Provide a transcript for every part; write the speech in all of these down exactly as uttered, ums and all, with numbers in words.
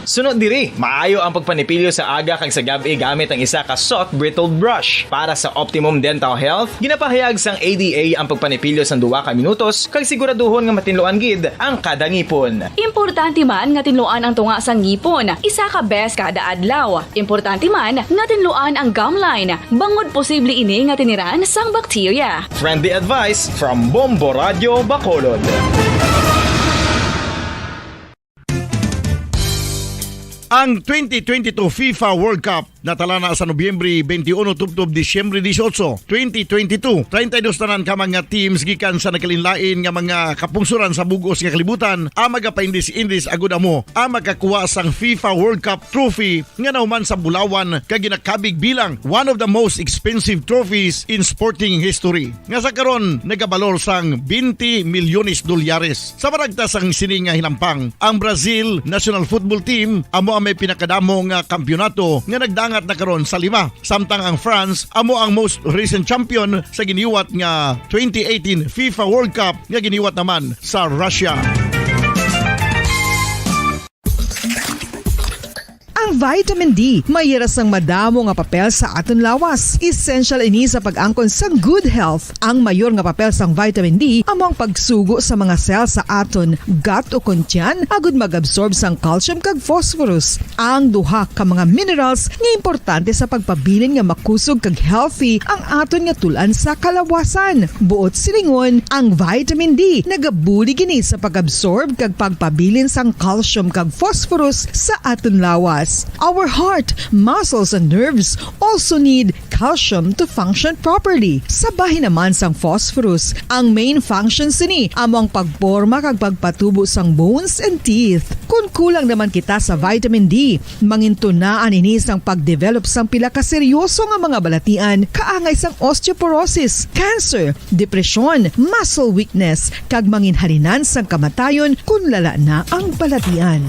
Sunod diri, maayo ang pagpanipilyo sa aga kag sa gab-i gamit ang isa ka soft bristled brush. Para sa optimum dental health, ginapahayag sang A D A ang pagpanipilyo sang duha ka minutos kag siguraduhon nga matinluan gid ang kada ngipon. Importante man nga tinluan ang tunga sang ngipon isa ka bes kada adlaw. Importante man nga tinluan ang gum line, bangod posible ini nga tiniran sang bakterya. Friendly advice from Bombo Radio Bacolod. Ang twenty twenty-two FIFA World Cup natala na sa Nobyembre twenty-one tubtob Disyembre dieciocho, twenty twenty-two. Treinta y dos tanan ka mga teams gikan sa nagkalainlain nga mga kapungsoran sa bug-os nga kalibutan ang magapaindis-indis agud amo ang makakuha sang FIFA World Cup trophy nga nahuman sa bulawan kag ginakabig bilang one of the most expensive trophies in sporting history, nga sa karon nagabalor sang twenty milyones dolyares. Sa maragta sang sini nga hinampang, ang Brazil national football team amo ang may pinakadamo nga kampiyonato nga nagdangat na karon sa lima, samtang ang France amo ang most recent champion sa giniwat nga twenty eighteen FIFA World Cup nga giniwat naman sa Russia. Ang vitamin D may hira sang madamo nga papel sa aton lawas. Essential ini sa pag-angkon sang good health. Ang mayor nga papel sang vitamin D amo ang pagsugo sa mga cell sa aton gut o kon tiyan agud mag-absorb sang calcium kag phosphorus, ang duha ka mga minerals nga importante sa pagpabilin nga makusog kag healthy ang aton nga tul-an sa kalawasan. Buot silingon, ang vitamin D nagabulig ini sa pag-absorb kag pagpabilin sang calcium kag phosphorus sa aton lawas. Our heart, muscles, and nerves also need calcium to function properly. Sa bahin naman sang phosphorus, ang main function sini amo ang pagporma kag pagpatubo sang bones and teeth. Kon kulang naman kita sa vitamin D, mangintunaan ini sang pagdevelop sang pila ka seryoso nga mga balatian kaangay sang osteoporosis, cancer, depresyon, muscle weakness, kag manginhalinan sang kamatayon kon lala na ang balatian.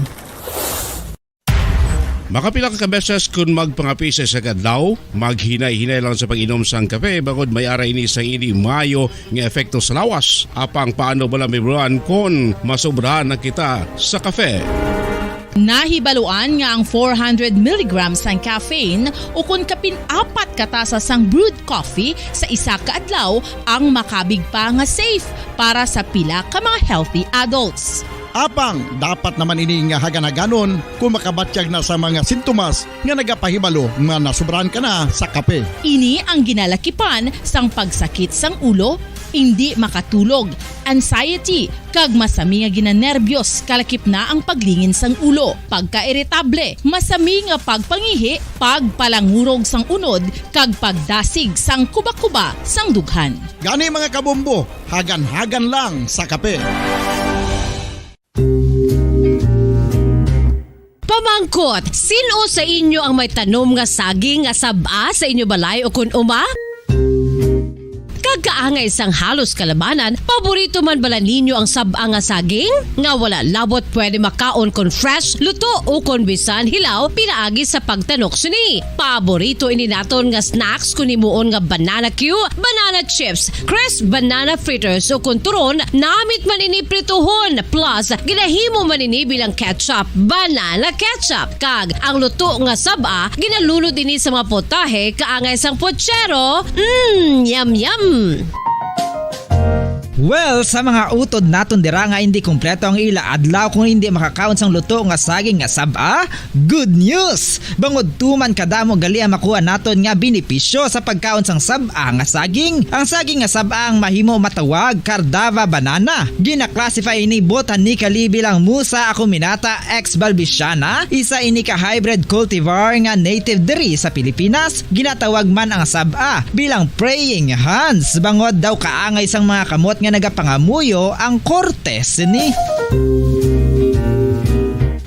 Makapila ka beses kon magpangapi sa isa ka adlaw, maghinay-hinay lang sa pag-inom sang kape, bangod may ara ini sang hindi maayo nga epekto sa lawas. Apang paano bala, Ma'am Ron, kon masobrahan na kita sa kape? Nahibaluan nga ang four hundred milligrams sang caffeine o kon kapin apat ka tasa sang brewed coffee sa isa ka adlaw ang makabig pa nga safe para sa pila ka mga healthy adults. Apang dapat naman ini nga hagan-haganon kon makabatyag na sa mga sintomas nga nagapahibalo nga nasobrahan ka na sa kape. Ini ang ginalakipan sang pagsakit sang ulo, indi makatulog, anxiety, kag masami nga ginanerbyos, kalakip na ang paglingin sang ulo, pagkairitable, masami nga pagpangihi, pagpalangurog sang unod, kag pagdasig sang kuba-kuba sang dughan. Gani, mga kabombo, hagan-hagan lang sa kape. Pamangkot, sin-o sa inyo ang may tanom nga saging nga sab-a sa inyo balay o kon uma? Kag kaangay sang halos kalabanan, paborito man bala ninyo ang sab-a nga saging? Nga wala labot pwede makaon kon fresh, luto, o kon bisan hilaw pinaagi sa pagtanok sini. Paborito ini naton nga snacks kon himuon nga banana cue, banana chips, crisp banana fritters, o kon turon, namit man ini prituhon. Plus, ginahimo man ini bilang ketchup, banana ketchup. Kag ang luto nga sab-a, ginalunod ini sa mga putahe kaangay sang putsero. Mm, yum, yum! Well, sa mga utod naton dira nga hindi kompleto ang ila adlaw kung hindi makakaon sang luto nga saging nga sab-a, good news! Bangod tuman kadamo gali ang makuha naton nga benepisyo sa pagkaon sang sab-a nga saging. Ang saging nga sab-a ang mahimo matawag Cardava banana. Gina-classify ini botanically bilang Musa acuminata ex balbisiana, isa ini ka hybrid cultivar nga native diri sa Pilipinas. Ginatawag man ang sab-a bilang praying hands, bangod daw kaangay sang mga kamot nga nagapangamuyo ang korte sini.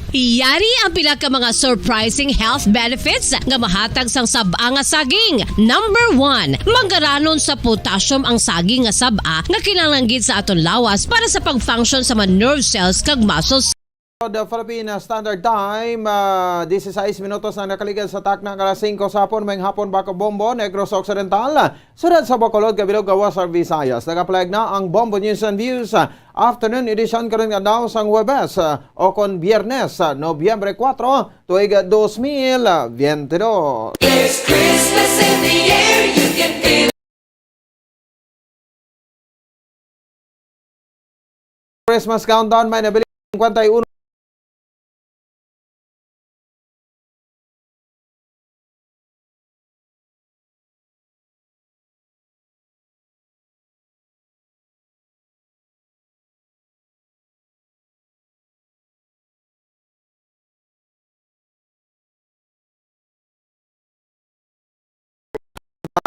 Yari ang pila ka mga surprising health benefits nga mahatag sang sab-a nga saging. Number one, mangaranon sa potassium ang saging nga sab-a nga kinahanglan gid sa aton lawas para sa pag-function sa mga nerve cells kag muscles. The Philippine Standard Time, ah, dieciséis minutos na nakaligad sa takna nga alas singko sa hapon. Maayong hapon, Baco Bombo, Negros Occidental, Siyudad sa Bacolod, kabilog nga Western Visayas. Nagapalayag na ang Bombo News and Views, ah, afternoon edition karon nga adlaw sang Huwebes, ah, o kon Biyernes, ah, Nobyembre kuwatro, tuig, ah, dos mil biyente dos. There's Christmas in the air, you can feel Christmas countdown, may nabiling singkwenta y uno.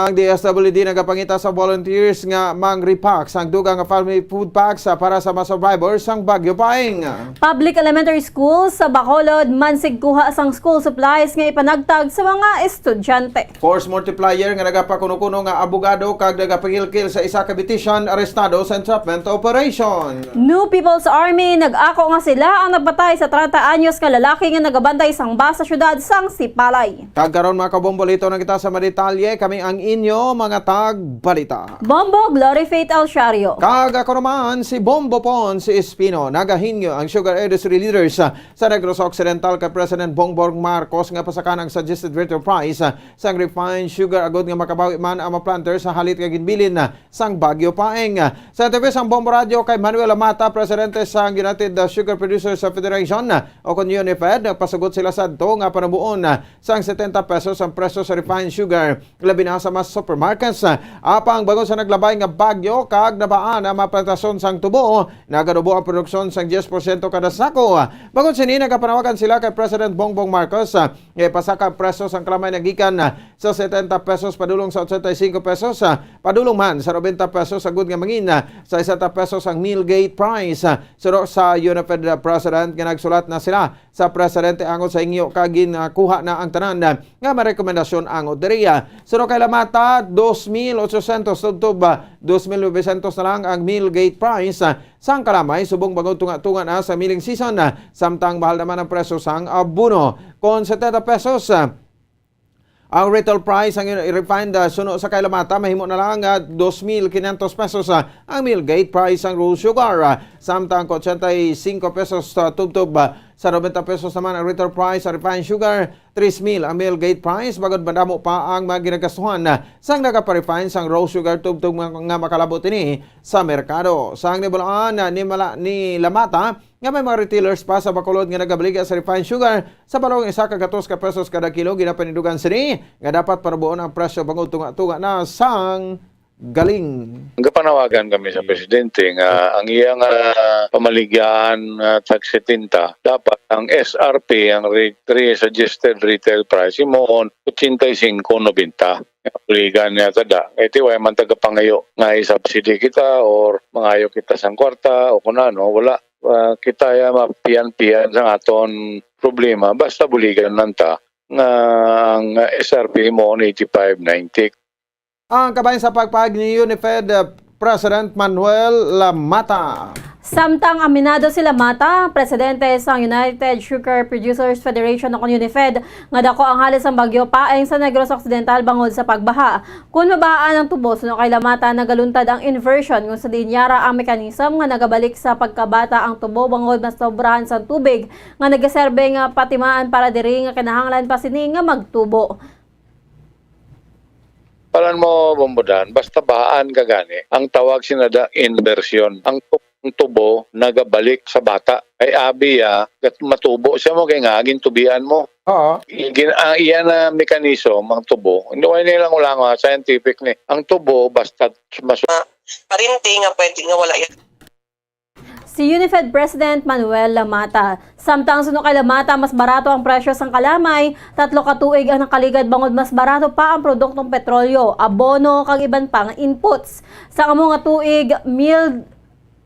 Ang D S W D nagapangita sa volunteers nga mang-repack sang dugang nga family food packs, ah, para sa mga survivors sang Bagyo Paeng. Public Elementary School sa Bacolod mansigkuha sang school supplies nga ipanagtag sa mga estudyante. Force multiplier nga nagapakuno-kuno nga abogado kag nagapangilkil sa isa ka beautician arestado sa entrapment operation. New People's Army nag-ako nga sila ang nagpatay sa treinta anyos nga lalaki nga nagabantay sang bus sa siyudad sang Sipalay. Kag karon, mga kabombolito, na kita sa mga detalye. Kami ang inyo mga tagbalita. Bombo Glory Faith Alciario. Kag ako naman si Bombo Pon, si Espino. Nagahingyo ang sugar industry leaders, ah, sa Negros Occidental kay President Bongbong Marcos nga pasakan ang suggested retail price, ah, sang refined sugar agud nga makabawi man ang mga planter sa halit nga ginbilin, ah, sang Bagyo Paeng. Sa interview sang Bombo Radio kay Manuel Lamata, presidente sang United, ah, Sugar Producers Federation, ah, o kon UNIFED, nagpasugot sila sadto nga panabuon, ah, sang setenta pesos ang presyo sa refined sugar, labi na sa mga supermarkets. Apang bangod sa naglabay nga bagyo kag nabaan ang mga plantasyon sang tubo, naganubo ang produksyon sang diyes porsyento kada sako. Bangod sini, nagapanawagan sila kay President Bongbong Marcos, ah, nga ipasaka ang presyo sang kalamay nga gikan, ah, sa setenta pesos padulong sa ochenta y cinco pesos, ah, padulong man sa nobenta pesos, agud nga mangin, ah, sesenta pesos ang mill gate price. Ah, suno sa UNIFED President nga nagsulat na sila sa presidente angot sa hingyo kag ginkuha na ang tanan nga mga rekomendasyon angot diri. Suno kay Lamata, dos mil ochocientos tubtob dos mil novecientos na lang ang mill gate price sang kalamay subong bangod tunga-tunga na sa milling season, samtang mahal naman ang presyo sang abono. Kon setenta pesos, ang retail price ang refined, ah, suno sa kay Lamata, mahimo na lang, ah, dos mil quinientos pesos, ah, ang mill gate price sang raw sugar. Ah, samtang ko ochenta y cinco pesos, ah, tubtob, ah, sa nobenta pesos naman ang retail price sa refined sugar, tres mil ang mill gate price. Bangod madamo pa ang mga ginagastuhan, ah, sang nagapa-refine sang raw sugar tubtob nga, nga makalabot ini sa merkado. Sang nibal-an, ah, ni Mala-, ni Lamata, nga may mga retailers pa sa Bacolod nga nagabaligya sa refined sugar sa balong isa ka gatos ka pesos kada kilo, ginapanindugan sini nga dapat panabuon ang presyo bangod tunga-tunga na sang galing. Nagapanawagan kami sa presidente nga ang iya nga pamaligyaan nga tag setenta, dapat ang S R P, ang re-, re-, suggested retail price, himuon ochenta y cinco noventa. Buligan niya tada. Kay ti way man tagapangayo nga i-subsidy kita or mangayo kita sang kwarta o kun ano, wala. Ah, kita ya mapian-pian sa aton problema, basta buligan lang ta nga ang S R P mo eighty-five ninety. Ang kabahin sa pagpahayag ni UNIFED, uh, President Manuel Lamata. Samtang aminado si Lamata, presidente sang United Sugar Producers Federation o kon UNIFED, nga dako ang halis sang Bagyo Paeng sa Negros Occidental bangod sa pagbaha. Kon mabaan ang tubo, suno kay Lamata, nagaluntad ang inversion, kung sa diin yara ang mechanism nga nagabalik sa pagkabata ang tubo bangod mas sobrahan sang tubig nga nagaserbe nga patimaan para diri nga kinahanglan pa sini nga magtubo. Palan mo, Bombodan, basta bahaan ka gani, ang tawag sina da inversion. Ang tu-, ang tubo nagabalik sa bata. Ay abi ya, gat-, matubo siya mo kay nga gintubian mo. Oo. Gin-, ang iya na mekanismo, ang tubo. Hindi ko nilang ulangan, scientific ni. Ang tubo, basta mas Parente nga pwede nga wala yan. Si UNIFED President Manuel Lamata. Samtang suno kay Lamata, mas barato ang presyo sang kalamay, tatlo ka tuig ang nakaligad bangod mas barato pa ang produktong petrolyo, abono, kag iban pa nga inputs. Sa amo nga tuig, mild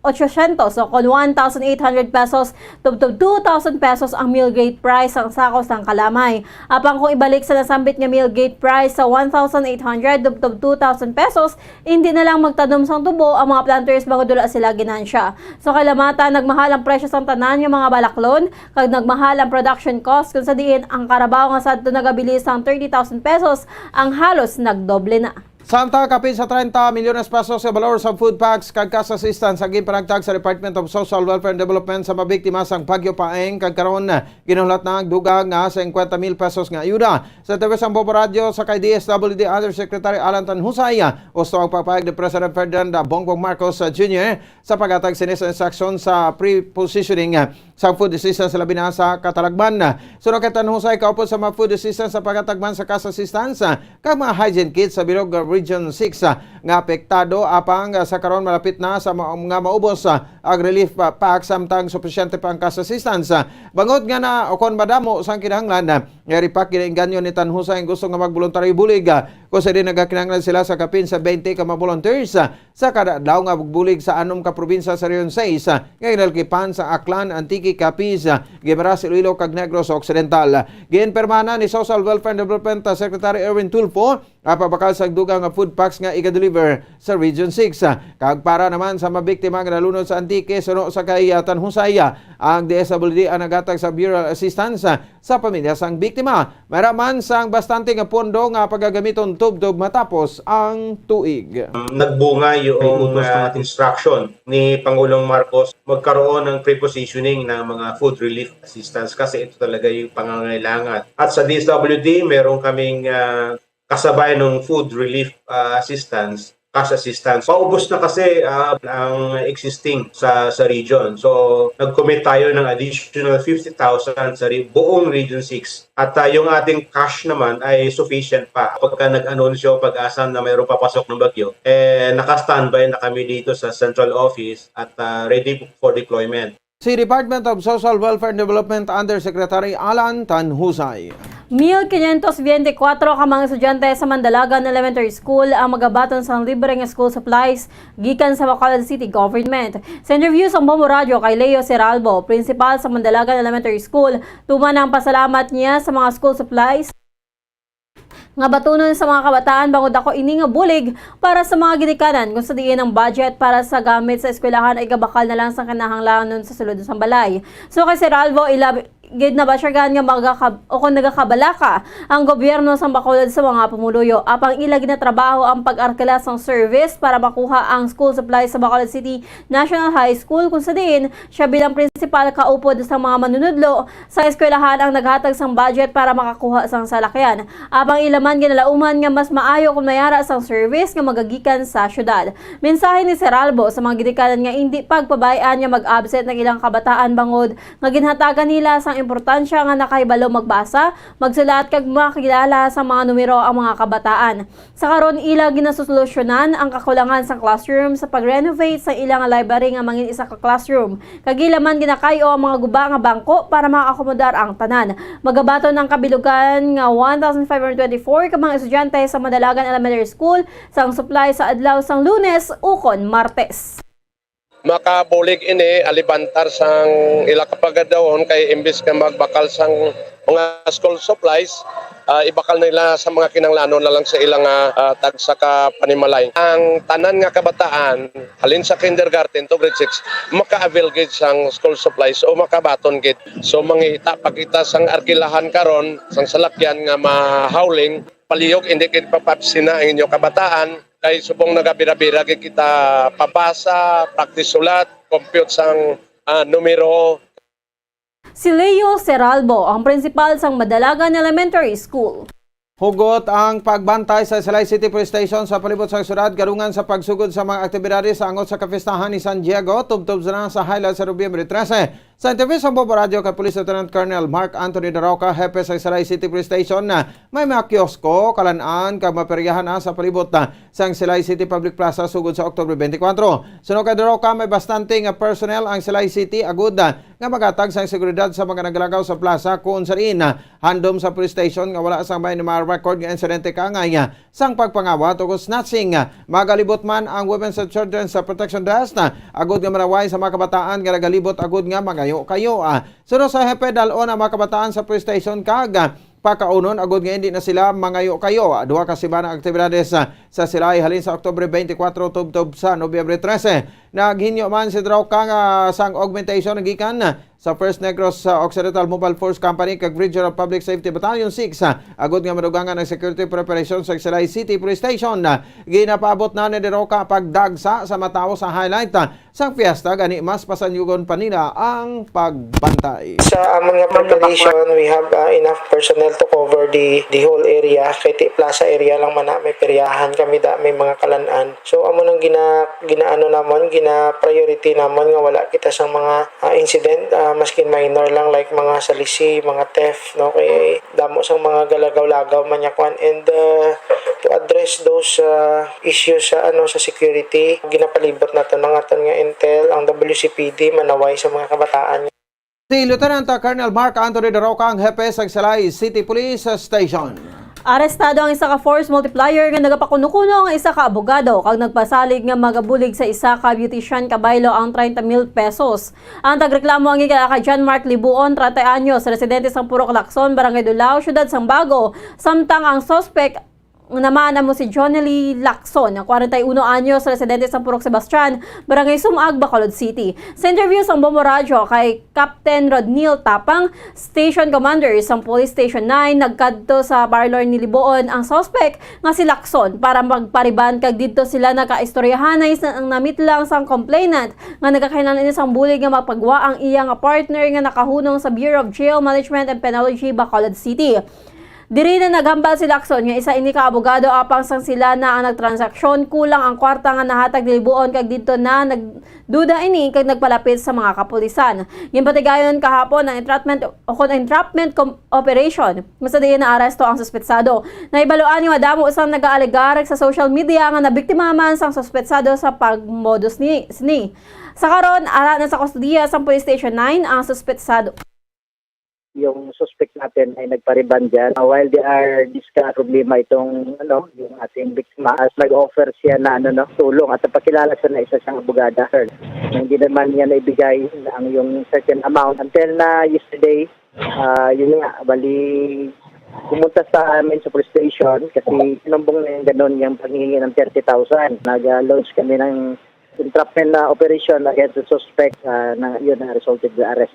ochocientos o kon one thousand eight hundred pesos tubtob two thousand pesos ang mill gate price sang sako sang kalamay. Apang kung ibalik sa nasambit nga mill gate price sa one thousand eight hundred tubtob two thousand pesos, hindi na lang magtanom sang tubo ang mga planters bangod wala sila ginansya. Sa kalamatan, nagmahal ang presyo sang tanan nga mga balaklon, kag nagmahal ang production cost, kung sa diin ang karabaw nga sadto nagabili sang thirty thousand pesos, ang halos nagdoble na. Samtang kapin sa treinta milyones pesos nga balor sa food packs kag cash assistance ang ginpanagtag sa Department of Social Welfare and Development sa mabiktima sang Bagyo Paeng, kag karon ginahulat na ang dugang nga singkwenta mil pesos nga ayuda. Sa interview sang Bombo Radyo sa kay D S W D Undersecretary Alan Tanhusay, gusto ang pagpahayag ni President Ferdinand Bongbong Marcos Junior sa paghatag sini sa instruction sa pre-positioning sa food assistance, labi na sa katalagman. Sunod kay Tanhusay, kaupod sa mga food assistance sa paghatag man sa cash assistance kag mga hygiene kits sa bilog Region six nga apektado, apang sa karon malapit na sa ma-, nga maubos ang relief pa-, pack, samtang supisyente pa ang cash assistance. Bangod nga na, o kon madamo sang kinahanglan, nga repack, ginainganyo ni Tanhusay ang gusto nga magboluntaryo bulig, kung sa diin nagakinahanglan sila sa kapin sa twenty ka mga volunteers sa kada adlaw nga magbulig sa anom ka probinsya sa Region six, ah, nga ginalkipan sa Aklan, Antique, Capiz, ah, Guimaras, Iloilo, kag Negros Occidental. Ginpirmahan ni Social Welfare and Development, ah, Secretary Erwin Tulfo ang pagbakal sang dugang nga food packs nga iga-deliver sa Region six, ah, kag para naman sa mabiktima nga nalunod sa Antique, suno sa kay, ah, Tanhusay, ah, ang D S W D ang naghatag sa burial assistance, ah, sa pamilya sang biktima. Mayra man sang bastante nga pondo nga pagagamiton tubtob matapos ang tuig. Nagbunga yung, May utos uh, na instruction ni Pangulong Marcos, magkaroon ng prepositioning ng mga food relief assistance kasi ito talaga yung pangangailangan. At sa D S W D, meron kaming, uh, kasabay ng food relief, uh, assistance, cash assistance. Paubos na kasi, uh, ang existing sa, sa region. So, nag-commit tayo ng additional fifty thousand sa re-, buong Region six. At, uh, yung ating cash naman ay sufficient pa. Pagka nag-anunsyo, pag-asa na mayroong papasok ng bagyo, eh, naka-standby na kami dito sa central office at, uh, ready for deployment. Si Department of Social Welfare and Development Undersecretary Alan Tanhusay. Mil quinientos veinticuatro ka mga estudyante sa Mandalagan Elementary School ang magabaton sang libre nga school supplies gikan sa Bacolod City Government. Sa interview sa Bombo Radyo kay Leo Seralbo, principal sa Mandalagan Elementary School, tuman ang pasalamat niya sa mga school supplies nga batunon sa mga kabataan, bangod ako ini nga bulig para sa mga ginikanan, kung sa diin ang budget para sa gamit sa eskwelahan ay gabakal na lang sa kinahanglanon sa sulod sang balay. So kay Seralbo, ila gid nabatyargan nga magakab-, o kung nagakabalaka ang gobyerno sa Bacolod sa mga pumuluyo, apang ila ginatrabaho ang pag-arkila sang service para makuha ang school supply sa Bacolod City National High School, kung sa diin siya bilang principal kaupod sa mga manunudlo sa eskwelahan ang naghatag sang budget para makakuha sang salakyan. Apang ila man ginalauman nga mas maayo kung mayara sang service nga magagikan sa syudad. Mensahe ni Seralbo sa mga ginikanan nga indi pagpabay-an nga mag-absent ang ilang kabataan bangod nga ginhatagan nila sang importansya nga nakahibalo magbasa, magsulat kag makakilala sa mga numero ang mga kabataan. Sa karon, ila ginasusolusyonan ang kakulangan sang classroom sa pag-renovate sa ila nga library nga mangin isa ka classroom. Kag ila man ginakay-o ang mga guba nga bangko para makaakomodar ang tanan. Magabaton ang kabilugan nga one thousand five hundred twenty-four ka mga estudyante sa Madalagan Elementary School sang supply sa adlaw sang Lunes ukon Martes. Makabulig ini alibantar sang ila kapagadawon, kay imbis nga magbakal sang mga school supplies, ah, ibakal nila sa mga kinahanglanon na lang sa ila nga, ah, tagsa ka panimalay. Ang tanan nga kabataan, halin sa kindergarten to grade six, maka-avail gid sang school supplies o makabaton gid. So, mangita pa kita sang arkilahan karon, sang salakyan nga mahauling, palihog, indi gid papabsina ang inyo kabataan, kay subong nagabira-bira gid kita pabasa, practice sulat, compute sang, ah, numero. Si Leo Seralbo, ang principal sang Madalagan Elementary School. Hugot ang pagbantay sa Silay City Police Station sa palibot sa syudad, kadungan sa pagsugod sa mga aktibidades sa angot sa kapistahan ni San Diego, tubtob na sa highlight sa Nobyembre trese. Sa interview sa Bombo Radyo kay Police Lieutenant Colonel Mark Anthony Daroca, hepe sa Silay City Police Station, na may mga kiosko, kalan-an, kag maperyahan na sa palibot, ah, sang Silay City Public Plaza sugod sa October twenty-four. Suno kay Daroca, may bastante nga personnel ang Silay City agud, ah, nga magatag sang seguridad sa mga nagalagaw sa plaza, kung sa diin, ah, handom sa police station nga wala sang may mga record nga insidente kaangay, ah, sang pagpangawat o snatching. Magalibot man ang Women's and Children's Protection Desk, ah, agud nga manaway sa mga kabataan nga nagalibot agud nga mangayo-kayo. Ah, suno sa hepe, dal-on ang mga kabataan sa police station kag, ah, pakaunon agud nga hindi na sila mangayo-kayo. Ah, duha ka semana ang aktibidades, ah, sa Silay halin sa Oktubre twenty-four tubtob sa Nobyembre trese. Naghinyo man si Daroca nga sang augmentation gikan sa First Negros, ah, Occidental Mobile Force Company kag Regional Public Safety Battalion six, ah, agud nga madugangan ang security preparation sa Silay City Police Station. Ah, ginapaabot na ni Daroca pagdagsa sa mga tawo sa highlight, ah, sang fiesta, gani mas pasanyugon pa nila ang pagbantay. Sa amon nga preparation, we have, uh, enough personnel to cover the the whole area. Kay ti plaza area lang man na, may peryahan kami da, may mga kalan-an. So amo nang gina ginaano namon, gina priority namon nga wala kita sang mga, uh, incident, uh, maskin minor lang, like mga salisi, mga theft, no? Kay damo sang mga galagaw-lagaw man niya kwan. And, uh, to address those, uh, issues sa, ano, sa security, ginapalibot nato ang aton nga intel, ang W C P D, manaway sa mga kabataan. Si Lieutenant Colonel Mark Anthony Daroca ang hepe sa Silay City Police Station. Arestado ang isa ka force multiplier nga nagapakuno-kuno nga isa ka abogado kag nagpasalig nga magabulig sa isa ka beautician kabaylo ang treinta mil pesos. Ang tagreklamo ang gikan kay John Mark Libuon, treinta anyos, residente sang Purok Lacson, Barangay Dulao, Siyudad sang Bago, samtang ang suspek naman amo si Johnny Lacson, kwarenta y uno anyos, residente sang Purok Sebastian, Barangay Sumag, Bacolod City. Sa interview sang Bombo Radyo kay Captain Rodnil Tapang, Station Commander sang Police Station nine, nagkadto sa parlor ni Libuon ang suspek nga si Lacson para magpariban, kag didto sila nagkaistoryahanay sa ang namitlang sang complainant nga nagakahinaan ini sang bulig nga mapagwa ang iya nga partner nga nakahunong sa Bureau of Jail Management and Penology, Bacolod City. Diri na naghambal si Lacson nga isa ini ka abogado apang sang sila na ang nagtransaksyon, kulang ang kwarta nga nahatag ni Libuon kag didto na nagduda ini kag nagpalapit sa mga kapulisan. Ginpatigayon kahapon ang entrapment o kon entrapment com-, operation. Mas sa diin naaresto ang suspetsado. Nahibaluan nga madamo sang nagaalegar sa social media nga nabiktima man sang suspetsado sa pagmodus ni sini. Sa karon, ara na sa kustodiya sang Police Station nine ang suspetsado. Yung suspect natin ay nagpariban dyan. Uh, while they are discuss problema itong, ano, yung ating biktima, as nag-offer siya na, ano, no, tulong at napakilala siya na isa siyang abogada, sir. Hindi naman niya naibigay ang yung certain amount until na yesterday. Ah, yun nga, bali, pumunta sa amin sa police station kasi sinumbong na yung ganun yung paghihingi ng thirty thousand. Nag-launch kami ng entrapment na operation against the suspect, ah, na yun na resulted in arrest.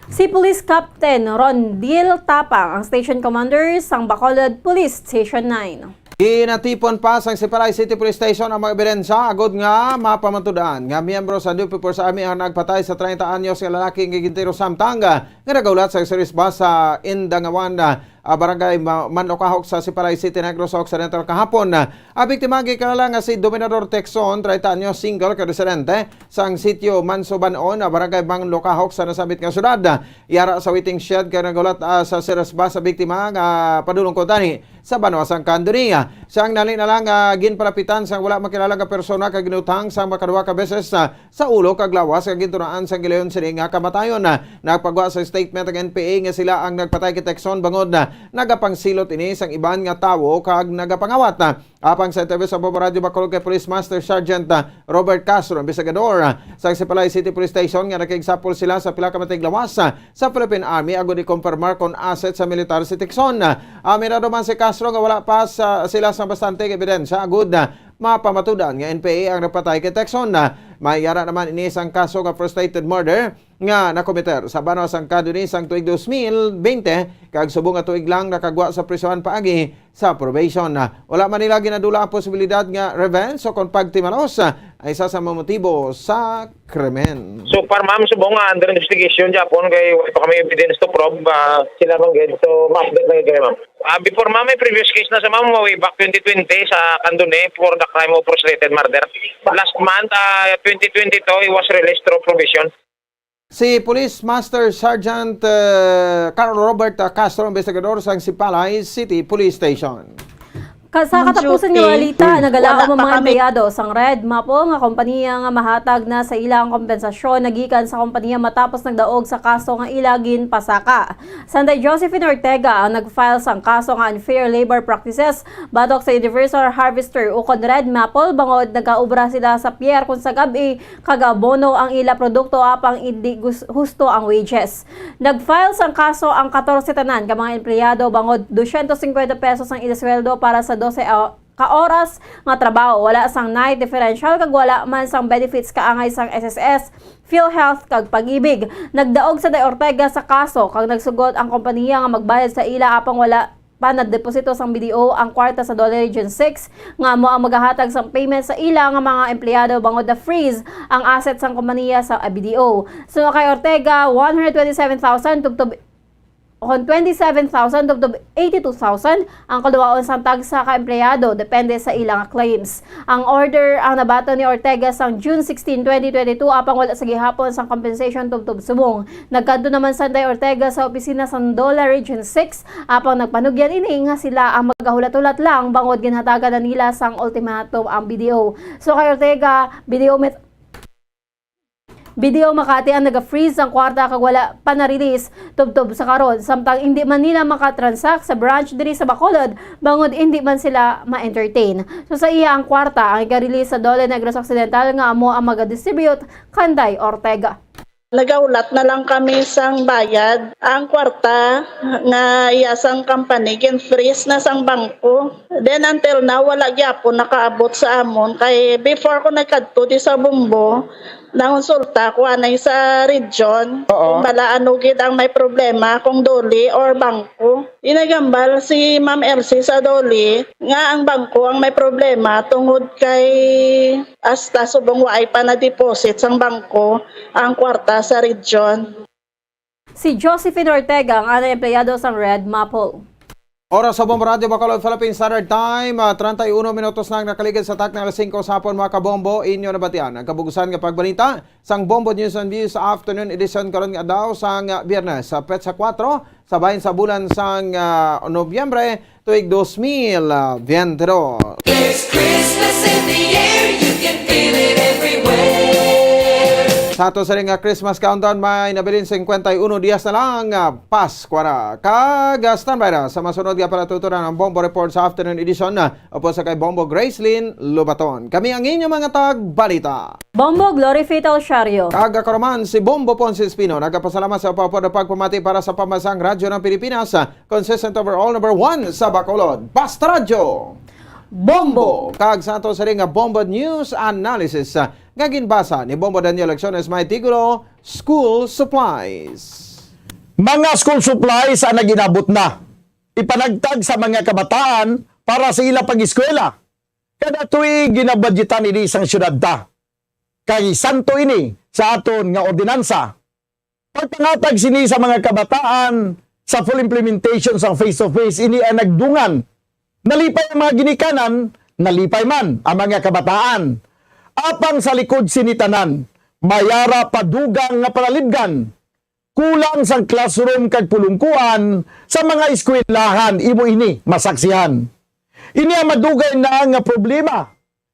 Si Police Captain Rondil Tapang ang station commander sang Bacolod Police Station nine. Ginatipon pa sang Sipalay City Police Station ang mga ebidensya agud nga mapamatud-an nga miyembro sa New People's Army ang nagpatay sa treinta anyos nga lalaki nga gintiro samtang nga nagahulat sa series bus sa Indangawan, ah, Barangay Ma-, Manlukahok sa Sipalay City, Negros Occidental kahapon. Ang biktima gikilala nga si Dominador Texon, treinta anyos, single, ka residente sang sitio Manso Banon, ah, Barangay Manlukahok sa nasambit nga syudad. Yara sa waiting shed kay naghulat, ah, sa series bus sa biktima nga padulong kuntani sa banwa sang Candoni. Siya ang nali na lang, ah, ginpalapitan sang wala makilala nga persona kag ginuthang sang makaduha ka beses, ah, sa ulo kag lawas nga gintunaan sang gilayon sini nga kamatayon. Nagpagwa sa statement ang N P A nga sila ang nagpatay kay Texon bangod na nagapangsilot ini sang iban nga tawo kag nagapangawat. Apang sa interview sa Bombo Radyo Bacolod kay Police Master Sergeant, ah, Robert Castro, investigador, ah, sa Sipalay City Police Station nga nakigsapol sila sa pila ka matiglawas, ah, sa Philippine Army agud i-kompermar kon asset sa militar si Texon. Aminado man si Castro nga wala pa sa sila sa bastante nga ebidensya agud, ah, mapamatud-an nga N P A ang napatay kay Texon. Ah, may yara naman ini sang kaso nga frustrated murder nga nakomiter sa banwa sang Candoni sang tuig dos mil bente, kag subong nga tuig lang nakagwa sa prisohan paagi sa probation. Wala man nila ginadula ang posibilidad nga revenge o kon pagtimalos ay isa sa mga motibo sa krimen. So far, ma'am, subong nga under investigation gyapon kay wala pa kami evidence to prove, ah, sila man gid. So, ma-update lang gid kami, ma'am. Ah, before, ma'am, may previous case na sa, ma'am, way back twenty twenty sa Candoni for the crime of frustrated murder. Last month, ah, twenty twenty-two, he was released through probation. Si Police Master Sergeant, eh, Carl Robert, ah, Castro, investigador sang Sipalay City Police Station. Ka-, sa Ang katapusan nga duty, balita, wala nagalaom ang pa mga kami empleyado sang Red Maple nga kompanya nga mahatag na sa ila ang kompensasyon nagikan sa kompanya matapos nagdaog sa kaso nga ila ginpasaka. Sanday Josephine Ortega ang nag-file sang kaso nga unfair labor practices batok sa Universal Harvester ukon Red Maple bangod nagaobra sila sa pier kon sa gab-i kag abono ang ila produkto apang indi gus-, husto ang wages. Nag-file sang kaso ang katorse tanan ka mga empleyado bangod dosyentos singkwenta pesos ang ila sweldo para sa dose a-, ka oras nga trabaho, wala sang night differential kag wala man sang benefits kaangay sang S S S, PhilHealth kag Pag-ibig. Nagdaog Sanday Ortega sa kaso kag nagsugot ang kompanya nga magbayad sa ila apang wala pa nadeposito sang B D O ang kwarta sa DOLE Region six nga amo ang magahatag sang payment sa ila nga mga empleyado bangod na-freeze ang asset sang kompanya sa B D O. So kay Ortega, one hundred twenty-seven thousand tubtob, kon twenty-seven thousand tubtob eighty-two thousand ang kaluwaon sang tagsa ka empleyado depende sa ila nga claims. Ang order ang nabaton ni Ortega sang June sixteen, twenty twenty-two, apang wala sa gihapon sang compensation tubtob subong. Nagkadto naman Sanday Ortega sa opisina sang DOLE Region six, apang nagpanugyan ini nga sila ang magahulat-hulat lang bangod ginhatagan na nila sang ultimatum ang B D O. So kay Ortega, B D O Met-, B D O Makati ang naga-freeze sang kwarta kag wala pa na-release tubtob sa karon, samtang indi man nila makatransact sa branch diri sa Bacolod bangod indi man sila ma-entertain. So sa iya ang kwarta ang iga-release sa DOLE Negros Occidental nga amo ang maga-distribute kanday Ortega. Nagahulat na lang kami sang bayad. Ang kwarta nga iya sang company gin-freeze na sang bangko. Then until now, wala gyapon nakaabot sa amon. Kay before ko nagkadto di sa Bombo, nangonsulta ko anay sa region Oo. kung bala ano gid ang may problema, kung DOLE or bangko. Inagambal si Ma'am Elsie sa DOLE nga ang bangko ang may problema tungod kay hasta subong waay pa na-deposit sang bangko ang kwarta sa region. Si Josephine Ortega ang anay empleyado sang Red Maple. Oras sa Bombo Radyo Bacolod, Philippine Standard Time, ah, treinta y uno minutos na ang nakaligid sa takna alas singko sa hapon, mga kabombo. Inyo nabatian ang kabugusan nga pagbalita sang Bombo News and Views Afternoon Edition karon nga adlaw sang, ah, Biyernes, sa petsa kuwatro, sa bahin sa bulan sang, ah, Nobyembre, tuig dos mil biyente dos. There's Christmas in the air, you can feel it everywhere. Sa ato sa ring nga Christmas countdown, may nabilin singkwenta y uno dias na lang, ah, Paskwa na. Kag, ah, standby na sa masunod nga palatuturan ang Bombo Report sa afternoon edition, ah, upod sa kay Bombo Gracelyn Lobaton. Kami ang inyong mga tagbalita. Bombo Glory Fatal Shario. Kag ako naman si Bombo Ponce Espino. Nagapasalamat sa upod nga pagpamati para sa Pambansang Radyo ng Pilipinas, ah, consistent overall number one sa Bacolod. Basta Radyo! Bombo! Kag sa ato sa ring nga Bombo News Analysis, ah, nga ginbasa ni Bombo Daniel Acciones, may titulo, School Supplies. Mga school supplies ang naginabot na. Ipanagtag sa mga kabataan para sa ila pag-eskwela. Kada tuig ginabudgetan ini sang syudad ta. Kay santo ini sa aton nga ordinansa. Pagpangatag sini sa mga kabataan sa full implementation sang face-to-face, ini ang nagdungan. Nalipay ang mga ginikanan, nalipay man ang mga kabataan. Apang sa likod sini tanan, may ara pa dugang nga panalibgan. Kulang sang classroom kag pulungkuan sa mga eskwelahan, imo ini masaksihan. Ini ang madugay na nga problema.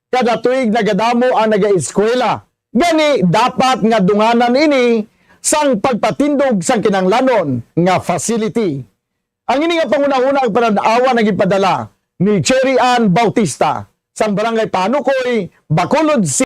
Kada tuig nagadamo ang nagaeskwela. Gani, dapat nga dunganan ini sang pagpatindog sang kinahanglanon nga facility. Ang ini nga panghunahuna ang panan-awan ang ipadala ni Cherry Ann Bautista sang Barangay Panukoy, Bacolod City.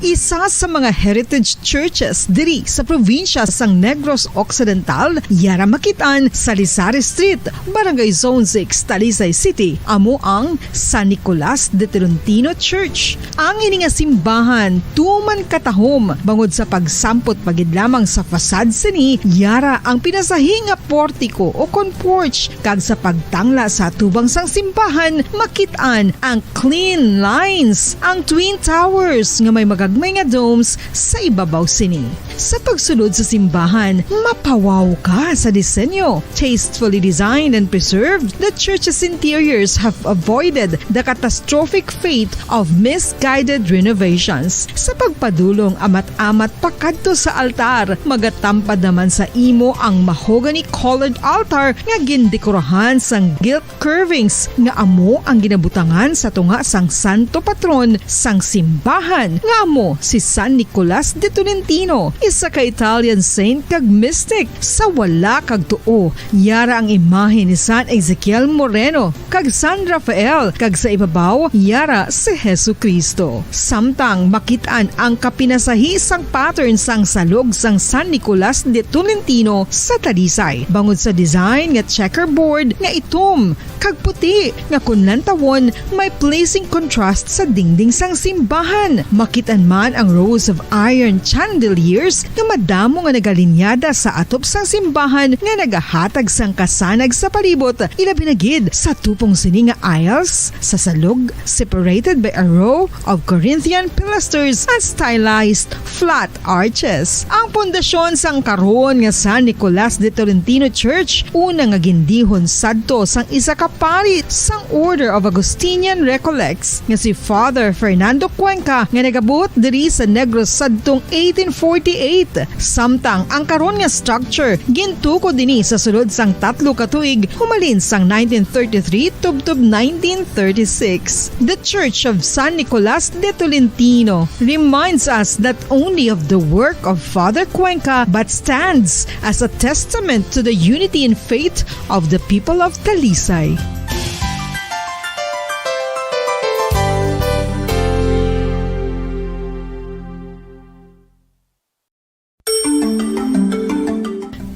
Isa sa mga heritage churches diri sa probinsya sang Negros Occidental, yara makit-an sa Lisari Street, Barangay Zone six, Talisay City, amo ang San Nicolas de Tolentino Church. Ang ini nga simbahan tuman katahom bangod sa pagsampot pa gid lamang sa facade sini, yara ang pinasahi nga portiko o kon porch, kag sa pagtangla sa atubang sang simbahan, makit-an ang clean lines, ang Twin Towers nga may mga may nga domes sa ibabaw sini. Sa pagsulod sa simbahan, mapawaw ka sa disenyo. Tastefully designed and preserved, the church's interiors have avoided the catastrophic fate of misguided renovations. Sa pagpadulong amat-amat pakadto sa altar, magatampad naman sa imo ang mahogany-colored altar nga gindekorahan sang gilt curvings nga amo ang ginabutangan sa tunga sang santo patron sang simbahan, nga amo si San Nicolas de Tolentino, isa ka Italian saint kag mystic. Sa wala kag tuo, yara ang imahe ni San Ezekiel Moreno kag San Rafael, kag sa ibabaw, yara si Jesu-Cristo. Samtang makit-an ang kapinasahi sang pattern sang salog sang San Nicolas de Tolentino sa Talisay, bangod sa design nga checkerboard nga itom kag puti nga kon lantawon may pleasing contrast sa dingding sang simbahan. Makit-an man ang rows of iron chandeliers nga madamo nga nagalinyada sa atop sang simbahan nga nagahatag sang kasanag sa palibot, ilabi na gid sa tupong sini nga aisles sa salog, separated by a row of Corinthian pilasters and stylized flat arches. Ang pundasyon sang karon nga San Nicolas de Tolentino Church, una nga gindihon sadto sang isa ka pari sang Order of Augustinian Recollects nga si Father Fernando Cuenca, nga nagabuot diri sa Negros sadtong eighteen forty-eight. Samtang ang karon nga structure gintukod ini sa sulod sang tatlo ka tuig, humalin sang nineteen thirty-three tubtob nineteen thirty-six. The Church of San Nicolas de Tolentino reminds us not only of the work of Father Cuenca but stands as a testament to the unity in faith of the people of Talisay.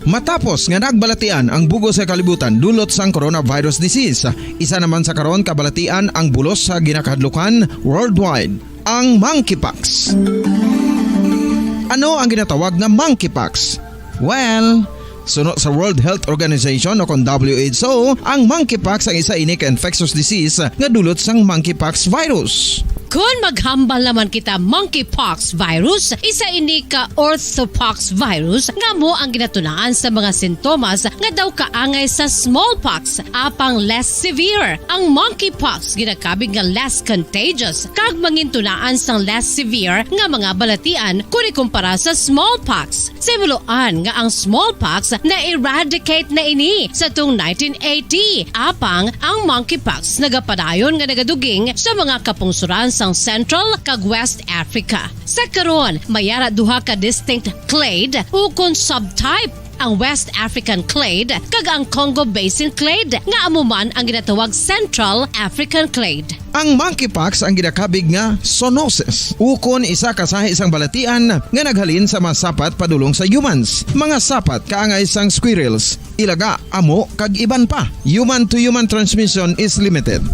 Matapos nga nagbalatian ang bugos sa kalibutan dulot sang coronavirus disease, isa naman sa karon kabalatian ang bulos sa ginakahadlukan worldwide, ang monkeypox. Ano ang ginatawag nga monkeypox? Well, suno sa World Health Organization o kon W H O, ang monkeypox ang isa ini ka infectious disease nga dulot sang monkeypox virus. Kon maghambal naman kita, monkeypox virus, isa ini ka orthopox virus nga amo ang ginatunaan sa mga sintomas nga daw kaangay sa smallpox, apang less severe. Ang monkeypox ginakabig nga less contagious kag mangintunaan sang less severe nga mga balatian kon ikumpara sa smallpox. Sa himuloan nga ang smallpox na-eradicate na ini sa tung nineteen eighty, apang ang monkeypox nagapadayon nga nagaduging sa mga kapungsoran sang Central kag West Africa. Sa karon, may ara duha ka distinct clade ukon subtype, ang West African clade kag ang Congo Basin clade, nga amo man ang ginatawag Central African clade. Ang monkeypox ang ginakabig nga zoonosis, ukon isa ka sahi sang balatian nga naghalin sa mga sapat padulong sa humans. Mga sapat kaangay sang squirrels, ilaga, amo, kag iban pa. Human-to-human transmission is limited.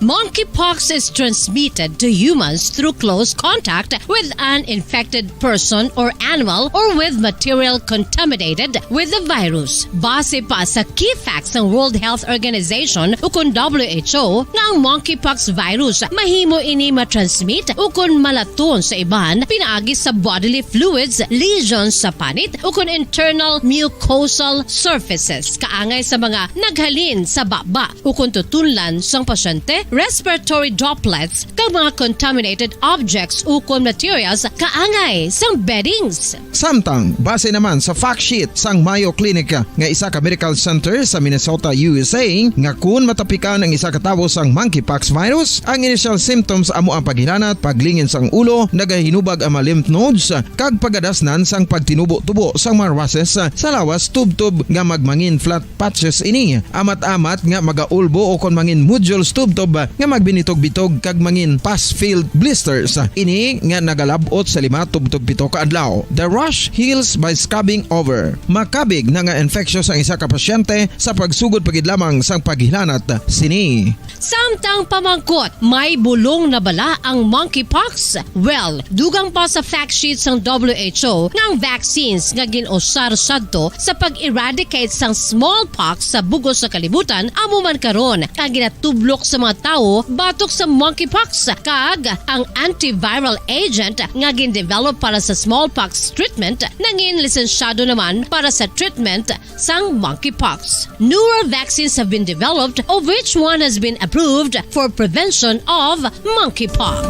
Monkeypox is transmitted to humans through close contact with an infected person or animal or with material contaminated with the virus. Base pa sa key facts sang World Health Organization ukon W H O, nga ang monkeypox virus mahimo ini matransmit ukon malaton sa iban pinaagi sa bodily fluids, lesions sa panit, ukon internal mucosal surfaces kaangay sa mga naghalin sa baba ukon tutunlan sang pasyente, respiratory droplets, kag mga contaminated objects ukon materials kaangay sang beddings. Samtang, base naman sa fact sheet sang Mayo Clinic nga isa ka medical center sa Minnesota, U S A, nga kun matapikan ang isa ka tawo sang monkeypox virus, ang initial symptoms amo ang paghilanat, paglingin sang ulo, nagahinubag ang mga lymph nodes, kag pagadasnan sang pagtinubo-tubo sang mga rushes sa lawas tubtob nga magmangin flat patches ini, amat-amat nga magaulbo ukon mangin nodules tubtob nga magbinitog-bitog kag mangin pus-filled blisters. Ini nga nagalab-ot sa lima tubtob pito ka adlaw. The rash heals by scabbing over. Makabig na nga infectious ang isa ka pasyente sa pagsugod pa gid lamang sang paghilanat sini. Samtang pamangkot, may bulong na bala ang monkeypox? Well, dugang pa sa fact sheet sang W H O nga ang vaccines nga gin-usar sadto sa pag-eradicate sang smallpox sa bug-os nga kalibutan amo man karon ang ginatublok sa mga tawo batok sa monkeypox, kag ang antiviral agent nga gin-develop para sa smallpox treatment nangin lisensyado naman para sa treatment sang monkeypox. Newer vaccines have been developed, of which one has been approved for prevention of monkeypox.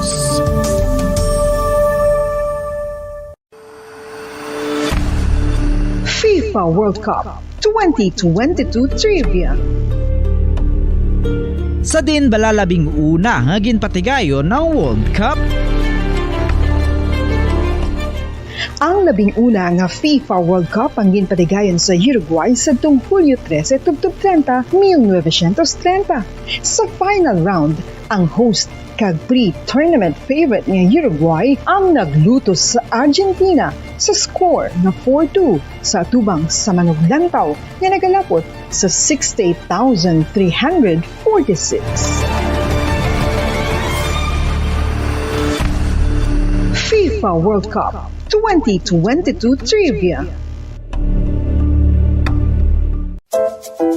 FIFA World Cup twenty twenty-two Trivia. Sa diin bala labing una nga ginpatigayon ang World Cup? Ang labing una nga FIFA World Cup ang ginpatigayon sa Uruguay sadtong Hulyo trese tubtob treinta, mil novecientos treinta. Sa final round, ang host kag pre-tournament favorite nga Uruguay ang naglutos sa Argentina sa score nga four two sa atubang sa manuglantaw nga nagalapot sa sixty-eight thousand three hundred forty-six. FIFA World Cup twenty twenty-two Trivia.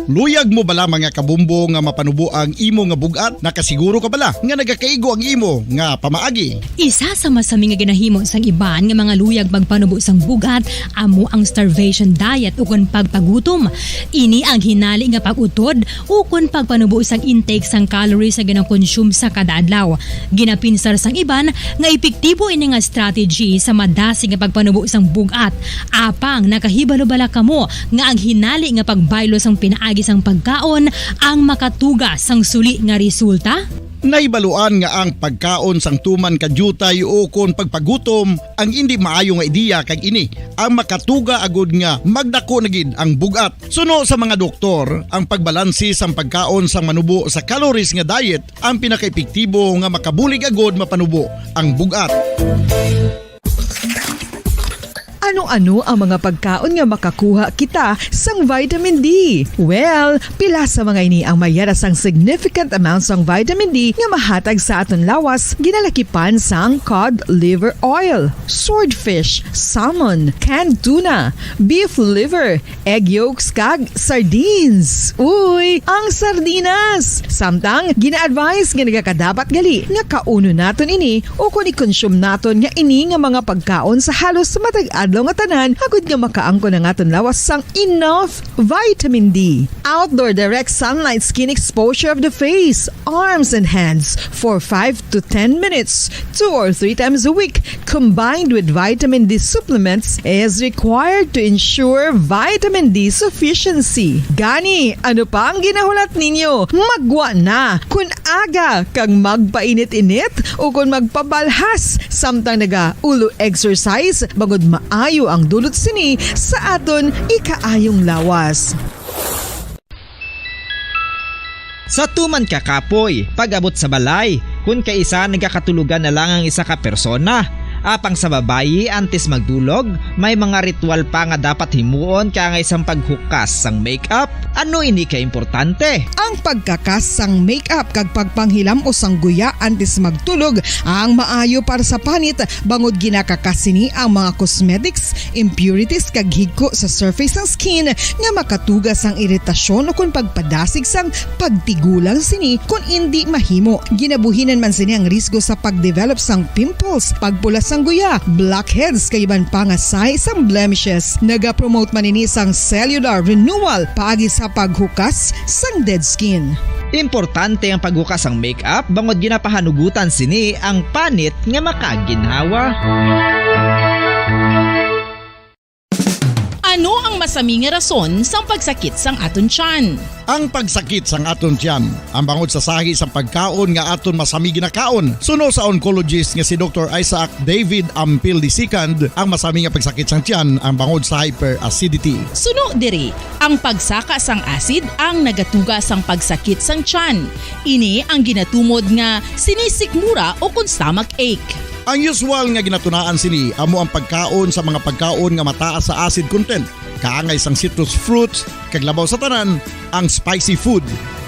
Luyag mo bala, mga kabumbo, nga mapanubo ang imo nga bug-at? Nakasiguro ka bala nga nagakaigo ang imo nga pamaagi? Isa sa masami nga ginahimo sang iban nga mga luyag magpanubo sang bug-at amo ang starvation diet ukon pagpagutom. Ini ang hinali nga pag-utod ukon pagpanubo sang intake sang calories nga ginakonsume sa kada adlaw. Ginapinsar sang iban nga epektibo ini nga strategy sa madasig nga pagpanubo sang bug-at. Apang nakahibalo bala kamo nga ang hinali nga pagbaylo sang pinaagi sang pagkaon ang makatuga sang suli nga resulta? Nahibaluan nga ang pagkaon sang tuman ka diutay ukon pagpagutom ang indi maayo nga ideya, kag ini ang makatuga agud nga magdako na gid ang bug-at. Suno sa mga doktor, ang pagbalanse sang pagkaon sang manubo sa calories nga diet ang pinakaepektibo nga makabulig agud mapanubo ang bug-at. Ano-ano ang mga pagkaon nga makakuha kita sang vitamin D? Well, pila sa mga ini ang mayara sang significant amount sang vitamin D nga mahatag sa aton lawas, ginalakipan sang cod liver oil, swordfish, salmon, canned tuna, beef liver, egg yolks, kag sardines. Uy, ang sardinas! Samtang, gina-advise nga nagakadapat gali nga kaunon naton ini ukon i-consume naton nga ini nga mga pagkaon sa halos matag adlaw nga tanan, agud nga makaangkon ang aton lawas sang enough vitamin D. Outdoor direct sunlight skin exposure of the face, arms, and hands for five to ten minutes, two or three times a week, combined with vitamin D supplements, is required to ensure vitamin D sufficiency. Gani, ano pa ang ginahulat ninyo? Maggwa na! Kun aga kag magpainit-init ukon magpabalhas samtang naga-ulo exercise, bangod maayo ang dulot sini sa aton ikaayong lawas. Sa tuman ka kapoy, pag-abot sa balay, kun kaisa nagakatulogan na lang ang isa ka persona. Apang sa babayi, antes magdulog, may mga ritual pa nga dapat himuon kaangay sang paghukas sang makeup. Ano ini ka importante? Ang pagkakas sang makeup kag pagpanghilam-os sang guya antes magtulog ang maayo para sa panit, bangod ginakakas sini ang mga cosmetics, impurities, kag higko sa surface sang skin nga makatuga sang iritasyon ukon pagpadasig sang pagtigulang sini kon indi mahimo. Ginabuhinan man sini ang risgo sa pagdevelop sang pimples, pagpula sang guya, blackheads, kag iban pa nga sahi sang blemishes. Nagapromote man ini sang cellular renewal paagi sa paghukas sang dead skin. Importante ang paghukas sang makeup bangod ginapahanugutan sini ang panit nga makaginhawa. Ano ang masami nga rason sang pagsakit sang aton tiyan? Ang pagsakit sang aton tiyan ang bangod sa sahi sang pagkaon nga aton masami ginakaon. Suno sa oncologist nga si Doktor Isaac David Ampil the second, ang masami nga pagsakit sang tiyan ang bangod sa hyperacidity. Suno diri, ang pagsaka sang acid ang nagatuga sang pagsakit sang tiyan. Ini ang ginatumod nga sinisikmura ukon stomach ache. Ang usual nga ginatunaan sini amo ang pagkaon sa mga pagkaon nga mataas sa acid content, kaangay sang citrus fruits, kag labaw sa tanan, ang spicy food.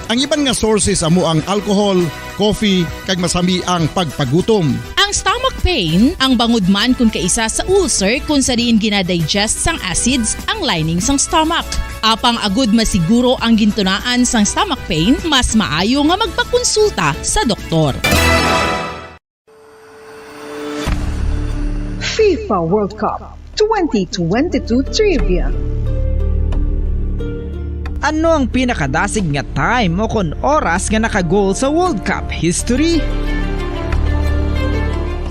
Ang iban nga sources amo ang alcohol, coffee, kag masami ang pagpagutom. Ang stomach pain ang bangod man kon kaisa sa ulcer kon sa diin gina-digest sang acids ang lining sang stomach. Apang agud masiguro ang gintunaan sang stomach pain, mas maayo nga magpakonsulta sa doktor. FIFA World Cup twenty twenty-two Trivia. Ano ang pinakadasig nga time o kon oras nga naka-goal sa World Cup history?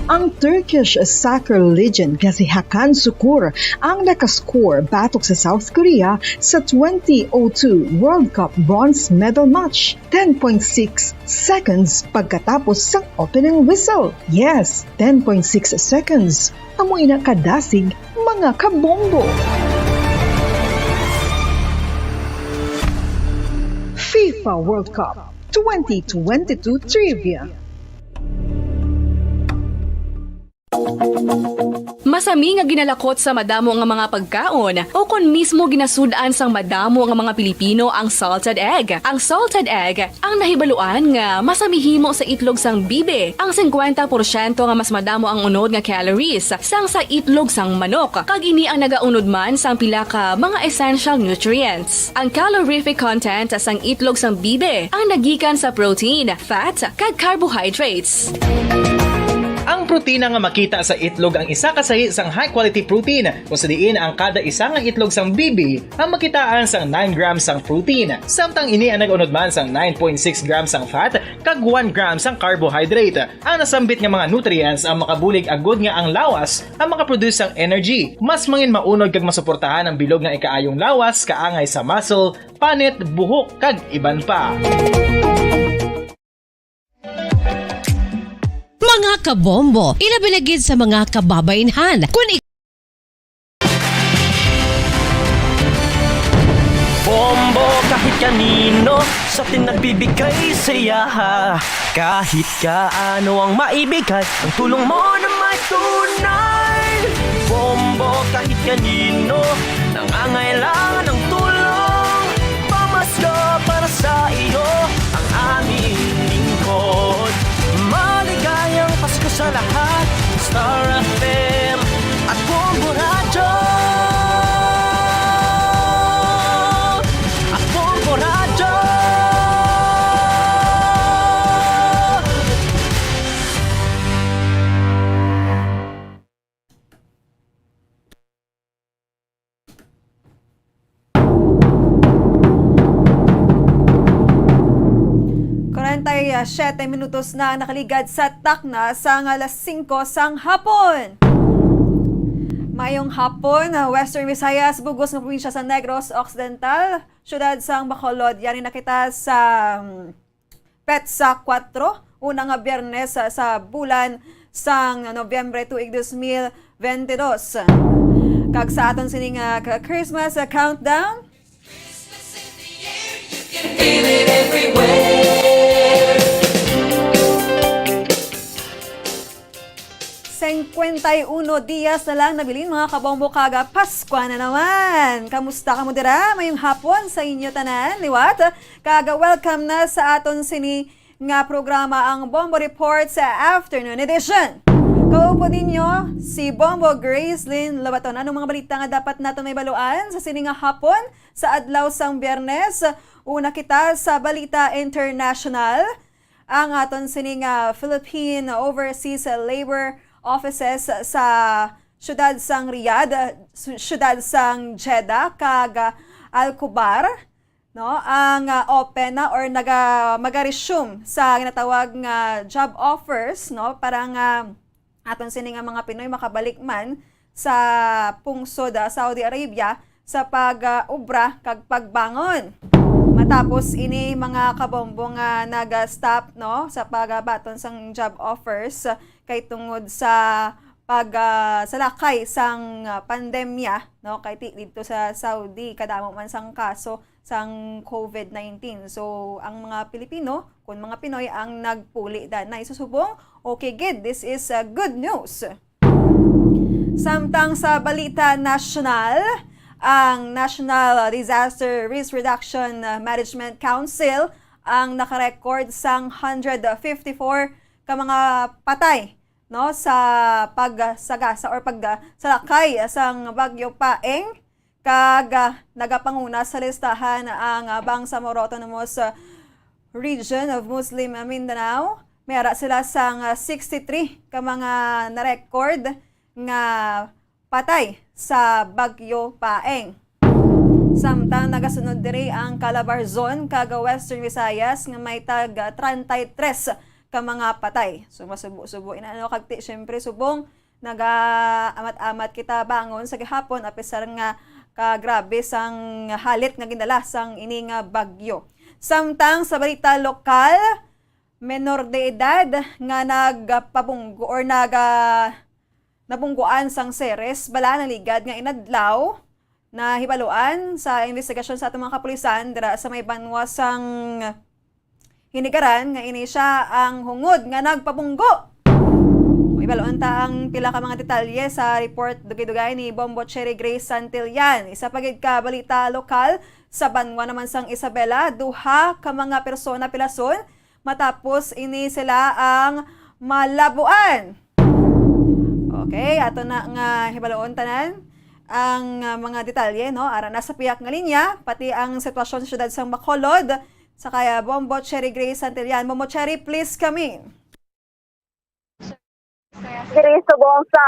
Ang Turkish soccer legend nga si Hakan Sukur ang nakascore batok sa South Korea sa twenty oh two World Cup bronze medal match, ten point six seconds pagkatapos sang opening whistle. Yes, ten point six seconds. Amo ina kadasig, mga kabombo. FIFA World Cup twenty twenty-two Trivia. Masami nga ginalakot sa madamo nga mga pagkaon o kon mismo ginasud-an sang madamo nga mga Pilipino ang salted egg. Ang salted egg ang nahibaluan nga masami himo sa itlog sang bibi. Ang singkwenta porsyento nga mas madamo ang unod nga calories sang sa itlog sang manok, kag ini ang nagaunod man sang pila ka mga essential nutrients. Ang calorific content sang itlog sang bibi ang nagikan sa protein, fat, kag carbohydrates. Ang protina nga makita sa itlog ang isa ka sahi sang high-quality protein, kung sa diin ang kada isa nga itlog sang bibi ang makitaan sang nine grams sang protein, samtang ini ang nag-unod man sang nine point six grams sang fat kag one gram sang carbohydrate. Ang nasambit nga mga nutrients ang makabulig agud nga ang lawas ang makaproduce sang energy, mas mangin maunod kag masuportahan ang bilog nga ikaayong lawas, kaangay sa muscle, panit, buhok, kag iban pa. Mga kabombo, ilabi na gid sa mga kababainhan. Kung ik- Bombo kahit kanino sa atin nagbibigay saya. Kahit kaano ang maibigay, ang tulong mo na may tunay. Bombo kahit kanino nangangailangan ng tulong. Pamasko para sa iyo ang aming lingkod. Maligayang Pasko sa lahat. Star F M at Bombo Radyo. At Bombo Radyo. Kwarenta y siete minutos na nakaligad sa takna sang alas singko sang hapon. Mayong hapon, ah, Western Visayas, bug-os nga probinsya sa Negros Occidental, siyudad sang Bacolod. Yari na kita sa, mm, petsa kuwatro, una nga Biyernes sa, sa bulan sang Nobyembre tuig dos mil bente dos. Kag sa aton sini nga ka-, Christmas, ah, countdown, Christmas in the air, you can feel it everywhere. Singkwenta y uno dias na lang nabilin, mga kabombo, kag Paskwa na naman. Kamusta kamo dira? Mayong hapon sa inyo tanan, liwat. Kag welcome na sa aton sini nga programa, ang Bombo Report sa Afternoon Edition. Kaupod ninyo si Bombo Grace Lynn Lobaton. Anong mga balita nga dapat naton mahibaluan sa sini nga hapon, sa adlaw sang Biyernes? Una kita sa balita international. Ang aton sini nga Philippine Overseas Labor Offices sa siyudad sang Riyadh, su-, siyudad sang Jeddah, kag Al Khobar, no, ang, ah, open na or naga-, maga-resume sa ginatawag nga job offers, no, para nga aton sini nga mga Pinoy makabalik man sa pungsod, ah, Saudi Arabia sa pag, ah, obra kag pagbangon. Matapos ini, mga kabombo, nga naga-stop, no, sa pagbaton sang job offers, ah, kay tungod sa pag, ah, salakay sang, ah, pandemya, no, kay ti-, didto sa Saudi kadamo man sang kaso sang covid nineteen. So, ang mga Pilipino, kun mga Pinoy ang nagpuli danay, so subong, okay gid, this is, uh, good news. Samtang sa balita nasyonal, ang National Disaster Risk Reduction, uh, Management Council ang nakarecord sang hundred fifty-four ka mga patay, no, sa pagsagasa or pag, ah, salakay sang Bagyo Paeng, Kag, ah, nagapanguna sa listahan ang, ah, Bangsamoro Autonomous, ah, Region of Muslim Mindanao. May ara sila sang, ah, sixty-three ka mga na-record nga patay sa Bagyo Paeng. Samtang nagasunod diri ang Calabarzon kag Western Visayas nga may tag treinta y tres ka mga patay. So, masubo-subo ina, ano, kag ti, syempre, subong nagaamat-amat kita bangon sa gihapon, apisar nga kagrabe sang halit nga gindala sang ini nga bagyo. Samtang sa balita lokal, menor de edad nga nagpabunggo or naga-, nabungguan sang seres bala naligad nga inadlaw, nahibaluan sa investigasyon sa atong mga kapulisan dira sa may banwa sang Hinigaran nga ini sia ang hungod nga nagpabunggo. Mahibaluan ta ang pila ka mga detalye sa report dugay-dugay ni Bombo Cherry Grace Santillan. Isa pa gid ka balita lokal, sa banwa naman sang Isabela, duha ka mga persona pilason matapos ini sila ang malabuan. Okay, ato na nga hibaluon tanan ang, ah, mga detalye, no? Ara na sa piyak nga linya, pati ang sitwasyon sa siyudad sang Bacolod. Sa kaya Bombo Cherry Grace Santillan. Bombo Cherry, please come in. Diri subong sa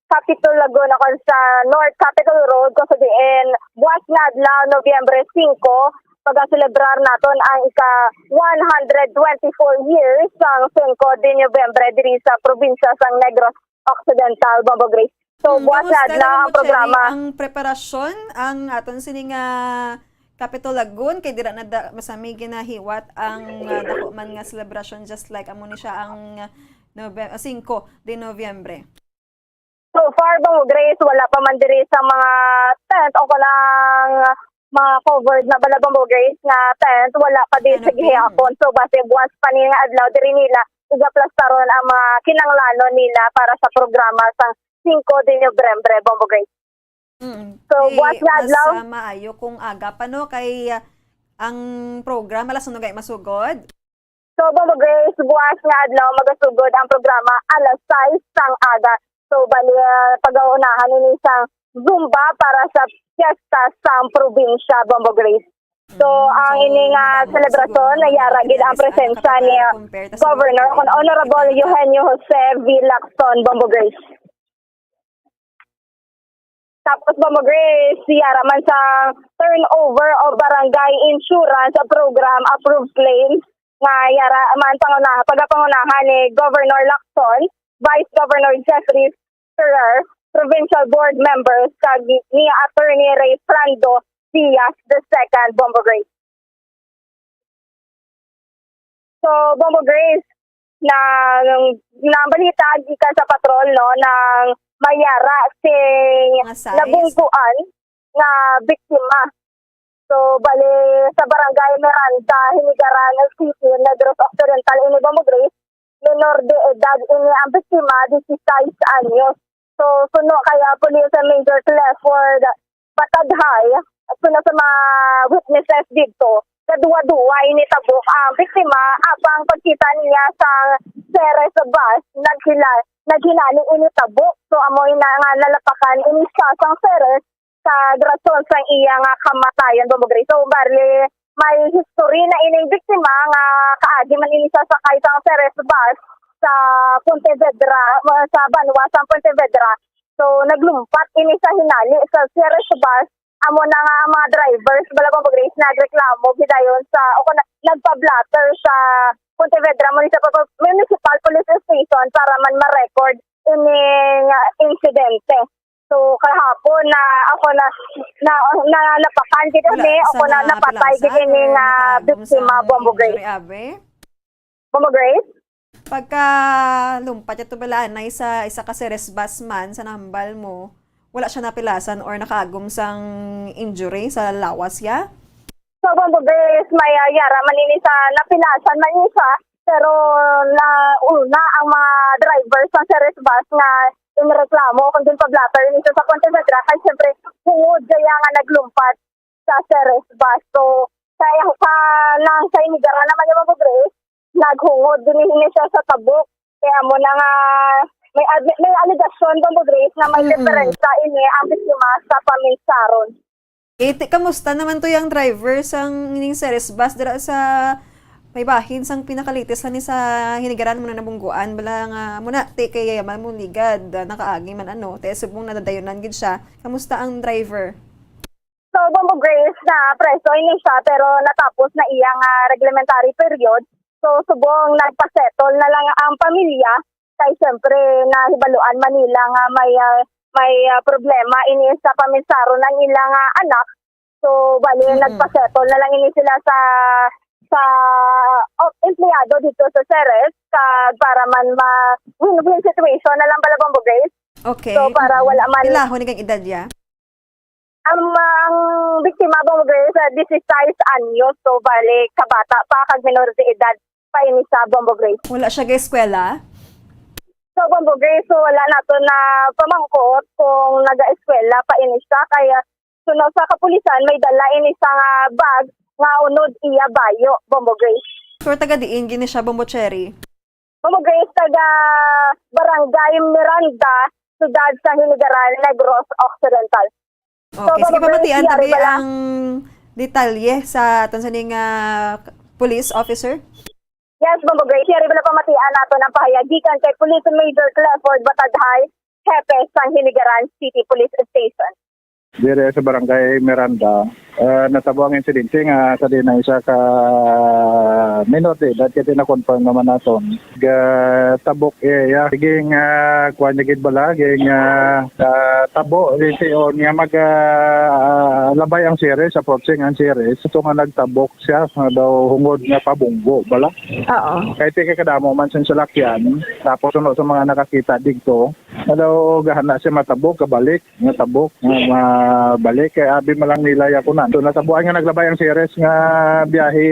Capitol Lagoon, o kon sa North Capitol Road, kung sa diin, buwas nga adlaw, Nobyembre singko, pagaselebrar naton ang ika one hundred twenty-four years sang Cinco de Noviembre diri sa probinsya sang Negros Occidental, Bombo Grace. So, mm, buwas nga adlaw ang programa. Ang preparasyon, ang aton sini nga Capitol Lagoon, kay dira na da, masami ginahiwat ang, ah, dako man nga selebrasyon, just like amo ni siya ang, ah, Nove-, ah, singko de Nobyembre. So far, Bombo Grace, wala pa man diri sa mga tent o kanang mga covered na bala, Bombo Grace, nga tent, wala pa diri sa gihapon. So, base buwas pa ni nga adlaw, diri nila igaplastaron ang mga kinahanglanon nila para sa programa sang singko de Nobyembre, Bombo Grace. Mm. So, buwas nga adlaw. Mas, ah, maayo kung aga pa, no? Kay, ah, ang program alas uno gay masugod. So, Bombo Grace, buwas nga adlaw magasugod ang programa alas sais sang aga. So, bali, ah, pagaunahan ini sang Zumba para sa piyesta sang probinsya, Bombo Grace. So, mm, ang ini nga selebrasyon, nayara gid ang presensya ni Governor, kon Honorable Eugenio Jose V. Lacson, Bombo Grace. Tapos, Bombo Grace, yara man sa turnover of barangay insurance program approved claims nga yara man panguna-, pagapangunahan ni Governor Lacson, Vice Governor Jeffrey Ferrer, Provincial Board members, kag ni Attorney Ray Frando Diaz the second, Bombo Grace. So, Bombo Grace, na, na balita gikan sa patrol, no, nang mayara sing nabungguan nga biktima. So, bali, sa Barangay Miranda, Hinigaran City, Negros Occidental, ini, Bombo Grace, menor de edad ini ang biktima, dieciséis anyos. So, suno kay, ah, Police Major Clifford Batadhay, suno sa mga witnesses didto, kaduwa-duwa ini tabok ang biktima, apang pagkita niya sa series bus, naghila-, naghinali ini tabok. So, amo ina nga nalapakan ini siya sang series, sa rason sang iya nga kamatayon, Bombo Grace. So, bali, may history na ining biktima nga kaagi man ini sa sakay sang series bus sa Pontevedra, sa banwa sa Pontevedra. So, naglumpat ini sa hinali sa series bus. Amo na nga ang mga drivers, bala, Bombo Grace, nagreklamo gidayon sa, o kung na-, nagpa-blotter sa Pontevedra Municipal, Municipal Police Station para man ma-record ining, ah, insidente. So, kahapon na ako na, na, na, napakan gid ini, ako na napatay gid ini nga biktima, Bombo Grace. Bombo Grace? Pagka lumpat ito bala, na isa, isa ka series bus man sa nahambal mo, wala siya napilasan or nakaagom sang injury sa lawas ya? So, Bombo Grace, may, ah, yara man ini sa napilasan man ini siya, pero nauna ang mga driver sa series bus nga inreklamo kung din pa-blotter ini sa Pontevedra, kay siyempre, hungod kaya nga naglumpat sa series bus. So, sa, sa, nang sa Hinigaran naman ni Bombo Grace, naghungod din ini siya sa tabok. Kaya mo na nga may ad-, may alegasyon, Bombo Grace, na may Mm-mm. diferensya ini ang biktima sa paminsaron. Eh, ti-, kamusta naman to yang driver sang ining Ceres bus dira sa may bahin sang pinakalitis lang ni sa Hinigaran mo na nabungguan? Bala nga, amo na, ti, kay yaman mo ligad, ah, nakaagi man ano, ti, subong nadadayonan gid siya. Kamusta ang driver? So, Bombo Grace, na preso ini siya, pero natapos na iya nga reglementary period. So, subong nagpasettle na lang ang pamilya, kay siyempre nahibaluan man nila nga may, ah, may, ah, problema ini sa paminsaron ang ilang, ah, anak. So, bali, Mm-mm. nagpasettle na lang ini sila sa, sa op-, empleyado dito sa Ceres, kag para man ma-win-win situation na lang pala, Bombo Grace. Okay. So, para Mm-mm. wala man Pila ho ni kang edad ya? Ang, ang biktima, Bombo Grace, ah, dieciséis anyos, so bali, kabata pa, kag minor de edad pa ini sa Bombo Grace. Wala siya ga-eskwela? So, Bombo Grace, so wala nato na pamangkot kung naga-eskwela pa ini siya, kaya suno sa kapulisan, may dala ini sa nga bag nga unod iya bayo, Bombo Grace. So, taga diin gini siya, Bombo Cherry? Bombo Grace, taga Barangay Miranda, siyudad sa Hinigaran, Negros Occidental. Okay, sige, Bombo Grace, pamatian yari tabi bala ang detalye sa aton sining, ah, police officer. Yes, Bombo Grace, yari bala pamatian nato ng pahayag gikan kay Police Major Clifford Batadhay, hepe sang Hinigaran City Police Station. Dire sa Barangay Miranda, ah, natabo ang insidente nga sa diin ang isa ka minor de edad, kay na-confirm naman naton. Gatabok iya, ging, ah, kuwan niya gid bala, ging, ah, ah, tabo, di siyon nga mag, ah, labay ang Ceres, approaching ang Ceres. Ito nga nagtabok siya, nga daw hungod nga pabunggo bala. Oo. Kay ti kay kadamo man sing salakyan, tapos suno sa mga nakakita dito, nga daw gahana siya matabok, kabalik. Nga tabok, nga mabalik, kay abi man lang nila ya kunan. So, natabuan nga naglabay ang Ceres nga biyahe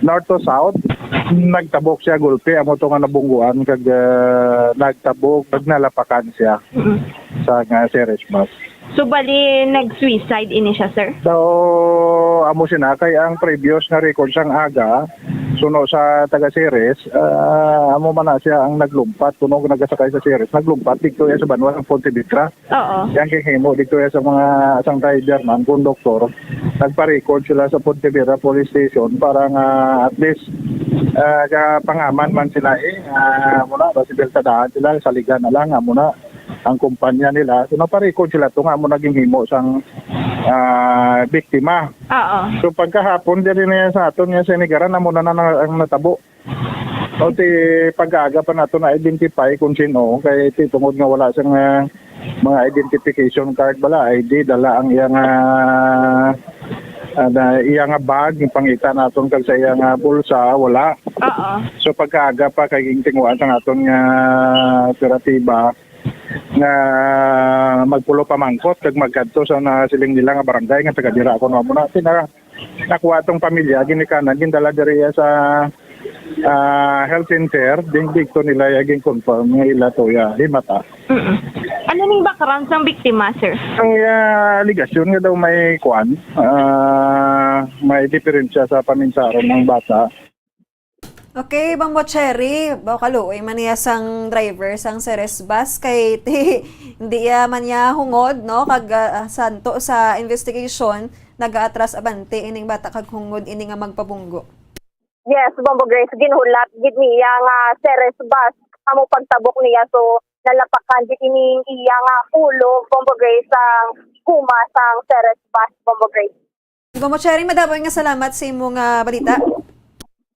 north to south, nagtabok siya gulpi, amo to nga nabungguan kag, ah, nagtabok, kag nalapakan siya Mm. sa nga Ceres bus. So, bali, nag-suicide ini siya, sir? So, amo siya na, kay ang previous nga record sang aga, suno sa taga Ceres, ah, amo man na siya ang naglumpat, kuno nagasakay sa Ceres, naglumpat dito ya sa banwa ng Pontevedra. Oo. Yang ginhimo dito ya sa mga sang driver man, konduktor. Nagpa-record sila sa Pontevedra Police Station para nga at least, ah, kapangaman man sila eh. Ah, muna, basi biltadahan sila, saligan na lang, ah, muna ang kumpanya nila. So, nagpa-record sila to nga muna ginhimo sang, ah, biktima. Oo. So, pagkahapon, diri na yan sa aton nga sinigaran, amo na, na, na ang natabo. O ti pag-aga pa nato na-identify kung sino, kay ti tungod nga wala siyang, ah, mga identification card bala, I D, dala ang iya nga, ah, na, iya nga bag, yung pangita naton kag sa iya nga bulsa, wala. Oo. So pagkaaga pa kay gintinguan sa aton nga operatiba nga magpulo pamangkot kag magkadto sa nasiling nila nga barangay nga taga dira ako na mo na. Nakuha tong pamilya, ginikanan, gindala diri sa, ah, health center, din dito nila ya gin-confirm nga ila to ya himata. Mm-mm. Ano ning background sang biktima, sir? Ang, ah, aligasyon nga daw may kuan, ah, may diferensya sa paminsaron ng bata. Okay, Bombo Cherry, ba kaluoy man niya sang driver sang Ceres bus kay ti, hindi ya man niya hungod, no, kag, ah, santo sa investigation, nagaatras abante ining bata kag hungod ini nga magpabunggo. Yes, Bombo Grace, ginhulat gid niya nga Ceres bus amo pagtabok niya, so nalapakan gid ining iya nga ulo, Bombo Grace, sang guma sang Ceres bus, Bombo Grace. Bombo Cherry, madamo nga salamat sa imo nga balita.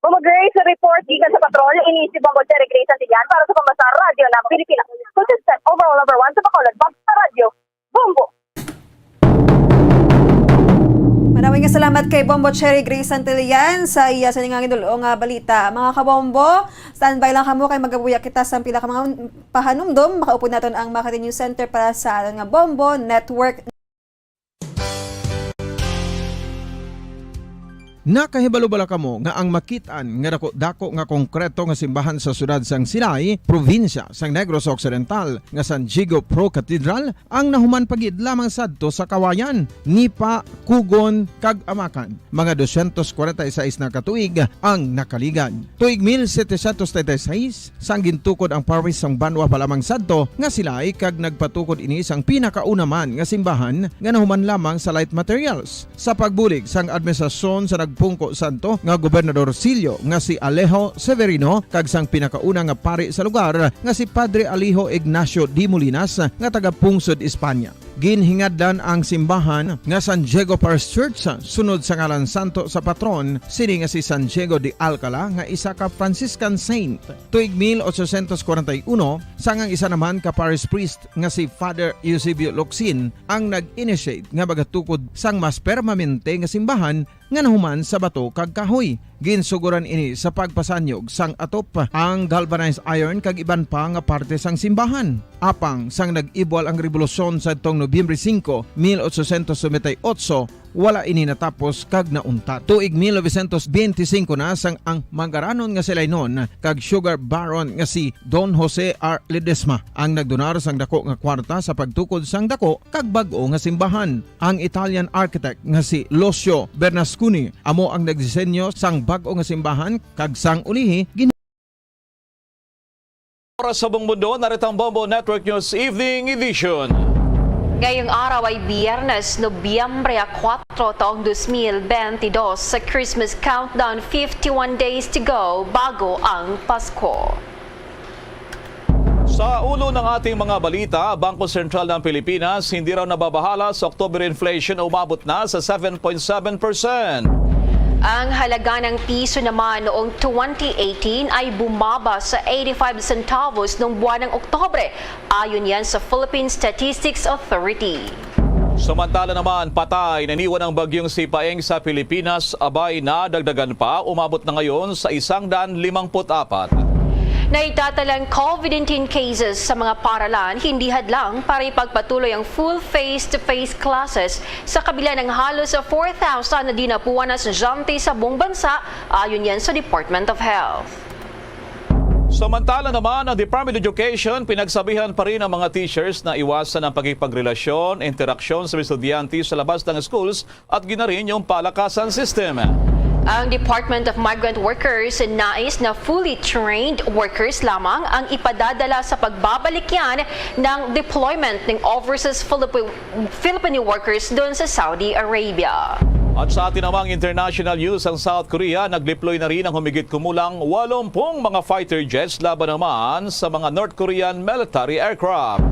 Bombo Grace, report gikan sa patrol, ini si Bombo Cherry Grace Santillan para sa Pambansang Radyo ng Pilipinas. Consistent, overall number one sa Bacolod, Pambansang Radyo. Bombo! Madamo nga salamat kay Bombo Cherry Grace Santillan sa iya sa nga gindulo nga balita. Mga kabombo, standby lang kamo kay magabuya kita sa pila ka mga pahanumdom. Makaupod naton ang Makati News Center para sa aton nga Bombo Network. Nakahibalo bala kamo nga ang makit-an nga dako-dako nga konkreto nga simbahan sa siyudad sang Silay, probinsya sang Negros Occidental, nga San Diego Pro Cathedral, ang nahuman pa gid lamang sadto sa Kawayan, Nipa, Kugon, kag Amakan? Mga dosyentos kwarenta y seis na ka tuig ang nakaligad. Tuig mil setecientos treinta y seis, sang gintukod ang parish sang banwa pa lamang sadto nga Silay, kag nagpatukod ini sang pinakauna man nga simbahan nga nahuman lamang sa light materials. Sa pagbulig sang administrasyon sa nagpungko sadto nga gobernadorcillo nga si Alejo Severino kag sang pinakauna nga pari sa lugar nga si Padre Alejo Ignacio de Molinas nga taga-pungsod Espanya. Ginhingadlan ang simbahan nga San Diego Parish Church sunod sa ngalan santo sa patron sini nga si San Diego de Alcala nga isa ka Franciscan saint. Tuig mil ochocientos kwarenta y uno, sang ang isa naman ka parish priest nga si Father Eusebio Locsin ang nag-initiate nga magatukod sang mas permanente nga simbahan nga nahuman sa bato kag kahoy. Ginsugoran ini sa pagpasanyog sang atop, ang galvanized iron kag iban pa nga parte sang simbahan. Apang sang nag-ibwal ang rebolusyon sadtong Nobyembre singko, mil ochocientos noventa y ocho, wala ini natapos kag nauntat. Tuig mil novecientos benti singko na sang ang mangaranon nga si Lainon kag sugar baron nga si Don Jose R. Ledesma ang nagdonar sang dako nga kwarta sa pagtukod sang dako kag bag-o nga simbahan. Ang Italian architect nga si Lucio Bernasconi amo ang nagdisenyo sang bag-o nga simbahan, kag sang ulihi gin- Oras sa buong mundo, narito ang Bombo Network News Evening Edition. Ngayong araw ay Biyernes, Nobyembre kuwatro, taong dos mil benti dos, sa Christmas countdown, fifty-one days to go bago ang Pasko. Sa ulo ng ating mga balita, Bangko Sentral ng Pilipinas hindi raw nababahala sa October inflation, umabot na sa seven point seven percent. Ang halaga ng piso naman noong twenty eighteen ay bumaba sa eighty-five centavos noong buwan ng Oktubre, ayon yan sa Philippine Statistics Authority. Samantala naman, patay na iniwan ang bagyong Sipaeng sa Pilipinas, abay, nadagdagan pa, umabot na ngayon sa isang daan limangput apat. Naitatalang COVID nineteen cases sa mga paralan, hindi hadlang para ipagpatuloy ang full face-to-face classes sa kabila ng halos four thousand na dinapuan na estudyante sa buong bansa, ayon yan sa Department of Health. Samantala naman, ang Department of Education, pinagsabihan pa rin ang mga teachers na iwasan ang pakikipagrelasyon, interaksyon sa mga estudyante sa labas ng schools at ginarin yung palakasan system. Ang Department of Migrant Workers nais na fully trained workers lamang ang ipadadala sa pagbabalikyan ng deployment ng overseas Filipi-, Filipino workers doon sa Saudi Arabia. At sa atin namang international news, ang South Korea nag-deploy na rin ang humigit kumulang walumpung mga fighter jets laban naman sa mga North Korean military aircraft.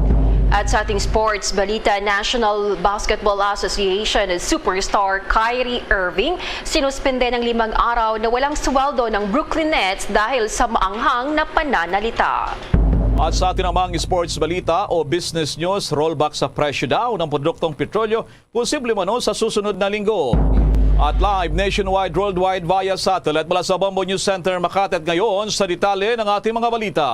At sa ating sports balita, National Basketball Association superstar Kyrie Irving sinuspende ng limang araw na walang sweldo ng Brooklyn Nets dahil sa maanghang na pananalita. At sa atin namang sports balita o business news, rollback sa presyo daw ng produktong petrolyo posible mano sa susunod na linggo. At live nationwide, worldwide via satellite mula sa Bombo News Center, Makati. At ngayon, sa detalye ng ating mga balita.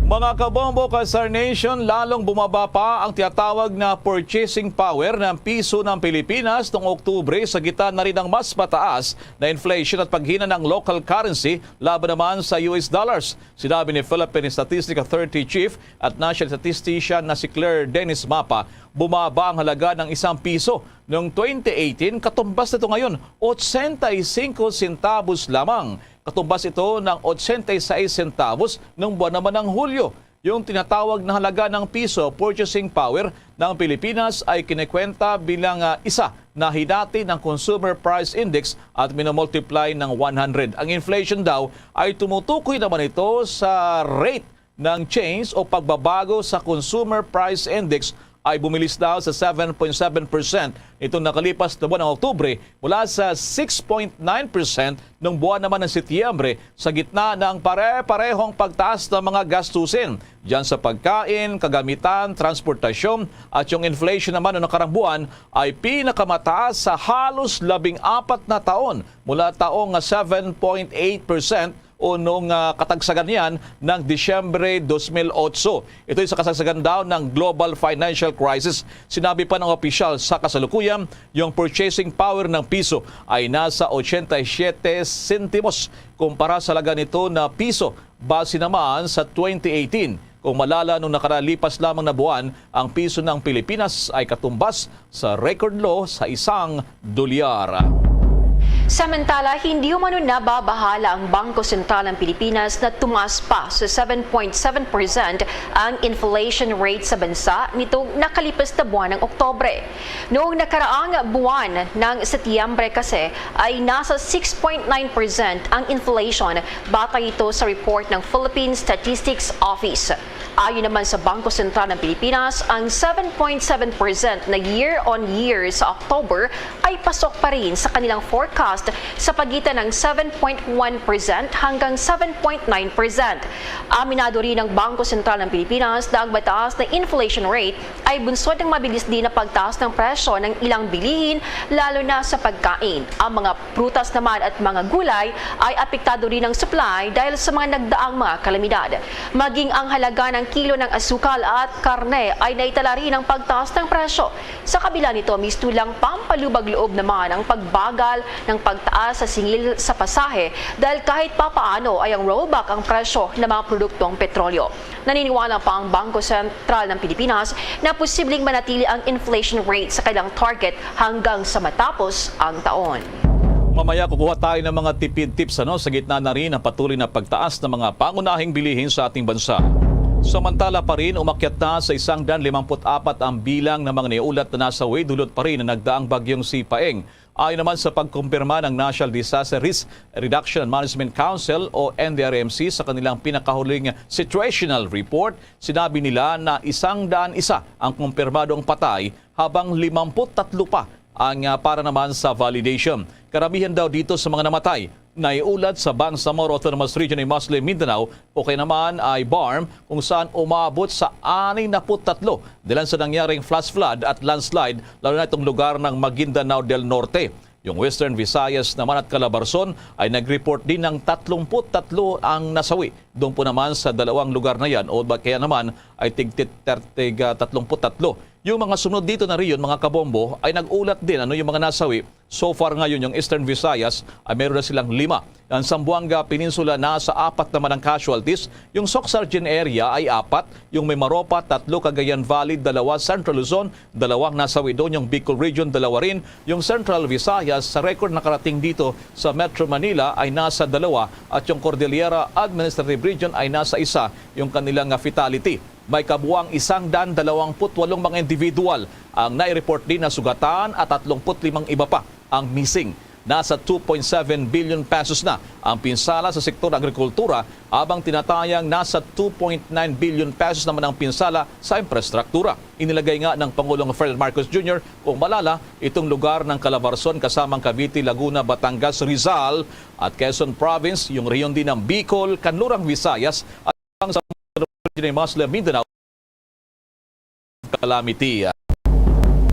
Mga kabombo, ka-Star Nation, lalong bumaba pa ang tinatawag na purchasing power ng piso ng Pilipinas noong Oktubre, sa gitna na rin ng mas mataas na inflation at paghina ng local currency laban naman sa U S dollars. Sinabi ni Philippine Statistic Authority Chief at National Statistician na si Claire Dennis Mapa, bumaba ang halaga ng isang piso noong twenty eighteen, katumbas nito ngayon, ochenta y cinco centavos lamang. Katumbas ito ng ochenta y seis centavos noong buwan naman ng Hulyo. Yung tinatawag na halaga ng piso purchasing power ng Pilipinas ay kinikwenta bilang, ah, isa na hinati ng Consumer Price Index at minomultiply ng one hundred. Ang inflation daw ay tumutukoy naman ito sa rate ng change o pagbabago sa Consumer Price Index ay bumilis daw sa seven point seven percent nitong nakalipas na buwan ng Oktubre, mula sa six point nine percent nung buwan naman ng Setyembre, sa gitna ng pare-parehong pagtaas ng mga gastusin, diyan sa pagkain, kagamitan, transportasyon, at yung inflation naman noong nakarang buwan ay pinakamataas sa halos labing apat na taon, mula taong seven point eight percent o noong, ah, katagsagan niyan ng Disyembre dos mil otso. Ito'y sa kasagsagan daw ng global financial crisis. Sinabi pa ng opisyal, sa kasalukuyan, yung purchasing power ng piso ay nasa ochenta y siete sentimos kumpara sa laga nito na piso base naman sa twenty eighteen. Kung malala, nung nakaralipas lamang na buwan, ang piso ng Pilipinas ay katumbas sa record low sa isang dolyar. Samantala, hindi umano nababahala ang Bangko Sentral ng Pilipinas na tumaas pa sa seven point seven percent ang inflation rate sa bansa nitong nakalipas na buwan ng Oktobre. Noong nakaraang buwan ng Setyembre kasi ay nasa six point nine percent ang inflation, batay ito sa report ng Philippine Statistics Office. Ayon naman sa Bangko Sentral ng Pilipinas, ang seven point seven percent na year-on-year sa October ay pasok pa rin sa kanilang forecast sa pagitan ng seven point one percent hanggang seven point nine percent. Aminado rin ang Bangko Sentral ng Pilipinas na ang mataas na inflation rate ay bunsod ng mabilis din na pagtaas ng presyo ng ilang bilihin, lalo na sa pagkain. Ang mga prutas naman at mga gulay ay apektado rin ng supply dahil sa mga nagdaang mga kalamidad. Maging ang halaga ng kilo ng asukal at karne ay naitala rin ang pagtaas ng presyo. Sa kabila nito, mistulang pampalubag-loob naman ang pagbagal ng pagtaas sa singil sa pasahe dahil kahit papaano ay ang rollback ang presyo ng mga produktong petrolyo. Naniniwala pa ang Bangko Sentral ng Pilipinas na posibleng manatili ang inflation rate sa kanilang target hanggang sa matapos ang taon. Mamaya kukuha tayo ng mga tipid tips, ano, sa gitna na rin ng patuloy na pagtaas ng mga pangunahing bilihin sa ating bansa. Samantala pa rin, umakyat na sa isang daan limampu't apat ang bilang ng mga niulat na nasawi dulot pa rin ng nagdaang bagyong Sipaeng. Ayon naman sa pagkumpirma ng National Disaster Risk Reduction and Management Council o N D R M C sa kanilang pinakahuling situational report, sinabi nila na isang daan isa ang kumpirmadong patay, habang limampu't tatlo pa ang, ah, para naman sa validation. Karamihan daw dito sa mga namatay naiulat sa Bangsamoro Autonomous Region, Imazlen, Mindanao, o kaya naman ay BARMM, kung saan umabot sa anim na put tatlo dahilan sa nangyaring flash flood at landslide, lalo na itong lugar ng Maguindanao del Norte. Yung Western Visayas naman at Calabarzon ay nag-report din ng tatlumpu't tatlo ang nasawi. Doon po naman sa dalawang lugar na yan, o ba kaya naman ay tig-, tig-, tig-, ah, tatlumpu't tatlo. Yung mga sunod dito na riyon, mga kabombo, ay nag-ulat din, ano, yung mga nasawi. So far ngayon, yung Eastern Visayas ay meron na silang lima. Ang Zamboanga Peninsula, nasa apat naman ang casualties. Yung Soccsksargen area ay apat. Yung Mimaropa, tatlo. Cagayan Valley, dalawa. Central Luzon, dalawang nasawi doon. Yung Bicol Region, dalawa rin. Yung Central Visayas, sa record nakarating dito sa Metro Manila, ay nasa dalawa. At yung Cordillera Administrative Region ay nasa isa yung kanilang, ah, fatality. May kabuang isang daan dalawampu't walong mga individual ang nai-report din na sugatan at tatlumpu't limang iba pa ang missing. Nasa two point seven billion pesos na ang pinsala sa sektor agrikultura, habang tinatayang nasa two point nine billion pesos naman ang pinsala sa infrastruktura. Inilagay nga ng Pangulong Ferdinand Marcos Junior, kung malala, itong lugar ng Calabarzon kasamang Cavite, Laguna, Batangas, Rizal at Quezon Province, yung rehiyon din ng Bicol, Kanlurang Visayas, at ang sa Muslim Mindanao calamity.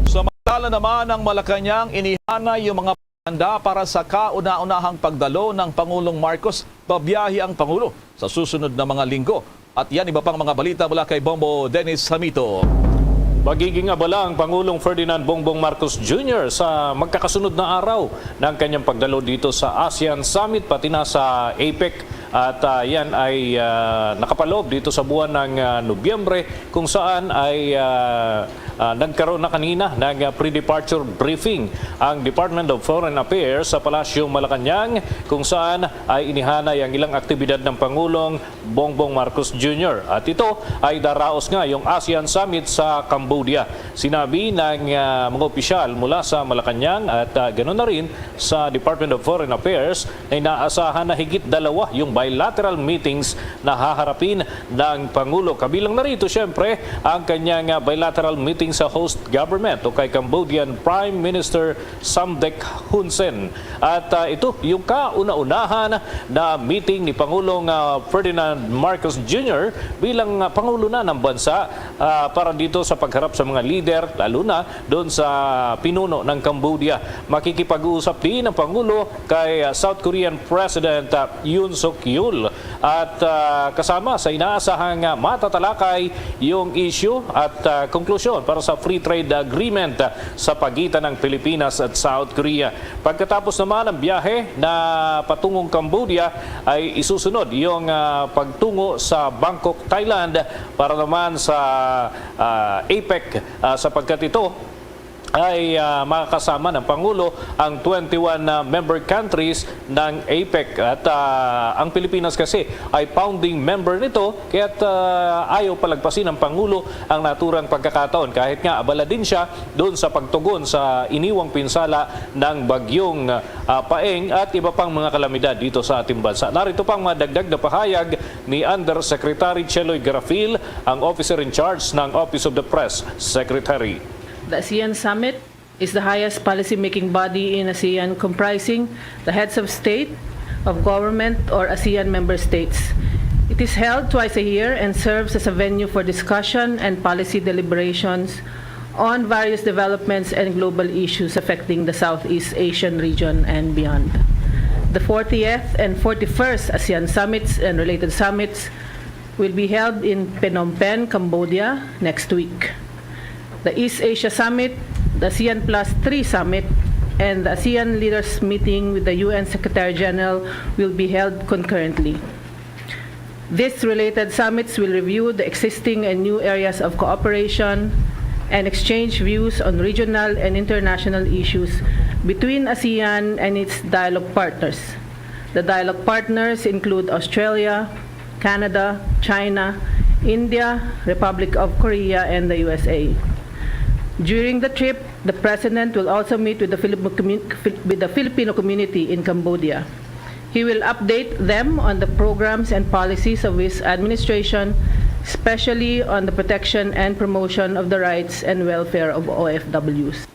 Samantala naman ang Malacañang, inihanay yung mga handa para sa kauna-unahang pagdalo ng Pangulong Marcos. Babiyahe ang Pangulo sa susunod na mga linggo. At yan, iba pang mga balita mula kay Bombo Dennis Hamito. Magiging abala ang Pangulong Ferdinand Bongbong Marcos Junior sa magkakasunod na araw ng kanyang pagdalo dito sa ASEAN Summit, pati na sa APEC. At, ah, yan ay, ah, nakapaloob dito sa buwan ng, ah, Nobyembre, kung saan ay, ah, ah, nagkaroon na kanina ng, ah, pre-departure briefing ang Department of Foreign Affairs sa Palasyong Malacañang, kung saan ay inihanay ang ilang aktibidad ng Pangulong Bongbong Marcos Junior. At ito ay daraos ngayong ASEAN Summit sa Cambodia. Sinabi ng, ah, mga opisyal mula sa Malacañang at, ah, ganoon na rin sa Department of Foreign Affairs na inaasahan na higit dalawa yung bilateral meetings na haharapin ng Pangulo. Kabilang na rito, siyempre, ang kanyang, ah, bilateral meeting sa host government o kay Cambodian Prime Minister Samdech Hun Sen. At, ah, ito yung kauna-unahan na meeting ni Pangulong, ah, Ferdinand Marcos Junior bilang, ah, Pangulo na ng bansa, ah, para dito sa pagharap sa mga lider, lalo na doon sa pinuno ng Cambodia. Makikipag-uusap din ang Pangulo kay, ah, South Korean President, ah, Yoon Suk Seoul. At ah, kasama sa inaasahang ah, matatalakay yung issue at ah, konklusyon para sa free trade agreement ah, sa pagitan ng Pilipinas at South Korea. Pagkatapos naman ng biyahe na patungong Cambodia, ay isusunod yung ah, pagtungo sa Bangkok, Thailand, para naman sa ah, APEC, ah, sapagkat ito ay ah, makakasama ng Pangulo ang twenty-one na member countries ng APEC. At ah, ang Pilipinas kasi ay founding member nito, kaya't ah, ayaw palagpasin ng Pangulo ang naturang pagkakataon, kahit nga abala din siya doon sa pagtugon sa iniwang pinsala ng bagyong ah, Paeng at iba pang mga kalamidad dito sa ating bansa. Narito pang mga dagdag na pahayag ni Undersecretary Cheloy Garafil, ang officer in charge ng Office of the Press Secretary. The ASEAN Summit is the highest policy-making body in ASEAN, comprising the heads of state, of government, or ASEAN member states. It is held twice a year and serves as a venue for discussion and policy deliberations on various developments and global issues affecting the Southeast Asian region and beyond. The fortieth and forty-first ASEAN Summits and related summits will be held in Phnom Penh, Cambodia, next week. The East Asia Summit, the ASEAN Plus three Summit, and the ASEAN Leaders Meeting with the U N Secretary General will be held concurrently. These related summits will review the existing and new areas of cooperation and exchange views on regional and international issues between ASEAN and its dialogue partners. The dialogue partners include Australia, Canada, China, India, Republic of Korea, and the U S A. During the trip, the President will also meet with the Filipino commu-, with the Filipino community in Cambodia. He will update them on the programs and policies of his administration, especially on the protection and promotion of the rights and welfare of O F Ws.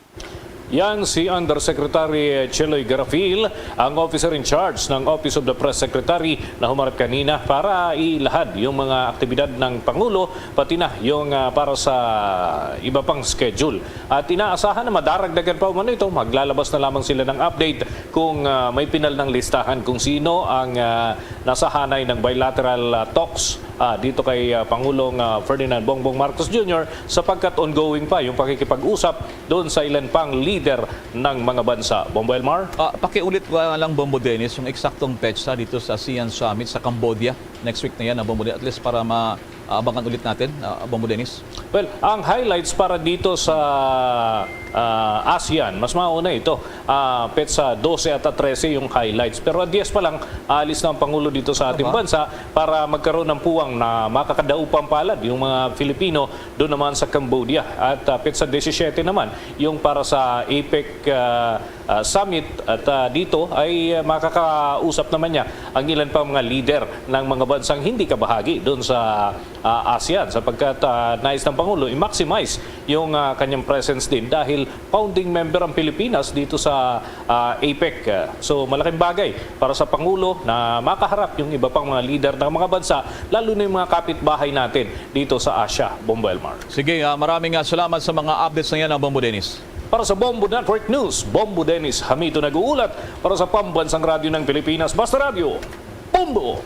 Yang si Undersecretary Cheloy Garafil, ang officer in charge ng Office of the Press Secretary na humarap kanina para ilahad yung mga aktibidad ng Pangulo, pati na yung ah, para sa iba pang schedule. At inaasahan na madaragdagan pa umano ito, maglalabas na lamang sila ng update kung ah, may pinal ng listahan kung sino ang ah, nasa hanay ng bilateral ah, talks ah, dito kay ah, Pangulong ah, Ferdinand Bongbong Marcos Junior, sapagkat ongoing pa yung pakikipag-usap doon sa ilan pang leader ng mga bansa. Bombo Elmar? Ah, pakiulit ko lang, Bombo Dennis, yung eksaktong petsa dito sa ASEAN Summit sa Cambodia. Next week na yan, ah, Bombo Dennis. At least para ma-, ah, abangan ulit natin, ah, Bombo Dennis. Well, ang highlights para dito sa ah, ASEAN, mas mauna ito. Ah, petsa dose at trese yung highlights. Pero a diyes pa lang, alis na ang Pangulo dito sa ating Aba. bansa para magkaroon ng puwang na makakadaupang palad yung mga Filipino doon naman sa Cambodia. At ah, petsa disisiyete naman yung para sa APEC ah, ah, Summit. At ah, dito ay ah, makakausap naman niya ang ilan pang mga leader ng mga bansang hindi kabahagi doon sa ah, ASEAN, sapagkat ah, nais ng Pangulo i-maximize yung ah, kanyang presence din dahil founding member ang Pilipinas dito sa ah, APEC. So malaking bagay para sa Pangulo na makaharap yung iba pang mga leader ng mga bansa, lalo na yung mga kapitbahay natin dito sa Asia. Bombo Elmar. Sige, ah, maraming ah, salamat sa mga updates na yan, ah, Bombo Dennis. Para sa Bombo Network News, Bombo Dennis Hamito nag-uulat para sa Pambansang Radyo ng Pilipinas, Basta Radyo, Bombo!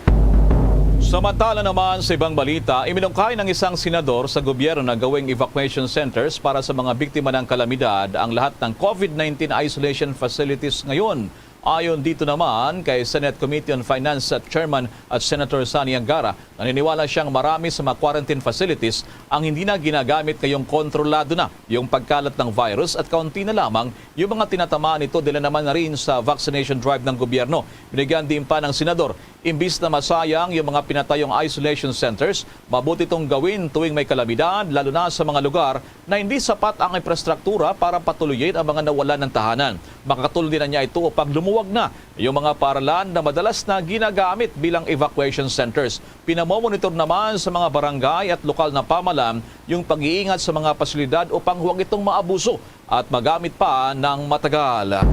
Samantala naman, sa ibang balita, iminungkahi ng isang senador sa gobyerno na gawing evacuation centers para sa mga biktima ng kalamidad ang lahat ng COVID nineteen isolation facilities ngayon. Ayon dito naman kay Senate Committee on Finance Chairman at Senator Sonny Angara, naniniwala siyang marami sa mga quarantine facilities ang hindi na ginagamit ngayong kontrolado na yung pagkalat ng virus at kaunti na lamang yung mga tinatamaan nito dahil naman na rin sa vaccination drive ng gobyerno. Binigyan din pa ng senador, imbis na masayang yung mga pinatayong isolation centers, mabuti itong gawin tuwing may kalamidad, lalo na sa mga lugar na hindi sapat ang infrastruktura para patuloyin ang mga nawalan ng tahanan. Makakatulong din niya ito upang lumuwag na yung mga paaralan na madalas na ginagamit bilang evacuation centers. Pinamomonitor naman sa mga barangay at lokal na pamalan yung pag-iingat sa mga pasilidad upang huwag itong maabuso at magamit pa ng matagal.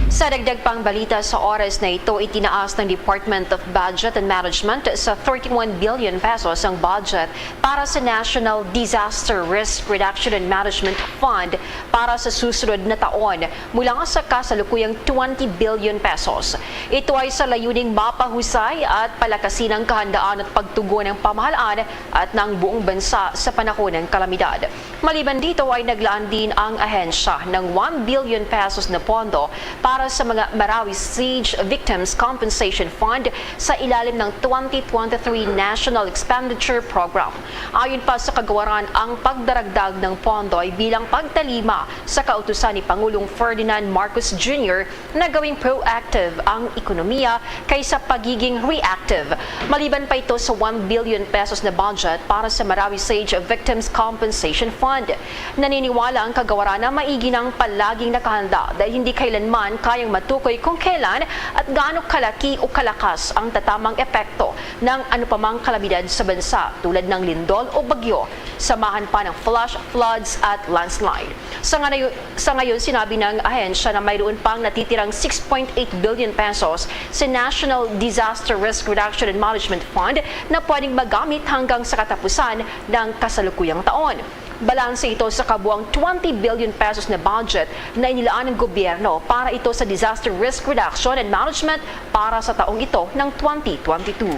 Sa dagdag pang balita, sa oras na ito, itinaas ng Department of Budget and Management sa thirty-one billion pesos ang budget para sa National Disaster Risk Reduction and Management Fund para sa susunod na taon, mula sa kasalukuyang twenty billion pesos. Ito ay sa layuning mapahusay at palakasin ang kahandaan at pagtugon ng pamahalaan at ng buong bansa sa panahon ng kalamidad. Maliban dito, ay naglaan din ang ahensya ng one billion pesos na pondo para sa mga Marawi Siege Victims Compensation Fund sa ilalim ng twenty twenty-three National Expenditure Program. Ayon pa sa kagawaran, ang pagdaragdag ng pondo ay bilang pagtalima sa kautusan ni Pangulong Ferdinand Marcos Junior na gawing proactive ang ekonomiya kaysa pagiging reactive. Maliban pa ito sa one billion pesos na budget para sa Marawi Siege Victims Compensation Fund. Naniniwala ang kagawaran na maigi nang palaging nakahanda dahil hindi kailanman kayang matukoy kung kailan at gaano kalaki o kalakas ang tatamang epekto ng anupamang kalamidad sa bansa, tulad ng lindol o bagyo, samahan pa ng flash floods at landslide. Sa ngayon, sa ngayon, sinabi ng ahensya na mayroon pang natitirang six point eight billion pesos sa National Disaster Risk Reduction and Management Fund na pwedeng magamit hanggang sa katapusan ng kasalukuyang taon. Balanse ito sa kabuang twenty billion pesos na budget na inilaan ng gobyerno para ito sa Disaster Risk Reduction and Management para sa taong ito ng twenty twenty-two.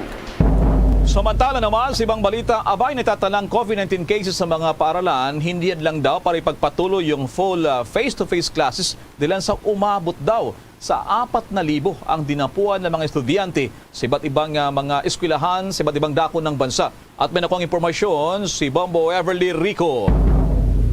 Samantala naman, sa ibang balita, abay, natatalang COVID nineteen cases sa mga paaralan, hindi yan lang daw para ipagpatuloy yung full, ah, face-to-face classes, dilan sa umabot daw sa apat na libo ang dinapuan ng mga estudyante sa iba't ibang, ah, mga eskwelahan sa iba't ibang dako ng bansa. At may nakuhang impormasyon si Bombo Everly Rico.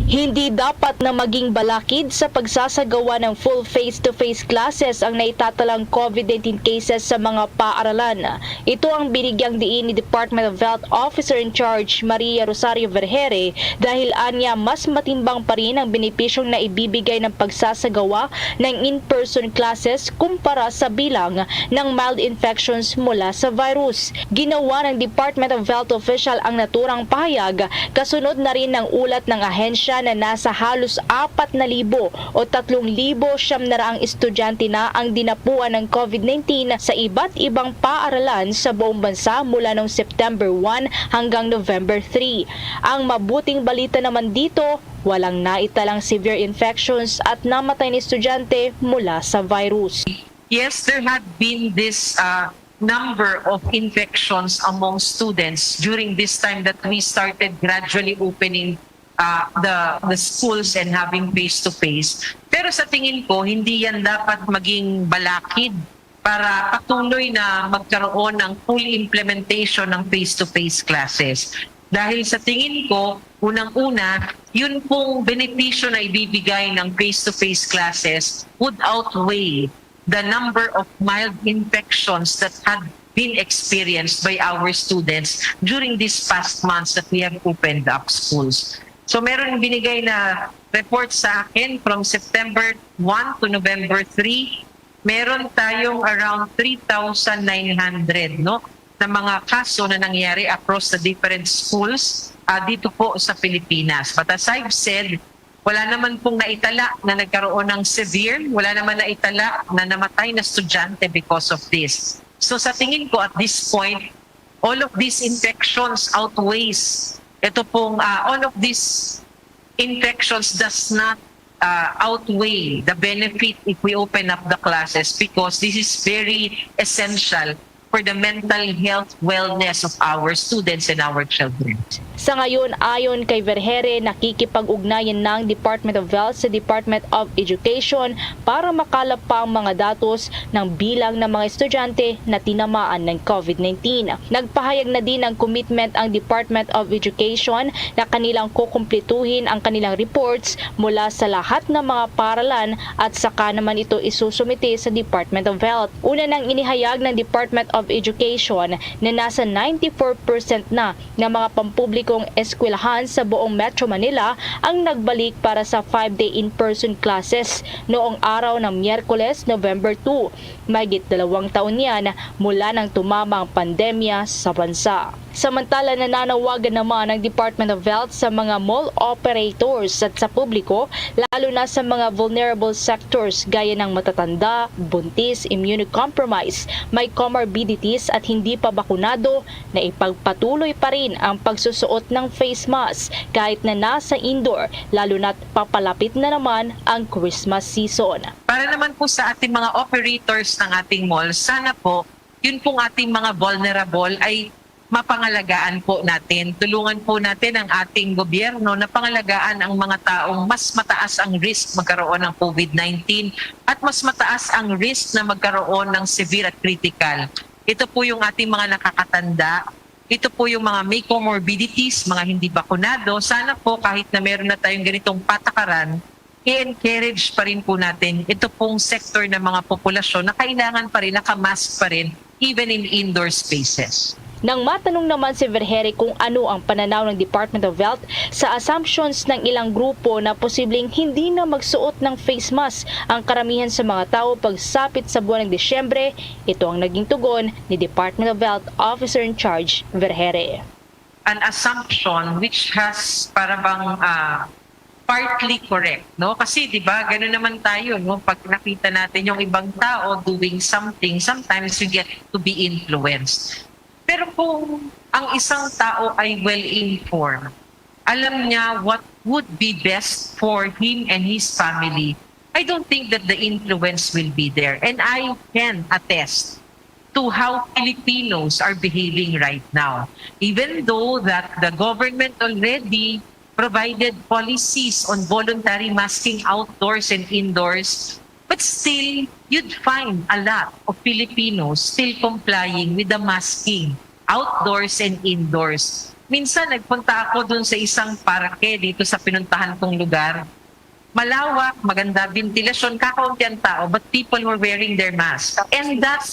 Hindi dapat na maging balakid sa pagsasagawa ng full face-to-face classes ang naitatalang COVID nineteen cases sa mga paaralan. Ito ang binigyang diin ni Department of Health Officer in Charge Maria Rosario Vergere dahil anya mas matimbang pa rin ang benepisyong naibibigay ng pagsasagawa ng in-person classes kumpara sa bilang ng mild infections mula sa virus. Ginawa ng Department of Health official ang naturang pahayag kasunod na rin ng ulat ng ahensya na nasa halos apat na libo o tatlong libo siyam na raang estudyante na ang dinapuan ng COVID nineteen sa iba't ibang paaralan sa buong bansa mula noong September one hanggang November three. Ang mabuting balita naman dito, walang naitalang severe infections at namatay na estudyante mula sa virus. Yes, there had been this uh, number of infections among students during this time that we started gradually opening uh, the, the schools and having face-to-face. Pero sa tingin ko, hindi yan dapat maging balakid para patuloy na magkaroon ng full implementation ng face-to-face classes. Dahil sa tingin ko, unang-una, yun pong benepisyo na ibibigay ng face-to-face classes would outweigh the number of mild infections that had been experienced by our students during these past months that we have opened up schools. So meron binigay na report sa akin from September one to November three, meron tayong around three thousand nine hundred, no, na mga kaso na nangyari across the different schools uh, dito po sa Pilipinas. But as I've said, wala naman pong naitala na nagkaroon ng severe, wala naman naitala na namatay na estudyante because of this. So sa tingin ko at this point, all of these infections outweighs ito pong uh, all of these infections does not uh, outweigh the benefit if we open up the classes because this is very essential for the mental health wellness of our students and our children. Sa ngayon, ayon kay Vergere, nakikipag-ugnayan na ang Department of Health sa Department of Education para makalap pa ang mga datos ng bilang ng mga estudyante na tinamaan ng COVID nineteen. Nagpahayag na din ng commitment ang Department of Education na kanilang kukumplituhin ang kanilang reports mula sa lahat ng mga paaralan at saka naman ito isusumite sa Department of Health. Una nang inihayag ng Department of Education na nasa ninety-four percent na ng mga pampublikong eskwelahan sa buong Metro Manila ang nagbalik para sa five-day in-person classes noong araw ng Miyerkules, November two. Mahigit dalawang taon yan mula nang tumama ang pandemya sa bansa. Samantala, nananawagan naman ang Department of Health sa mga mall operators at sa publiko, lalo na sa mga vulnerable sectors gaya ng matatanda, buntis, immunocompromised, may comorbidities at hindi pa bakunado, na ipagpatuloy pa rin ang pagsusuot ng face mask kahit na nasa indoor, lalo na't papalapit na naman ang Christmas season. Para naman po sa ating mga operators ng ating mall, sana po yun pong ating mga vulnerable ay mapangalagaan po natin. Tulungan po natin ang ating gobyerno na pangalagaan ang mga taong mas mataas ang risk magkaroon ng COVID nineteen at mas mataas ang risk na magkaroon ng severe at critical. Ito po yung ating mga nakakatanda. Ito po yung mga may comorbidities, mga hindi bakunado. Sana po kahit na meron na tayong ganitong patakaran, i-encourage pa rin po natin ito pong sector ng mga populasyon na kailangan pa rin, nakamask pa rin, even in indoor spaces. Nang matanong naman si Vergere kung ano ang pananaw ng Department of Health sa assumptions ng ilang grupo na posibleng hindi na magsuot ng face mask ang karamihan sa mga tao pagsapit sa buwan ng Disyembre, ito ang naging tugon ni Department of Health Officer in Charge Vergere. An assumption which has para bang ah, partly correct, no? Kasi 'di ba, gano'n naman tayo, no? Pag nakita natin yung ibang tao doing something, sometimes we get to be influenced. Pero kung ang isang tao ay well informed, alam niya what would be best for him and his family, I don't think that the influence will be there. And I can attest to how Filipinos are behaving right now. Even though that the government already provided policies on voluntary masking outdoors and indoors, but still, you'd find a lot of Filipinos still complying with the masking outdoors and indoors. Minsan, nagpunta ako dun sa isang parke dito sa pinuntahan kong lugar. Malawak, maganda ventilasyon, kakaunti ang tao, but people were wearing their mask. And that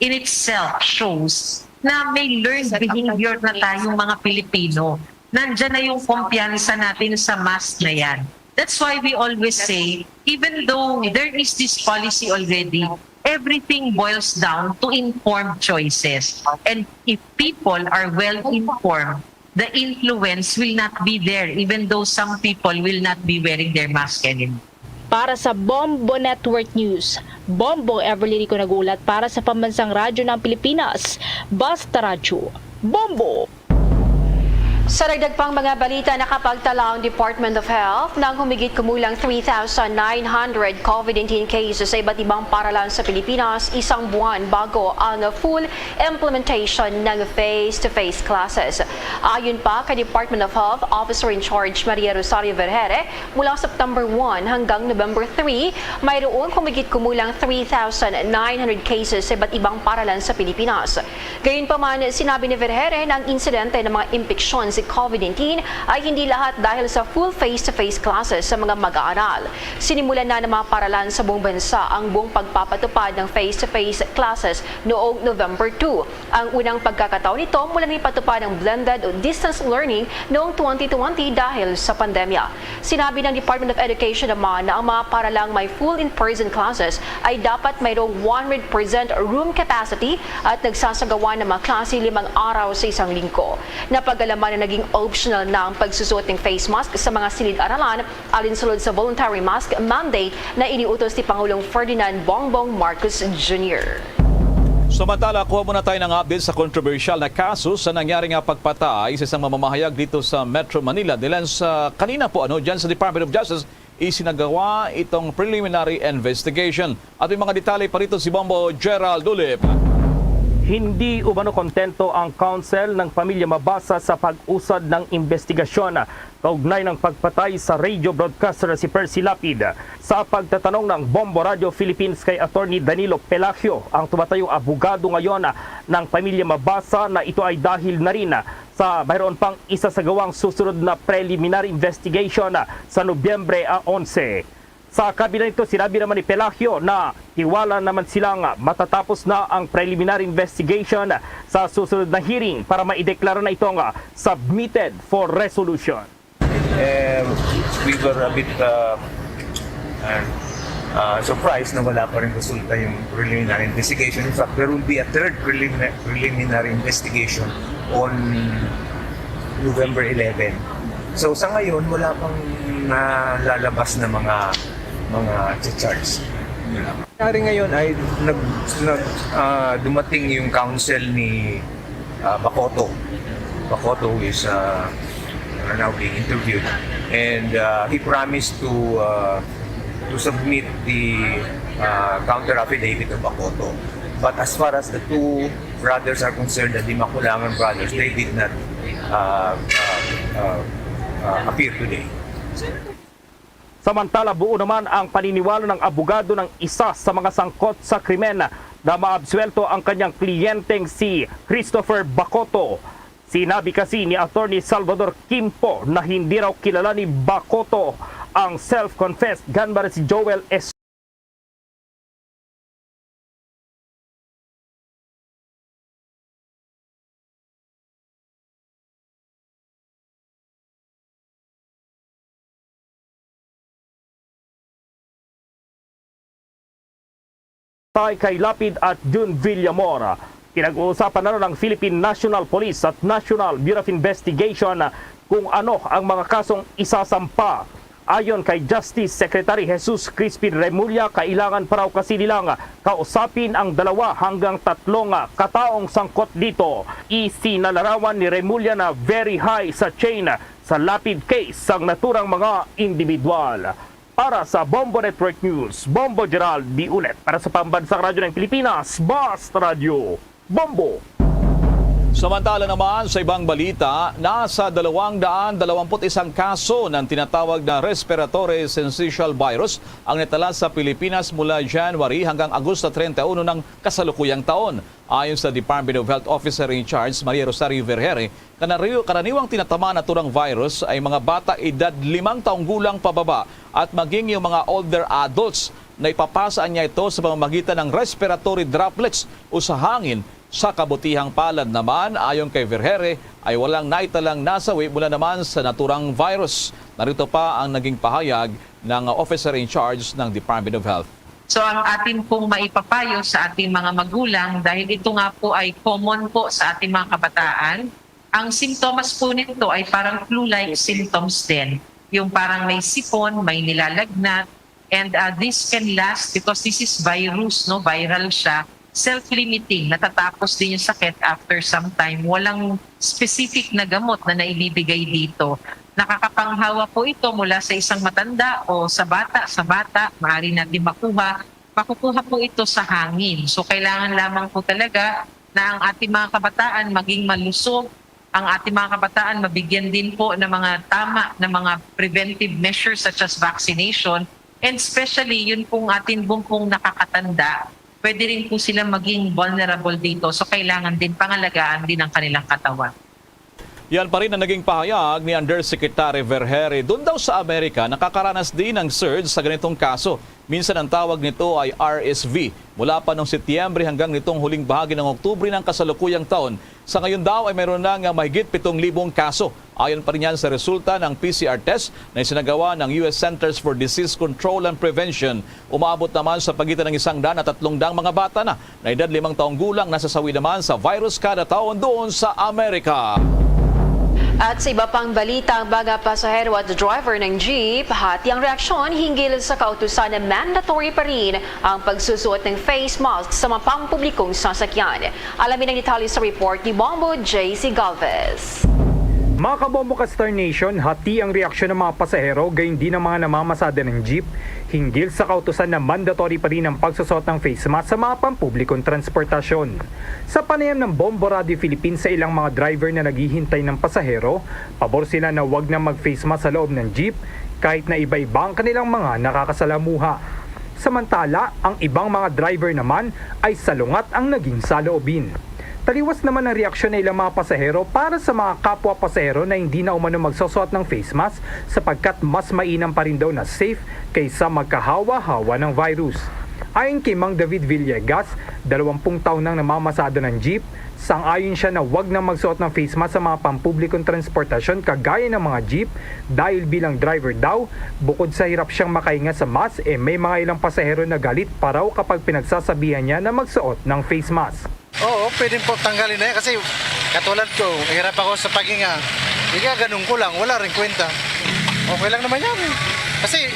in itself shows na may learned behavior na tayong mga Pilipino. Nandiyan na yung kumpiyansa natin sa mask na yan. That's why we always say, even though there is this policy already, everything boils down to informed choices. And if people are well informed, the influence will not be there, even though some people will not be wearing their mask anymore. Para sa Bombo Network News, Bombo Everly Rico nag-uulat para sa Pambansang Radyo ng Pilipinas, Basta Radyo, Bombo! Sa dagdag pang mga balita, nakapagtala ang Department of Health ng humigit kumulang three thousand nine hundred COVID nineteen cases sa iba't ibang paralan sa Pilipinas, isang buwan bago ang full implementation ng face-to-face classes. Ayon pa kay Department of Health Officer in Charge Maria Rosario Vergere, mula September one hanggang November three, mayroong humigit kumulang three thousand nine hundred cases sa iba't ibang paralan sa Pilipinas. Gayunpaman, sinabi ni Vergere na ang insidente ng mga impeksyon sa COVID nineteen ay hindi lahat dahil sa full face-to-face classes sa mga mag-aaral. Sinimulan na ng mga paralan sa buong bansa ang buong pagpapatupad ng face-to-face classes noong November two. Ang unang pagkakataon nito mula nang ipatupad ang blended o distance learning noong twenty twenty dahil sa pandemya. Sinabi ng Department of Education naman na ang mga paralang may full in-person classes ay dapat mayroong one hundred percent room capacity at nagsasagawa ng mga klase limang araw sa isang linggo. Napag-alaman na naging optional na ang pagsusuot ng face mask sa mga silid-aralan alinsulod sa voluntary mask mandate na iniutos ni Pangulong Ferdinand Bongbong Marcos Junior. Samantala, kuha muna tayo ng update sa kontrobersyal na kaso sa nangyari nga pagpatay sa isang mamamahayag dito sa Metro Manila. Dilan sa kanina po, ano, dyan sa Department of Justice, isinagawa itong preliminary investigation. At may mga detalye pa rito si Bombo Gerald Ulip. Hindi umano kontento ang counsel ng pamilya Mabasa sa pag-usad ng investigasyon kaugnay ng pagpatay sa radio broadcaster na si Percy Lapid. Sa pagtatanong ng Bombo Radio Philippines kay Attorney Danilo Pelagio, ang tumatayong abogado ngayon ng pamilya Mabasa, na ito ay dahil na rin sa mayroon pang isasagawang susunod na preliminary investigation sa Nobyembre a onse. Sa kabila nito, sinabi naman ni Pelagio na tiwala naman silang matatapos na ang preliminary investigation sa susunod na hearing para maideklara na itong submitted for resolution. Eh, we were a bit uh, uh, uh, surprised na wala pa rin resulta yung preliminary investigation. In fact, there will be a third preliminary, preliminary investigation on November eleven. So, sa ngayon, wala pang nalalabas na mga, mga charge. Yun lang. Nangyari ngayon ay nag-, nag-, ah, dumating yung counsel ni, ah, Bacoto. Bacoto is, ah, are now being interviewed. And, ah, he promised to, ah, to submit the, ah, counter affidavit of Bacoto. But as far as the two brothers are concerned, the Dimaculangan brothers, they did not, ah, ah, ah, ah, appear today. Samantala, buo naman ang paniniwala ng abogado ng isa sa mga sangkot sa krimen na maabsuwelto ang kanyang kliyenteng si Christopher Bacoto. Sinabi kasi ni Attorney Salvador Quimpo na hindi raw kilala ni Bacoto ang self-confessed gunman si Joel S. Tay kay Lapid at Jun Villamor. Pinag-uusapan na ron ng Philippine National Police at National Bureau of Investigation kung ano ang mga kasong isasampa. Ayon kay Justice Secretary Jesus Crispin Remulla, kailangan pa raw kasi nilang kausapin ang dalawa hanggang tatlong kataong sangkot dito. Isinalarawan ni Remulla na very high sa chain sa Lapid case sang naturang mga individual. Para sa Bombo Network News, Bombo Gerald Diulet. Para sa Pambansang Radyo ng Pilipinas, Basta Radyo, Bombo. Samantala naman, sa ibang balita, nasa dalawang daan dalawampu't isang kaso ng tinatawag na respiratory syncytial virus ang natala sa Pilipinas mula January hanggang Agosto treinta y uno ng kasalukuyang taon. Ayon sa Department of Health Officer in Charge, Maria Rosario Vergere, kanariw-, karaniwang tinatamaan na turang virus ay mga bata edad limang taong gulang pababa at maging yung mga older adults na ipapasa niya ito sa pamamagitan ng respiratory droplets o sa hangin. Sa kabutihang palad naman, ayon kay Vergere, ay walang naitalang nasawi mula naman sa naturang virus. Narito pa ang naging pahayag ng officer in charge ng Department of Health. So, ang atin pong maipapayo sa ating mga magulang, dahil ito nga po ay common po sa ating mga kabataan, ang simptomas po nito ay parang flu-like symptoms din. Yung parang may sipon, may nilalagnat, and, ah, this can last because this is virus, no? Viral siya. Self-limiting, natatapos din yung sakit after some time. Walang specific na gamot na naibibigay dito. Nakakapanghawa po ito mula sa isang matanda o sa bata, sa bata, maaari natin makuha. Makukuha po ito sa hangin. So, kailangan lamang po talaga na ang ating mga kabataan maging malusog, ang ating mga kabataan mabigyan din po ng mga tama na mga preventive measures such as vaccination, and especially yun pong ating bumpong nakakatanda, pwede rin po sila maging vulnerable dito. So, kailangan din pangalagaan din ang kanilang katawan. Yan pa rin ang naging pahayag ni Undersecretary Vergere. Doon daw sa Amerika, nakakaranas din ng surge sa ganitong kaso. Minsan ang tawag nito ay R S V. Mula pa noong Setyembre hanggang nitong huling bahagi ng Oktubre ng kasalukuyang taon, sa ngayon daw ay mayroon na nga mahigit pitong libong kaso. Ayon pa rin yan sa resulta ng P C R test na isinagawa ng U S Centers for Disease Control and Prevention. Umaabot naman sa pagitan ng isang daan at tatlong daang mga bata na na edad limang taong gulang nasasawi naman sa virus kada taon doon sa Amerika. At sa iba pang balita, ang mga pasahero at driver ng jeep, hati ang reaksyon hinggil sa kautusan na mandatory pa rin ang pagsusuot ng face mask sa mga pampublikong sasakyan. Alamin ang detalye sa report ni Bombo J C Galvez. Mga kabombo ka Star Nation, hati ang reaksyon ng mga pasahero, gayon din ang mga namamasada ng jeep hinggil sa kautusan na mandatory pa rin ang pagsusuot ng face mask sa mga pampublikong transportasyon. Sa panayam ng Bombo Radio Philippines sa ilang mga driver na naghihintay ng pasahero, pabor sila na wag na mag-face mask sa loob ng jeep kahit na iba-iba ang kanilang mga nakakasalamuha. Samantala, ang ibang mga driver naman ay salungat ang naging saloobin. Taliwas naman ang reaksyon ng ilang mga pasahero para sa mga kapwa pasahero na hindi na umano magsusuot ng face mask sapagkat mas mainam pa rin daw na safe kaysa magkahawa-hawa ng virus. Ayon kay Mang David Villegas, dalawampung taon nang namamasada ng jeep, sang-ayon siya na wag nang magsuot ng face mask sa mga pampublikong transportasyon kagaya ng mga jeep dahil bilang driver daw, bukod sa hirap siyang makahinga sa mask, eh may mga ilang pasahero na galit pa raw kapag pinagsasabihan niya na magsuot ng face mask. Oo, pwedeng po tanggalin na yan kasi Katulad ko, hirap ako sa paghinga. Higa, ganun ko lang, wala rin kwenta. Okay lang naman yan. Kasi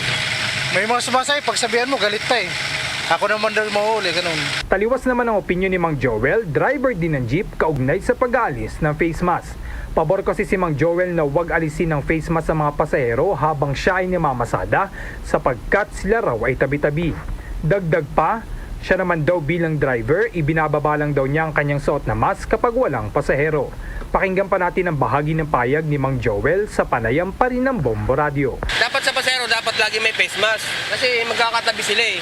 may mga sumasakay, pagsabihan mo, galit pa eh. Ako naman daw mahuli, ganun. Taliwas naman ang opinyon ni Mang Joel, driver din ng jeep, kaugnay sa pag-aalis ng face mask. Pabor kasi si Mang Joel na wag alisin ng face mask ang mga pasahero habang siya ay namamasada sapagkat sila raw ay tabi-tabi. Dagdag pa, siya naman daw bilang driver, ibinababa lang daw niya ang kanyang suot na mask kapag walang pasahero. Pakinggan pa natin ang bahagi ng payag ni Mang Joel sa panayam pa rin ng Bombo Radio. Dapat sa pasahero, dapat lagi may face mask. Kasi magkakatabi sila eh.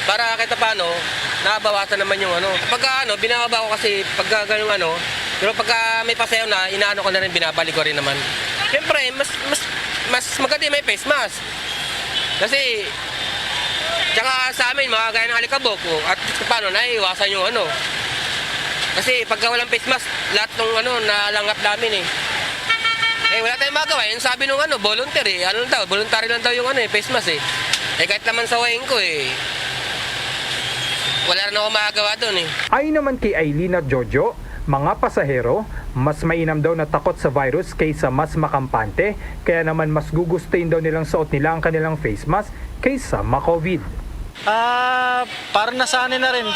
Para kahit paano, nabawasan naman yung ano. Pagka ano, binababa ko kasi pagka ganung ano, pero pagka may pasahero na, inaano ko na rin, binabalik ko rin naman. Siyempre, mas, mas, mas maganda yung may face mask. Kasi, tsaka sa amin, mga gaya ng alikabok, oh, at paano, naiiwasan yung ano. Kasi pagka walang face mask, lahat ng ano, nalanggap namin eh. Eh, wala tayong magawa. Yung sabi nung ano, volunteer eh. Ano lang daw, voluntary lang daw yung ano eh, face mask eh. Eh, kahit naman sa weng ko eh, wala rin ako magagawa doon eh. Ayon naman kay Aileen at Jojo, mga pasahero, mas mainam daw na takot sa virus kaysa mas makampante, kaya naman mas gugustuhin daw nilang suot nila ang kanilang face mask kaysa ma-COVID. Ah, parang nasanay na rin.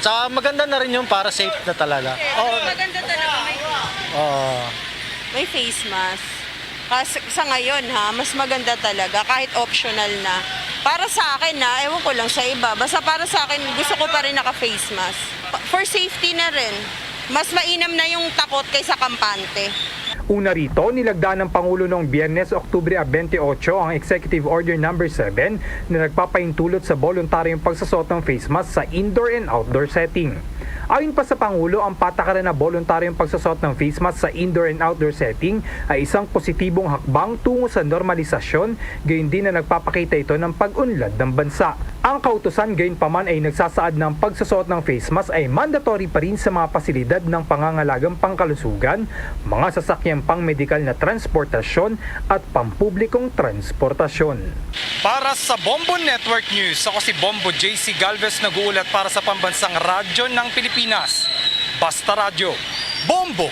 Tsaka maganda na rin yung para safe na talaga. Oo. Maganda talaga may, Oo. may face mask. Kasi sa ngayon ha, mas maganda talaga kahit optional na. Para sa akin na, ewan ko lang sa iba. Basta para sa akin, gusto ko pa rin naka-face mask. Pa- For safety na rin. Mas mainam na yung takot kaysa kampante. Una rito, nilagdaan ng Pangulo noong Biyernes, Oktubre twenty-eight, ang Executive Order Number seven na nagpapaintulot sa boluntaryong pagsusuot ng face mask sa indoor and outdoor setting. Ayon pa sa Pangulo, ang patakaran na boluntaryong pagsusuot ng face mask sa indoor and outdoor setting ay isang positibong hakbang tungo sa normalisasyon, gayon din na nagpapakita ito ng pag-unlad ng bansa. Ang kautusan gayon pa man ay nagsasaad na ang pagsusuot ng face mask ay mandatory pa rin sa mga pasilidad ng pangangalagang pangkalusugan, mga sasakyang pangmedikal na transportasyon at pampublikong transportasyon. Para sa Bombo Network News, ako si Bombo J C Galvez, nag-uulat para sa Pambansang Radyo ng Pilipinas, Basta Radyo, Bombo!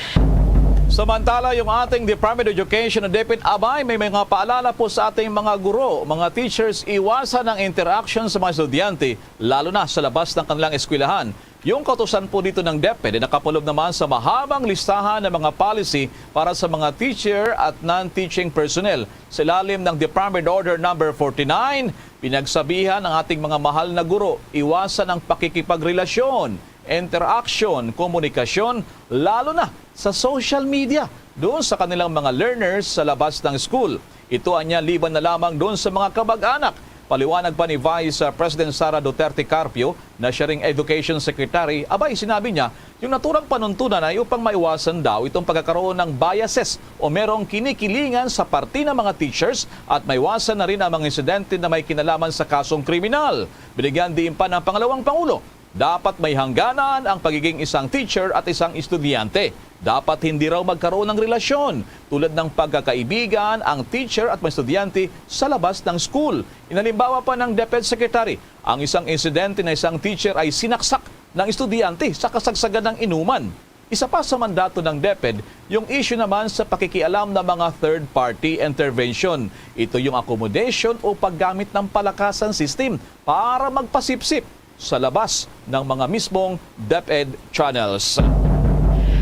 Samantala, yung ating Department of Education o DepEd abay may mga paalala po sa ating mga guro, mga teachers, iwasan ang interaction sa mga estudyante, lalo na sa labas ng kanilang eskwelahan. Yung kautusan po dito ng DepEd ay nakapalob naman sa mahabang listahan ng mga policy para sa mga teacher at non-teaching personnel. Sa ilalim ng Department Order Number forty-nine, pinagsabihan ang ating mga mahal na guro, iwasan ang pakikipagrelasyon, interaction, komunikasyon, lalo na sa social media, doon sa kanilang mga learners sa labas ng school. Ito anya liban na lamang doon sa mga kamag-anak. Paliwanag pa ni Vice President Sara Duterte Carpio, na siya ring Education Secretary, abay, sinabi niya, yung naturang panuntunan ay upang maiwasan daw itong pagkakaroon ng biases o merong kinikilingan sa parte ng mga teachers at maiwasan na rin ang mga insidente na may kinalaman sa kasong kriminal. Binigyan diin pa ng pangalawang pangulo, dapat may hangganan ang pagiging isang teacher at isang estudyante. Dapat hindi raw magkaroon ng relasyon tulad ng pagkakaibigan ang teacher at mga estudyante sa labas ng school. Inhalimbawa pa ng DepEd Secretary, ang isang insidente na isang teacher ay sinaksak ng estudyante sa kasagsagan ng inuman. Isa pa sa mandato ng DepEd, yung issue naman sa pakikialam ng mga third-party intervention. Ito yung accommodation o paggamit ng palakasan system para magpasipsip sa labas ng mga mismong DepEd channels.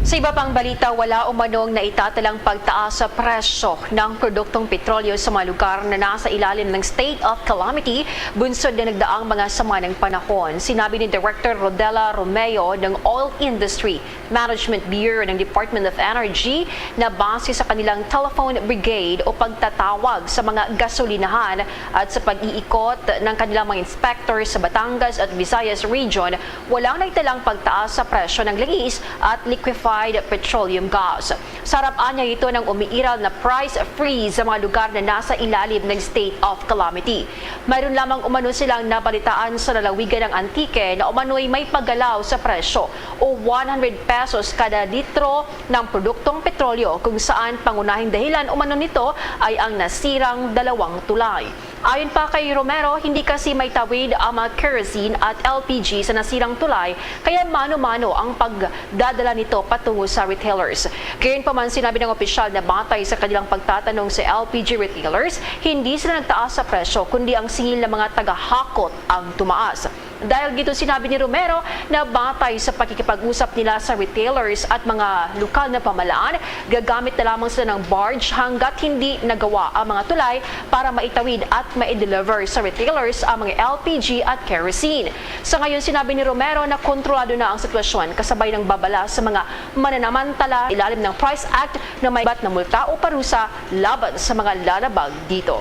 Sa iba pang balita, wala umanong naitatalang pagtaas sa presyo ng produktong petrolyo sa mga lugar na nasa ilalim ng state of calamity bunsod na nagdaang mga sama ng panahon. Sinabi ni Director Rodela Romeo ng Oil Industry Management Bureau ng Department of Energy na base sa kanilang telephone brigade o pagtatawag sa mga gasolinahan at sa pag-iikot ng kanilang mga inspector sa Batangas at Visayas Region, walang naitalang pagtaas sa presyo ng langis at liquefied petroleum gas. Sarap anya ito ng umiiral na price freeze sa mga lugar na nasa ilalim ng state of calamity. Mayroon lamang umano silang nabalitaan sa lalawigan ng Antique na umano'y may paggalaw sa presyo o one hundred pesos kada litro ng produktong petrolyo, kung saan pangunahing dahilan umano nito ay ang nasirang dalawang tulay. Ayon pa kay Romero, hindi kasi maitawid ang mga kerosene at L P G sa nasirang tulay, kaya mano-mano ang pagdadala nito patungo sa retailers. Gayunpaman, sinabi ng opisyal na batay sa kanilang pagtatanong sa L P G retailers, hindi sila nagtaas sa presyo, kundi ang singil ng mga tagahakot ang tumaas. Dahil dito, sinabi ni Romero na batay sa pakikipag-usap nila sa retailers at mga lokal na pamahalaan, gagamit na lamang sila ng barge hanggat hindi nagawa ang mga tulay para maitawid at maideliver sa retailers ang mga L P G at kerosene. Sa ngayon, sinabi ni Romero na kontrolado na ang sitwasyon kasabay ng babala sa mga mananamantala ilalim ng PRICE Act na may bat na multa o parusa laban sa mga lalabag dito.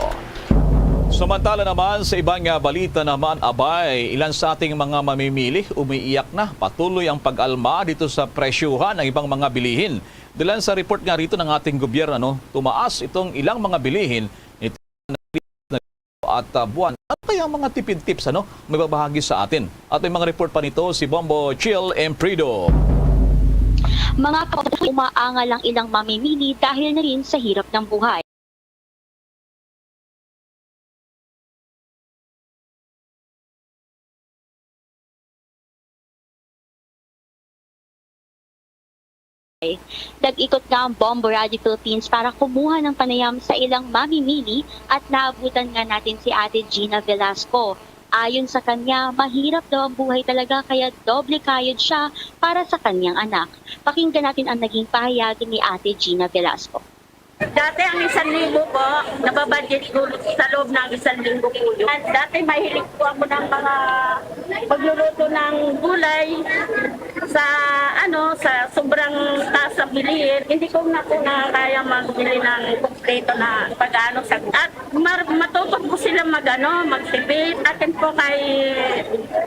Samantala naman, sa ibang, ah, balita naman, abay, ilan sa ating mga mamimili umiiyak na. Patuloy ang pag-alma dito sa presyuhan ng ibang mga bilihin. Dalan sa report nga rito ng ating gobyerno, no, tumaas itong ilang mga bilihin nito at, ah, buwan. Ano kaya ang mga tipid tips, ano, may babahagi sa atin? At may mga report pa nito si Bombo Chill Emprido. Mga kapatid, umaangal ang ilang mamimili dahil na rin sa hirap ng buhay. Nag-ikot nga ang Bombo Radio Philippines para kumuha ng panayam sa ilang mamimili at naabutan nga natin si Ate Gina Velasco. Ayon sa kanya, mahirap daw ang buhay talaga kaya doble kayod siya para sa kanyang anak. Pakinggan natin ang naging pahayag ni Ate Gina Velasco. Dati ang isang libo po, nababudget ko sa loob ng isang linggo po yun. Dati mahilig po ako ng mga pagluluto ng gulay sa, ano, sa sobrang taas sa bilihin. Hindi ko na po na kaya magbili ng kompleto na pag-ano sa, at mar-, matuto po sila mag-ano, magtipid. Akin po kay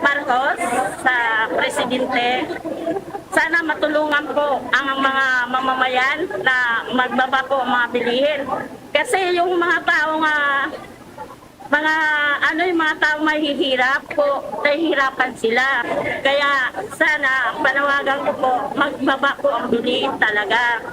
Marcos sa presidente. Sana matulungan po ang mga mamamayan na magbaba po ang mga bilihin. Kasi yung mga tao nga, mga, ano, yung mga tao mahihirap po, nahihirapan sila. Kaya sana panawagan ko po, magbaba po ang bilihin talaga.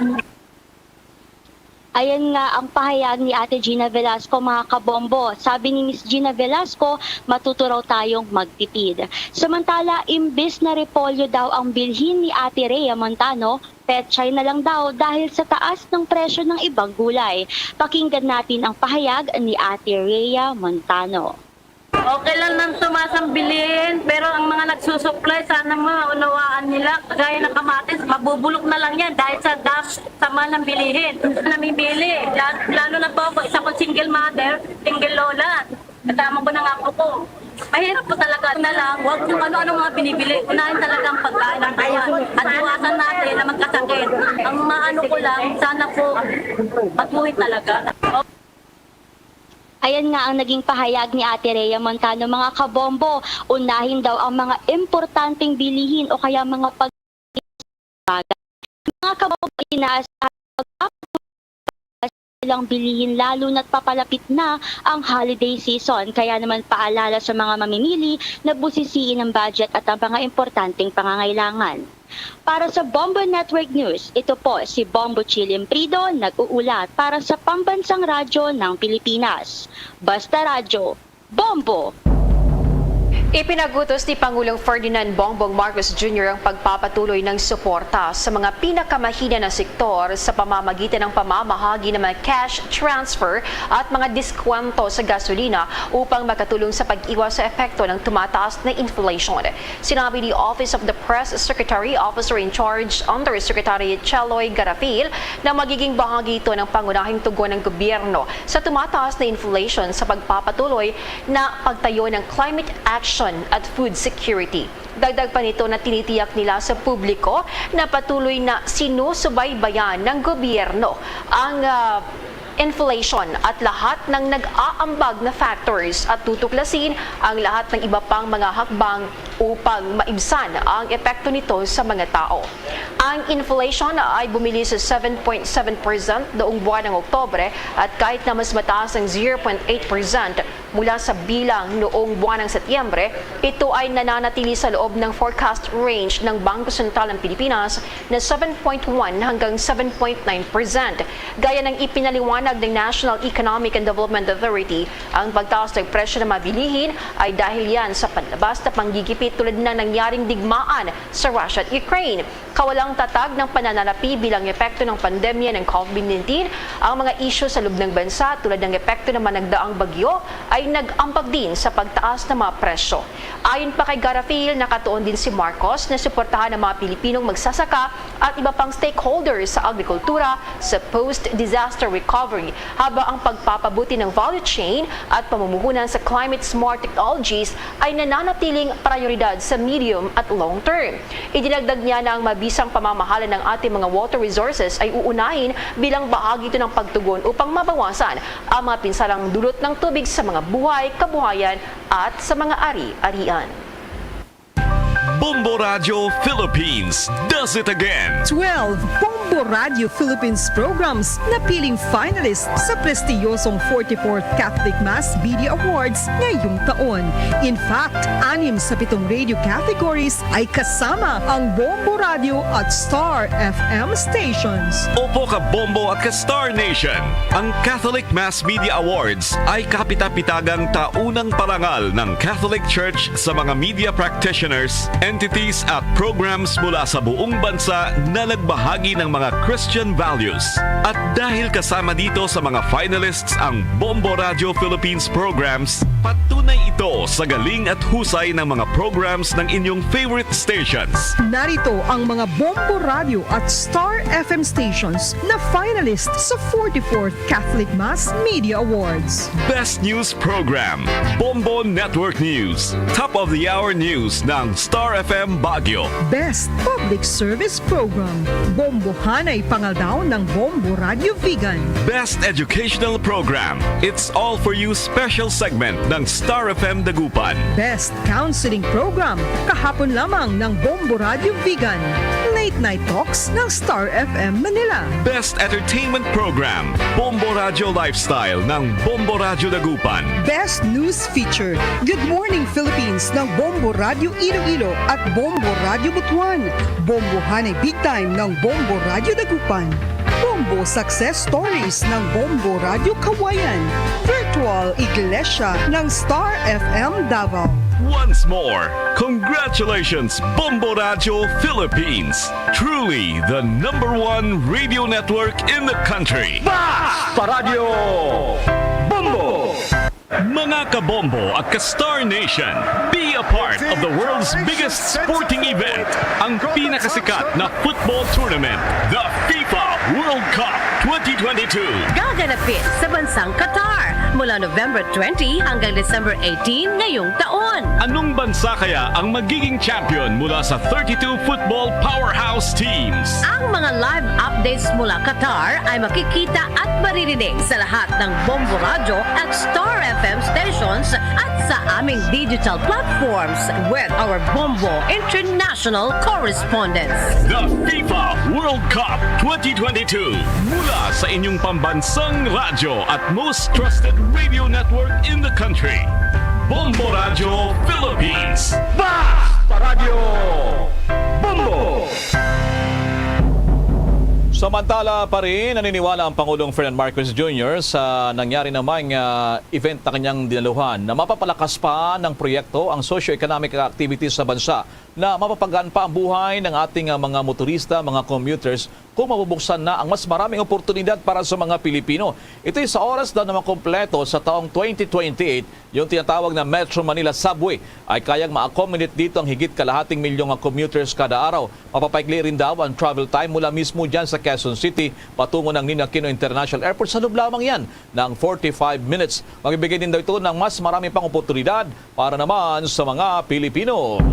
Ayan nga ang pahayag ni Ate Gina Velasco, mga kabombo. Sabi ni Miss Gina Velasco, matuto raw tayong magtipid. Samantala, imbis na repolyo daw ang bilhin ni Ate Rhea Montano, pechay na lang daw dahil sa taas ng presyo ng ibang gulay. Pakinggan natin ang pahayag ni Ate Rhea Montano. Okay lang nang tumaas ang bilihin, pero ang mga nagsusupply, sana maunawaan nila. Kagaya ng kamatis, mabubulok na lang yan dahil sa taas, sa mahal ng bilihin. Namimili, la-, lalo na po ako, isa ko single mother, single lola. Kasama ko ng apo ko. Mahirap po talaga na lang, huwag kung ano-ano mga binibili. Unahin talaga ang pagkain ng buwan. At iwasan natin na magkasakit. Ang maano ko lang, sana po, mabuhay talaga. Ayan nga ang naging pahayag ni Ate Rhea Montano, mga kabombo. Unahin daw ang mga importanteng bilihin o kaya mga pag-, mga kabombo, inaasahan ang pagpapatuloy ng ilang bilihin, lalo na't papalapit na ang holiday season. Kaya naman, paalala sa mga mamimili na busisiin ang budget at ang mga importanteng pangangailangan. Para sa Bombo Network News, ito po si Bombo Chil Imprido, nag-uulat para sa Pambansang Radyo ng Pilipinas. Basta Radyo, Bombo! Ipinagutos ni Pangulong Ferdinand Bongbong Marcos Junior ang pagpapatuloy ng suporta sa mga pinakamahina na sektor sa pamamagitan ng pamamahagi ng mga cash transfer at mga diskwento sa gasolina upang makatulong sa pag-iwas sa epekto ng tumataas na inflation. Sinabi ni Office of the Press Secretary, Officer in Charge Undersecretary Cheloy Garafil, na magiging bahagi ito ng pangunahing tugon ng gobyerno sa tumataas na inflation sa pagpapatuloy na pagtayo ng climate action at food security. Dagdag pa nito na tinitiyak nila sa publiko na patuloy na sinusubaybayan ng gobyerno ang, ah, inflation at lahat ng nag-aambag na factors at tutuklasin ang lahat ng iba pang mga hakbang upang maibsan ang epekto nito sa mga tao. Ang inflation ay bumili sa seven point seven percent noong buwan ng Oktubre at kahit na mas mataas ang zero point eight percent Mula sa bilang noong buwan ng Setyembre, ito ay nananatili sa loob ng forecast range ng Bangko Sentral ng Pilipinas na seven point one hanggang seven point nine percent. Gaya ng ipinaliwanag ng National Economic and Development Authority, ang pagtaas ng presyo ng mga bilihin ay dahil yan sa panlabas na panggigipit tulad ng nangyaring digmaan sa Russia at Ukraine. Kawalang tatag ng pananalapi bilang epekto ng pandemya ng COVID nineteen, ang mga isyu sa loob ng bansa tulad ng epekto ng mga nagdaang bagyo ay nag-ambag din sa pagtaas ng mga presyo. Ayon pa kay Garafil, nakatuon din si Marcos na suportahan ang mga Pilipinong magsasaka at iba pang stakeholders sa agrikultura sa post-disaster recovery, habang ang pagpapabuti ng value chain at pamumuhunan sa climate-smart technologies ay nananatiling prioridad sa medium at long term. Idinagdag niya na ang mabisang pamamahala ng ating mga water resources ay uunahin bilang bahagi ito ng pagtugon upang mabawasan ang mga pinsalang dulot ng tubig sa mga buhay, kabuhayan at sa mga ari-arian. Bombo Radio Philippines does it again. Twelve Bombo Radio Philippines programs napiling finalist sa prestiyosong forty-fourth Catholic Mass Media Awards ngayong taon. In fact, anim sa pitong radio categories ay kasama ang Bombo Radio at Star F M stations. Opo ka Bombo at ka Star Nation. Ang Catholic Mass Media Awards ay kapitapitagang taunang parangal ng Catholic Church sa mga media practitioners, entities at programs mula sa buong bansa na nagbahagi ng mga Christian values. At dahil kasama dito sa mga finalists ang Bombo Radio Philippines programs, patunay ito sa galing at husay ng mga programs ng inyong favorite stations. Narito ang mga Bombo Radio at Star F M stations na finalist sa forty-fourth Catholic Mass Media Awards. Best News Program, Bombo Network News, Top of the Hour News ng Star F M Baguio. Best Public Service Program, Bombohanay Pangaldaw ng Bombo Radio Vigan. Best Educational Program, It's All For You Special Segment ng Star F M Dagupan. Best Counseling Program, kahapon lamang ng Bombo Radio Vigan. Late Night Talks ng Star F M Manila. Best Entertainment Program, Bombo Radio Lifestyle ng Bombo Radio Dagupan. Best News Feature, Good Morning Philippines ng Bombo Radio Iloilo at Bombo Radio Butuan. Bombohanay Big Time ng Bombo Radio Dagupan. Bombo Success Stories ng Bombo Radio Kawayan. Virtual Iglesia ng Star F M Davao. Once more, congratulations, Bombo Radio Philippines. Truly the number one radio network in the country. Bas Paradyo Bombo! Mga kabombo at ka-Star Nation, be a part of the world's biggest sporting event, ang pinakasikat na football tournament, the FIFA World Cup twenty twenty-two. Gaganapin sa bansang Qatar mula November twenty hanggang December eighteen ngayong taon. Anong bansa kaya ang magiging champion mula sa thirty-two football powerhouse teams? Ang mga live updates mula Qatar ay makikita at maririnig sa lahat ng Bombo Radyo at Star F M stations at sa aming digital platforms with our Bombo International correspondents. The FIFA World Cup twenty twenty-two mula sa inyong pambansang radyo at most trusted radio network in the country, Bombo Radyo Philippines. Bas Paradyo Bombo! Samantala pa rin, naniniwala ang Pangulong Ferdinand Marcos Junior sa nangyari naman nga event na kanyang dinaluhan na mapapalakas pa ng proyekto ang socio-economic activities sa bansa, na mapapagaan pa ang buhay ng ating, ah, mga motorista, mga commuters, kung mabubuksan na ang mas maraming oportunidad para sa mga Pilipino. Ito'y sa oras daw na makompleto sa taong twenty twenty-eight, yung tinatawag na Metro Manila Subway ay kayang ma-accommodate dito ang higit kalahating milyong, ah, commuters kada araw. Mapapaikli rin daw ang travel time mula mismo dyan sa Quezon City patungo ng Ninoy Aquino International Airport. Sa loob lamang yan ng forty-five minutes. Magbibigay din daw ito ng mas marami pang oportunidad para naman sa mga Pilipino.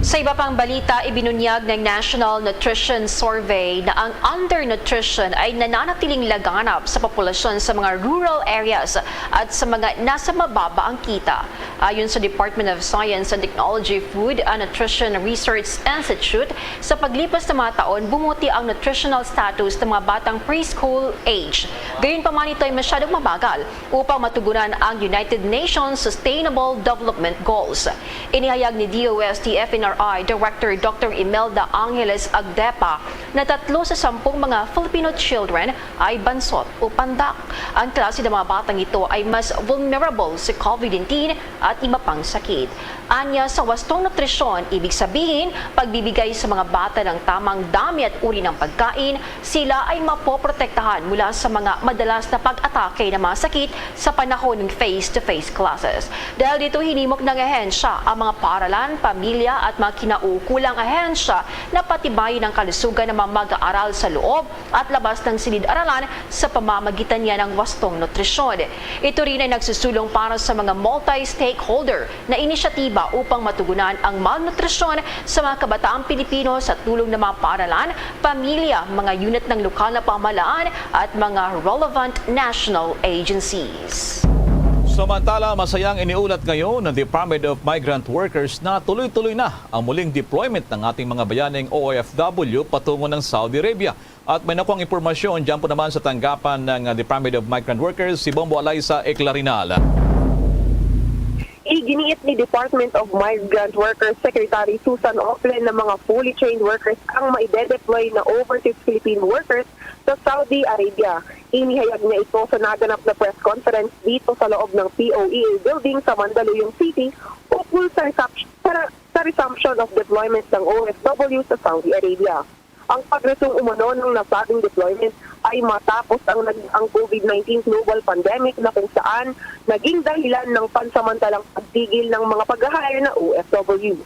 Sa iba pang balita, ibinunyag ng National Nutrition Survey na ang undernutrition ay nananatiling laganap sa populasyon sa mga rural areas at sa mga nasa mababa ang kita. Ayon sa Department of Science and Technology Food and Nutrition Research Institute, sa paglipas na mga taon, bumuti ang nutritional status ng mga batang preschool age. Gayunpaman, ito ay masyadong mabagal upang matugunan ang United Nations Sustainable Development Goals. Inihayag ni D O S T F N R I Director Doctor Imelda Angeles Agdepa na tatlo sa sampung mga Filipino children ay bansot o pandak. Ang klase ng mga batang ito ay mas vulnerable sa COVID nineteen at iba pang sakit. Anya, sa wastong nutrisyon, ibig sabihin, pagbibigay sa mga bata ng tamang dami at uri ng pagkain, sila ay mapoprotektahan mula sa mga madalas na pag-atake ng mga sakit sa panahon ng face-to-face classes. Dahil dito, hinimok ng ahensya ang mga paaralan, pamilya at mga kinauukulang ahensya na patibayin ang kalusugan ng mga mag-aaral sa loob at labas ng silid-aralan sa pamamagitan niya ng wastong nutrisyon. Ito rin ay nagsusulong para sa mga multi-stakeholder na inisyatiba upang matugunan ang malnutrisyon sa mga kabataang Pilipino sa tulong ng mga paaralan, pamilya, mga unit ng lokal na pamahalaan, at mga relevant national agencies. Samantala, masayang iniulat ngayon ng Department of Migrant Workers na tuloy-tuloy na ang muling deployment ng ating mga bayaning O F W patungo ng Saudi Arabia. At may nakuhang impormasyon dyan po naman sa tanggapan ng Department of Migrant Workers, si Bombo Alaysa Eclarinal. Iginiit ni Department of Migrant Workers Secretary Susan Oclen na mga fully trained workers ang maidedeploy na overseas Philippine workers sa Saudi Arabia. Inihayag niya ito sa naganap na press conference dito sa loob ng P O E A building sa Mandaluyong City ukol sa, resumption, sa, sa resumption of deployment ng O F W sa Saudi Arabia. Ang pagresume umano ng nasabing deployment ay matapos ang nag ang COVID nineteen global pandemic na kung saan naging dahilan ng pansamantalang pagtigil ng mga pag-hire na O F W.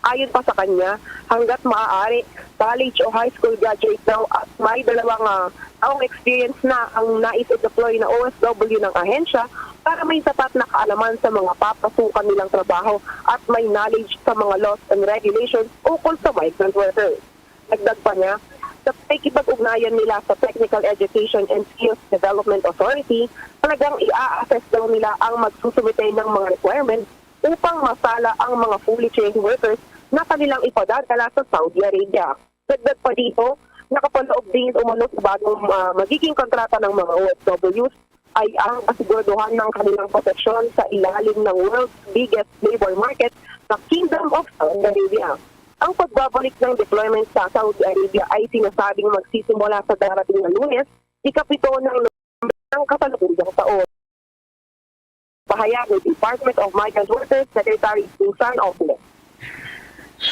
Ayon pa sa kanya, hanggat maaari, college o high school graduate daw at may dalawang ah, taong experience na ang nais i-deploy na O F W ng ahensya para may sapat na kaalaman sa mga papasukan nilang trabaho at may knowledge sa mga laws and regulations ukol sa migrant workers. Dagdag pa niya, sa pakikipag-ugnayan nila sa Technical Education and Skills Development Authority, talagang i-assess daw nila ang magsusumite ng mga requirements upang masala ang mga fully trained workers na kanilang ipadadala sa Saudi Arabia. Dagdag pa dito, nakapaloob din umano sa bagong ah, magiging kontrata ng mga O F Ws ay ang kasiguraduhan ng kanilang posisyon sa ilalim ng world's biggest labor market, sa Kingdom of Saudi Arabia. Ang pagbabalik ng deployment sa Saudi Arabia ay sinasabing magsisimula sa darating na Lunes, ikapito ng Nobyembre ng kasalukuyang taon. Pahayag ni Department of Migrant Workers Secretary Susan Ople.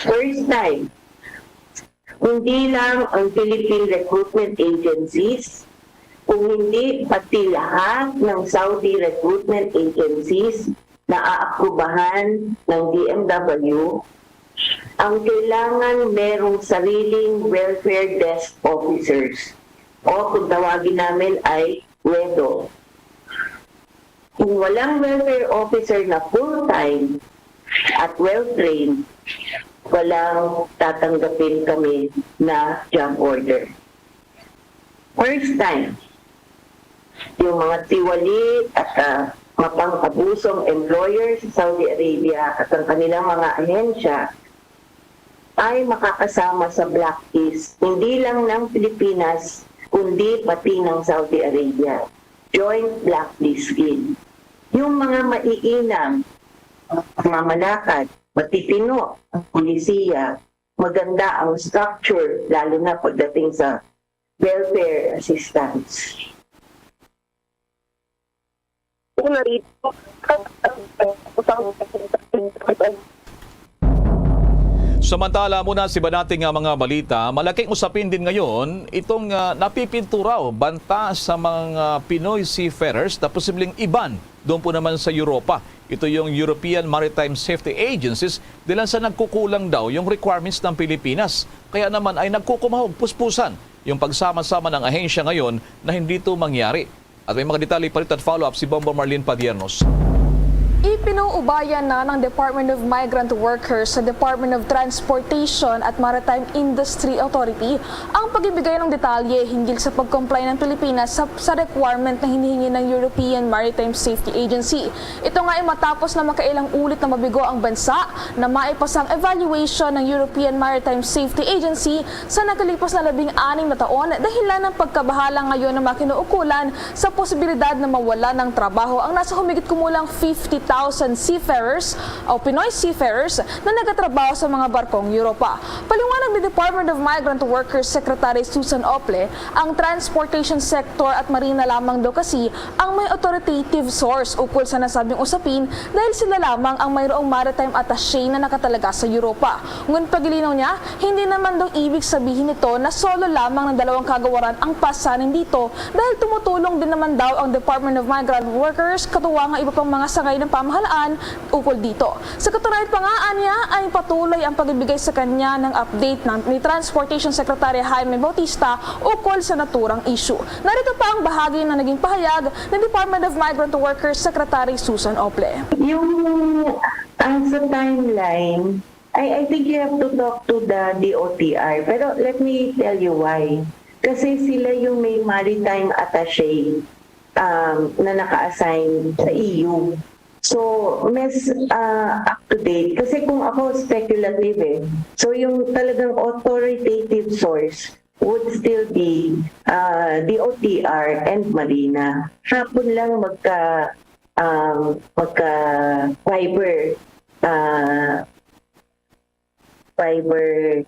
First time, hindi lang ang Philippine recruitment agencies, kung hindi pati lahat ng Saudi recruitment agencies na aaprubahan ng D M W, ang kailangan merong sariling welfare desk officers o kung tawagin namin ay WEDO. Kung walang welfare officer na full-time at well-trained, walang tatanggapin kami na job order. First time, yung mga tiwali at uh, mapang-abusong employer sa Saudi Arabia at ang kanilang mga ahensya ay makakasama sa blacklist, hindi lang ng Pilipinas, kundi pati ng Saudi Arabia. Joint blacklist scheme. Yung mga maiinang, mamalakad, matitino ang polisiya, maganda ang structure, lalo na pagdating sa welfare assistance. Una rito, Samantala, muna sa iba nating uh, mga balita, malaking usapin din ngayon itong uh, napipinturaw banta sa mga Pinoy seafarers na posibleng iban doon po naman sa Europa. Ito yung European Maritime Safety Agencies dahil sa nagkukulang daw yung requirements ng Pilipinas. Kaya naman ay nagkukumahog puspusan yung pagsama-sama ng ahensya ngayon na hindi ito mangyari. At may mga detalye pa rin at follow-up si Bombo Marlene Padiernos. Ipinuubayan na ng Department of Migrant Workers sa Department of Transportation at Maritime Industry Authority ang pagbibigay ng detalye hinggil sa pag-comply ng Pilipinas sa, sa requirement na hinihingi ng European Maritime Safety Agency. Ito nga ay matapos na makailang ulit na mabigo ang bansa na maipasa ang evaluation ng European Maritime Safety Agency sa nakalipas na labing anim na taon dahilan ng pagkabahala ngayon ng mga kinaukulan sa posibilidad na mawala ng trabaho ang nasa humigit kumulang fifty thousand seafarers o Pinoy seafarers na nagatrabaho sa mga barkong Europa. Paliwanag ni Department of Migrant Workers Secretary Susan Ople, ang transportation sector at marina lamang daw kasi ang may authoritative source ukol sa nasabing usapin dahil sila lamang ang mayroong maritime attaché na nakatalaga sa Europa. Ngun pagilinaw niya, hindi naman daw ibig sabihin nito na solo lamang ng dalawang kagawaran ang pasanin dito dahil tumutulong din naman daw ang Department of Migrant Workers katuwang ang iba pang mga sangay ng pamahalaan ukol dito. Sa katunayan pa nga, anya ay patuloy ang pagbibigay sa kanya ng update ng, ni Transportation Secretary Jaime Bautista ukol sa naturang issue. Narito pa ang bahagi na naging pahayag ni Department of Migrant Workers Secretary Susan Ople. Yung uh, sa timeline, I, I think you have to talk to the D O T R. Pero let me tell you why. Kasi sila yung may maritime attaché um, na naka-assign sa E U. So, mas uh, up to date. Kasi kung ako, speculative eh. So, yung talagang authoritative source would still be uh, D O T R and Marina. Hapon lang magka, um, magka fiber uh, fiber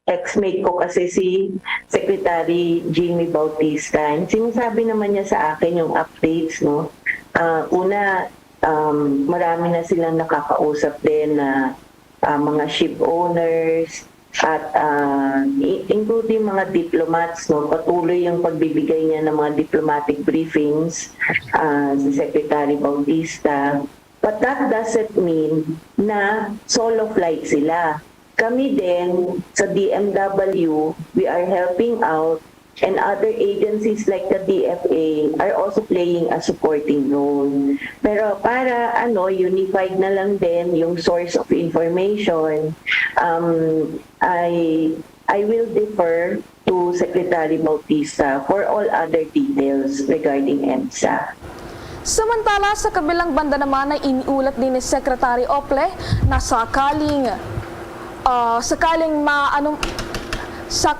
ex-mate ko kasi si Secretary Jimmy Bautista. And sinasabi naman niya sa akin yung updates, no? Uh, una, um, marami na silang nakakausap din na uh, mga ship owners at uh, including mga diplomats, no? Patuloy yung pagbibigay niya ng mga diplomatic briefings uh, si Secretary Bautista. But that doesn't mean na solo flight sila. Kami din sa D M W, we are helping out and other agencies like the D F A are also playing a supporting role. Pero para ano unified na lang din yung source of information, um, I I will defer to Secretary Bautista for all other details regarding EMSA. Samantala, sa kabilang banda naman ay iniulat din ni Secretary Ople na sakaling uh, sakaling ma ano sa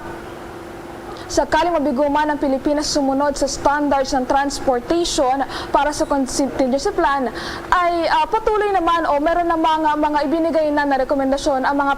Sakaling mabiguman ang Pilipinas sumunod sa standards ng transportation para sa contingency plan, ay uh, patuloy naman o meron namang mga ibinigay na na rekomendasyon ang mga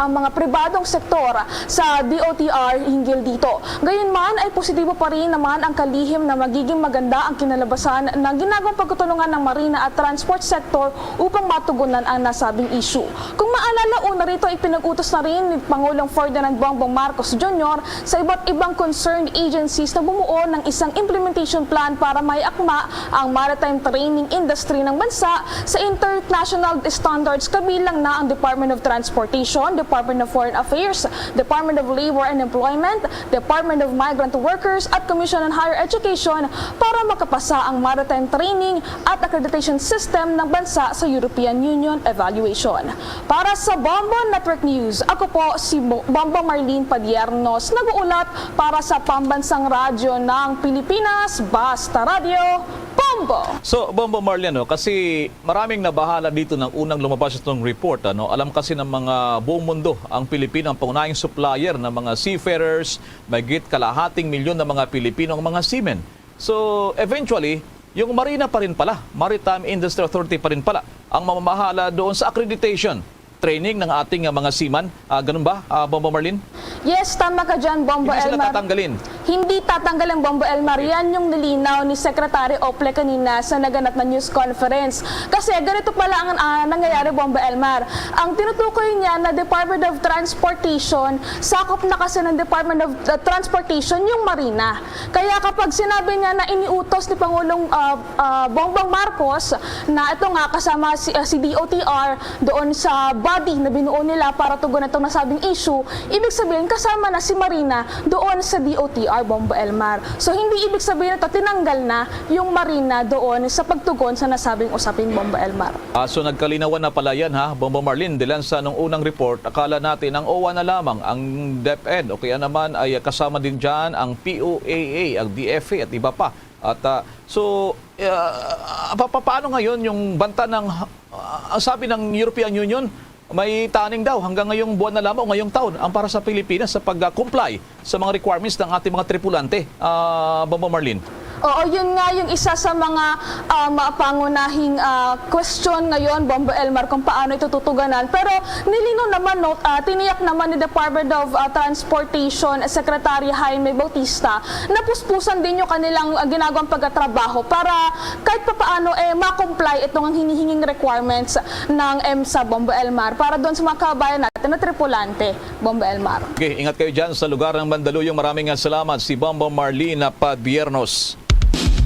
ang mga pribadong sektor sa D O T R hinggil dito. Gayunman ay positibo pa rin naman ang kalihim na magiging maganda ang kinalabasan ng ginagawang pagtutulungan ng marina at transport sector upang matugunan ang nasabing issue. Kung maalala, una rito ay pinag-utos na rin ni Pangulong Ferdinand Bongbong Marcos Junior sa iba't ibang concerned agencies na bumuo ng isang implementation plan para maiakma ang maritime training industry ng bansa sa international standards, kabilang na ang Department of Transportation, Department of Foreign Affairs, Department of Labor and Employment, Department of Migrant Workers at Commission on Higher Education para makapasa ang maritime training at accreditation system ng bansa sa European Union evaluation. Para sa Bombo Network News, ako po si Bombo Marlene Padiernos, nag-uulat para sa Pambansang Radyo ng Pilipinas, Basta Radyo, Bombo! So, Bombo Marlene, no, kasi maraming nabahala dito ng unang lumabas itong report. Ano? Alam kasi ng mga buong mundo, ang Pilipino ang pangunahing supplier ng mga seafarers, mahigit kalahating milyon na mga Pilipino ang mga seamen. So, eventually, yung Marina pa rin pala, Maritime Industry Authority pa rin pala ang mamamahala doon sa accreditation training ng ating uh, mga seaman. Uh, ganun ba, uh, Bombo Marlene? Yes, tama ka dyan, Bombo Elmar. Hindi sila tatanggalin? Hindi tatanggalin, Bombo Elmar. Okay. Yan yung nilinaw ni Secretary Ople kanina sa naganap na news conference. Kasi ganito pala ang uh, nangyayari, Bombo Elmar. Ang tinutukoy niya na Department of Transportation, sakop na kasi ng Department of uh, Transportation yung Marina. Kaya kapag sinabi niya na iniutos ni Pangulong uh, uh, Bongbong Marcos na ito nga kasama si, uh, si D O T R doon sa body na binuo nila para tugunan itong nasabing issue, ibig sabihin kasama na si Marina doon sa D O T R. Bombo Elmar. So, hindi ibig sabihin nito tinanggal na yung Marina doon sa pagtugon sa nasabing usapin, Bombo Elmar. Ah, so nagkalinawan na pala yan, ha, Bombo Marlene, dilan sa nung unang report, akala natin ang OWWA na lamang ang DepEd o kaya naman ay kasama din dyan ang P O A A, ang D F A at iba pa. At, ah, so, ah, pa-, pa-, paano ngayon yung banta ng, ah, ang sabi ng European Union, may taning daw hanggang ngayong buwan na lamang o ngayong taon ang para sa Pilipinas sa pag-comply sa mga requirements ng ating mga tripulante, ah, Bombo Marlene? Oo, yun nga yung isa sa mga, um, pangunahing, ah, question ngayon, Bombo Elmar, kung paano ito tutugunan. Pero nilinaw naman, no, ah, tiniyak naman ni Department of, ah, Transportation Secretary Jaime Bautista na puspusan din yung kanilang, ah, ginagawang pagtatrabaho para kahit papaano, eh, ma-comply itong ang hinihinging requirements ng EMSA, Bombo Elmar, para doon sa mga kabayan natin na tripulante, Bombo Elmar. Okay, ingat kayo dyan sa lugar ng Mandaluyong. Maraming, ah, salamat, si Bombo Marlene Padbiernos.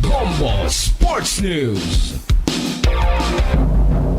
Bombo Sports News.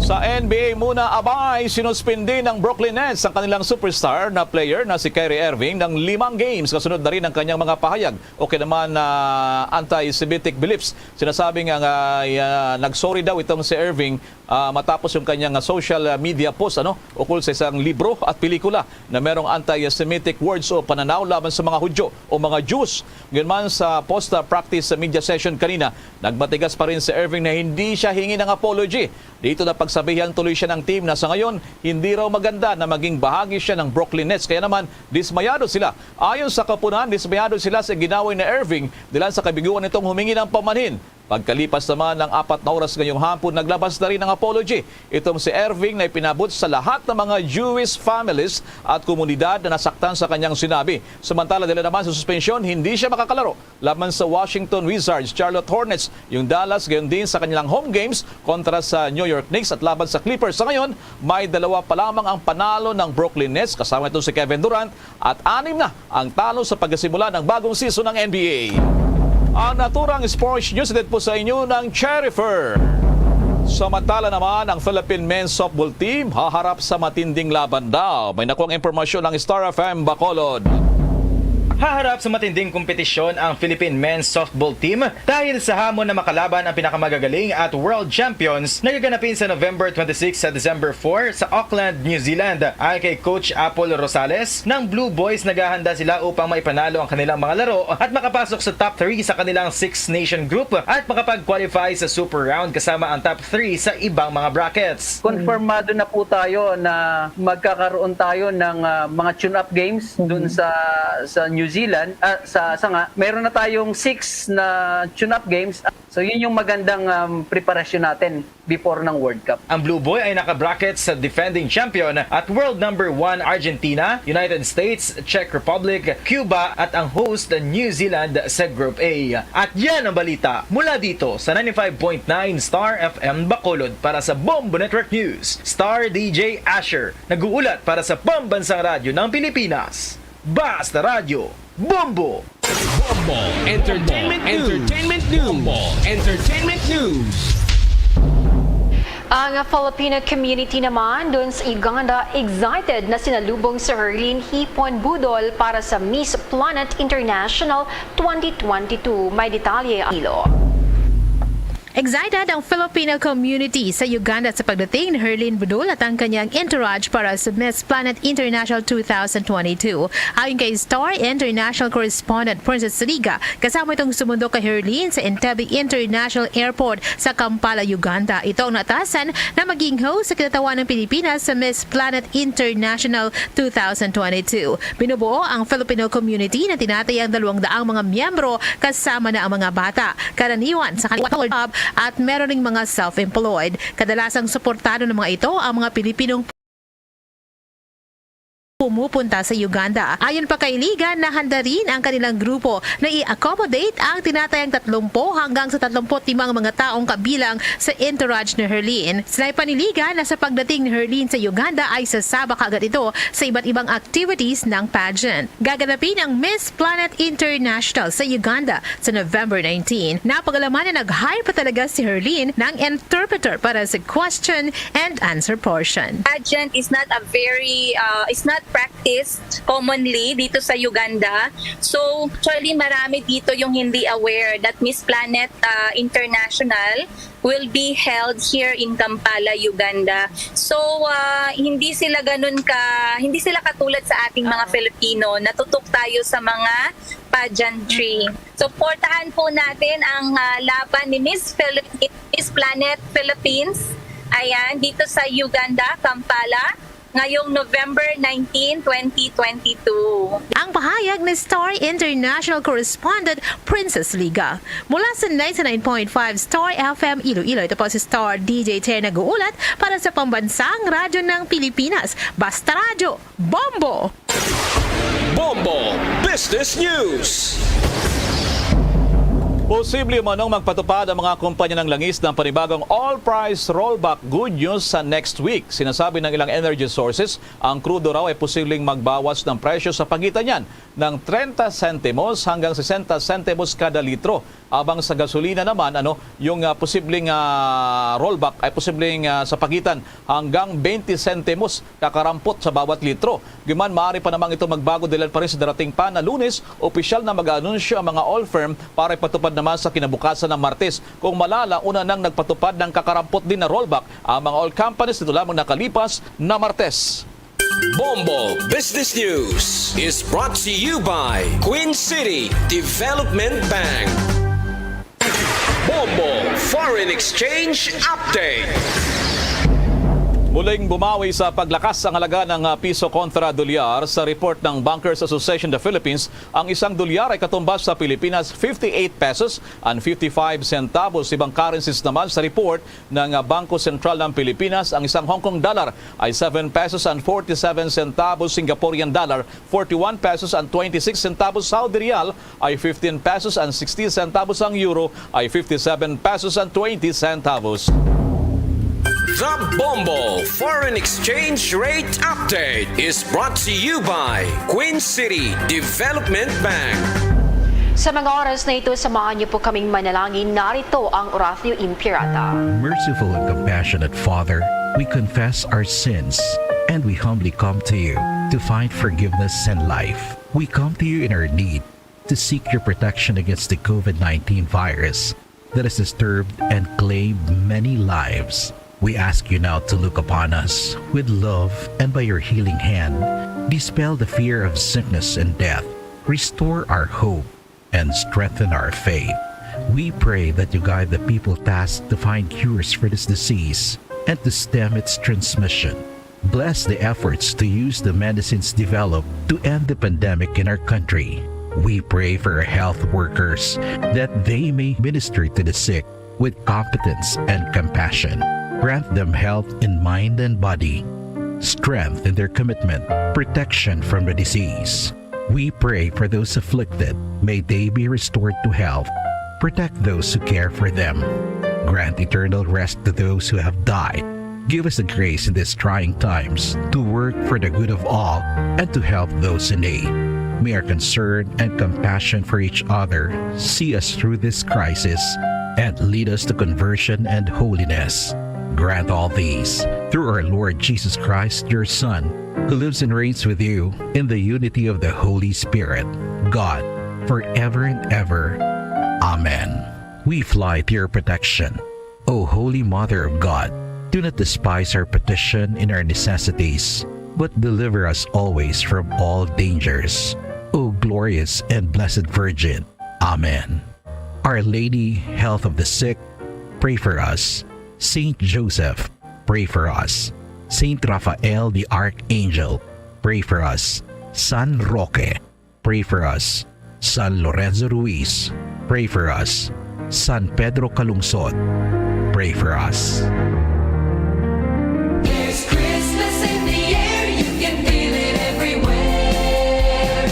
Sa N B A muna, abay, sinuspindi ng Brooklyn Nets ang kanilang superstar na player na si Kyrie Irving ng limang games kasunod na rin ang kanyang mga pahayag o kaya naman, ah, anti-Semitic beliefs. Sinasabi nga, nga, ah, nag-sorry daw itong si Irving, ah, matapos yung kanyang, ah, social, ah, media post, ano, ukol sa isang libro at pelikula na merong anti-Semitic words o pananaw laban sa mga Hudyo o mga Jews. Ngayon man, sa post, ah, practice sa media session kanina, nagmatigas pa rin si Irving na hindi siya hingi ng apology dito na pagsabihan tuloy siya ng team na sa ngayon, hindi raw maganda na maging bahagi siya ng Brooklyn Nets. Kaya naman, dismayado sila. Ayon sa koponan, dismayado sila sa ginaway ni Irving dilan sa kabiguan nitong humingi ng pamanhin. Pagkalipas naman ng apat na oras ngayong hapon, naglabas na rin ng apology itong si Irving na ipinabot sa lahat ng mga Jewish families at komunidad na nasaktan sa kanyang sinabi. Samantala, dala naman sa suspensyon, hindi siya makakalaro laban sa Washington Wizards, Charlotte Hornets, yung Dallas, gayon din sa kanilang home games kontra sa New York Knicks at laban sa Clippers. Sa ngayon, may dalawa pa lamang ang panalo ng Brooklyn Nets, kasama ito si Kevin Durant, at anim na ang talo sa pagkasimula ng bagong season ng N B A. Ang naturang sports news hatid po sa inyo ng Cherifer. Samantala naman, ang Philippine men's softball team haharap sa matinding laban daw. May nakuhang impormasyon ang Star F M Bacolod. Haharap sa matinding kompetisyon ang Philippine men's softball team dahil sa hamon na makalaban ang pinakamagagaling at world champions na gaganapin sa November twenty-six sa December four sa Auckland, New Zealand. Ayon kay Coach Apple Rosales, ng Blue Boys naghahanda sila upang maipanalo ang kanilang mga laro at makapasok sa top three sa kanilang Six Nation Group at makapag-qualify sa Super Round kasama ang top three sa ibang mga brackets. Confirmado na po tayo na magkakaroon tayo ng, ah, mga tune-up games dun sa, sa New Zealand, ah, sa, sa nga, meron na tayong six na tune-up games. So, yun yung magandang, um, preparasyon natin before ng World Cup. Ang Blue Boy ay naka-bracket sa defending champion at world number one Argentina, United States, Czech Republic, Cuba, at ang host New Zealand sa Group A. At yan ang balita mula dito sa ninety-five point nine Star F M Bacolod. Para sa Bombo Network News, Star D J Asher, nag-uulat para sa Pambansang Radyo ng Pilipinas. Basta Radyo, Bombo! Bombo Entertainment News. Entertainment News. Bombo Entertainment News. Ang Filipino community naman doon sa Uganda excited na sinalubong si Herlene Hipon Budol para sa Miss Planet International twenty twenty-two. May detalye, Ilo. Excited ang Filipino community sa Uganda sa pagdating ni Herlene Budol at ang kanyang entourage para sa Miss Planet International two thousand twenty-two. Ayon kay Star International correspondent Princess Liga, kasama itong sumundo kay Herlene sa Entebbe International Airport sa Kampala, Uganda. Ito ang natasan na maging host sa kinatawhan ng Pilipinas sa Miss Planet International two thousand twenty-two. Binubuo ang Filipino community na tinatayang dalawang daang mga miyembro, kasama na ang mga bata. Karaniwan sa kaliwat ng World Cup at meron ding mga self-employed. Kadalasang suportado ng mga ito ang mga Pilipinong pumupunta sa Uganda. Ayon pa kay Liga, na handa rin ang kanilang grupo na i-accommodate ang tinatayang tatlumpu hanggang sa tatlumpu't limang mga taong kabilang sa entourage ni Herlene. Sinaypan ni Liga na sa pagdating ni Herlene sa Uganda ay sasabak agad ito sa iba't ibang activities ng pageant. Gaganapin ang Miss Planet International sa Uganda sa November nineteen. Napag-alaman na nag-hire pa talaga si Herlene ng interpreter para sa question and answer portion. Pageant is not a very, uh, is not practiced commonly dito sa Uganda. So, actually, marami dito yung hindi aware that Miss Planet, ah, International will be held here in Kampala, Uganda. So, ah, hindi sila ganun ka, hindi sila katulad sa ating mga Filipino. Natutok tayo sa mga pageantry. Suportahan po natin ang, ah, laban ni Miss Philippines, Miss Planet Philippines. Ayan, dito sa Uganda, Kampala, ngayong November nineteen, twenty twenty-two. Ang pahayag ni Star International Correspondent Princess Liga. Mula sa ninety-nine point five Star F M Iloilo, ito po si Star D J Ter nag-uulat para sa Pambansang Radyo ng Pilipinas. Basta Radyo, Bombo! Bombo Business News. Posible umanong magpatupad ang mga kumpanya ng langis ng panibagong all-price rollback good news sa next week. Sinasabi ng ilang energy sources, ang krudo raw ay posibleng magbawas ng presyo sa pagitan niyan ng trenta sentimos hanggang sesenta sentimos kada litro. Abang sa gasolina naman, ano, yung, ah, posibleng, ah, rollback ay posibleng, ah, sa pagitan hanggang twenty sentimos kakarampot sa bawat litro. Gayman, maaari pa namang ito magbago dahil pa rin sa darating pa na Lunes, opisyal na mag-aanunsyo ang mga oil firm para ipatupad naman sa kinabukasan ng Martes. Kung malala, una nang nagpatupad ng kakarampot din na rollback ang mga oil companies nito lamang nakalipas na Martes. Bombo Business News is brought to you by Queen City Development Bank. Bombo Foreign Exchange Update. Muling bumawi sa paglakas ang halaga ng, ah, piso kontra dolyar. Sa report ng Bankers Association of the Philippines, ang isang dolyar ay katumbas sa Pilipinas fifty-eight pesos and fifty-five centavos. Ibang currencies naman sa report ng, ah, Bangko Sentral ng Pilipinas, ang isang Hong Kong dollar ay seven pesos and forty-seven centavos, Singaporean dollar forty-one pesos and twenty-six centavos, Saudi riyal ay fifteen pesos and sixty centavos, ang euro ay fifty-seven pesos and twenty centavos. The Bombo Foreign Exchange Rate Update is brought to you by Queen City Development Bank. Sa mga oras na ito, samahan niyo po kaming manalangin. Narito ang Oratio Imperata. Merciful and compassionate Father, we confess our sins and we humbly come to you to find forgiveness and life. We come to you in our need to seek your protection against the COVID nineteen virus that has disturbed and claimed many lives. We ask you now to look upon us with love and by your healing hand, dispel the fear of sickness and death, restore our hope, and strengthen our faith. We pray that you guide the people tasked to find cures for this disease and to stem its transmission. Bless the efforts to use the medicines developed to end the pandemic in our country. We pray for our health workers that they may minister to the sick with competence and compassion. Grant them health in mind and body, strength in their commitment, protection from the disease. We pray for those afflicted. May they be restored to health. Protect those who care for them. Grant eternal rest to those who have died. Give us the grace in these trying times to work for the good of all and to help those in need. May our concern and compassion for each other see us through this crisis and lead us to conversion and holiness. Grant all these through our Lord Jesus Christ, your Son, who lives and reigns with you in the unity of the Holy Spirit, God, forever and ever. Amen. We fly to your protection, O Holy Mother of God. Do not despise our petition in our necessities, but deliver us always from all dangers, O glorious and blessed Virgin. Amen. Our Lady, Health of the Sick, pray for us. Saint Joseph, pray for us. Saint Raphael the Archangel, pray for us. San Roque, pray for us. San Lorenzo Ruiz, pray for us. San Pedro Calungsod, pray for us. There's Christmas in the air, you can feel it everywhere.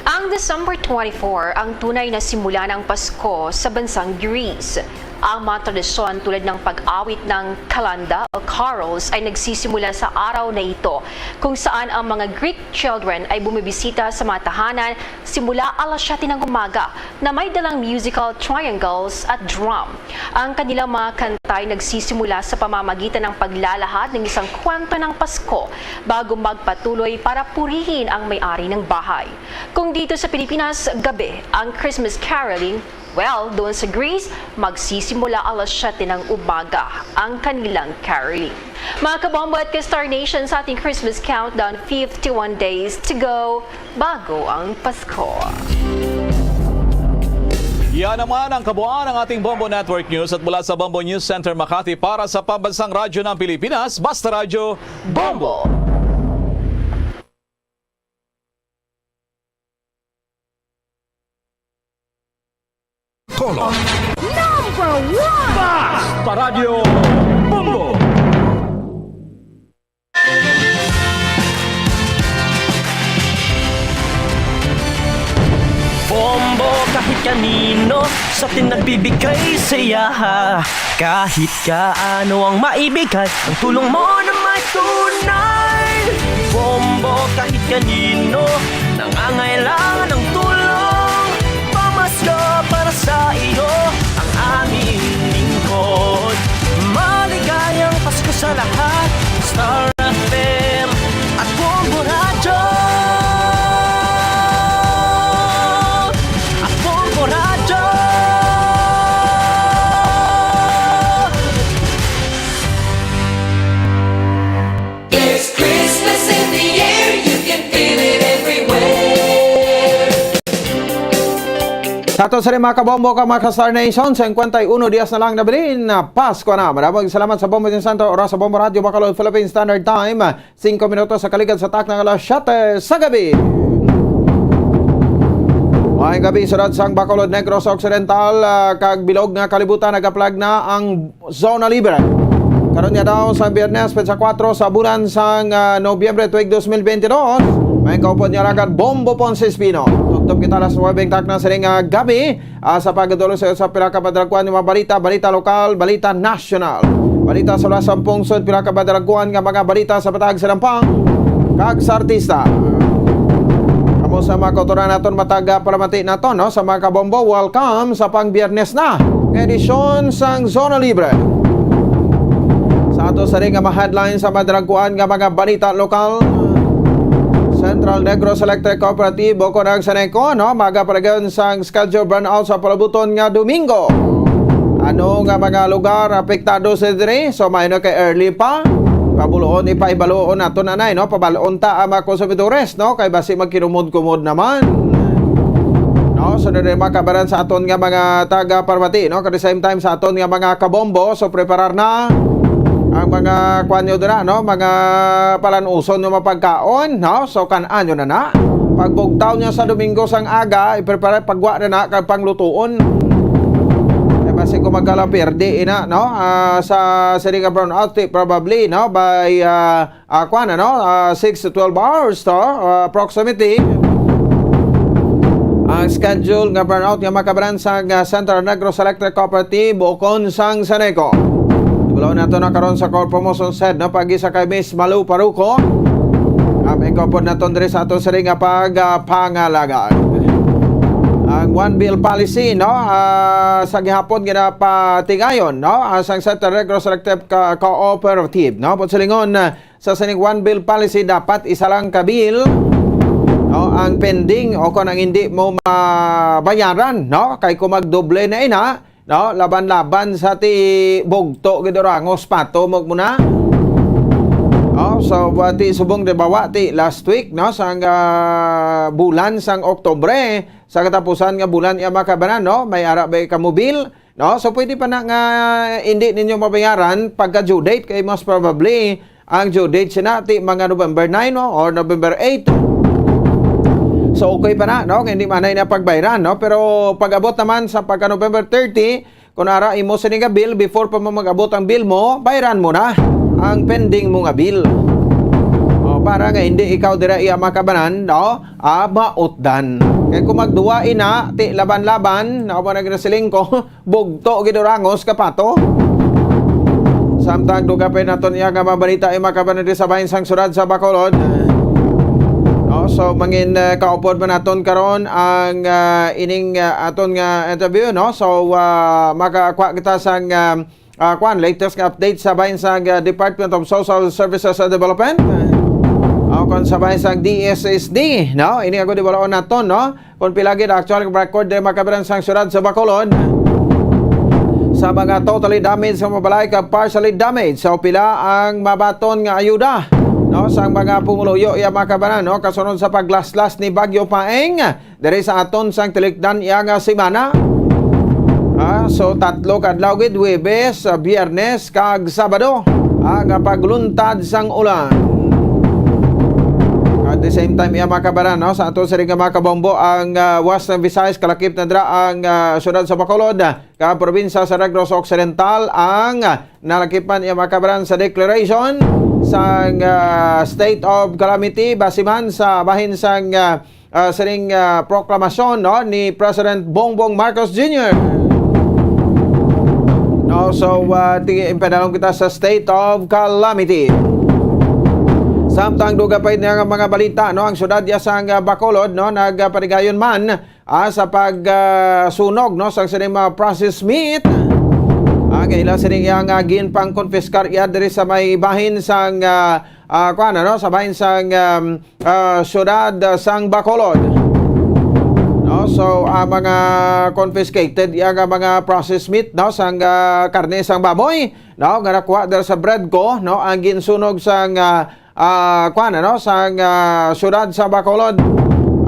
Ang December twenty-four ang tunay na simula ng Pasko sa bansang Greece. Ang mga tradisyon tulad ng pag-awit ng kalanda o carols ay nagsisimula sa araw na ito, kung saan ang mga Greek children ay bumibisita sa mga tahanan simula alas siyete ng umaga na may dalang musical triangles at drum. Ang kanilang mga kanta tayo nagsisimula sa pamamagitan ng paglalahad ng isang kwento ng Pasko bago magpatuloy para purihin ang may-ari ng bahay. Kung dito sa Pilipinas, gabi ang Christmas caroling, well, doon sa Greece, magsisimula alas siyete ng umaga ang kanilang caroling. Mga kabombo at ka-Star Nation, sa ating Christmas countdown, fifty-one days to go bago ang Pasko. Yan naman ang kabuuan ng ating Bombo Network News, at mula sa Bombo News Center Makati para sa Pambansang Radyo ng Pilipinas, Basta Radyo, Bombo! Color. Number one! Basta Radyo, Bombo! Bombo kahit kanino, sa atin nagbibigay saya. Kahit kaano ang maibigay, ang tulong mo na may tunay. Bombo kahit kanino, nangangailangan ng tulong. Pamasko para sa iyo ang aming lingkod. Maligayang Pasko sa lahat. Star F M at Bombo Radyo. At Bombo Radyo. There's Christmas in the air, you can feel it everywhere. Sa ato sa mga kabombo ka, mga ka-Star Nation, cincuenta y uno dias na lang nabilin na Pasko na. Maraming salamat sa Bombo Santo, oras sa Bombo Radyo Bacolod, Philippine Standard Time, cinco minutos sa kaligad sa takna nga alas siyete sa gabi. Maayong gabi, syudad sang Bacolod, Negros Occidental, ah, kag bilog nga kalibutan, nagaplag na ang Zona Libre. Karon nga daw sa Biyernes, petsa kuwatro sa bulan sang, ah, Nobyembre tuig dos mil bentidós, may kaupod nga alagad Bombo Ponce Espino. Tubtob kita alas nuwebe ang takna sining, ah, gabi, ah, sa pagdulong sa, sa pila ka madalagkuan nga mga balita, balita lokal, balita nasyonal, balita sa wala sang pungsod, pila ka madalagkuan nga mga balita sa Bataag sa Dampang kag sa artista. Kamo sa mga kautoran naton, matag, ah, palamati naton, no, sa mga kabombo, welcome sa pang-Biyernes na nga edisyon sang Zona Libre. Sa ato sa ring nga mga headlines sa madalagkuan nga mga balita lokal, Central Negros Electric Cooperative o kon ang Saneco, no, magapalagan sang schedule brownout sa palabuton nga Domingo. Ano nga mga lugar apektado sa diri? So, may na kay early pa. Pabuloon, ipahibaloon nato na, nay, no? Pabalon ta ang mga konsumidores, no? Kay basi magkinumod-kumod naman. No? So, diri makabaran sa aton nga mga taga-palamati, no? At the same time, sa aton nga mga kabombo, so preparar na ang mga kuwan nyo dira, no? Mga palanuson nga mapagkaon, no? So, kan-an nyo na na. Pagbugtaw nyo sa Domingo sang aga, iprepara, pagwa na na, kag panglutuon. Kay basi kung magkalapirdi, ina, no? Ah, sa sining nga brownout, ti, probably, no? By, ah, ah, kuwan, ano? Ah, six to twelve hours to, ah, proximity. Ang schedule nga brownout nga makabaran sang, ah, Central Negros Electric Cooperative o kon sang Saneco. Ibulaw nato na karon sa Core Promotions Head, no? Pag-isa kay Miss Malu Paruco. Ang ikapod naton diri sa aton sining nga pag, ah, pangalagaan. Ang one bill policy, no? Ah, sa gihapon ginapatigayon, no? Ah, sang Central Negros Electric, ah, Cooperative, no? Buot silingon, ah, sa sining one bill policy, dapat isa lang ka bill, no, ang pending o kon ang hindi mo mabayaran, no? Kay kung magdoble na ina, no, laban-laban sa ti bugto gid, urangos, pato mo muna. No, so, wa ti subong, di ba, wa ti last week, no, sang, ah, bulan sang Oktubre, sa katapusan nga bulan nga makabanan, no, may ara ba kamo bill? No? So, pwede pa na nga hindi ninyo mabayaran pagka due date, kay most probably, ang due date sina ti mga November nine, no? Or November eight. So, okay pa na, no? Kay hindi man na pagbayaran, no? Pero pag-abot naman sa pagka November thirty, kung ara imo sini nga bill, before pa mo mag-abot ang bill mo, bayaran mo na ang pending mo nga bill. O, para nga hindi ikaw dira iya makabanan, no? Ah, mautdan. Kay kung magduwa ina, ti laban-laban, na mo na ginasiling ko, bugto gid, urangos ka pato. Samtang dugapin naton iya nga mga balita, ay makabanan diri sa bahin sang syudad sa Bacolod. No, so mangin, eh, kaupod man naton karon ang, ah, ining, ah, aton nga interview, no? So, ah, makakuha kita sang, ah, ah, kwan, latest nga update sa bahin sa, ah, Department of Social Services and Development. O kon sa bahin sa D S S D, no? Ini ang di balaon naton, no? Kung pila gid actual nga record diri, mga kabaran, sang siyudad sa Bacolod sa mga totally damaged sa mga balay kag partially damaged. So, pila ang mabaton nga ayuda, no, sang mga pumuluyo, iya, mga kabaran, no, kasunod sa paglaslas ni Bagyo Paeng diri sa aton sang tilikdan iya nga semana. Ah, so, tatlo ka adlaw gid, Huwebes, ah, Biyernes, kag Sabado, ah, nga pagluntad sang ulan. At the same time, iya, mga kabaran, no, sa aton sini nga mga kabombo, ang, ah, Western Visayas, kalakip na dira ang, ah, siyudad sa Bacolod, ah, kag probinsya sa Negros Occidental, ang, ah, nalakipan, iya, mga kabaran, sa declaration sang, ah, state of calamity, basi man sa bahin sang, ah, ah, sining, ah, proklamasyon, no, ni President Bongbong Marcos Junior. No, so, ah, ti-, padalom kita sa state of calamity. Samtang dugay pa ini nga mga balita, no, ang siyudad iya sang, ah, Bacolod, no, nagapatigayon man, ah, sa pag, ah, sunog, no, sang sining mga processed meat. Ah, nga ila sining iya nga ginpangkonpiskar iya diri sa may bahin sang, ah, ah, kuan, ano, sa bahin sang, um, ah, siyudad, ah, sang Bacolod. No? So, ang mga confiscated, iya nga mga processed meat, no, sang, ah, karne sang baboy, no, nga nakuha dira sa Bredco, no, ang ginsunog sang, ah, ah, kuan, ano, sang, ah, siyudad sa Bacolod.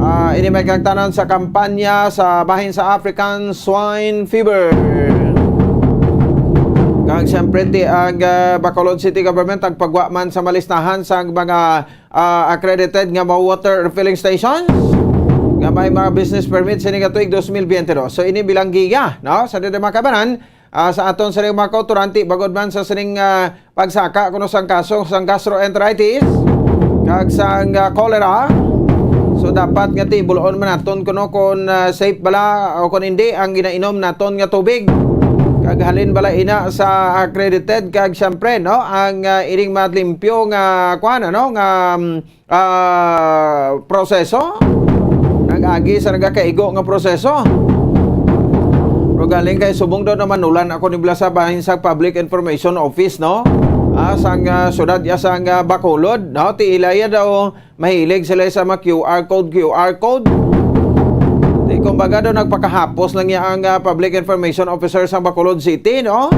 Ah, ini may kagtanan sa kampanya sa bahin sa African Swine Fever. Kag siyempre, ti ang, ah, Bacolod City Government nagpagwa man sa malistahan sang mga, ah, accredited nga mga water refilling stations nga may mga business permit sini nga tuig dos mil biyente dos. So, ini bilanggiya, no? Sa diri, mga kabaran, ah, sa aton sa mga kautoran, ti bangod man sa sining, ah, pagsaka kuno sang kaso sang gastroenteritis kag sang, ah, cholera. So, dapat nga ti bul-on man naton kuno kung, ah, safe bala o kung hindi ang ginainom naton nga tubig. Kag halin bala ina sa accredited kag siyempre, no, ang, ah, ining malimpyo nga kuan, ano, nga, mm, ah, proseso. Nag-agi sa nagakaigo nga proseso. Pero galing kay subong daw namanulan ako ni bala sa bahin sa Public Information Office, no? Ah, sang, ah, siyudad iya sang, ah, Bacolod, no? Ti ila iya daw mahilig sila sa mga Q R code, Q R code. Ti kumbaga daw nagpakahapos lang iya ang, ah, Public Information Officer sa Bacolod City, no?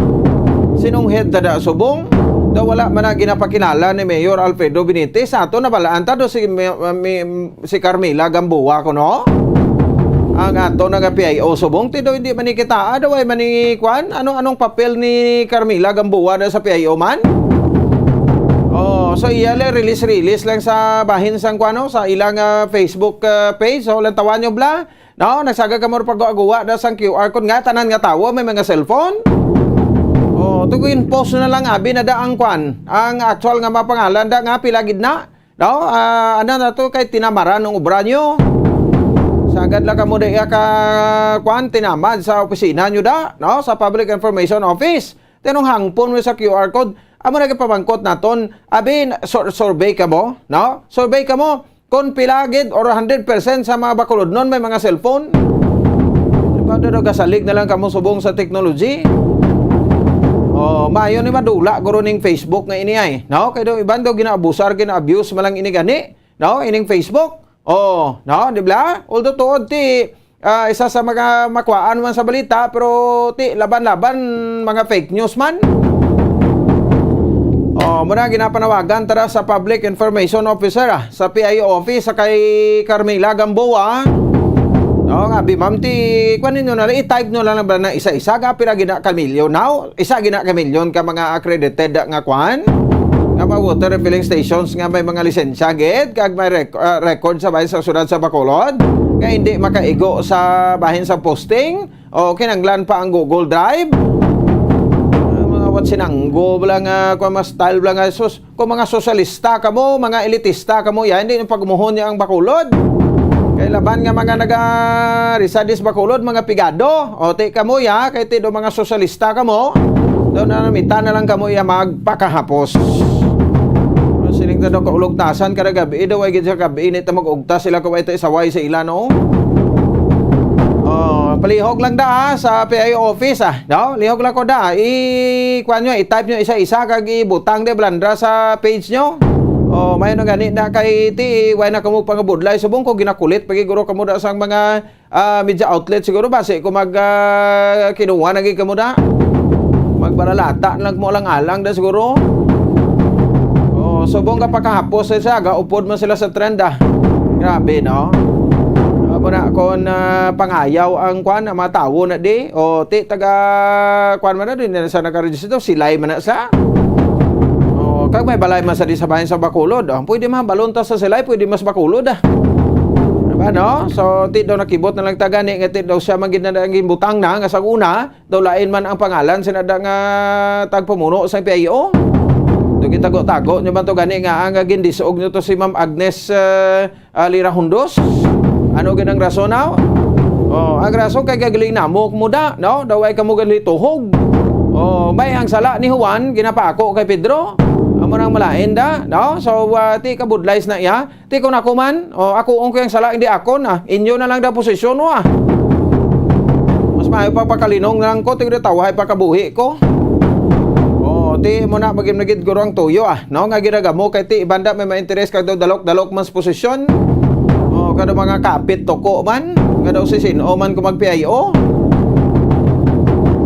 Sinong head tada subong? Daw wala man na ginapakilala ni Mayor Alfredo Benitez. Sa ato nabalaan ta do si, mi, mi, si Carmela Gamboa kuno. Ang ato na nga P I O subong, ti daw hindi man ni kita, ah, daw ay man ni kwan? Ano, anong papel ni Carmela Gamboa na sa P I O man? Oh, so iya lang, release-release lang sa bahin sang kuano, sa ilang, ah, Facebook, ah, page. So, lantawan nyo bala. No, nagsagad kamo pag-aguwa na sang Q R code nga tanan nga tawo may mga cellphone. Oh, tugon post na lang abi na da ang kwan, ang actual nga mga pangalan da nga pila gid na. No, ah, ano na to kay tinamaran ng obra nyo. Sagad lang kamo da iya ka kwan, tinamad sa opisina nyo da, no, sa Public Information Office. Tinong hangpon mo sa Q R code. Amo na gipamangkot naton, abi, sur-, survey kamo, no? Survey kamo, kung pila gid or hundred percent sa mga Bacolodnon may mga cellphone. Di ba, daw gasalig na lang kamo subong sa technology? Oh, maayo ni madula guro ning Facebook nga ini ay, no? Kay daw iban daw ginaabusar, gina-abuse man lang ini gani, no? Ining Facebook. Oh, no, di ba? Although tuod ti, ah, isa sa mga makuhaan man sa balita, pero ti laban-laban mga fake news man. Oh, muna ginapanawagan tara sa Public Information Officer, ah, sa P I O office sa kay Carmela Gamboa. No, nga bi ma'am ti kuan ninyo na lang, i-type nyo lang ba na isa-isa ga pila gina ka milyon now? Isa gina ka milyon ka mga accredited nga kuan? Nga mga water refilling stations nga may mga lisensya gid kag may rec-, ah, record sa bahin sa siyudad sa Bacolod nga hindi makaigo sa bahin sa posting o kinanglan pa ang Google Drive. Ah, mga what sinanggo bala nga kuan, mga style bala nga sus. Kung mga sosyalista kamo, mga elitista kamo, ya, hindi yung pagumuhon niya ang Bacolod. Kay laban nga mga naga-reside sa Bacolod, mga pigado. O, ti kamo, ya, kay ti do mga sosyalista kamo. Do na namita na lang kamo, ya, magpakahapos. Siling ta do kaulugtasan kada gabi, do ay gid sa gabi, init na mag-ugtas sila kung ay ta isaway sa ila, no? Oh, palihog lang da, ah, sa P I O office, ah. No? Lihog lang ko da. I, kuwan nyo, i-type nyo isa-isa kag ibutang di balandra sa page nyo. Oh, may na gani na kay ti, way na kamo pangabudlay. Subong ko ginakulit, pagiguro kamo da sang mga, ah, media outlet siguro ba? Si ko mag, ah, kinuha na gid kamo da. Magbaralata na lang mo alang-alang da siguro. Oh, subong ka pakahapos sa siya, gaupod man sila sa trend, ah. Grabe, no? Amo na, kung, ah, pangayaw ang kwan, ang mga tawo na di, o ti, taga, kwan man na din, sa nakaregister, silay man na sa. Oh, kag may balay man sa di sa bahin sa Bacolod. Oh, pwede man, balon ta sa silay, pwede mas Bacolod, ah. Diba, no? So, ti daw nakibot na lang taga ni, nga ti daw siya man gid na ang gimbutang na, nga sa una, daw lain man ang pangalan, sina da nga tagpamuno sa P I O. Daw gitago-tago nyo man to gani nga ang gindisog nyo to si Ma'am Agnes, eh, ah, Lira Hundos? Ano gid ang rason, aw? Oh, ang rason kay gagaling namo muda, no? Daw ay kamo gali tuhog. Oh, may ang sala ni Juan, ginapako kay Pedro. Amo nang malain da, no? So, ah, ti kabudlays na iya. Ti kon ako man, oh, ako ang kuyang sala, hindi ako na. Inyo na lang daw posisyon mo, ah. Mas maayo pa pakalinong na lang ko, tigda tawhay pa kabuhi ko. Oh, ti mo na, magim na gid guro ang tuyo, ah. No, nga ginagamo kay ti banda may ma-interest kag daw dalok-dalok mas posisyon. Oh, kada mga kapit toko man, kada si sino man ko mag-P I O.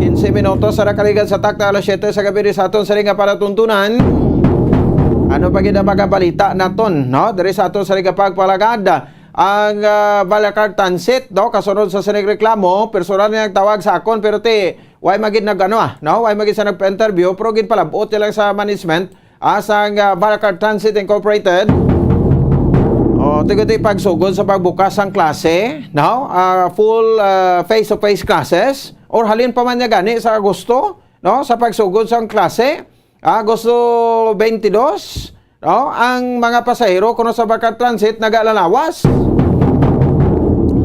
Quince minutos sa nakaligad sa takta alas siyete sa gabi sa aton sa nga palatuntunan. Ano pa gid ang mga balita naton, no? Diri sa aton sa nga pagpalagad, ang, ah, Balakag Transit, no? Kasunod sa sining reklamo, personal niya ang tawag sa akon, pero ti, way magid nag-ano, ah, no? Way magid sa nagpa-interview, pero ginpalabot niya lang sa management, ah, sang, ah, Balakag Transit Incorporated. O, ti gani pagsugod sa pagbukas sang klase, no? Ah, full, ah, face-to-face classes, or halin pa man niya gani sa Agosto, no? Sa pagsugod sang klase, Agosto twenty-two, no? Ang mga pasahero kuno sa Balakag Transit nagalalawas.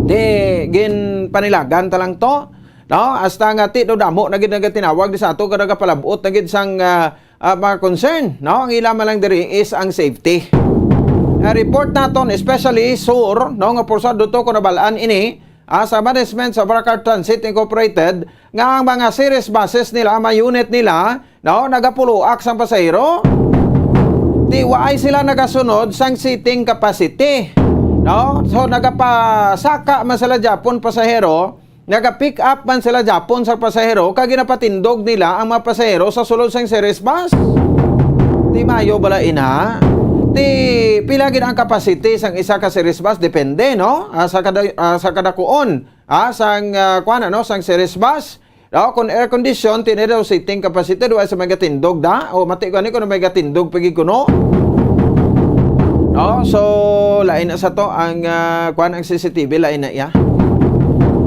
Di, ginpanilagan ta lang to, no? Hasta nga ti, no, damo na gid nagatinawag di sa ato, nga nagapalabot na gid sang, ah, ah, mga concern, no? Ang ila man lang diri is ang safety. Ang report naton, especially Sur, no, nga porsado to kung nabalaan ini, ah, sa management sa Balakag Transit Incorporated, nga ang mga series buses nila, ang mga unit nila, no, nagapuluak sang pasahero. Di waay sila nagasunod sang seating capacity, no? So, nagapasaka man sila Japon pasahero, naga-pick up man sila Japon sa pasahero, kag ginapatindog nila ang mga pasahero sa sulod sang series bus. Di mayo bala ina? Di pila gid ang capacity sang isa ka series bus? Depende, no? Ah, sa kada, ah, sa kadakuon, ah, sang, ah, kuwan, ano, sang series bus. No, kung air condition, tini daw seating capacity, duwa sa may gatindog da. O, mati ko ani kung may gatindog pagi kuno. No, so, lain na sa to ang, ah, kuwan, ang C C T V, lain na iya.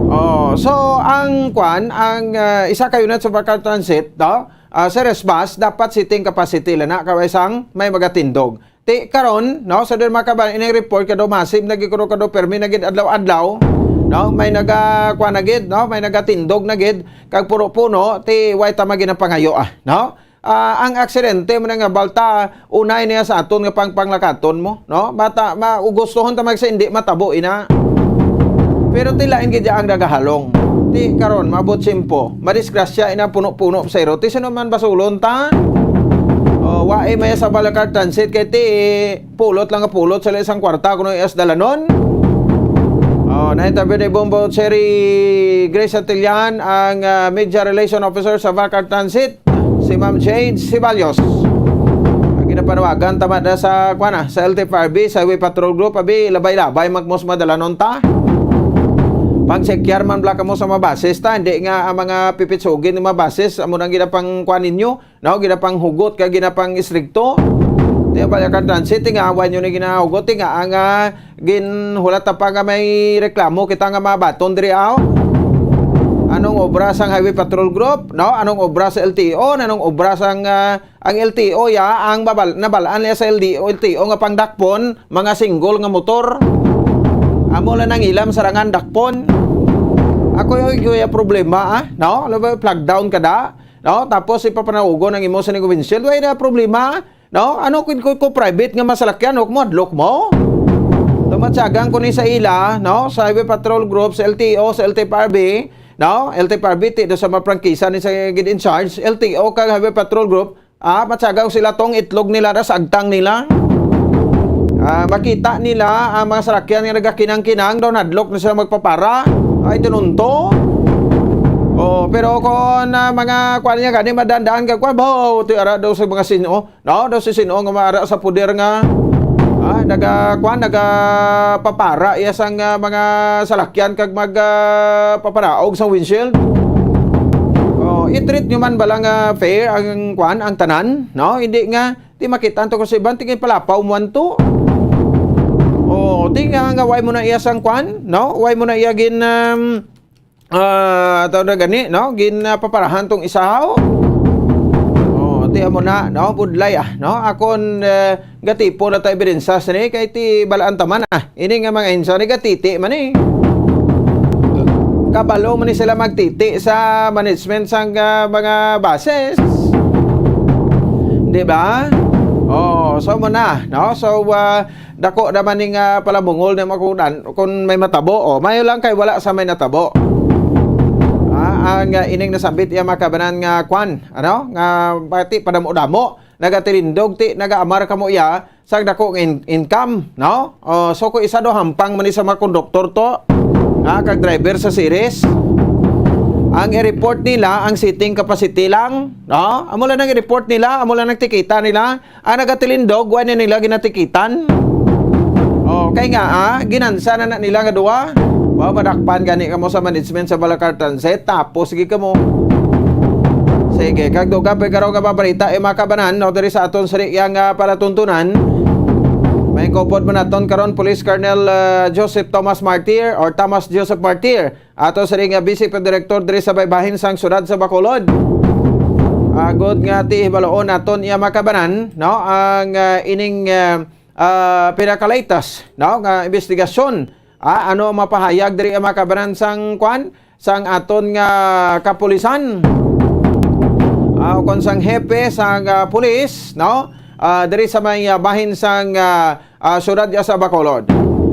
Oh, so, ang kuwan, ang, ah, isa ka unit sa Balakag Transit, no? Ah, series bus, dapat seating capacity lang na, kaway sang may magatindog. Ti karon, no, sa din makaban ining report, kado masib na gid kuno, kado permi na gid adlaw-adlaw, no, may naga, kuwan na gid, no, may nagatindog na gid, kag puro puno, ti way ta maginapangayo, ah, no? Ah, ang aksidente mo na nga balta, unay niya sa aton nga pangpanglakaton mo, no? Mata, ma, gustuhon ta magsa hindi matabo ina. Pero ti lain gid ang nagahalong. Ti karon, mabot simpo, madisgrasya ina puno-puno sa iro. Ti sino man basulon ta? Oh, wae may sa Balakag Transit kay ti pulot lang nga pulot sa isang kwarta kuno iyas dalanon. Oh, na-interview ni Bombo Cherry Grace Santillan, ang, ah, Media Relation Officer sa Balakag Transit, si Ma'am Jade Ceballos. Ang ginapanawagan tama na sa, kuwan na, sa L T F R B, sa Highway Patrol Group, abi, labay-labay magmos madalanon ta. Pang-sekyar man bala kamo sa mga bases ta, hindi nga ang mga pipitsugin ng mga bases, amo nang ginapang kuwan ninyo. No, ginapanghugot ka, ginapang-istrikto. Di ba, Balakag Transit, nga awan nyo na ginahugot, nga ang, ah, ginhulat pa nga may reklamo kita nga mabaton diri, aw. Anong obra sang Highway Patrol Group, no? Anong obra sa L T O? Anong obra sang, ah, ang L T O, ya, ang babal-, nabalaan niya sa L D O, L T O nga pangdakpon, mga single nga motor. Amo lang nang ilam sa rangan dakpon. Ako yung, yung problema, ah, no? Alam mo, flag down ka da? No? Tapos ipapanaugon ang imo sa ning windshield. Way na problema. No? Ano kung, kung, kung private nga masalakyan, no? Kumadlok mo? Tumatyagan ko ni sa ila, no? Sa Highway Patrol Group, sa L T O, sa L T F R B, no? L T F R B, ti do sa mga prangkisa ni sa gid in charge, L T O kag Highway Patrol Group, ah, matyaga ko sila tong itlog nila, das agtang nila. Ah, makita nila ang mga salakyan nga nagakinang-kinang, daw hadlok na sila magpapara. Ay, tinunto. Oh, pero kung, ah, mga kuan niya gani, madandaan ka, kuan, baw, ti ara daw sa mga sino. No, daw si sino nga maara sa puder nga, ah, naga, kuan, nagapapara iya sang, ah, mga salakyan kag mag, ah, paparaog sa windshield. Oh, i-treat nyo man bala nga fair ang, kuan, ang tanan, no? Hindi nga, di makita to kasi iban, tingin palapaw mo anto. Oh, di nga, nga way mo na iya sang, kuan, no? Way mo na iya gin, um, ah, tawag na gani, no? Gin, ah, paparahan tong isahaw. Oh, ti amo na, no? Budlay, ah, no? Akon, eh, gatipo na ta ebidensya sini kay ti balaan ta man, ah. Ini nga mga insa ni gatiti man, eh. Kabalo man ni sila magtiti sa management sang, ah, mga buses. Di ba? Oh, so mo na, no? So, ah, dako naman ning, ah, palabungol na makunan kung may matabo. Oh, mayo lang kay wala sa may natabo. Ah, ang, ah, ining nasambit iya makabanan nga kwan, ano? Nga pati padamo-damo, nagatilindog ti nagaamar kamo iya sang dako nga in-, income, no? Oh, so kung isa do hampang man ni sa mga konduktor to, ah, kag driver sa series, ang i-report nila ang seating capacity lang, no? Amo lang ang i-report nila, amo lang ang tikita nila. Ang nagatilindog, wa na nila ginatikitan. Oh, kay nga, ah, ginansa na, na nila nga duwa. Wa madakpan gani kamo sa management sa Balakar Transit, tapos gid kamo. Sige, kag dugang pa garo nga mabalita, eh, mga kabanan, no, diri sa aton sari yang, ah, palatuntunan. May kupod man naton karon, Police Colonel, ah, Joseph Thomas Martir or Thomas Joseph Martir. Ato siring nga Vice Director diri sa baybahin sang siyudad sa Bacolod. Agod nga ti hibaloon naton iya makabanan, no, ang, ah, ining, ah, ah, pinakalaytas, no, nga investigasyon. Ah, ano ang mapahayag diri ang makabanan sang kwan? Sang aton nga kapulisan. Ah, o kon sang hepe sang, ah, pulis, no? Ah, diri sa may, ah, bahin sang, ah, ah, siyudad ya sa Bacolod.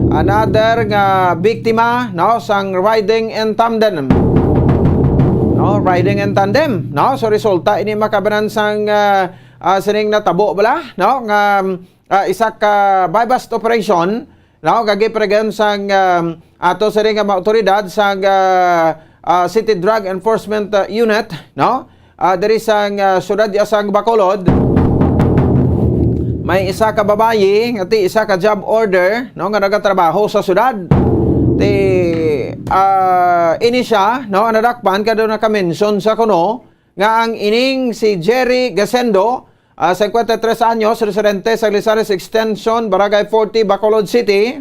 Another nga biktima, no, sang riding in tandem. No, riding in tandem, no? So, resulta ini makabanan sang, ah, ah, sining natabo bala, no? Nga, ah, isa ka buy-bust operation, no? Nga gipregan sang, ah, ato sining nga mga awtoridad sang, ah, ah, City Drug Enforcement, ah, Unit, no? Ah, diri sang, ah, siyudad ya sang Bacolod, may isa ka babayi nga ti isa ka job order, no, nga nagatrabaho sa siyudad. Ti, ah, ini siya, no, ang nadakpan kay daw naka-mention sa kuno nga ang ining si Jerry Gasendo, ah, singkwenta y tres anyos, residente sa Lizares Extension, Barangay forty, Bacolod City.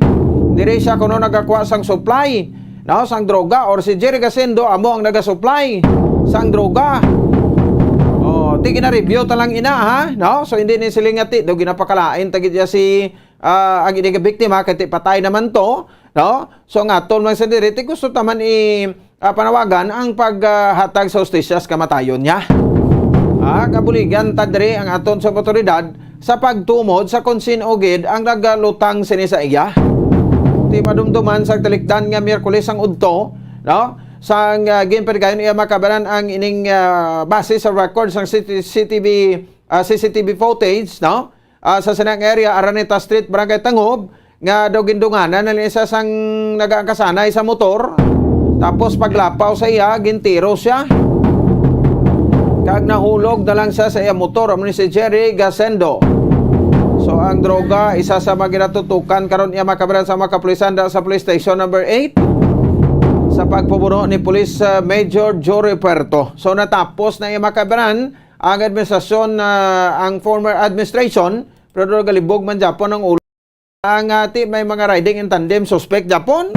Diri siya kuno nagakuha sang supply, no, sang droga, or si Jerry Gasendo amo ang nagasupply sang droga. Oh, ti gina-review ta lang ina, ha, no? So, hindi ni siling nga ti do ginapakalain ta gid ya si, ah, ang ini nga biktima kay ti patay naman to, no? So, ang aton man sa diri, ti gusto ta man i, ah, panawagan ang paghatag sa hustisya sa kamatayon niya. Ah, kabuligan ta diri ang aton sa awtoridad sa pagtumod sa kon sin-o gid ang nagalutang sini sa iya. Ti madumduman sa talikdan nga Miyerkules ang udto, no? Sang, ah, ginpaligayon iya makabanan ang ining, ah, base sa record sang C T, C T V, ah, C C T V footage, no? Ah, sa sinang area, Araneta Street, Barangay Tangob, nga daw gindunganan na ni isa sang nagaangkasanay sa motor. Tapos paglapaw sa iya, gintiro siya. Kag nahulog na lang siya sa iya motor, amo ni si Jerry Gasendo. So, ang droga, isa sa mga ginatutukan karon iya makabaran sa mga kapulisan da sa Police Station Number eight sa pagpabuno ni Police, ah, Major Jory Puerto. So, natapos na iya makabaran ang administrasyon, ah, ang former administration, pero galibog man gyapon ang ulo. Ang, ah, ti may mga riding in tandem suspect gyapon.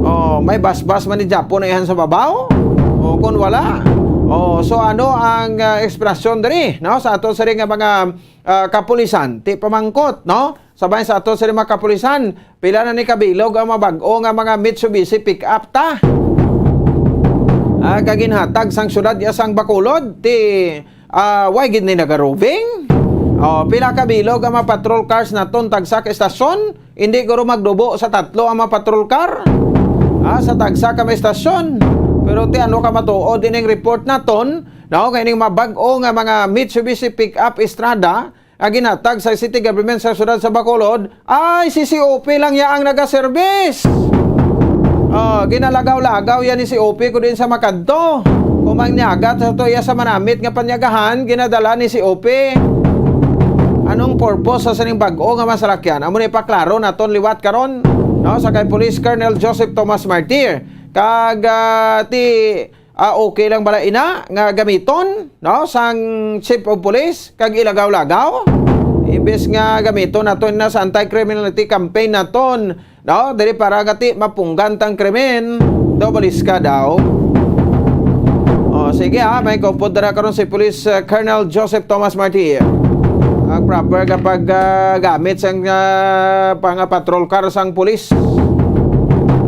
Oh, may basbas man ni gyapon na ihan sa babaw. Oh, kung wala. Oh, so ano ang, ah, eksplanasyon diri, no? Sa ato sa rin nga mga, ah, kapulisan, ti pamangkot, no? Sabay sa ato sa rin mga kapulisan, pila na ni kabilog ang mga bag-o nga mga Mitsubishi pick-up ta? Ah, kaginhatag sang syudad ya sang Bacolod, ti, ah, way gid ni nagarubing? Oh, pila ka bilog ang mga patrol cars naton tagsa ka estasyon? Hindi guro magdubo sa tatlo ang mga patrol car, ah, sa tagsa ka mga estasyon. Pero ti ano ka matuod ining report naton, no? Kay ning mabag-o nga mga Mitsubishi pickup Estrada nga ginhatag sa city government sa siyudad sa Bacolod, ay si C O P lang ya ang nagaservice. Oh, ginalagaw-lagaw yan ni C O P ko din sa makadto. Kung mangnyagat sa to iya sa manamit nga panyagahan, ginadala ni C O P. Anong purpose sa sining bag-o nga masalakyan? Amo ni paklaro naton liwat karon, no, sa kay Police Colonel Joseph Thomas Martir. Kag, ah, ti, ah, okay lang bala ina nga gamiton, no, sang Chief of Police kag ilagaw-lagaw? Imbes nga gamiton naton na sa anti-criminality campaign naton, no, diri para nga ti mapunggan tang krimen, double ka daw. Oh, sige ha, may kaupod dira karon si Police, uh, Colonel Joseph Thomas Martir. Ang proper kapag, ah, gamit sang, ah, pang patrol car sang pulis.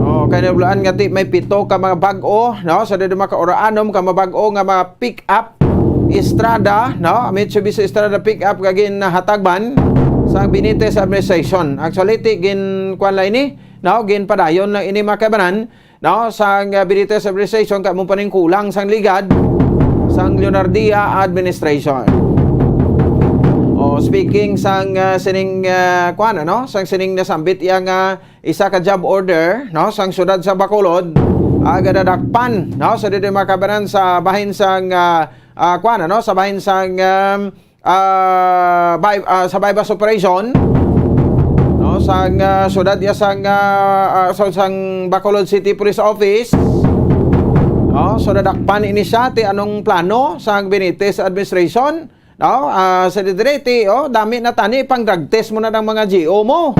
Oh, kay nabulaan nga ti may pito ka mga bag-o, no? Sa dili makauraanom ka mabag-o nga mga pick-up Estrada, no? Mitsubishi Estrada pick-up nga ginhatag man sa Benitez administration. Actually, ti gin kuan lang ini, no? Ginpadayon lang ini, mga kaibanan, no, sang, uh, Benitez administration, kay amo pa ning kulang sang ligad sang Leonardia administration. Oh, speaking sang, uh, sining, uh, kuan, ano, sang sining nasambit iya nga isa ka job order, no, sang siyudad sa Bacolod, ah, gadadakpan, no, sa dili makabanan sa bahin sang, uh, uh, kuan, ano, sa bahin sang, um, ah, buy-, ah, sa buy-bust operation, no, sang, ah, siyudad ya sang, ah, ah, sa, sang Bacolod City Police Office, no, so nadakpan ini siya ti anong plano sang Benitez administration, no, ah, sa didiri ti, oh, dami na tani pang drug test mo na ng mga G O mo.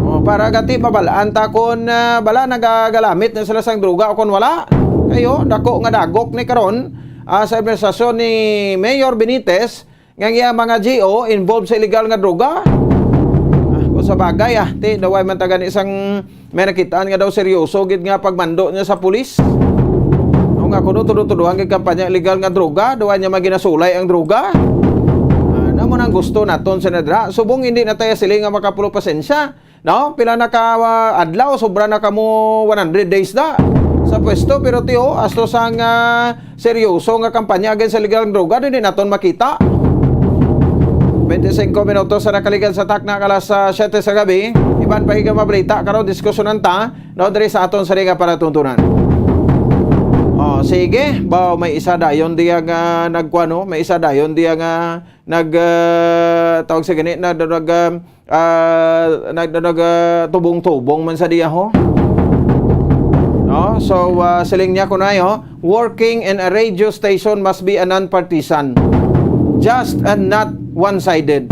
Oh, para gati mabalaan ta kon, ah, bala nagagalamit na sila sang droga o kon wala. Kayo, dako nga dagok ni karon, ah, sa administrasyon ni Mayor Benitez, nga ang iyang mga G O involved sa illegal nga droga. Ah, kung sa bagay, ah, ti, daway man ta gani sang may nakitaan nga daw seryoso gid nga pagmando niya sa pulis. O nga kuno, tudo-tudohan gid kampanya illegal nga droga, daway niya maginasulay ang droga. Ah, na mo nang gusto naton, Senadra. Subong hindi na tayo sila nga makapulo pasensya. No? Pila na ka, ah, adlaw, sobra na kamo one hundred days na sa pwesto, pero tiyo, asto sang, ah, seryoso nga kampanya against sa illegal nga droga, dili naton makita. Twenty-cinco minutos sa nakaligad sa takna ka alas, ah, siyete sa gabi. Iban pa higa mabalita karon, diskusyonan ta, no, diri sa aton sa nga palatuntunan. Oh, sige, ba may isa dayon diya nga nagkuano, may isa dayon diya nga nag, ah, tawag sa gani, nag, nag, ah, ah, nag, nag, ah, tubong-tubong man sa diya, ho. No? So, ah, siling niya kuno, ho, "Working in a radio station must be a non-partisan, just and not one-sided."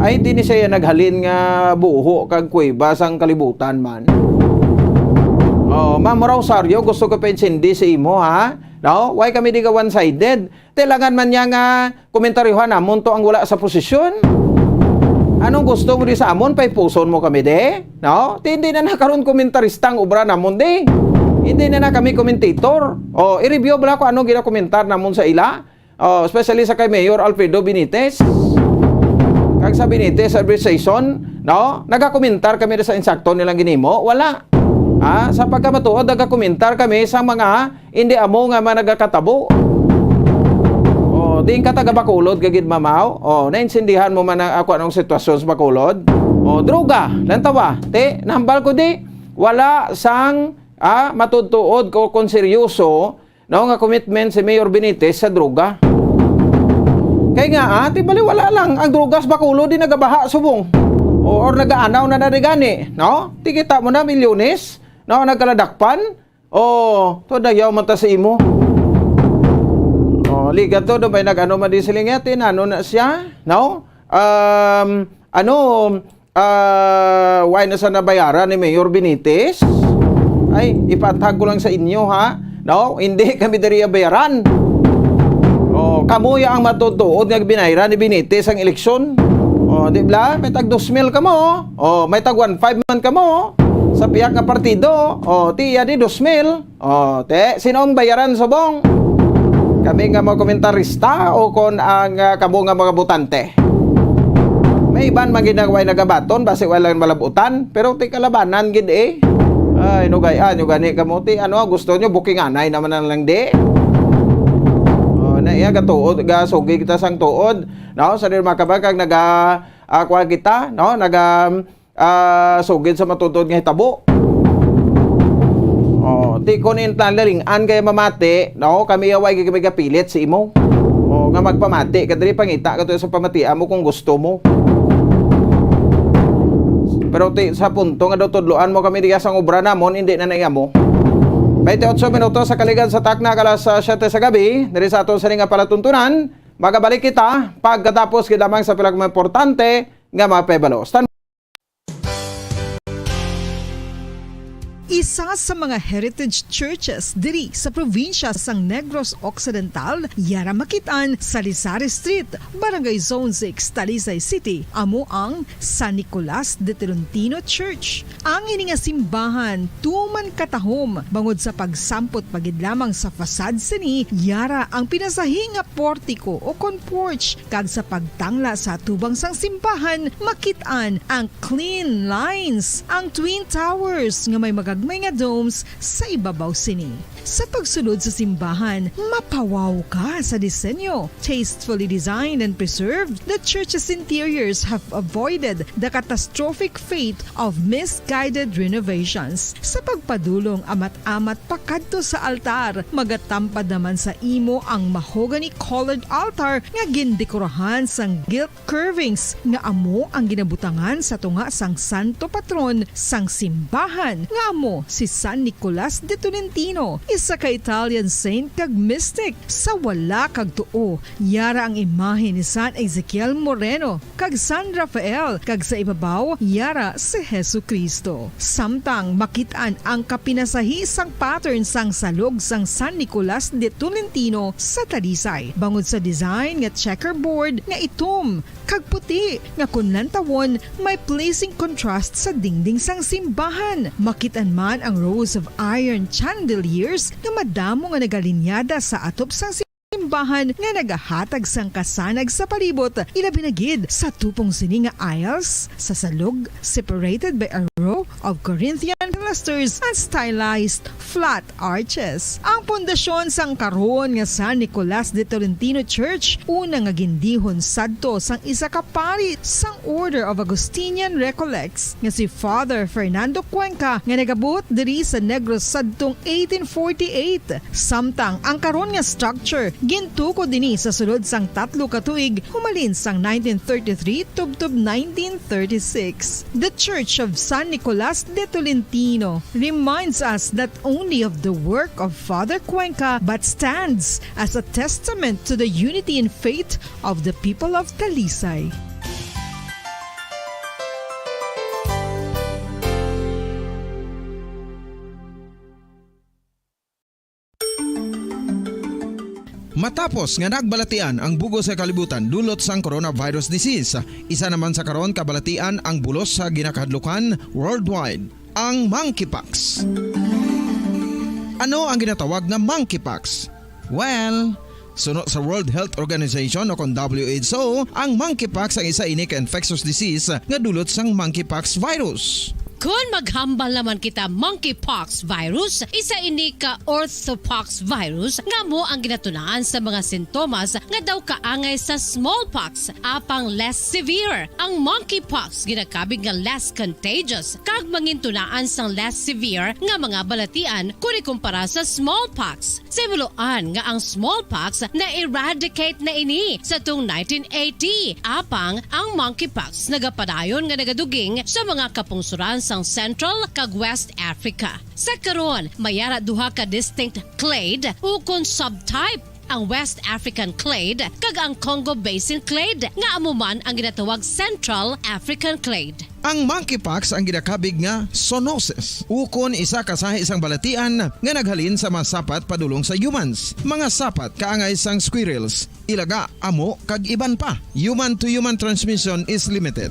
Ay, di ni siya naghalin nga buho kag kuweba sang kalibutan man. Oh, Ma'am Rosario, gusto ko pa intindi sa imo, ha? No? Why kami di ka one-sided? Kailangan man niya nga komentaryohan namon to ang wala sa posisyon. Anong gusto mo di sa amon? Paipuson mo kami di? No? Ti hindi na na karon komentarista ang obra namon di. Hindi na na kami commentator. O, i-review bala ko anong ginakomentar namon sa ila. O, especially sa kay Mayor Alfredo Benitez. Kag sa Benitez administration, no? Nagakomentar kami sa insakto nilang ginimo? Wala. Ah, sa pagkamatuod, nagakomentar kami sa mga hindi amo nga man nagakatabo. O, diin ka taga Bacolod ka gid, mamaw? O, naintindihan mo man ang ako anong sitwasyon sa Bacolod? O, droga, lantawa. Te, nahambal ko di, wala sang, ah, matuod-tuod ko kung seryoso, no, nga commitment si Mayor Benitez sa droga. Kay nga, ah, ti bali wala lang ang droga sa Bacolod di nagabaha subong. O, or nagaanaw na nadigani, no? Ti kita mo na milyones, no, nagkaladakpan. Oh, to dayaw man ta sa imo. Oh, ligat to, do may nag-ano man di sila nga, tinano na siya, no? Um, ano, ah, why na sa nabayaran ni Mayor Benitez? Ay, ipatag ko lang sa inyo, ha? No? Hindi kami diri bayaran. Oh, kamo ya ang matutuod nga binayran ni Benitez ang eleksyon. Oh, di ba? May tag dos mil kamo. Oh, may tag one five man kamo. Sa piyak nga partido. Oh, tiya di dos mil. Oh, te, sino ang bayaran subong? Kami nga mga komentarista o kon ang, ah, kamo nga mga botante? Iban man gid na way nagabaton, basi wala lang malabutan. Pero ti kalabanan gid eh. Ay, nugay-an nyo gani kamo. Ti ano, gusto nyo, bukinganay naman na lang di. Oh, na iya, gatuod, gasugi kita sang tuod. No, sa di makabag kag naga, ah, kuwan kita, no, naga, ah, sugid sa matuod nga hitabo. Oh, ti kun intang laling-an kaya mamati, no, kami away kami gapilit sa imo. Oh, nga magpamati ka diri, pangita ka to sa pamatian mo kung gusto mo. Pero ti, sa punto nga daw tudloan mo kami diya sang obra namon, hindi na naiya mo. Twenty-eight minutos sa kaligan sa takna, alas, ah, siyete sa gabi, diri sa aton sini nga palatuntunan. Magabalik kita pagkatapos gid lamang sa pila ka mga importante nga mga pahibalo. Stand Isa sa mga heritage churches diri sa probinsya sang Negros Occidental, yara makit-an sa Lisari Street, Barangay Zone six, Talisay City, amo ang San Nicolas de Tolentino Church. Ang ini nga simbahan tuman katahom bangod sa pagsampot pa gid lamang sa facade sini, yara ang pinasahi nga portiko o kon porch, kag sa pagtangla sa atubang sang simbahan, makit-an ang clean lines, ang twin towers nga may magagmay nga domes sa ibabaw sini. Sa pagsulod sa simbahan, mapawaw ka sa disenyo. Tastefully designed and preserved, the church's interiors have avoided the catastrophic fate of misguided renovations. Sa pagpadulong amat-amat pakadto sa altar, magatampad naman sa imo ang mahogany-colored altar nga gindekorahan sang gilt curvings nga amo ang ginabutangan sa tunga sang santo patron sang simbahan, nga amo si San Nicolas de Tolentino, isa ka Italian saint kag mystic. Sa wala kag tuo, yara ang imahe ni San Ezekiel Moreno kag San Rafael, kag sa ibabaw, yara si Jesu-Cristo. Samtang makit-an ang kapinasahi sang pattern sang salog sang San Nicolas de Tolentino sa Talisay, bangod sa design nga checkerboard nga itom kag puti, nga kon lantawon, may pleasing contrast sa dingding sang simbahan. Makit-an man ang rows of iron chandeliers nga madamo nga nagalinyada sa atop sang simbahan nga nagahatag sang kasanag sa palibot, ilabi na gid sa tupong sini nga aisles sa salog, separated by a row of Corinthian pilasters and stylized flat arches. Ang pundasyon sang karon nga San Nicolas de Tolentino Church, una nga gindihon sadto sang isa ka pari sang Order of Augustinian Recollects nga si Father Fernando Cuenca, nga nagabuot diri sa Negros sadtong eighteen forty-eight. Samtang ang karon nga structure gintukod ini sa sulod sang tatlo ka tuig, humalin sang nineteen thirty-three tubtob nineteen thirty-six. The Church of San Nicolas de Tolentino reminds us not only of the work of Father Cuenca, but stands as a testament to the unity in faith of the people of Talisay. Matapos nga nagbalatian ang bug-os nga kalibutan dulot sang coronavirus disease, isa naman sa karon kabalatian ang bulos sa ginakahadlukan worldwide, ang monkeypox. Ano ang ginatawag nga monkeypox? Well, suno sa World Health Organization o kon W H O, ang monkeypox ang isa ini ka infectious disease nga dulot sang monkeypox virus. Kon maghambal naman kita monkeypox virus, isa ini ka orthopox virus nga amo ang ginatunaan sa mga sintomas nga daw kaangay sa smallpox, apang less severe. Ang monkeypox ginakabig nga less contagious kag mangintunaan sang less severe nga mga balatian kon ikumpara sa smallpox. Sa hibaluan nga ang smallpox na-eradicate na ini sa tung nineteen eighty, apang ang monkeypox nagapadayon nga nagaduging sa mga kapungsoran sang Central kag West Africa. Sa karon, may ara duha ka distinct clade ukon subtype, ang West African clade kag ang Congo Basin clade, nga amo man ang ginatawag Central African clade. Ang monkeypox ang ginakabig nga zoonosis, ukon isa ka sahi sang balatian nga naghalin sa mga sapat padulong sa humans. Mga sapat kaangay sang squirrels, ilaga, amo, kag iban pa. Human to human transmission is limited.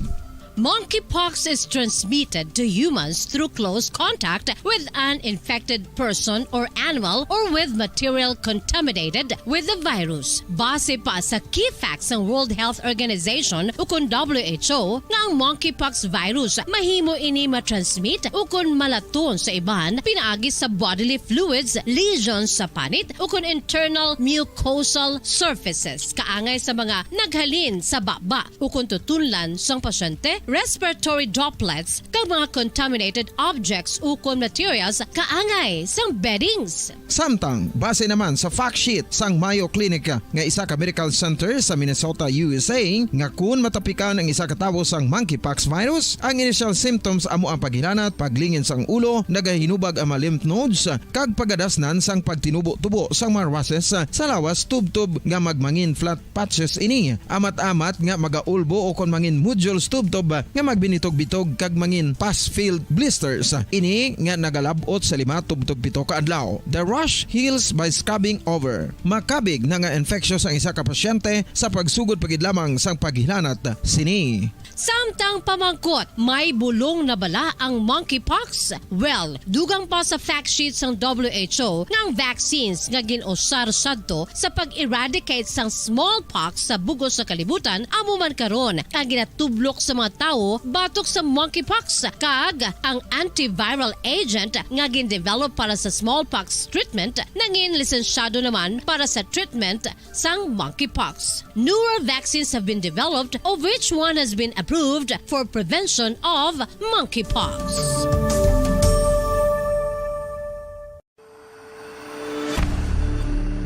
Monkeypox is transmitted to humans through close contact with an infected person or animal or with material contaminated with the virus. Base pa sa key facts sang World Health Organization ukon W H O nga ang monkeypox virus mahimo ini matransmit ukon malaton sa iban pinaagi sa bodily fluids, lesions sa panit ukon internal mucosal surfaces kaangay sa mga naghalin sa baba ukon tutunlan sang pasyente, respiratory droplets, kag mga contaminated objects ukon materials kaangay sang beddings. Samtang, base naman sa fact sheet sang Mayo Clinic nga isa ka medical center sa Minnesota, U S A, nga kun matapikan ang isa ka tawo sang monkeypox virus, ang initial symptoms amo ang paghilanat, paglingin sang ulo, nagahinubag ang mga lymph nodes, kag pagadasnan sang pagtinubo-tubo sang mga rushes sa lawas tubtob nga magmangin flat patches ini. Amat-amat nga magaulbo o kon mangin nodules tubtob nga magbinitog-bitog kag mangin pus-filled blisters. Ini nga nagalab-ot sa lima tubtob pito ka adlaw. The rash heals by scrubbing over. Makabig na nga infectious ang isa ka pasyente sa pagsugod pa gid lamang sang paghilanat sini. Samtang pamangkot, may bulong na bala ang monkeypox? Well, dugang pa sa fact sheet sang W H O nga ang vaccines nga gin-usar sadto sa pag-eradicate sang smallpox sa bug-os nga kalibutan amo man karon ang ginatublok sa mga tawo batok sa monkeypox, kag ang antiviral agent nga gin-develop para sa smallpox treatment nangin lisensyado naman para sa treatment sang monkeypox. Newer vaccines have been developed, of which one has been approved for prevention of monkeypox.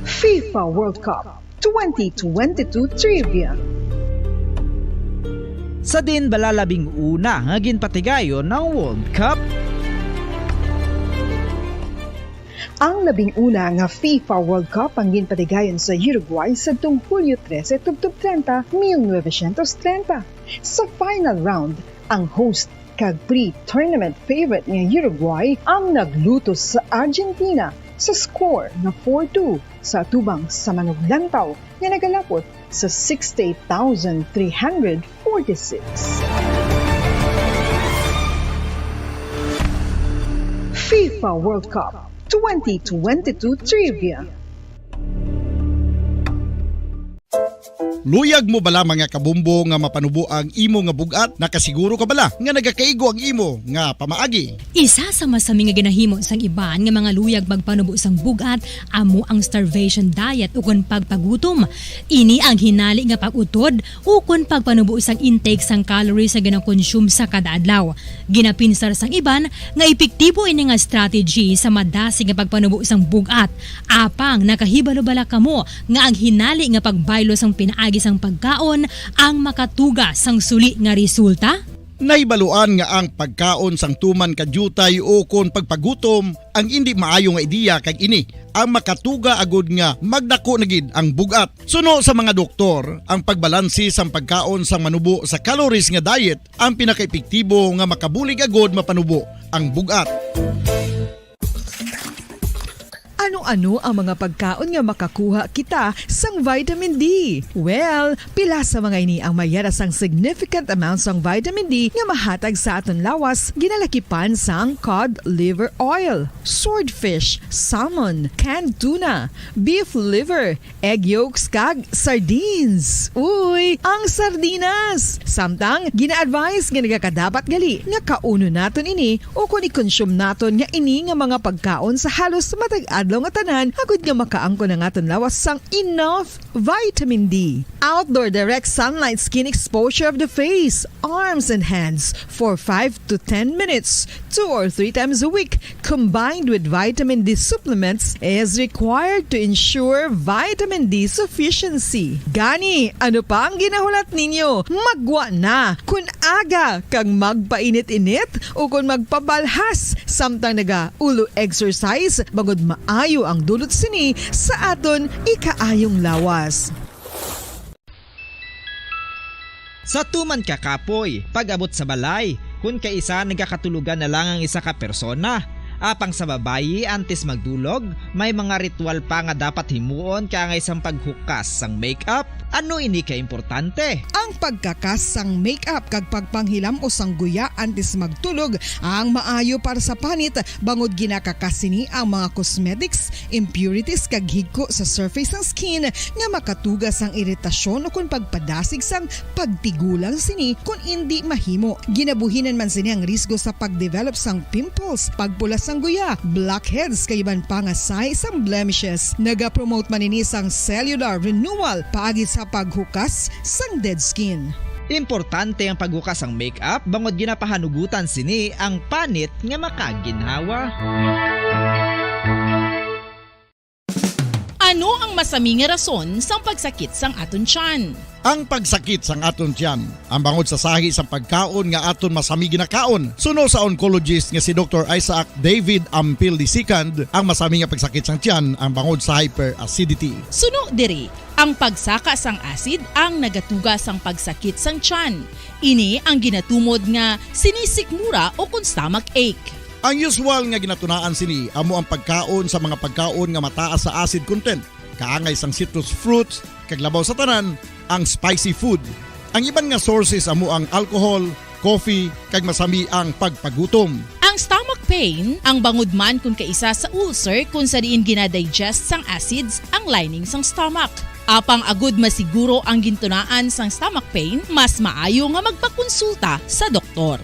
FIFA World Cup twenty twenty-two Trivia. Sa din bala labing una nga ginpatigayon ang World Cup? Ang labing una nga FIFA World Cup ang ginpatigayon sa Uruguay sadtong Hulyo trese tubtob treinta, mil novecientos treinta. Sa final round, ang host kag pre-tournament favorite nga Uruguay ang naglutos sa Argentina sa score nga four two sa atubang sa manuglantaw nga nagalapot sa sixty-eight thousand three hundred forty-six. FIFA World Cup twenty twenty-two Trivia. Luyag mo bala, mga kabombo, nga mapanubo ang imo nga bug-at? Nakasiguro ka bala nga nagakaigo ang imo nga pamaagi? Isa sa masami nga ginahimo sang iban nga mga luyag magpanubo sang bug-at amo ang starvation diet ukon pagpagutom. Ini ang hinali nga pag-utod ukon pagpanubo sang intake sang calories nga ginakonsume sa kada adlaw. Ginapinsar sang iban nga epektibo ini nga strategy sa madasig nga pagpanubo sang bug-at. Apang nakahibalo bala kamo nga ang hinali nga pagbaylo sang pinaagi sang pagkaon ang makatuga sang suli nga resulta? Nahibaluan nga ang pagkaon sang tuman ka diutay ukon pagpagutom ang indi maayo nga ideya, kag ini ang makatuga agud nga magdako na gid ang bug-at. Suno sa mga doktor, ang pagbalanse sang pagkaon sang manubo sa calories nga diet ang pinakaepektibo nga makabulig agud mapanubo ang bug-at. Ano-ano ang mga pagkaon nga makakuha kita sang vitamin D? Well, pila sa mga ini ang mayara sang significant amount sang vitamin D nga mahatag sa aton lawas, ginalakipan sang cod liver oil, swordfish, salmon, canned tuna, beef liver, egg yolks, kag sardines. Uy, ang sardinas! Samtang, gina-advise nga nagakadapat gali nga kaunon naton ini ukon i-consume naton nga ini nga mga pagkaon sa halos matag adlaw nga tanan, agud nga makaangkon ang aton lawas sang enough vitamin D. Outdoor direct sunlight skin exposure of the face, arms, and hands for five to ten minutes, two or three times a week, combined with vitamin D supplements, is required to ensure vitamin D sufficiency. Gani, ano pa ang ginahulat ninyo? Magwa na! Kun aga kag magpainit-init ukon magpabalhas samtang naga-ulo exercise, bangod maayo ang dulot sini sa aton ikaayong lawas. Sa tuman ka kapoy, pag-abot sa balay, kun kaisa nagakatulogan na lang ang isa ka persona. Apang sa babayi, antes magdulog, may mga ritual pa nga dapat himuon kaangay sang paghukas sang makeup, Ano ini ka importante? Ang pagkakas sang makeup kag pagpanghilam-os sang guya antes magtulog ang maayo para sa panit, bangod ginakakas sini ang mga cosmetics, impurities kag higko sa surface sang skin nga makatuga sang iritasyon ukon pagpadasig sang pagtigulang sini kon indi mahimo. Ginabuhinan man sini ang risgo sa pagdevelop sang pimples, pagpula sang guya, blackheads kag iban pa nga sahi sang blemishes. Nagapromote man ini sang cellular renewal paagi sa paghukas sang dead skin. Importante ang paghukas sang makeup bangod ginapahanugutan sini ang panit nga makaginhawa. Ano ang masami nga rason sang pagsakit sang aton tiyan? Ang pagsakit sang aton tiyan, ang bangod sa sahi sang pagkaon nga aton masami ginakaon. Suno sa oncologist nga si Doktor Isaac David Ampil the second, ang masami nga pagsakit sang tiyan ang bangod sa hyperacidity. Suno diri, ang pagsaka sang acid ang nagatuga sang pagsakit sang tiyan. Ini ang ginatumod nga sinisikmura ukon stomach ache. Ang usual nga ginatunaan sini amo ang pagkaon sa mga pagkaon nga mataas sa acid content, kaangay sang citrus fruits, kag labaw sa tanan, ang spicy food. Ang iban nga sources amo ang alcohol, coffee, kag masami ang pagpagutom. Ang stomach pain, ang bangod man kon kaisa sa ulcer kon sa diin ginadigest sang acids ang lining sang stomach. Apang agud masiguro ang gintunaan sang stomach pain, mas maayo nga magpakonsulta sa doktor.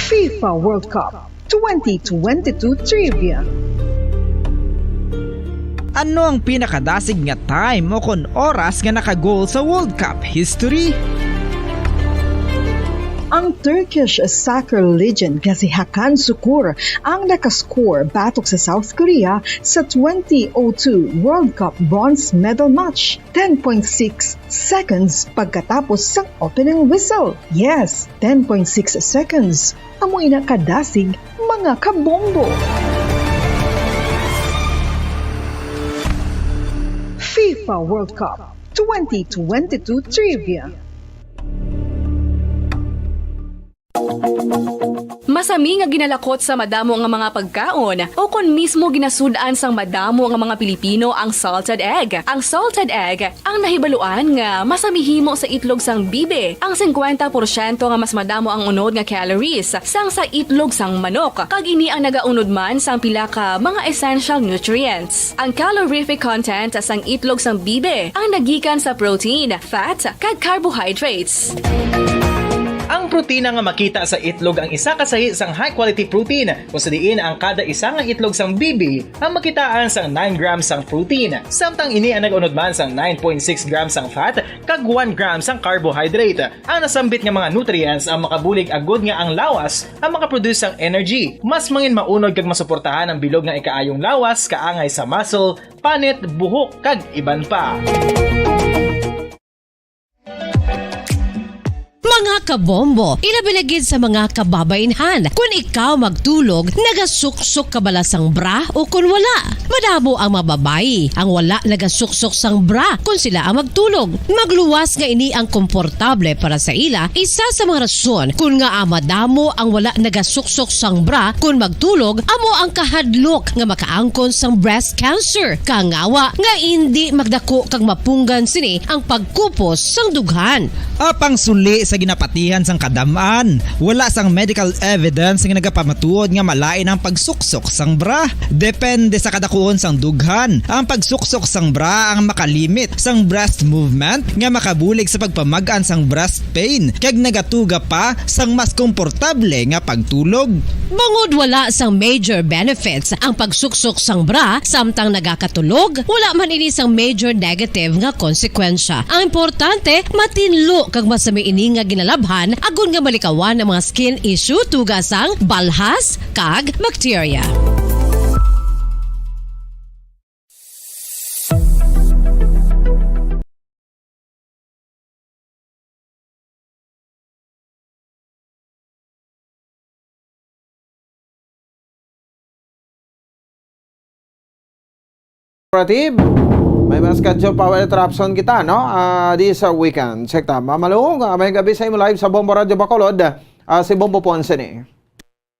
FIFA World Cup twenty twenty-two Trivia. Ano ang pinakadasig nga time o kon oras nga naka-goal sa World Cup history? Ang Turkish soccer legend nga si Hakan Sukur ang nakascore batok sa South Korea sa twenty oh two World Cup bronze medal match, ten point six seconds pagkatapos sang opening whistle. Yes, ten point six seconds. Amo ina kadasig, mga kabombo. FIFA World Cup twenty twenty-two Trivia. Masami nga ginalakot sa madamo nga mga pagkaon, o kon mismo ginasud-an sang madamo nga mga Pilipino ang salted egg. Ang salted egg ang nahibaluan nga masami himo sa itlog sang bibi. Ang singkwenta porsyento nga mas madamo ang unod nga calories sang sa itlog sang manok, kag ini ang nagaunod man sang pila ka mga essential nutrients. Ang calorific content sang itlog sang bibi ang nagikan sa protein, fat, kag carbohydrates. Ang protina nga makita sa itlog ang isa ka sahi sang high-quality protein, kung sa diin ang kada isa nga itlog sang bibi ang makitaan sang nine grams sang protein, samtang ini ang nag-unod man sang nine point six grams sang fat kag one gram sang carbohydrate. Ang nasambit nga mga nutrients ang makabulig agud nga ang lawas ang makaproduce sang energy. Mas mangin maunod kag masuportahan ang bilog nga ikaayong lawas, kaangay sa muscle, panit, buhok, kag iban pa. Mga kabombo, ilabi na gid sa mga kababaynhan, kun ikaw magtulog, nagasuksok ka bala sang bra o kun wala? Madamo ang mga babayi ang wala nagasuksok sang bra kun sila ang magtulog. Magluwas nga ini ang komportable para sa ila, isa sa mga rason kun ngaa madamo ang wala nagasuksok sang bra kun magtulog amo ang kahadlok nga makaangkon sang breast cancer, kangawa nga indi magdako kag mapunggan sini ang pagkupos sang dughan. Apang suli sa Napatihan sang kadam-an, wala sang medical evidence nga nagapamatuod nga malain ang pagsuksok sang bra. Depende sa kadakuon sang dughan, ang pagsuksok sang bra ang makalimit sang breast movement nga makabulig sa pagpamag-an sang breast pain kag nagatuga pa sang mas komportable nga pagtulog. Bangod wala sang major benefits ang pagsuksok sang bra samtang nagakatulog, wala man ini sang major negative nga konsekwensya. Ang importante, matinlo kag masami ini nga ginalabhan agod nga malikawan ang mga skin issue tuga sang balhas kag bakterya. Cooperative. May mga schedule power interruption kita, no? Ah, di sa weekend. Check ta. Mamalong, ah, may gabi sa imo live sa Bombo Radio Bacolod. Ah, si Bombo Ponce ni.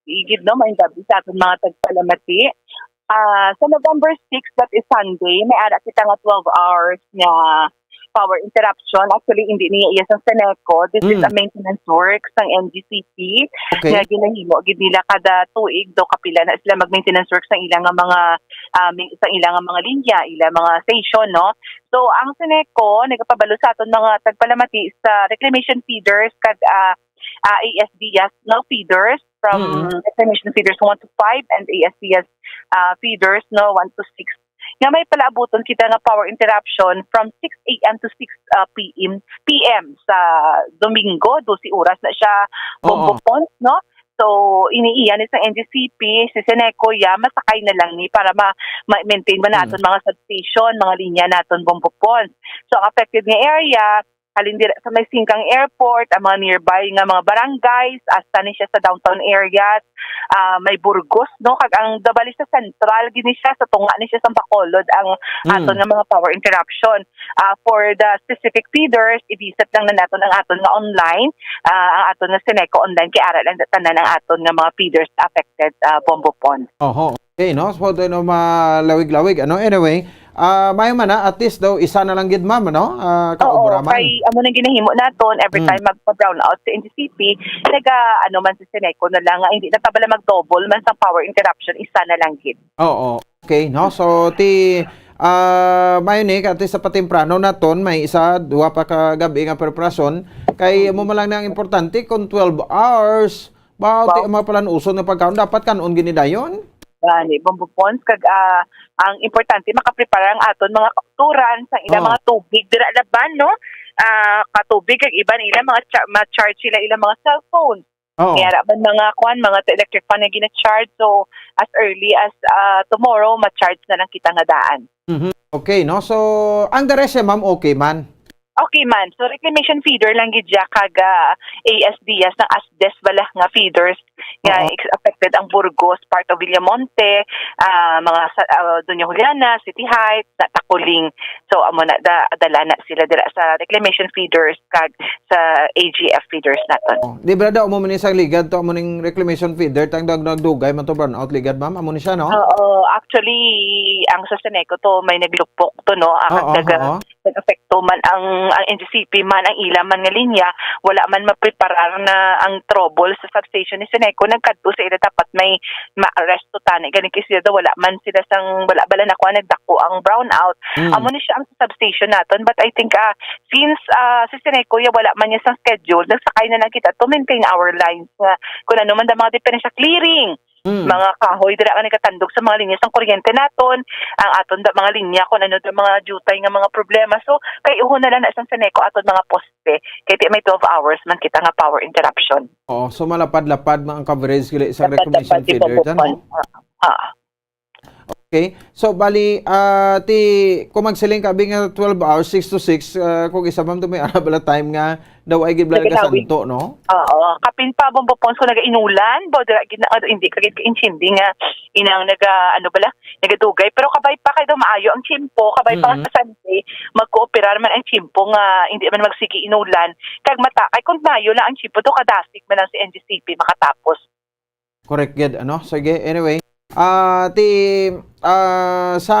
Igid, no, may gabi sa aton mga tagpalamati. Ah, sa November six, that is Sunday, may ara kita nga twelve hours nga power interruption. Actually, hindi niya iya sang Seneco. This is Mm. a maintenance work sang N G C P Okay. nga ginahimo gid nila kada tuig daw kapila na sila mag-maintenance work sa ilang nga mga, ah, mi-, sa ilang nga mga linya, ilang mga station, no? So, ang Seneco nagapabalo sa aton mga tagpalamati sa reclamation feeders kag, ah, ah, A S D S, no, feeders from Mm. reclamation feeders one to five and A S D S, ah, feeders, no, one to six. Nga may palaabuton kita nga power interruption from six A M to six, ah, P M, P M sa Domingo, dose oras na siya, Oo. Bombo Ponce, no? So, iniiya ni sa N G C P, si Seneco, ya, masakay na lang ni para ma-, ma-maintain man Mm. naton mga substation, mga linya naton, Bombo Ponce. So, ang affected nga area, halin dira sa may Singkang Airport, ang mga nearby nga mga barangays, hasta ni siya sa downtown areas, ah, may Burgos, no? Kag ang dabali sa Central, gini siya, sa tunga ni siya sa Bacolod, ang Mm. aton nga mga power interruption. Ah, for the specific feeders, i-visit lang na naton ang aton nga online, ah, ang aton nga Seneco online, kay ara lang tanan ang aton nga mga feeders affected, ah, Bombo Ponce. Oho. Okay, no? So, di, no, malawig-lawig, ano? Anyway, ah, mayo man na, at least daw, isa na lang gid, ma'am, ano? Ah, Oo, kaobra man. Kay amo nang ginahimo naton, every Mm. time magpa-brownout sa N G C P, naga, ano man, sa Seneco na lang, nga hindi na tabala mag-double man sa power interruption, isa na lang gid. Oo, okay, no? So, ti, ah, mayo ni, kati sa patimprano naton, may isa, duwa pa ka gabi nga preparasyon. Kay amo man lang na ang importante, kung twelve hours, ba, ti, Wow. ang mga palanuson nga pagkaon, dapat kan-on gini dayon? Gani, Bombo Ponce, kag, ah, ang importante, makaprepara ang aton mga kautoran sa ilang Oo. mga tubig, dira laban, no? Ah, katubig, kag iban ilang mga cha-, ma-charge sila ilang mga cellphone. Oo. May ara man mga, kuan, mga electric fan nga gina-charge. So, as early as, ah, tomorrow, ma-charge na lang kita nga daan. Mhm. Okay, no? So, ang the rest, eh, ma'am, okay man? Okay man. So, reclamation feeder lang gid siya kag, ah, A S D S, sang ASDES bala nga feeders nga Oo. ex-, affected ang Burgos, part of Villamonte, ah, mga sa, ah, Doña Juliana, City Heights, na Taculing. So, amo na, da-, dala na sila dira sa reclamation feeders kag sa A G F feeders naton. Oh, di ba daw amo man ni sang ligad to, amo ning reclamation feeder, tang dag-, nagdugay man to brownout ligad, ma'am? Amo ni siya, no? Oo, actually, ang sa Seneco to, may naglupok to, no? Ah, Oo, kag, ah, oo. nag-apekto man ang, ang N G C P man, ang ila man nga linya, wala man mapreparar na ang trouble sa substation ni Seneco, nagkadto sa ila dapat may ma-arresto tani. Gani kay sila daw, wala man sila sang, wala bala nakuha, nagdako ang brownout. Mm. Amo ni siya ang substation naton. But I think, ah, since, ah, si Seneco, ya, wala man niya sang schedule, nagsakay na lang kita to maintain our lines nga kung ano man da mga diferensya, clearing, Mm. mga kahoy dira nga nagatandog sa mga linya sang kuryente naton, ang aton da mga linya, kung ano da mga diutay nga mga problema. So, kay uhon na lang na sang Seneco aton mga poste, kay di may twelve hours man kita nga power interruption. Oo, so malapad-lapad man ang coverage gali sa Lapad-lapad reclamation di feeder, pabupan. no? Ah, ah. Okay. So, bali, ah, ti, kung magsiling ka, abi nga twelve hours, six to six, ah, kung isa, ma'am, to may ara bala time nga daw ay gid bala Naganawi. kasanto, no? Oo. Kapin pa, Bombo Ponce, kung nagainulan, bo, dira, gid na, ano, hindi ka gid ka-intindi nga inang naga, ano bala, nagadugay. Pero kabay pa kay daw maayo ang tiyempo, kabay pa Mm-hmm. nga sa Sunday, magkooperar man ang tiyempo nga hindi man magsigi inulan. Kag mata, kay kung maayo lang ang tiyempo, to kadasig man lang si N G C P makatapos. Correct gid, ano? Sige, anyway. Ah, ti, ah, sa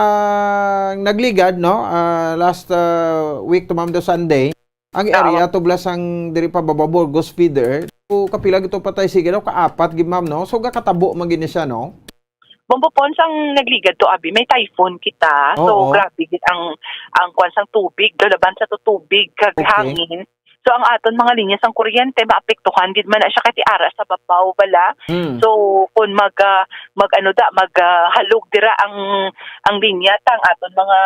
nagligad, no? Ah, last, ah, week to, ma'am, do Sunday, Ang Oo. area tublas ang diri pa baba, Burgos feeder. So, kapila gito patay sige daw, kaapat gid, ma'am, no? So, gakatabo man gid ni siya, no? Bombo Pons ang nagligad to, abi, may typhoon kita. So, Oo. grabe gid ang, ang kwan sang tubig, lalaban sa to tubig, kag Okay. hangin. So, ang aton mga linya sang kuryente, maapektuhan gid man na siya kay ti ara sa babaw bala. Hmm. So, kung mag, ah, mag, ano da, mag, ah, halog dira ang, ang linya, ta ang aton mga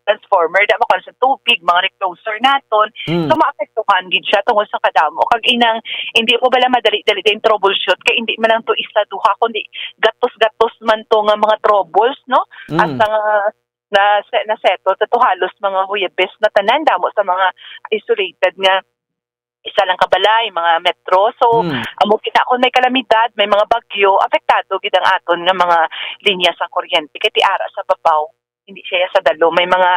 transformer, da, makuha sa tubig, mga recloser naton. Hmm. So, maapektuhan gid siya tungod sa kadamo. Kag inang, hindi mo bala madali-dali din troubleshoot, kay hindi man lang to isa, duha, kundi gatos-gatos man to nga mga troubles, no? Hmm. Asa nga na, na settle sa to halos mga Huwebes na tanan, damo sa mga isolated nga isa lang ka balay, mga metro. So, Hmm. amo kita, kung may kalamidad, may mga bagyo, apektado gid ang aton nga mga linya sa kuryente. Kay ti ara sa babaw, hindi siya sa dalo. May mga,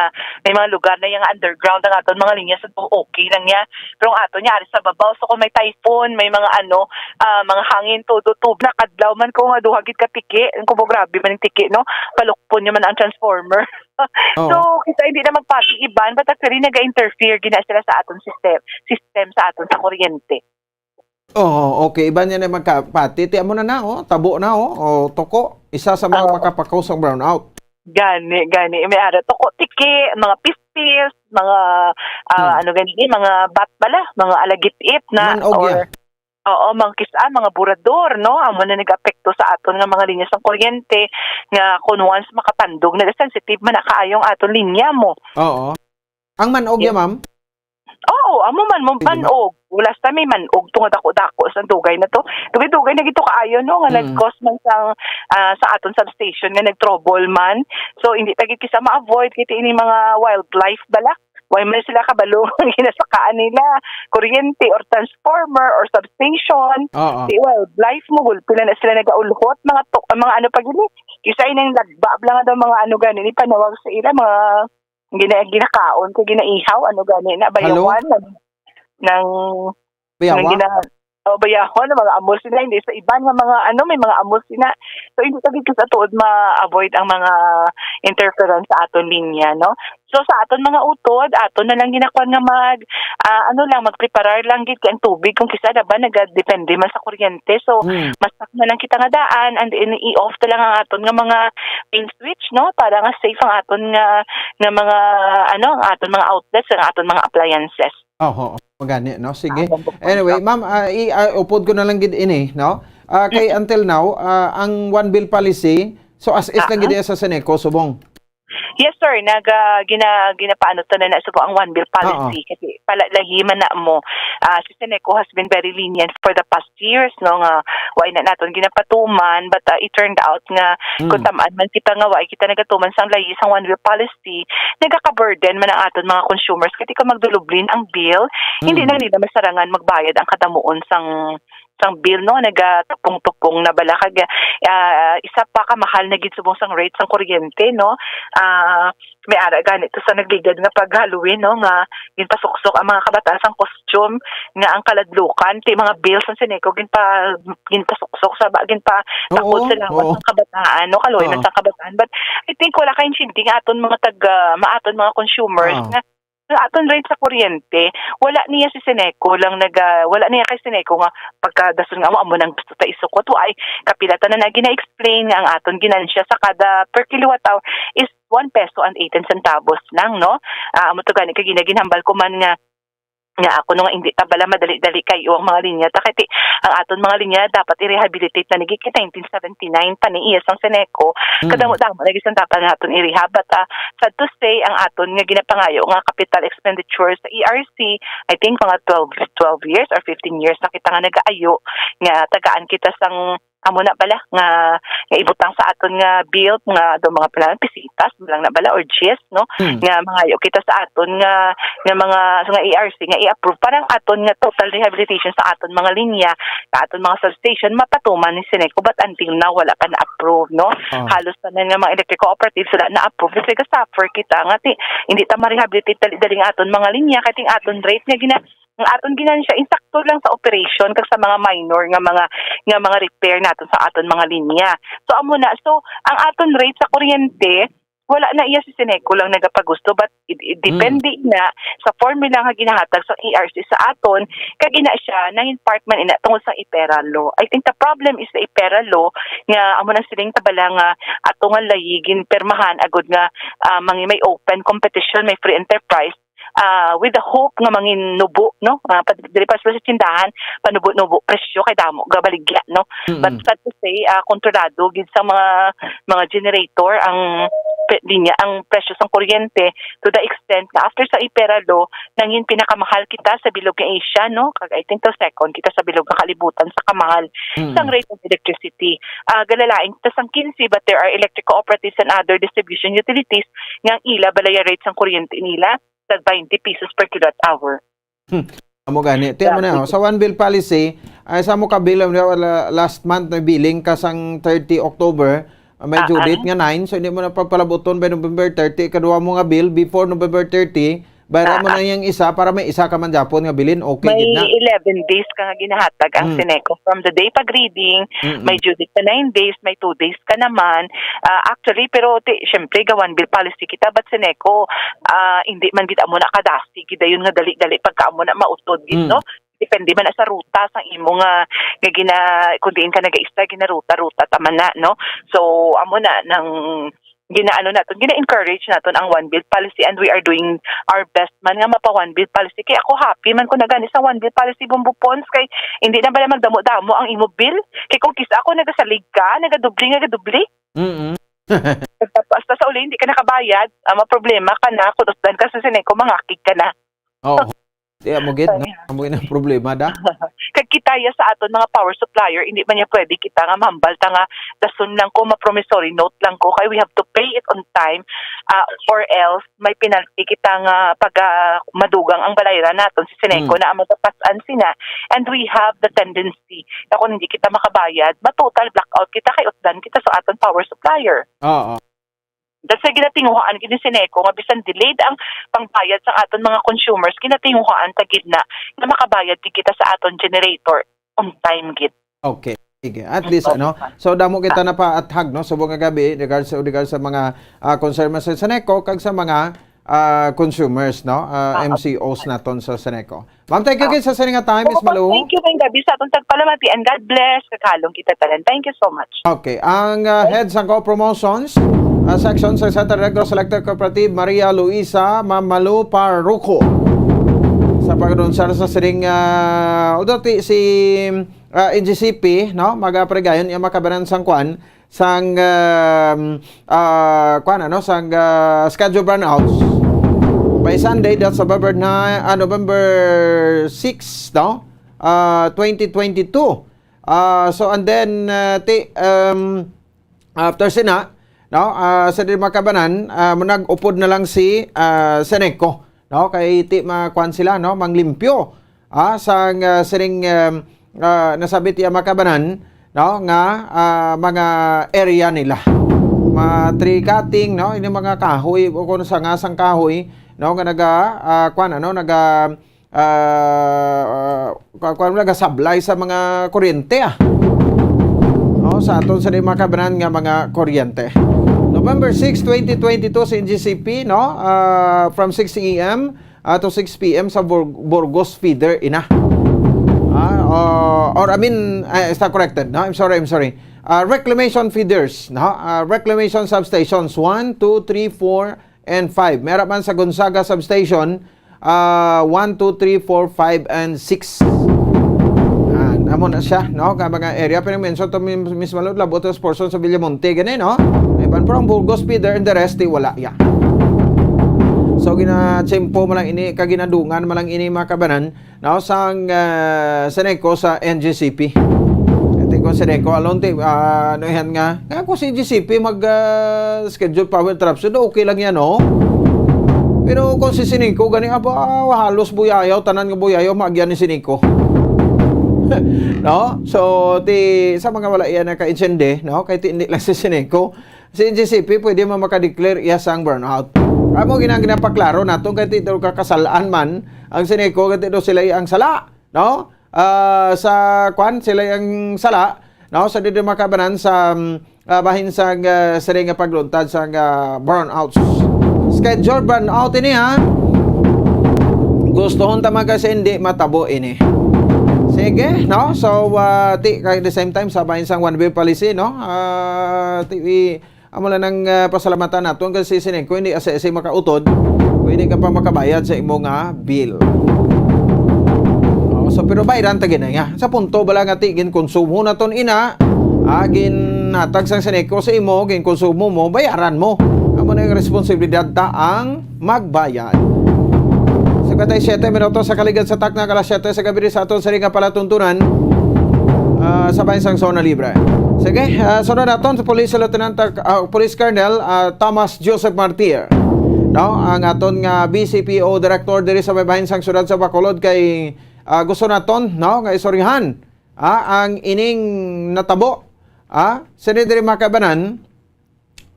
may mga lugar na yung underground ang aton mga linya sa, okay lang niya. Pero ang aton niya, ari sa babaw. So, kung may typhoon, may mga ano, ah, mga hangin, todo, tub-, nakadlaw man ko nga duha gid ka tiki. Ang kubo, grabe man yung tiki, no? Palukpon niya man ang transformer. Oo. So, kita hindi na magpati iban, but actually, nag-interfere gina sila sa aton system, system sa aton sa kuryente. Oo, okay. Iban niya na magkapati. Ti, amo na na, oh. Tabo na, oh. O, tuko. Isa sa mga Oo. makapakausang brownout. Gani, gani. May ara, tuko, tiki, mga pispis, mga, ah, Hmm. ano gani, mga bat bala, mga alagit-it na, Manog or, ya. oo, mga kis-, ah, mga burador, no? Amo na nag-apekto sa aton nga mga linya sang kuryente, nga kung once makapandog, nag-sensitive man na kaayo ang aton linya mo. Oo. Ang manog ya, Yes. ma'am? Oo, amo man, mo, Sige, ma'am. manog. Last time may manog to nga dako-dako sa dugay na to. Dugay-dugay na gito kaayo, no, nga Mm. nag-cause man sang, ah, sa aton substation nga nag-trouble man. So, hindi ta gid kisa ma-avoid kay ti ini mga wildlife bala. Why man sila kabalo ang ginasakaan nila? Kuryente or transformer or substation. Oo. Ti wildlife mo, gulpi lang na sila nagaulhot, mga to-, mga ano pa gini. Kisa inang lagba bala nga daw mga ano gani ni panawag sa ila, mga gina-, ginakaon ko, ginaihaw, ano gani na, Hello? bayawan, nang, nang, Bayawa? nang gina-, oh, bayawan, mga amos na, hindi sa iban nga mga, ano, may mga amos na. So, hindi ta gid sa tuod ma-avoid ang mga interference sa aton linya, no? So, sa aton mga utod, aton na lang ginakuan nga mag, ah, ano lang, magpreparar lang gid kay ang tubig, kung kisa na ba, nagadepende man sa kuryente. So, Hmm. mas na lang kita nga daan, and then i-off na lang ang aton nga mga main switch, no? Para nga safe ang aton nga, nga mga, ano, ang aton mga outlets, ang aton mga appliances. Oho, magani, no? Sige. Ah, bamboo Anyway, pump. ma'am, ah, i-, ah, upod ko na lang gid ini, no? Ah, kay Mm. until now, ah, ang one bill policy, so as is lang Ah, gid ah. iya sa Seneco, subong? Yes, sir. Nag, ah, gina-, ginapaano to na, na subong ang one bill policy. Oo. Kasi pala, lahi man na mo. Ah, si Seneco has been very lenient for the past years, no, nga wala na naton ginapatuman, but, ah, it turned out nga Mm. kung tamaan man kita nga wala kita nagatuman sang layi sang one bill policy, nagaka-burden man ang aton mga consumers. Kasi kung magdulublin ang bill, hindi Mm. na nila masarangan magbayad ang kadamuon sang, sang bill, no, nagatupong-tupong na bala. Kag, ah, isa pa ka mahal na gid subong sang rate sang kuryente, no. Ah, may ara gani to sa nagligad nga pag-Halloween, no, nga ginpasuksok ang mga kabataan sang costume nga ang kaladlukan, ti mga bills sang Seneco ginpa-, ginpasuksok sa ba, ginpatakod Oo, sa lawas oo. sang kabataan, no, kaluoy man Oo. sang kabataan. But I think wala kay intindi nga aton mga taga, ma-, aton mga consumers Oo. nga ang aton rate sa kuryente, wala niya si Seneco lang naga-, wala niya kay Seneco nga pagkadason nga, "Amo, amo nang gusto ta isukot." Wa, ay, kapila tanan na gina-explain nga ang aton ginansya sa kada per kilowatt hour is one peso and eighteen centavos lang, no? Ah, amo to gani kay ginaginhambal ko man nga, nga ako no nga hindi ta bala madali-dali kayo ang mga linya. Ta kay ti-, ang aton mga linya dapat i-rehabilitate na nigi kay nineteen seventy-nine pa ni iya sang Seneco. Mm. Kadamo-damo na gid sang dapat naton i-rehab. But, ah, sad to say, ang aton nga ginapangayo nga capital expenditure sa E R C, I think mga twelve, twelve years or fifteen years na kita nga nagaayo nga tagaan kita sang amo na bala nga, nga ibutang sa aton nga bill nga do mga pala pisitas lang na bala or gis, no? Hmm. Nga mangayo kita sa aton nga, nga mga, nga E R C nga i-approve para ang aton nga total rehabilitation sa aton mga linya, sa aton mga substation mapatuman ni Seneco, but until now wala pa na-approve, no? Oh. Halos tanan nga mga electric cooperatives wala na-approve kasi ga-suffer kita nga ti-, hindi ta ma-rehabilitate dali-dali nga aton mga linya kay ting aton rate nga gina-, ang aton ginansya, insakto lang sa operation kag sa mga minor nga mga, nga mga repair naton sa aton mga linya. So, amo na. So, ang aton rate sa kuryente, wala na iya, si Seneco lang nagapagusto, but it, it depende na sa formula nga ginahatag sa E R C sa aton, kag ina siya, nangin part man ina tungod sa IPERA law. I think the problem is the IPERA law nga amo nang siling ta bala nga ato nga layi ginpirmahan agud nga, ah, mangi-, may open competition, may free enterprise, ah, with the hope nga manginubo, no? Ah, pa-, diri pa sa tindahan, panubo-nubo presyo kay damo gabaligya, no? But sad to say, ah, kontrolado gid sa mga, mga generator ang pe-, linya, ang presyo sang kuryente, to the extent nga after sa IPERA law, nangin pinakamahal kita sa bilog nga Asia, no? Kag I think the second kita sa bilog nga kalibutan sa kamahal sang rate of electricity. Ah, galalain kita sang quince, but there are electric cooperatives and other distribution utilities nga ang ila balaya rate sang kuryente nila sa twenty pesos per kilowatt hour. Hmm. Amo gani. Tiyan mo na, sa one bill policy, ay sa mo ka bill, wala, last month na billing ka sang thirty October, ah, may due date nga nine, so hindi mo na pagpalabuton by November thirty, ikaduha mo nga bill before November thirty, bayra mo na yung isa para may isa ka man japon nga bilin, okay gid na. May eleven days ka nga ginahatag ang Seneco from the day pag-reading, may due date ka nine days, may two days ka naman. Ah, actually, pero ti, syempre, ga one bill policy kita, but Seneco, ah, hindi man gid amo na kadasi gid dayon nga dali-dali pagka amo na mautod gid, no? Depende man na sa ruta sang imo nga, nga gina-, kung diin ka nagaista, ginaruta-ruta ta man na, no? So, amo na nang ginaano naton, gina-encourage naton ang one bill policy, and we are doing our best man nga mapa one bill policy. Kay ako happy man ko na gani sa one bill policy, Bombo Pons, kay hindi na bala magdamo-damo ang imo bill. Kay kung kis-a ako nagasalig ka, nagadubli, nagadubli. Mm-mm. Tapos, sa uli, hindi ka nakabayad, ah, maproblema ka na, kung usdan ka sa Seneco, mangakig ka na. Oo. Di, amo gid, no? Amo gid ang problema, da. Kag kita ya sa aton mga power supplier, hindi man niya pwede kita nga mahambal ta nga dason lang ko, ma-promissory note lang ko, kay we have to pay it on time, ah, or else may penalty kita nga pag, ah, madugang ang balayran naton si Seneco na ang magapas-an sina, and we have the tendency na kung hindi kita makabayad, ma-total blackout kita kay usdan kita sa aton power supplier. Oo. That's why ginatinguhaan gid ni Seneco nga bisan delayed ang pangbayad sa aton mga consumers, ginatinguhaan ta gid na nga makabayad gid kita sa aton generator on time gid. Okay. Sige. At least, ano, so damo kita napaathag, no, subong nga gabi, regards, regards sa mga, ah, concern sa Seneco kag sa mga, ah, consumers, no, ah, M C Os naton sa Seneco. Ma'am, thank you gid sa sini nga time, Miss Malu. Thank you, Mang Gabi, sa atong tagpalamati, and God bless. Kakalong kita tanan. Thank you so much. Okay, ang, ah, head sa Co-Promotions, ah, section sa Central Negros Electric Cooperative, Maria Luisa Mamalu Parroco. Sa pag-anunsar sa sining, ah, although ti-, si, ah, N G C P, no, magapregayon iya makabanan sang kwan, sang, um, ah, kwan, ano, sang, ah, schedule brownouts by Sunday, that's November nine, ah, November six, no? Ah, twenty twenty-two. Ah, so, and then, ah, ti-, um, after sina, no, ah, sa di makabanan, ah, mo nag-upod na lang si, ah, Seneco, no? Kay ti makuan sila, no, manglimpyo, ah, sang, ah, sining, um, ah, nasabi ti makabanan, no, nga, ah, mga area nila. Mga tree cutting, no, ini mga kahoy o kung sanga sang kahoy, no, nga naga, ah, kuan, ano, naga, ah, ah, kuan, kuan, nagasablay sa mga kuryente, ah. No, sa aton sa di makabanan nga mga kuryente. November six, twenty twenty-two, sa N G C P, no, ah, from six A M, ah, to six P M sa Bur-, Burgos feeder ina. Ah, o-, or I mean, ah, is that corrected? No, I'm sorry, I'm sorry. Ah, reclamation feeders, no? Ah, reclamation substations one, two, three, four, and five. Meron man sa Gonzaga substation, ah, one, two, three, four, five, and six. Ah, amo na siya, no? Ka mga area, pero mention to mi-, mismo lo, labot sa portion sa Villamonte, gani, no? Iban, pero ang Burgos feeder and the rest, di wala, ya. So, ginatsempo mo lang ini, kaginadungan mo lang ini, mga kabanan, no, sang, ah, Seneco sa N G C P. Ito ko Seneco, alon ti, ah, ano yan nga, nga kung si N G C P mag, ah, schedule power interruption, okay lang yan, no? Pero kung si Seneco, gani, aba, halos buyayaw, tanan nga buyayaw, maagyan ni Seneco. No? So, ti, sa mga wala yan naka-intindi, no? Kay ti, hindi lang si Seneco, si N G C P pwede man makadeclare iya sang brownout. Amo ginang ginapaklaro naton kay ti daw kakasalaan man ang Seneco, kay ti daw sila ang sala, no? Ah, sa kwan, sila ang sala, no? Sa dito makabanan sa, um, ah, bahin sa, ah, sini nga pagluntad sa, ah, burnouts. Schedule burnout ini, ha. Gustohon ta man kasi hindi matabo ini. Sige, no? So, ah, ti, at the same time, sa bahin sang one way policy, no? Ah, ti, i-, amo lang nang, ah, pasalamatan naton kasi sini ko hindi asa-asa makautod, pwede ka pa makabayad sa imo nga bill. Oh, so, pero bayaran ta gina nga. Sa punto bala nga ti, ginkonsumo naton ina, ah, ginhatag sang sini ko sa imo, ginkonsumo mo, bayaran mo. Amo na yung responsibilidad ta ang magbayad. Cincuenta y siete minutos sa kaligad sa takna, alas siete sa gabi sa aton sa ring nga palatuntunan, ah, sa bahin sang Zona Libre. Sige, ah, sunod naton sa Police Lieutenant, ah, Police Colonel, ah, Thomas Joseph Martir. No, ang aton nga B C P O director diri sa may bahin sang siyudad sa Bacolod kay, ah, gusto naton, no, nga istoryahan, ah, ang ining natabo, ah, sini diri mga kaibanan,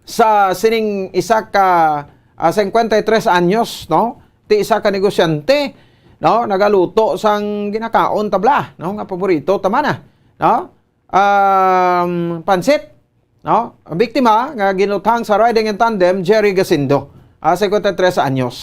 sa sining isa ka, ah, cincuenta y tres anyos, no? Ti isa ka negosyante, no? Nagaluto sang ginakaon tabla, no? Nga paborito ta man, ah, no? Um, pansit, no? Ang biktima nga ginluthang sa riding in tandem, Jerry Gasindo, ah, cincuenta y tres anyos.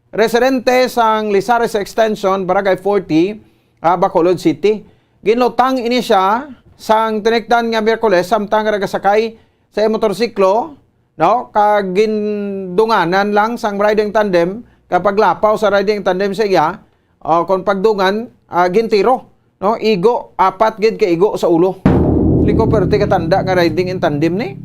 Residente sang Lizares Extension, Barangay forty, ah, Bacolod City. Ginlutang ini siya sang tinikdan nga Miyerkules samtang nagasakay sa iya motorsiklo, no? Kag gindunganan lang sang riding tandem, kag paglapaw sa riding tandem sa iya, o kon pagdungan, ah, gintiro, no? Igo, apat gid ka igo sa ulo. Liko, perte katanda nga riding in tandem ni.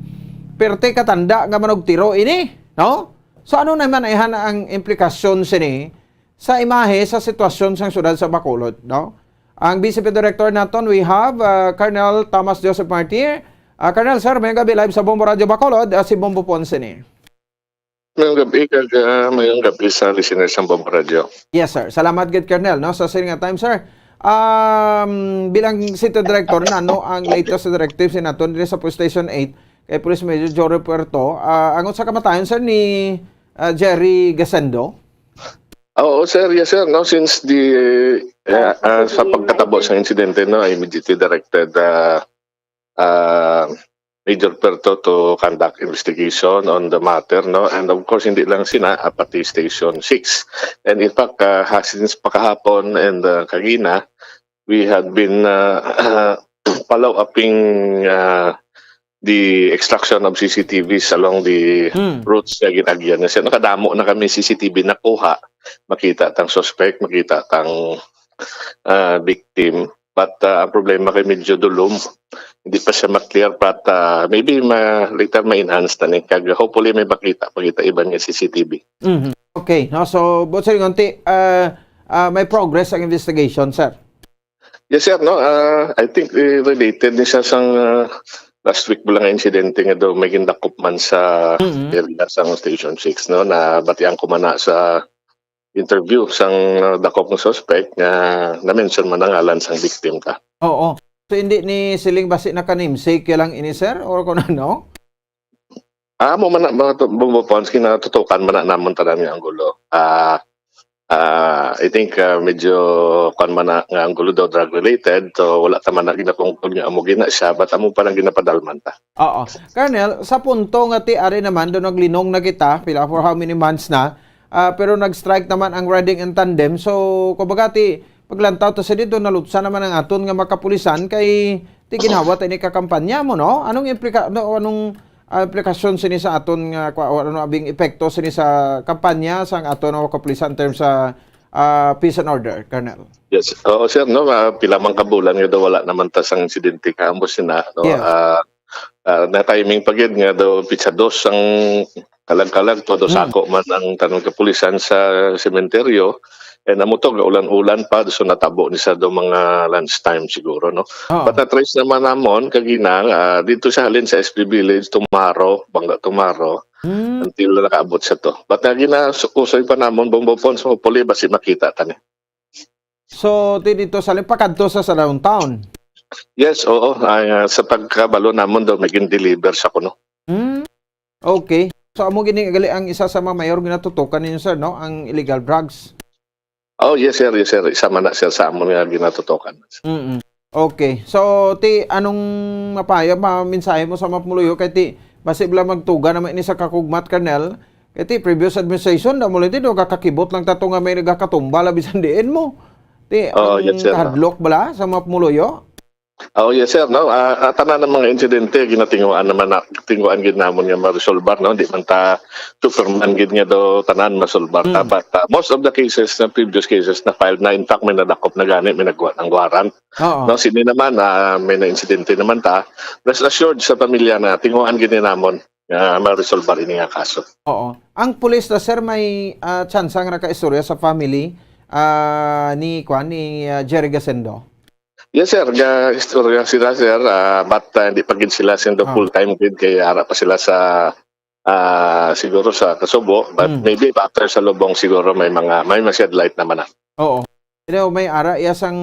Perte katanda nga manugtiro ini, no? So, ano naman ayhan ang implikasyon sini sa imahe sa sitwasyon sang siyudad sa Bacolod, no? Ang B C P Director naton, we have, uh, Colonel Thomas Joseph Martir. Uh, Colonel, sir, mayong gabi, live sa Bombo Radyo Bacolod, uh, si Bombo Ponce ni. Mayong gabi, kag, uh, mayong gabi sa listeners sang Bombo Radyo. Yes, sir. Salamat gid, Colonel, no, sa sini nga time, sir. Um, bilang City Director na, no, ang latest directive sa naton diri sa Police Station eight kay Police Major Joe Ruperto, ah, angot sa kamatayon, sir, ni, ah, Jerry Gasendo? Oo, sir. Yes, sir. No, since the, uh, uh, sa pagkatabo sang insidente, no, I immediately directed, uh, uh, Major Perto to conduct investigation on the matter, no? And of course, hindi lang sina, ah, pati Station six. And in fact, uh, ha-, since pakahapon and, uh, kagina, we had been, uh, follow-upping, uh, the extraction of C C T Vs along the Hmm. routes nga gin-agyan na siya. Nakadamo na kami C C T V nakuha. Makita tang suspect, makita tang, ah, victim. But, ah, ang problema kay medyo dulom. Hindi pa siya ma-clear, but, ah, maybe ma-, later ma-enhance na ni. Kag hopefully may makita, makita iban nga C C T V. Mhm. Okay, no? So, Boss Ringonti, ah, ah, may progress ang investigation, sir? Yes, sir, no? Ah, I think, eh, related ni siya sang, ah, last week ba lang nga insidente nga daw may gindakop man sa Mm-mm. area sang Station six, no? Nabatian ko man na sa interview sang, ah, dakop nga suspect nga na-mention man ang ngalan sang victim ka. Oo. So, hindi ni siling basi naka-namesake lang ini, sir? Or kung ano? Ah, mo man na, mga to-, Bombo Ponce, kinatutukan man na namon tanan nga anggulo. Ah, ah, I think, ah, medyo kwan man na nga anggulo daw drug-related, so wala ta man na ginatungkol nga amo gina siya, but amo pa lang ginapadalman ta. Oo. Colonel, sa punto nga ti ari naman, do naglinong na kita, pila, for how many months na, ah, pero nag-strike naman ang riding in tandem. So, kumbaga, ti, paglantaw ta sa dito, nalutsa naman ang aton nga makapulisan kay ti ginhawa ta ini ka kampanya mo, no? Anong implika-, no, anong, ah, implikasyon sini sa aton nga, kwa-, ano abing epekto sini sa kampanya sang aton nga kapulisan in terms sa, ah, peace and order, Colonel? Yes. Oo, sir, no? Ah, pila man ka bulan nga daw wala naman ta sang insidente kamo sina, no? Yes. Ah, ah, na-timing pa gid nga daw pitsa dos ang kalag-kalag, todo Mm. sako man ang tanan kapulisan sa sementeryo. And amo to, ulan-ulan pa, so natabo ni sa do mga lunchtime siguro, no? Oo. But na-trace naman namon, kagina, ah, dito siya halin sa S P Village, Tumaro, Bangga Tumaro, Mm. until nakaabot siya to. But na gina-, usoy pa namon, Bombo Ponce, hopefully, basi makita ta ni. So, ti dito sa limpakadto sa, sa downtown? Yes, oo. Ay, ah, sa pagkabalo namon daw, may gin-deliver sa kuno. Hmm. Okay. So, amo gini gali ang isa sa mga mayor ginatutukan ninyo, sir, no? Ang illegal drugs. Oh, yes, sir. Yes, sir. Isa man na, sir, sa amon nga ginatutukan. Mm-mm. Okay. So, ti, anong mapaya, ma-, mensahe mo sa mga pumuluyo? Kay ti, basi bala magtuga naman ini sa kakugmat, Colonel. Kay ti, previous administration, daw mo lang ti, daw kakakibot lang tato nga may nagakatumba, la bisan diin mo. Ti, Oo, ang yes, sir, no? Kahadlok bala sa mga pumuluyo? Oh, yes, sir, no? Ah, ah, tanan ng mga insidente, ginatinguan naman na, tinguan gid namon nga maresolbar, no? Di man ta Superman gid nga do tanan masolbar ta. Mm. But, ah, most of the cases, na previous cases na filed na, in fact, may nadakop na gani, may nagwa ng warrant. Oo. No, sini naman, ah, may na-insidente naman ta. Rest assured sa pamilya na tinguan gid ni namon nga maresolbar ini nga kaso. Oo. Ang pulis na, sir, may, ah, tsansa nga nakaistorya sa family, ah, ni, kwan, ni, ah, Jerry Gasendo? Yes, sir. Ga-istorya sila, sir. Ah, but, ah, hindi pa gid sila sindo Ah. full-time gid kay ara pa sila sa, ah, siguro sa Kasubo. But Mm. maybe after sa Lubong siguro may mga, may ma-shed light naman na. Oo. You know, may ara iya sang,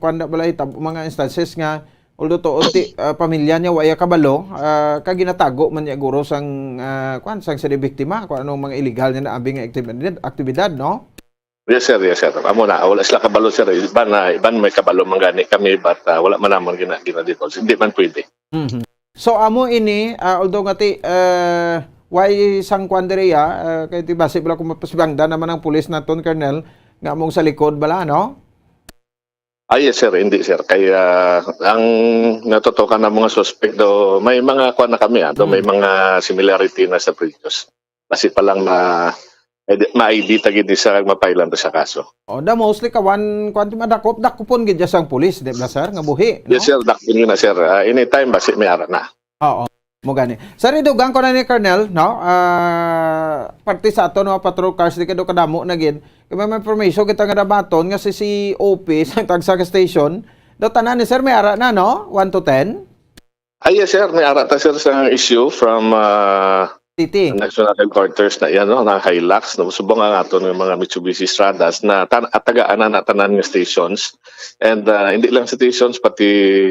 kwan na bala, itab-, mga instances nga, although to, ti, ah, pamilya niya, wa iya kabalo, ah, kag ginatago man niya guro sang, ah, kwan, sang sini biktima, kung anong mga illegal niya na abi nga aktibidad, aktibidad, no? Yes, sir. Yes, sir. Amo na, wala sila kabalo, sir. Iban na, iban may kabalo man gani kami, but, ah, wala man namon gina-, gina-divulge. Hindi man pwede. Mhm. So, amo ini, ah, although nga ti, ah, way sang kwan diri, ah, ah, kay ti basi bala kung mapasibangda naman ang pulis naton, Colonel, nga among sa likod bala, no? Ah, yes, sir. Hindi, sir. Kay, ah, ang natutukan na mga suspect do, may mga kwan na kami, ah, do, may Mm. mga similarity na sa previous. Basi pa lang ma-, edi-, ma-I D ta gid siya kag mapailan ta sa kaso. Oh, da mostly kawan, kwan, madakop, dakupon gid siya sang pulis, di ba, sir, nga buhi, no? Yes, sir, dakupon yun na, sir. Ah, anytime, basi may ara na. Oo, mo gani. Sir, idugang ko na ni Colonel, no? Ah, parte sa ato, no, patrol cars, di ka do kadamo na gid. Kay may, may information kita nga nabaton nga si C O P sa tagsa ka station, do tanan ni sir may ara na, no? One to ten? Ah, yes, sir. May ara ta, sir, sa issue from, ah, City. National Headquarters na yan, no, na Hilux, no? Subong ang aton nga mga Mitsubishi Stradas na tan-, atagaan na, na tanan nga stations. And, ah, hindi lang stations, pati,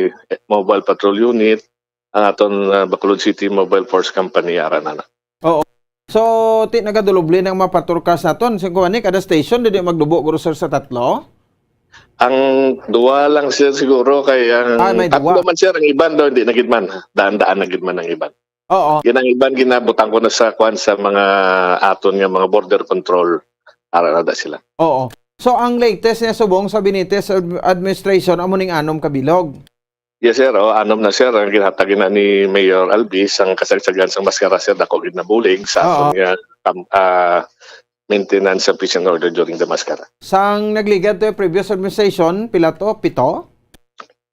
eh, Mobile Patrol Unit, ang aton, ah, Bacolod City Mobile Force Company, ara na na. Oo. So, ti, nagaduloble ng mga patrol cars naton. Sing kuwan ni, kada station, di magdubo, guro, sir, sa tatlo? Ang duwa lang, sir, siguro, kay ang Ah, may tatlo duwa. man, sir, ang iban daw, hindi na gid man. Daan-daan na gid man ang iban. Oo. Yan ang iban, ginabutang ko na sa, kwan, sa mga aton nga mga border control. Ara na da sila. Oo. So, ang latest niya subong sa Benitez ad-, administration, amo ning anom ka bilog? Yes, sir. Oh, anom na, sir, ang ginhatag na ni Mayor Albi sang kasagsagan sang maskara, sir, dako gid nabulig sa Oo. aton nga, kam-, ah, maintenance sa peace and order during the maskara. Sang nagligad to yung previous administration, pila to? Pito?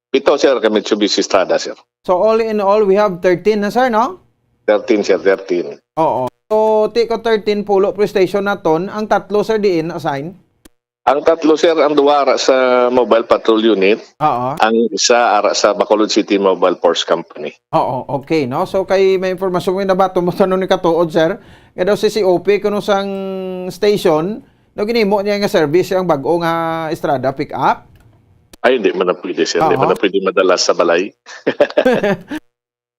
Pito, sir, kay Mitsubishi Strada, sir. So, all in all, we have thirteen na, sir, no? Thirteen, sir, thirteen. Oo. So, ti ko thirteen pulo police station naton, ang tatlo, sir, diin assign? Ang tatlo, sir, ang duwa ara sa Mobile Patrol Unit, Oo. ang isa ara sa Bacolod City Mobile Force Company. Oo, okay, no? So, kay may impormasyon ko yung nabato mo tanong ni Katuod, sir. Nga daw si C O P, kuno sang station, no, ginimo niya nga service ang bag-o nga Estrada pick-up? Ay, hindi man na pwede, sir. Hindi Oo. man na pwede madala sa balay.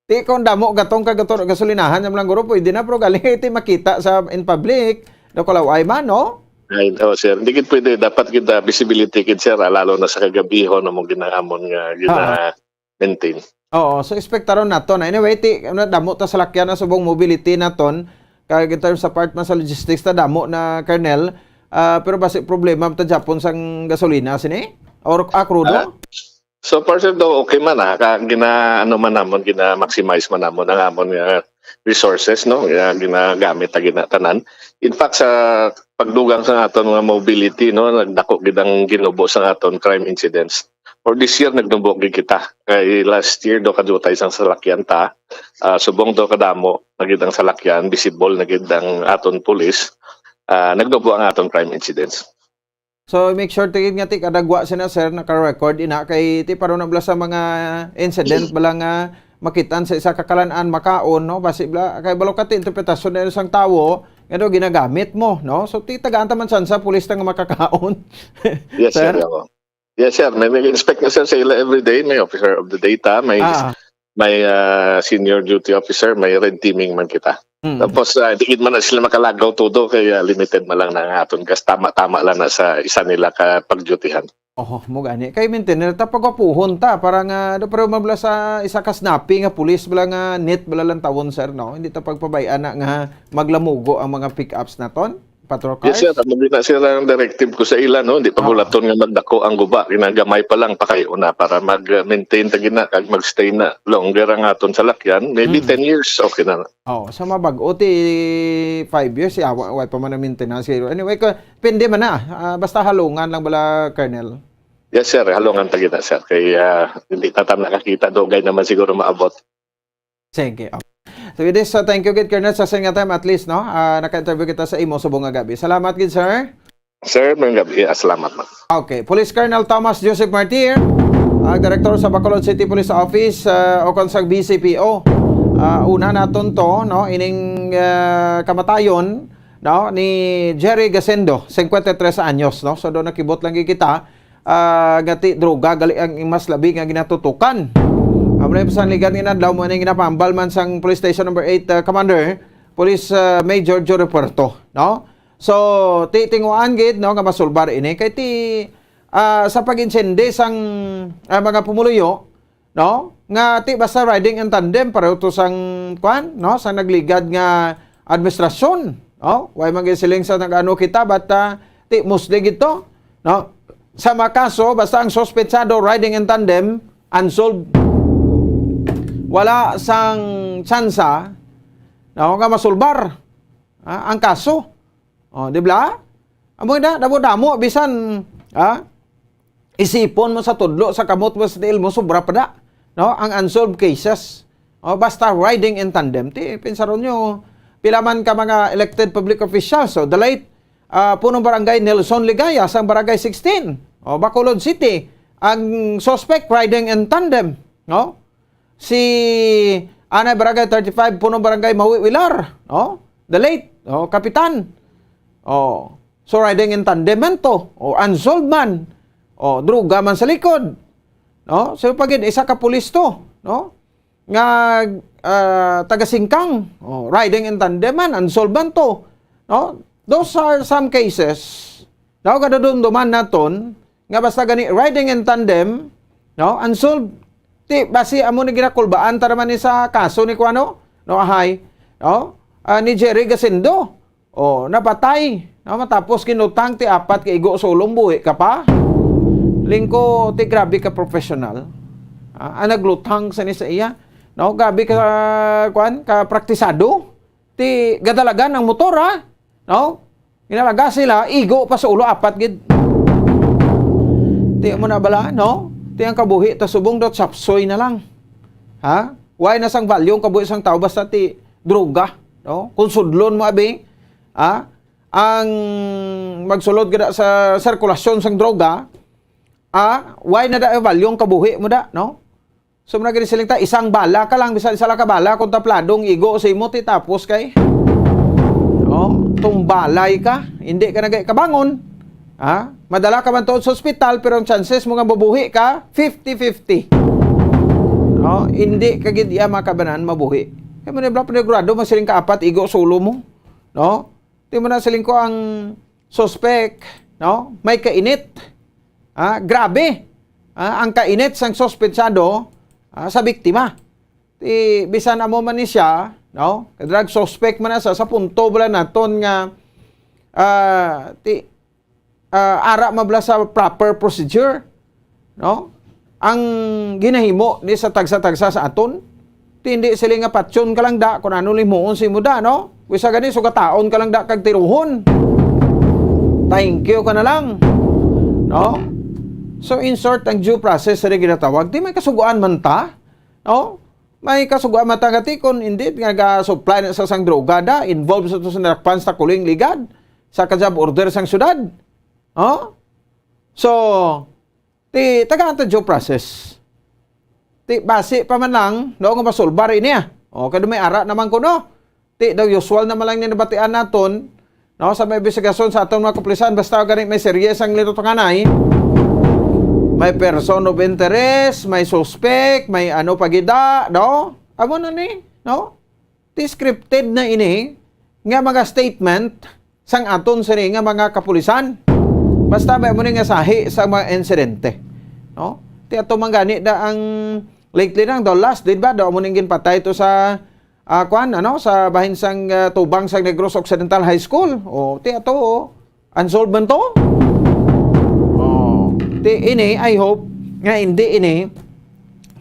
Ti, kung damo gatong ka gato gasolinahan, yung lang guro, pwede na, pero galing iti makita sa in public, daw kalaway man, no? Ay, oh, sir. Hindi gid pwede. Dapat gid, ah, visibility gid, sir, ah, lalo na sa kagabihon, among ginaamon nga gina-, Ah. maintain. Oo, so expectaron nato na. Anyway, ti, ano, damo ta salakyan na subong mobility naton. Kag in terms sa part man sa logistics, ta damo na, Colonel. Ah, pero basi problema ta Japon sang gasolina, sini? Or, ah, crudo? Ah, so far, sir, daw okay man, ah. Ka-, gina-, ano man namon, gina-maximize man namon ang amon nga resources, no? Nga ginagamit ta ginatanan. In fact, sa pagdugang sa aton mga mobility, no, nagdako gid ang ginubo sa aton crime incidents. For this year, nagnubo gid kita. Kay last year, do kadutay sang salakyan ta, ah, subong do kadamo na gid ang salakyan, visible na gid ang aton pulis, ah, nagnubo ang aton crime incidents. So, make sure ti gid nga ti kadagwa sina, sir, naka-record ina kay ti paro na bala sa mga incident bala nga makitaan sa isa ka kalan-an makaon, no? Basi bala, kay balo ka ti interpretasyon na sang tawo, nga daw ginagamit mo, no? So, ti tagaan ta man chance sa pulis na nga makakaon. Yes, sir, Sir? oo. Yes, sir. May nag-inspect na, sir, sa ila everyday. May officer of the day ta, may Ah. may, ah, senior duty officer, may red teaming man kita. Mm. Tapos, ah, di gid man na sila makalagaw todo, kaya limited man lang na ang aton gas. Tama-tama lang na sa isa nila ka pagdutihan. Oho, mo gani. Kay maintain ta, pagwapuhon ta, para nga, do, pero mabla sa isa ka snappy nga pulis, bala nga net, bala lang tawon, sir, no? Hindi ta pagpabay-an na nga maglamugo ang mga pick-ups naton, patrol cars. Yes, sir. Amo gina, sir, ang directive ko sa ila, no? Hindi pa Oo. bulaton nga magdako ang guba. Ginagamay pa lang, pakayo na para mag-maintain ta gina, kag mag-stay na longer ang aton salakyan. Maybe Mm. ten years, okay na. Oh, sa mabag-o ti five years, ya, wa, wa pa man ang maintenance. Anyway, ko, pindi man na. Ah, basta halungan lang bala, Colonel. Yes, sir. Halungan ta gina, sir. Kay, ah, hindi ta tam nakakita, dugay naman siguro maabot. Sige. Okay. So, with this, uh, thank you, good Colonel, sa sing nga time, at least, no? Ah, naka-interview kita sa imo subong nga gabi. Salamat, good sir. Sir, may gabi. Ah, salamat, ma'am. Okay. Police Colonel Thomas Joseph Martir, ang direktor sa Bacolod City Police Office, ah, o kon sa B C P O. Ah, una naton to, no? Ining, ah, kamatayon, no? Ni Jerry Gasendo, singkwenta y tres anyos, no? So, do nakibot lang gid kita, ah, nga ti droga gali ang mas labi nga ginatutukan. Amo na yung sang ligad nga adlaw, mo na yung ginapambal man sang Police Station Number Eight, ah, Commander, Police, ah, Major Jory Puerto, no? So, ti tinguan gid, no, nga masulbar ini kay ti, ah, sa pag-insindi sang, ah, mga pumuluyo, no, nga ti basta riding in tandem pareho to sang, kwan, no, sang nagligad nga administrasyon, no? Way man gid siling sa nag-ano kita, but, ah, ti mostly gid to, no? Sa mga kaso, basta ang suspetsado riding in tandem, unsolved. Wala sang tsansa, no, nga masulbar, ah, ang kaso. Oh, di ba? Amo na, damo-damo, bisan, ah, isipon mo sa tudlo, sa kamot mo, sa tiil mo, sobra pa da, no? Ang unsolved cases. Oh, basta riding in tandem. Ti, pinsaron nyo, pila man ka mga elected public officials. So, the late, ah, Punong Barangay Nelson Ligaya, sang Barangay sixteen. Oh, Bacolod City, ang suspect riding in tandem, no? Si anay Barangay thirty-five, Punong Barangay Mawi Wilar, no? The late, oh, Kapitan. Oh, so riding in tandem man to, o unsolved man, o droga man sa likod, no? So, pagid isa ka pulis to, no? Nga, ah, taga Singkang, oh, riding in tandem man, unsolved man to, no? Those are some cases. Daw kadadumduman naton nga basta gani riding in tandem, no? Unsolved. Ti, basi amo ni ginakulbaan ta naman ni sa kaso ni kuano, no? Ahay, no? Ah, ni Jerry Gasindo. Oh, napatay. No, matapos kinutang ti apat ka igo sa ulo, buhi ka pa. Lingko, ti grabe ka professional. Ah, ang naglutang sa ni sa iya. No, grabe ka, kwan, ka praktisado. Ti gadalagan ang motor, ha? No? Ginalaga sila, igo pa sa ulo, apat gid. Ti mo na bala, no? Ti ang kabuhi ta subong dot sapsoy na lang. Ha? Way na sang value ang kabuhi sang tao basta ti droga, no? Kung sudlon mo, abi, ha? Ang magsulod ka da sa sirkulasyon sang droga, ah, way na da value ang kabuhi mo da, no? So, muna gini siling ta, isang bala ka lang, bisan isa lang ka bala, kung tapladong igo sa imo, ti tapos kay, oh, tumbalay ka, hindi ka nagay kabangon. Ha? Madala ka man tuod sa ospital, pero ang chances mo nga mabuhi ka, fifty fifty. No? Hindi ka gid iya makabanan mabuhi. Kaya mo ni Bla Peligrado, masiling ka apat, igo sa ulo mo. No? Di mo na siling ko ang suspek, no? May kainit. Ah, grabe. Ah, ang kainit sang suspetsado, ah, sa biktima. Ti, bisan amo man ni siya, no? Drug suspect man na sa, sa punto bala naton nga, ah, ti, ah, ara mabla sa proper procedure, no? Ang ginahimo ni sa tagsa-tagsa sa aton, ti hindi sila nga patyon ka lang da, kung ano limuon sa imo da, no? Wisa gani, sugataon ka lang da, kag tiruhon. Thank you ka na lang, no? So, in short, ang due process sa ginatawag, di may kasuguan man ta, no? May kasuguan man ta nga ti, kung hindi, nga ga-supply na sa sang droga da, involved sa to sa narkpan sa kuling ligad, sa ka-job order sang syudad. Oh? So, ti, tagaan ta due process. Ti, basi pa man lang, no, nga masulbar ini, ah. O, kay may ara naman kuno. Ti, daw usual naman lang ni nabatian naton, no, sa may investigasyon sa aton mga kapulisan, basta gani may seryes ang linutanganay, may person of interest, may suspect, may ano pa gid da, no? Amo na ni, no? Ti scripted na ini nga mga statement sang aton sini nga mga kapulisan. Basta may mo ni nga sahi sa mga insidente, no? Ti ato man gani da ang lately lang, the last, di ba? Daw mo ning ginpatay to sa, ah, kwan, ano, sa bahin sang, ah, tubang sang Negros Occidental High School. O, ti ato, o. Unsolved man to. O, ti ini, I hope nga hindi ini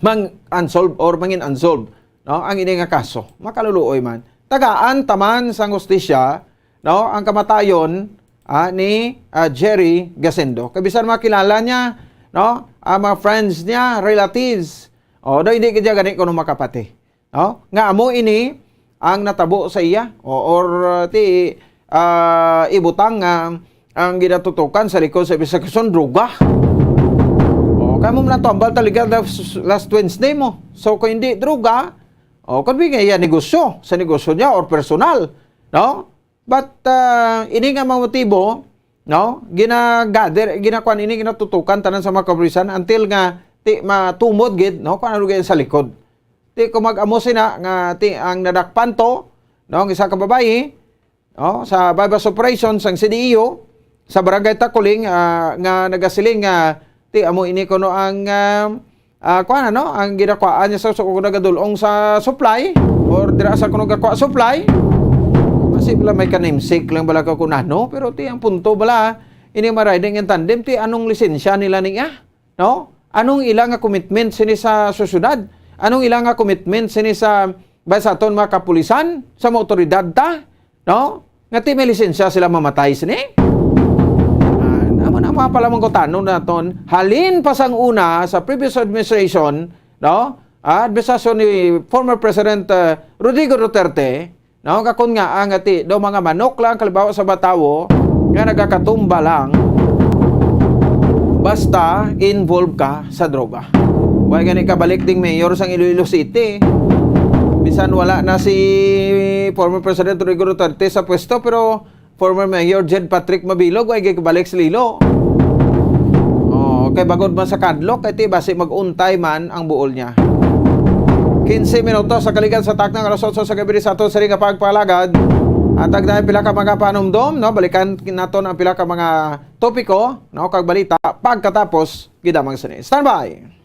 mang unsolved or mangin unsolved, no? Ang ini nga kaso. Makaluluoy man. Tagaan taman sang hustisya, no? Ang kamatayon, ah, ni, ah, Jerry Gasendo. Kay bisan mga kilala niya, no? Ang mga friends niya, relatives. O, daw hindi ka gani kuno makapati. No? Nga amo ini ang natabo sa iya. O, or, ah, ti, ah, ibutang nga ang ginatutukan sa likod sa investigasyon, droga. O, kamo man natambal talaga last, last Wednesday mo. So, kung hindi droga, o, kung di nga iya negosyo, sa negosyo niya or personal, no? But, ah, ini nga mga motibo, no? Ginagather, ginakuan ini, ginatutukan tanan sa mga kapulisan until nga ti matumod gid, no? Kung ano gid sa likod. Ti kung mag-amo sina nga ti ang nadakpan to, no? Ang isa ka babayi, no? Sa buy-bust operation sang C D E O, sa Barangay Takuling, ah, nga nagasiling nga ti amo ini kuno ang, ah, ah, kuan, ano, ang ginakuhaan niya sa, sa kung nagadulong sa supply or dira sa kuno gakuha supply. Kasi bala may kanimsik lang bala ka kung ano, pero ti ang punto bala, ini mariding in tandem, ti anong lisensya nila niya? No? Anong ila nga commitment sini sa sosyedad? Anong ila nga commitment sini sa, ba sa aton mga kapulisan, sa mga otoridad ta? No? Nga ti may lisensya sila mamatay sini? Ah, amo na ang mga palamangkutanon naton. Halin pa sang una sa previous administration, no? Ah, administrasyon ni former President, ah, Rodrigo Duterte, no? Kakon nga ang ati daw mga manok lang kalibawa sa batawo nga nagakatumba lang basta involved ka sa droga. Wala gani kabalik ding mayor sang Iloilo City. Bisan wala na si former President Rodrigo Duterte sa pwesto, pero former Mayor Jed Patrick Mabilog, way gikabalik sa Lilo. Oh, kay bagod man sa kadlok, kay ti basi mag-untay man ang buol niya. Quince minutos sa kaligan sa taknang alas otso sa gabi sa aton sini nga pagpalagad. Hatag na ang pila ka mga panumdom, no? Balikan naton ang pila ka mga topiko, no? Kag balita pagkatapos gid lamang sini. Standby!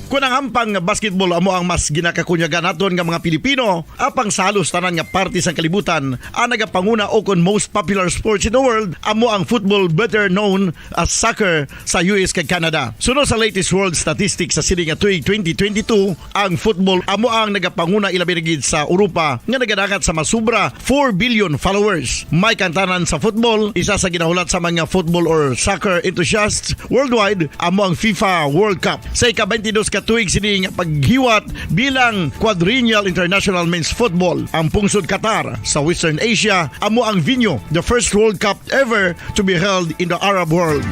Kon ang ampang nga basketball amo ang mas ginakakunyagan naton nga mga Pilipino, apang sa halos tanan nga parte sang kalibutan, ang nagapanguna o kon most popular sports in the world amo ang football, better known as soccer, sa U S kag Canada. Suno sa latest world statistics sa sini nga tuig twenty twenty-two, ang football amo ang nagapanguna, ilabi na gid sa Europa, nga nagadangat sa masubra four billion followers. May kantanan sa football, isa sa ginahulat sa mga football or soccer enthusiasts worldwide amo ang FIFA World Cup. Sa ika-twenty-dos ka tuig sini nga paghiwat bilang quadrennial international men's football, ang pungsod Qatar sa Western Asia amo ang venue, the first World Cup ever to be held in the Arab world.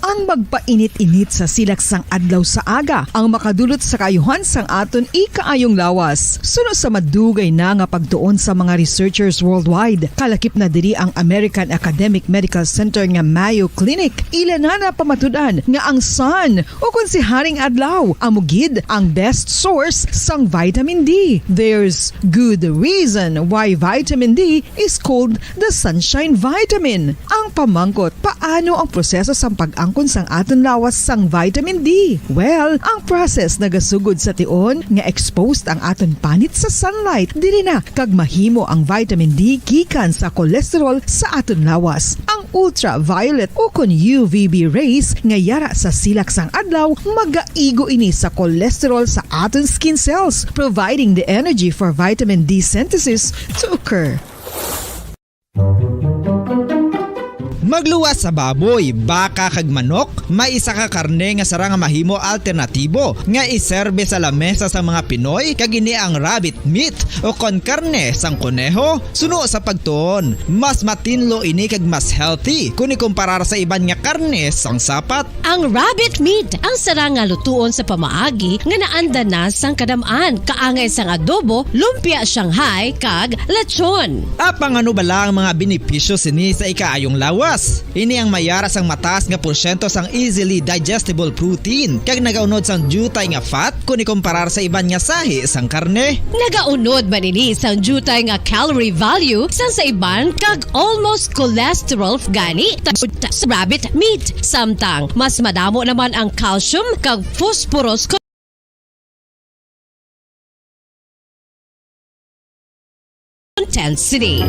Ang magpainit-init sa silak sang adlaw sa aga ang makadulot sa kaayuhan sang aton ikaayong lawas. Suno sa madugay na nga pagtuon sa mga researchers worldwide, kalakip na diri ang American Academic Medical Center nga Mayo Clinic, ila na napamatud-an nga ang sun, o kon si Haring Adlaw, amo gid ang best source sang vitamin D. There's good reason why vitamin D is called the sunshine vitamin. Ang pamangkot, paano ang proseso sang pag-angkon sang aton lawas sang vitamin D? Well, ang process nagasugod sa tion nga exposed ang aton panit sa sunlight. Diri na kag mahimo ang vitamin D gikan sa cholesterol sa aton lawas. Ang ultraviolet o kon U V B rays nga yara sa silak sang adlaw, magaigo ini sa cholesterol sa aton skin cells, providing the energy for vitamin D synthesis to occur. Magluwas sa baboy, baka kag manok, may isa ka karne nga sarang nga mahimo alternatibo nga iserbe sa lamesa sa mga Pinoy, kag ini ang rabbit meat o kon karne sang koneho. Suno sa pagtuon, mas matinlo ini kag mas healthy kon ikumparar sa iban nga karne sang sapat. Ang rabbit meat ang sarang nga lutuon sa pamaagi nga naanda na sang kadam-an, kaangay sang adobo, lumpia Shanghai, kag lechon. Apang ano bala ang mga benepisyo sini sa ikaayong lawas? Ini ang may ara sang mataas nga porsyento sang easily digestible protein kag nagaunod sang diutay nga fat kon ikomparar sa iban nga sahi sang karne. Nagaunod man ini sang diutay nga calorie value sang sa iban kag almost cholesterol gani tungod sa rabbit meat. Samtang mas madamo naman ang calcium kag phosphorus intensity.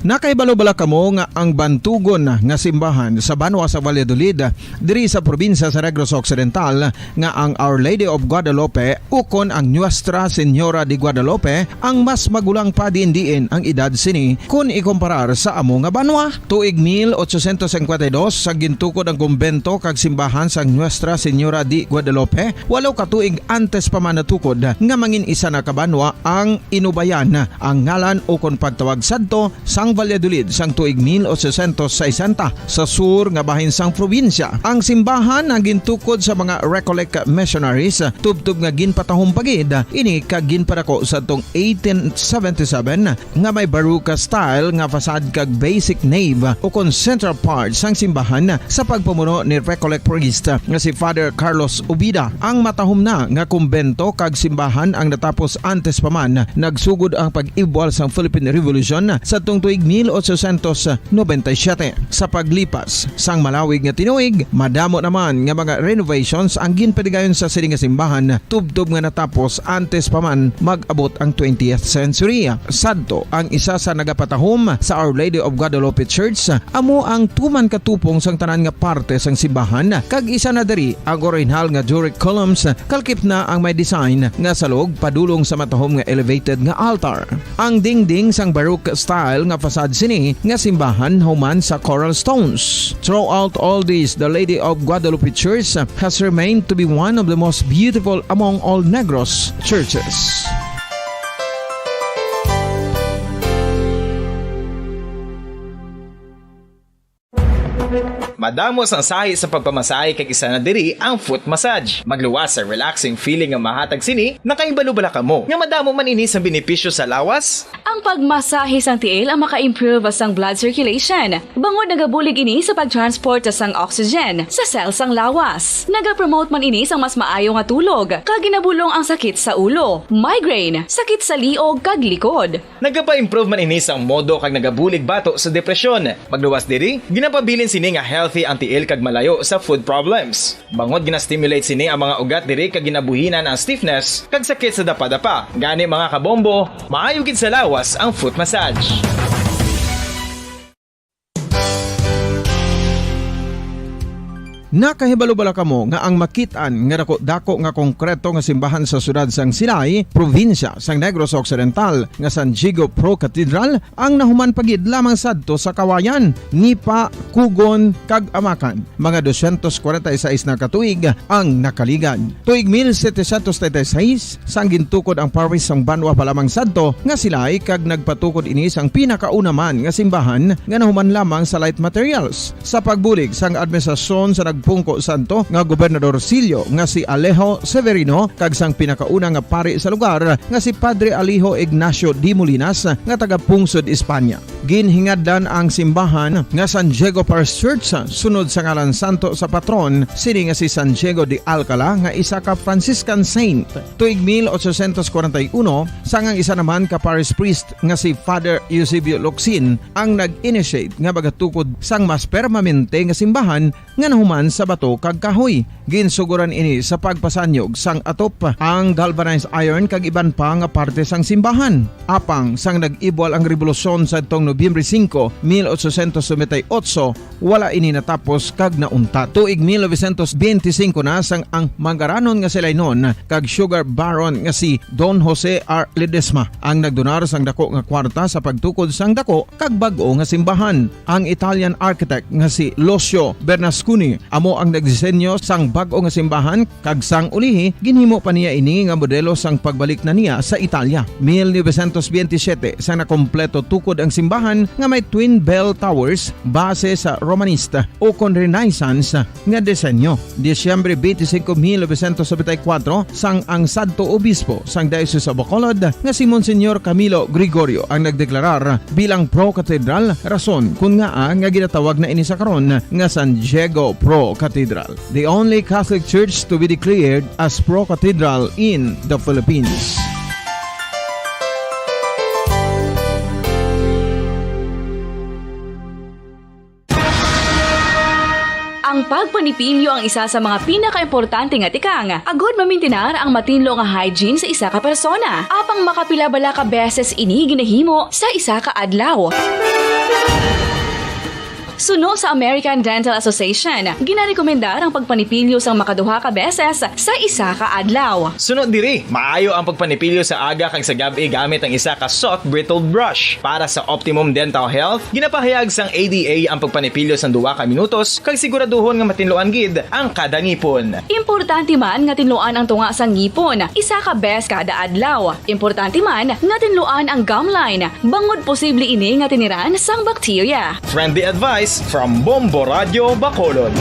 Nakahibalo bala kamo nga ang bantugon nga simbahan sa banwa sa Valladolid, diri sa probinsya sa Negros Occidental, nga ang Our Lady of Guadalupe ukon ang Nuestra Señora de Guadalupe ang mas magulang pa diin-diin ang edad sini kon ikomparar sa amo nga banwa? Tuig mil ochocientos cincuenta y dos sa gintukod ang kumbento kag simbahan sang Nuestra Señora de Guadalupe, walo ka tuig antes pa man natukod nga mangin isa na ka banwa ang Inubayan, ang ngalan ukon pagtawag sadto sang Valladolid sang tuig mil ochocientos sesenta sa sur nga bahin sang probinsya. Ang simbahan ang gintukod sa mga Recollect missionaries tubtob nga ginpatahom pa gid ini kag ginpadako sadtong eighteen seventy-seven nga may Baroque style nga facade kag basic nave ukon central part sang simbahan sa pagpamuno ni Recollect priest nga si Father Carlos Ubida. Ang matahom na nga kumbento kag simbahan ang natapos antes pa man nagsugod ang pag-ibwal sang Philippine Revolution sa tuig mil ochocientos noventa y siete. Sa paglipas sang malawig nga tinuig, madamo naman nga mga renovations ang ginpatigayon sa sini nga simbahan tubtob nga natapos antes pa man mag-abot ang twentieth century. Sadto ang isa sa nagapatahom sa Our Lady of Guadalupe Church, amo ang tuman ka tupong sang tanan nga parte sang simbahan, kag isa na diri ang orihinal nga Doric columns, kalkip na ang may design nga salog padulong sa matahom nga elevated nga altar. Ang dingding sang Baroque style nga facade sini nga simbahan human sa coral stones. Throughout all this, the Lady of Guadalupe Church has remained to be one of the most beautiful among all Negros churches. Madamo sang sahi sa pagpamasahe kag isa na diri ang foot massage. Magluwas sa relaxing feeling nga mahatag sini, nakahibalo bala kamo nga madamo man ini sang benepisyo sa lawas? Ang pagmasahe sang tiil ang maka-improve sang blood circulation, bangod nagabulig ini sa pag-transport sang oxygen sa cell sang lawas. Nagapromote man ini sang mas maayo nga tulog, kag ginabulong ang sakit sa ulo, migraine, sakit sa liog kag likod. Nagapa-improve man ini sang modo kag nagabulig bato sa depresyon. Magluwas diri, ginapabilin sini nga healthy ang tiil kag malayo sa foot problems. Bangod gina-stimulate sini ang mga ugat diri kag ginabuhinan ang stiffness kag sakit sa dapadapa. Gani, mga kabombo, maayo gid sa lawas ang foot massage. Nakahibalo bala kamo nga ang makit-an nga dako-dako nga konkreto nga simbahan sa siyudad sang Silay, probinsya sang Negros Occidental, nga San Diego Pro Cathedral, ang nahuman pa gid lamang sadto sa Kawayan, Nipa, Kugon, kag Amakan? Mga dosyentos kwarenta y seis na ka tuig ang nakaligad. Tuig mil setecientos treinta y seis, sang gintukod ang parish sang banwa pa lamang sadto nga Silay, kag nagpatukod ini sang pinakauna man nga simbahan nga nahuman lamang sa light materials. Sa pagbulig sang administrasyon sa nagpungko sadto nga Gobernador Silio nga si Alejo Severino kag sang pinakauna nga pari sa lugar nga si Padre Alejo Ignacio de Molinas nga taga Pungsod, Espanya. Ginhingadlan ang simbahan nga San Diego Parish Church, sunod sa ngalan santo sa patron sini nga si San Diego de Alcala, nga isa ka Franciscan saint. Tuig mil ochocientos kwarenta y uno, sang ang isa naman ka parish priest nga si Father Eusebio Locsin ang nag-initiate nga magatukod sang mas permanente nga simbahan nga nahuman sa bato kag kahoy. Ginsugoran ini sa pagpasanyog sang atop, ang galvanized iron kag iban pa nga parte sang simbahan. Apang sang nag-ibwal ang rebolusyon sadtong Nobyembre singko, mil ochocientos noventa y ocho, wala ini natapos kag nauntat. Tuig mil novecientos benti singko na, sang ang manggaranon nga si Lainon kag sugar baron nga si Don Jose R. Ledesma ang nagdonar sang dako nga kwarta sa pagtukod sang dako kag bag-o nga simbahan. Ang Italian architect nga si Lucio Bernasconi amo ang nagdisenyo sang bag-o nga simbahan, kag sang ulihi ginhimo pa niya ini nga modelo sang pagbalik na niya sa Italia. Mil novecientos benti siyete, sang nakompleto tukod ang simbahan, nga may twin bell towers base sa Romanesque o kon Renaissance nga disenyo. Disyembre twenty-five, mil novecientos setenta y cuatro, sang ang sadto obispo sang Diocese of Bacolod nga si Monsignor Camilo Gregorio ang nagdeklarar bilang pro-cathedral, rason kon ngaa nga ginatawag na ini sa karon nga San Diego Pro Cathedral, the only Catholic church to be declared as pro-cathedral in the Philippines. Ang pagpanipilyo ang isa sa mga pinakaimportante nga tikang agud mamintinar ang matinlo nga hygiene sa isa ka persona. Apang makapila bala ka beses ini ginahimo sa isa ka adlaw? Suno sa American Dental Association, ginarekomendar ang pagpanipilyo sang makaduha ka beses sa isa ka adlaw. Suno diri, maayo ang pagpanipilyo sa aga kag sa gab-i gamit ang isa ka soft bristled brush. Para sa optimum dental health, ginapahayag sang A D A ang pagpanipilyo sang duha ka minutos kag siguraduhon nga matinluan gid ang kada ngipon. Importante man nga tinluan ang tunga sang ngipon isa ka bes kada adlaw. Importante man nga tinluan ang gum line, bangod posible ini nga tiniran sang bakterya. Friendly advice from Bombo Radio Bacolod.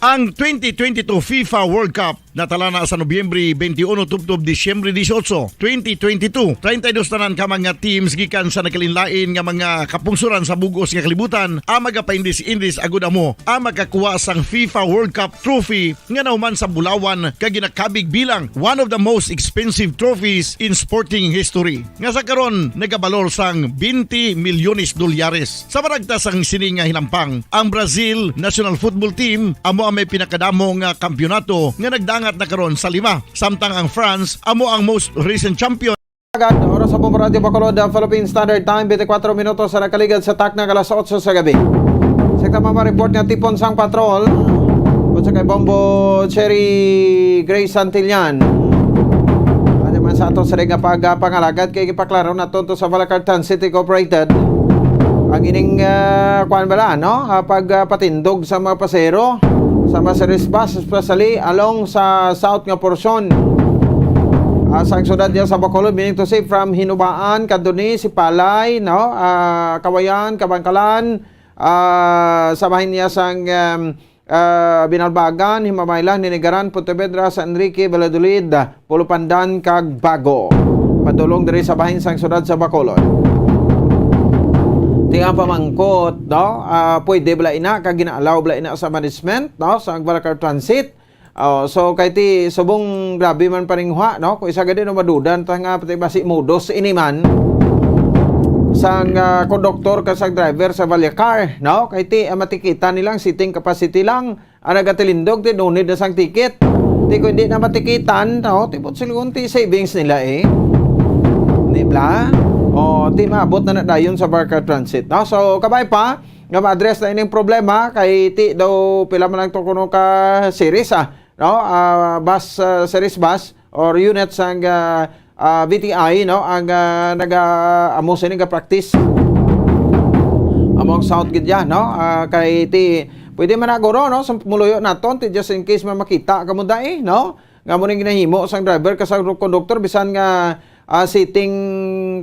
Ang twenty twenty-two FIFA World Cup natala na sa Nobyembre twenty-one tubtob Disyembre dieciocho, twenty twenty-two. Treinta y dos tanan ka mga teams gikan sa nagkalainlain nga mga kapungsoran sa bug-os nga kalibutan ang magapaindis-indis agud amo ang makakuha sang FIFA World Cup trophy nga nahuman sa bulawan kag ginakabig bilang one of the most expensive trophies in sporting history, nga sa karon nagabalor sang twenty milyones dolyares. Sa maragtas sang sini nga hinampang, ang Brazil national football team amo ang may pinakadamo nga kampiyonato nga nagdangat na karon sa lima, samtang ang France amo ang most recent champion. Agad, oras sa Bombo Radio Bacolod, ang Philippine Standard Time, twenty-four minutos sa nakaligad sa takna nga alas otso sa gabi. Sa tama ma-report nga tipon sang patrol, kung sa kay Bombo Cherry Grace Santillan. Ano man sa ato sa nga pagpangalagad, kay ipaklaro naton to sa Valacar Transit Incorporated. Ang ining, ah, kuwan bala, no? Ah, pagpatindog sa mga pasahero sa mga service bus, especially along sa south nga porsyon, ah, sang syudad niya sa Bacolod, meaning to say, from Hinubaan, Candoni, Sipalay, no? Ah, Kawayan, Kabangkalan, ah, sa bahin niya sang, um, ah, Binalbagan, Himamaylan, Diligaran, Pontevedra, San Enrique, Valladolid, Pulupandan, kag Bago. Padulong diri sa bahin sang syudad sa Bacolod. Ti ang pamangkot, no? Ah, pwede bala ina, kag gina-allow bala ina sa management, no? Sa Agbalakar Transit. Oh, so, kay ti subong grabe man paninguha, no? Kung isa gani, no, maduda ta nga pati basi modus ini man sang, ah, konduktor kag sang driver sa Vallecar, no? Kay ti, ah, matikitan nilang seating capacity lang ang nagatilindog, ti no need na sang ticket. Ti kung hindi na matikitan, no? Ti buot silingon ti savings nila, eh. Di bala? O, ti maabot na na dayon sa Vallecar Transit, no? So, kabay pa nga ma-address na ining problema kay ti daw pila man lang to kuno ka series, ah, no? Ah, bus, ah, series bus or unit sang, ah, ah, V T I, no? Ang, ah, naga-, amo sini ga practice. Among South gid ya, no? Ah, kay ti pwede man na guro, no? Sa muluyo naton, ti just in case man makita kamo dai, no? Nga mo ning ginahimo sang driver kag sa conductor, bisan nga, ah, seating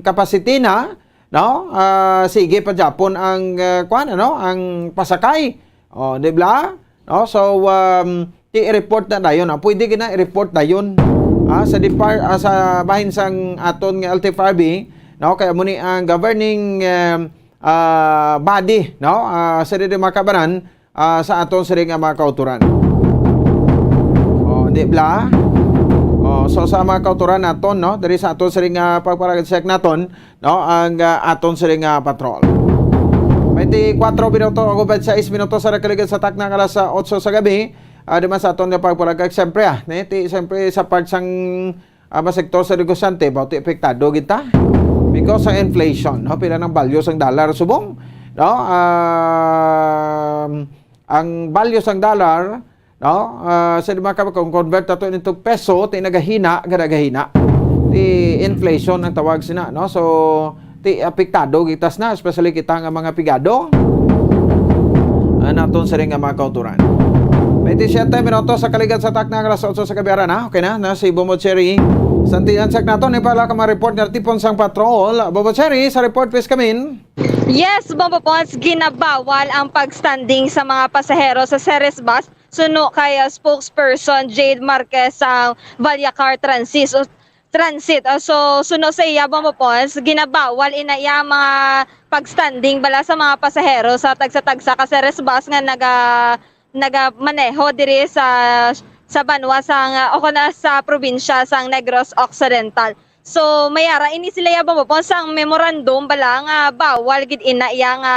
capacity na, no? Ah, sige pa gyapon ang, ah, kuwan, ano, ang pasakay. Oh, di ba? No? So, um, i-report na dayon, ah. Pwede gina i-report dayon. Ah, sa depar-, ah, sa bahin sang aton nga L T F R B, no? Kaya mo ni ang governing, um, ah, body, no? Ah, sa dili makabanan, ah, sa aton sini nga mga kautoran. Oh, di bala? Oh, so sa mga kautoran naton, no? Diri sa aton sini nga pagparaga-check naton, no? Ang, ah, aton sini nga patrol. Twenty-four minuto, ako ba, sais minuto sa nakaligid sa takna nga alas otso sa gabi. Ah, di man sa aton nga pagparaga, siyempre, ah, ni, ti, siyempre, sa part sang ah, mga sektor sa negosyante, bawti apektado gid ta. Because sa inflation, no? Pila nang value sang dollar subong, no? Um, ang value sang dollar, no? Ah, sa di mga kab-, kung convert nato into peso, ti nagahina, nga nagahina. Ti inflation ang tawag sina, no? So, ti apektado gid ta sina, especially kita nga mga pigado. Ah, naton sini nga mga kautoran. Twenty-seven minutos sa kaligat sa takna, alas otso sa gabi, ara na. Okay na, na si Bombo Cherry. Santian sak nato ni pala ka mga report nga tipon sang patrol. Bombo Cherry, sa report, please, kamin. Yes, Bombo Pons, ginabawal ang pagstanding sa mga pasahero sa Ceres Bus suno kay, ah, spokesperson Jade Marquez sa Vallecar Transit. Transit. Ah, so, suno sa iya, Bombo Pons, ginabawal ina iya ang mga pagstanding bala sa mga pasahero sa tagsa-tagsa ka Ceres Bus nga naga nagamaneho diri sa sa banwa sang, ah, o kana sa probinsya sang Negros Occidental. So, may ara ini sila iya, Bombo Pons, sang memorandum bala nga bawal gid ina iya nga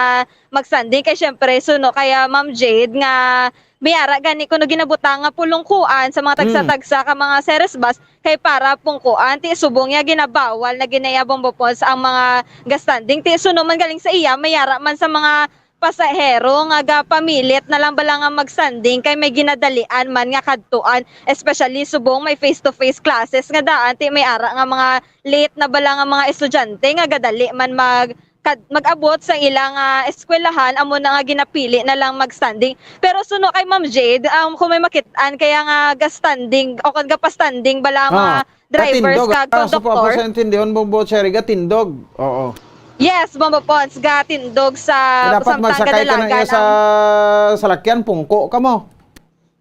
magstanding kay, siyempre, suno kay, ah, Ma'am Jade, nga may ara gani kuno ginabutang nga pulungkuan sa mga tagsa-tagsa ka mga Ceres Bus kay para pungkuan, ti subong iya ginabawal na gid na iya, Bombo Pons, ang mga gastanding. Ti suno man galing sa iya, may ara man sa mga pasahero nga gapamilit na lang bala nga magstanding kay may ginadalian man nga kadtuan, especially subong may face-to-face classes nga daan, ti may ara nga mga late na bala nga mga estudyante nga gadali man mag kad, mag-abot sa ilang, ah, eskwelahan, amo na nga ginapili na lang magstanding. Pero suno kay Ma'am Jade, um, kung may makit-an kaya nga gastanding o kung gapastanding bala ang mga Ah, drivers gatindog, kag ah, sa conductor. Sa intindihan, Bombo Cherry, gatindog. Oo. Yes, Bombo Pons, gatindog sa Kaya dapat samtang magsakay ka na kadalagan iya sa ang salakyan, pungko ka mo.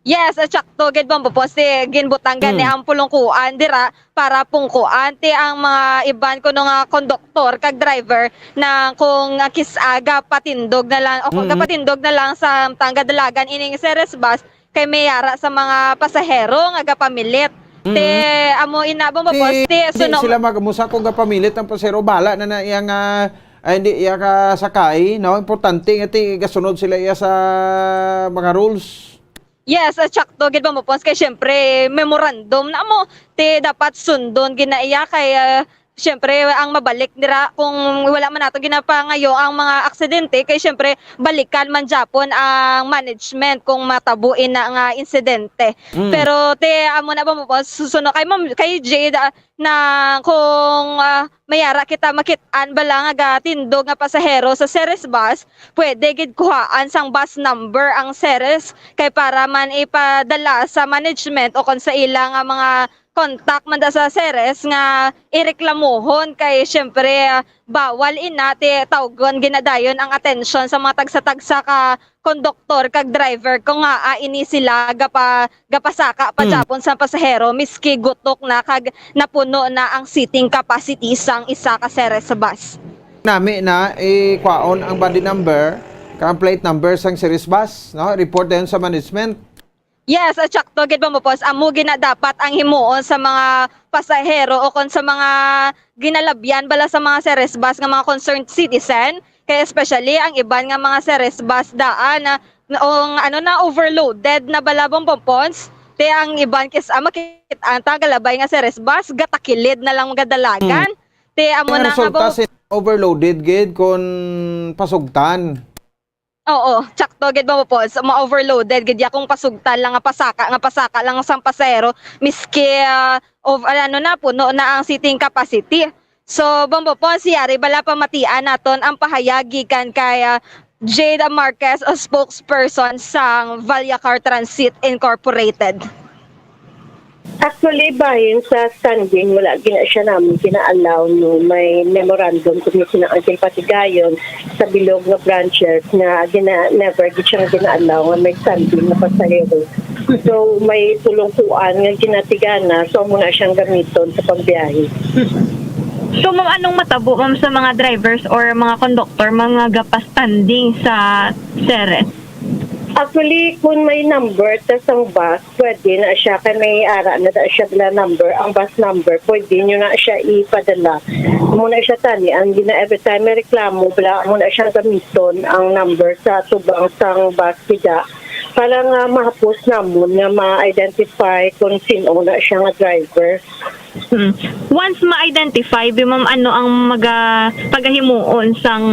Yes, at sakto gid, Bombo Pons, ti ginbutang gani Hmm. ang pulungkuan dira para pungkuan ti ang mga iban kuno nga konduktor kag driver na kung, ah, kis-a gapatindog na lang o kung Mm. gapatindog na lang sa tangga dalagan ining Ceres Bus kay may ara sa mga pasahero nga gapamilit. Ti Mm. amo ina, Bombo Ti, Pons, ti di suno sila mag-, musa kung gapamilit ang pasahero, bala na na iya nga, ay, hindi iya kasakay, no? Importante nga ti gasunod sila iya sa mga rules. Yes, at sakto gid, Bombo Pons, kay siyempre memorandum na mo, ti dapat sundon gid na iya kay, ah, siyempre ang mabalik nira kung wala man nato ginapangayo ang mga aksidente kay siyempre balikan man japon ang management kung matabo ina nga insidente. Mm. Pero ti amo na, Bombo Pons, suno kay Ma'am, kay Jade, ah, na kung, ah, may ara kita makit-an bala nga gatindog nga pasahero sa Ceres Bus, pwede gid kuhaan sang bus number ang Ceres kay para man ipadala sa management o kon sa ila nga mga contact man da sa Ceres nga ireklamuhon kay siyempre, ah, bawal ina ti tawgon ginadayon ang atensyon sa mga tagsa-tagsa ka konduktor kag driver kung ngaa ini sila gapa-, gapasaka pa japon sa pasahero miski gutok na kag napuno na ang seating capacity sang isa ka Ceres bus. Nami na ikwaon ang body number kag ang plate number sang Ceres bus, no? Report dayon sa management. Yes, at sakto gid, Bombo Pons, amo gina dapat ang himuon sa mga pasahero o kon sa mga ginalabyan bala sa mga Ceres bus nga mga concerned citizen, kay especially ang iban nga mga Ceres bus daan na, na, ang ano na, overloaded na bala, Bombo Pons, ti ang iban kis-a makit-an ta galabay nga Ceres bus gatakilid na lang gadalagan. Ti amo Ang na nga, resulta Bombo sin overloaded gid kon pasugtan. Oo, sakto gid, Bombo Pons, ma-overloaded gid ya kung pasugtan lang nga pasaka, nga pasaka lang sang pasahero, miski, ah, of, ano na, puno na ang seating capacity. So, Bombo Pons, si Ari bala pamatian naton ang pahayag gikan kay, ah, Jade Marquez, a spokesperson sang Vallecar Transit Incorporated. Actually, bahin sa standing, wala gina siya namin gina-allow, no. May memorandum kami sina Uncle Patigayon sa bilog nga branches nga gina, never gid siyang gina-allow nga may standing na pasahero. So, may tulong kuan nga ginatigana, so amo na siyang gamiton sa pagbiyahe. So, ma'am, anong matabo, ma'am, sa mga drivers or mga conductor, mga gapastanding sa Ceres? Actually, kung may number ta sang bus, pwede na siya. Kay may ara na da siya bila number. Ang bus number, pwede nyo na siya ipadala. Amo na siya tani. Ang gina, every time may reklamo, bila, amo na siya gamiton ang number sa tubang sang bus kida. Para nga mahapos namon nga ma-identify kung sino na siya nga driver. Hmm. Once ma-identify, bi, ma'am, ano ang maga, pagahimuon sang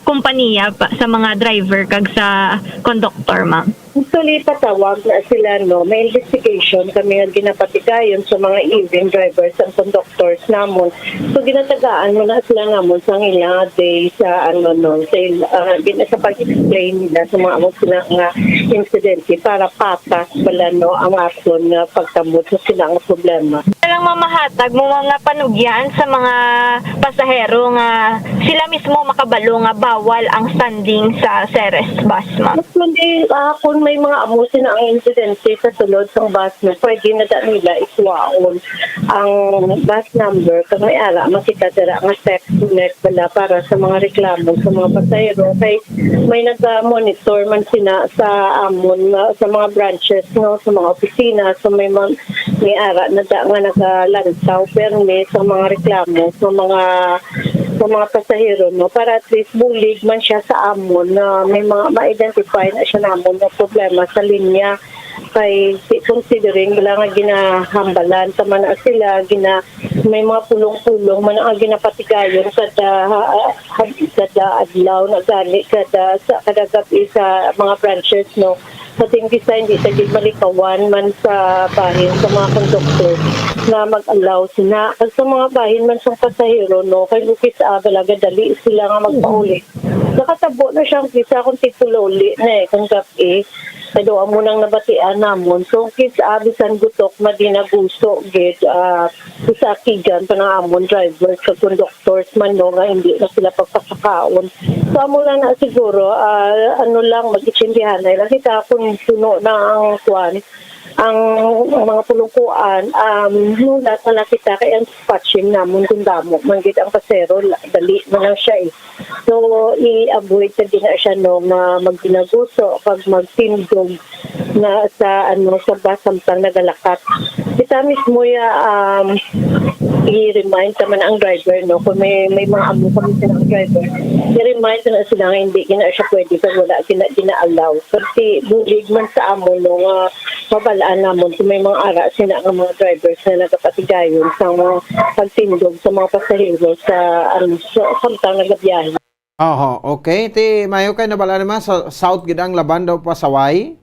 kompanya pa, sa mga driver kag sa conductor, ma'am? Actually, patawag na sila, no? May investigation kami nga ginapatigayon sa mga E V N drivers and conductors namon. So, ginatagaan mo na sila namon sa ilang day sa, ano, no, sa il-, ah, gin-, sa pag-explain nila sa mga amo sila nga insidente para patas pala, no, ang aton nga pagkamot sa sila nga problema. Lang mamahatag mo mga panugyan sa mga pasahero nga sila mismo makabalo nga bawal ang standing sa Ceres bus, ma'am? Actually, ah, kung may mga amo sina ang insidente sa sulod sang bus, no, pwede na da nila ikuwaon ang bus number. Kag may ara man kita dira nga sex connect pala para sa mga reklamo sa mga pasahero. Kay may naga-monitor man sina sa amon, ah, sa mga branches, no, sa mga opisina. So may mga, may ara na da nga nagalantaw permi sa mga reklamo sa mga, sa mga pasahero, no, para at least bulig man siya sa amon na may mga ma-identify na siya namon nga problema sa linya. Kay si-, considering wala nga ginahambalan, tama na sila, gina-, may mga pulong-pulong man ang ginapatigayon kada, ha-, ha-, kada adlaw na gani, kada, sa, kada gabi sa mga branches, no. Sa tingkisa, hindi sa gid malikawan man sa bahin sa mga conductor na mag-allow sina. Kag sa mga bahin man sang pasahero, no, kay lukis, ah, balaga dali sila nga magpauli. Nakatabo na siya ang kisa kung tigpulauli na eh, kung gabi. Kay daw amo nang nabatian namon. So, kis-, ah, bisan gutok na di naguso gid, ah, sa akigan pa ng amon driver sa conductors man, no, nga hindi na sila pagpasakaon. So, amo lang na siguro, ah, ano lang, mag-itsindihanay lang kita kung puno na ang kwan, ang mga pulungkuan, um, nulat na lang kita kay ang dispatching namon kung damo man gid ang pasero, la-, dali na lang siya eh. So, i-avoid sa gina siya, no, nga magginaguso kag magtindog na sa, ano, sa bus samtang nagalakat. Kita mismo ya, um, i-remind naman ang driver, no, kung may, may mga amo kami sa driver, i-remind na sila nga hindi gina siya pwede kag wala gina, gina-allow. Kasi bulig man sa amo, no, nga mabalaan namon kung may mga ara sila nga mga drivers na nagapatigayon sa mga pagtindog sa mga pasahero sa, ano, sa, samtang nagabiyahe. Oho, okay. Ti, mayo kay nabala naman sa South gid ang laban daw pasaway.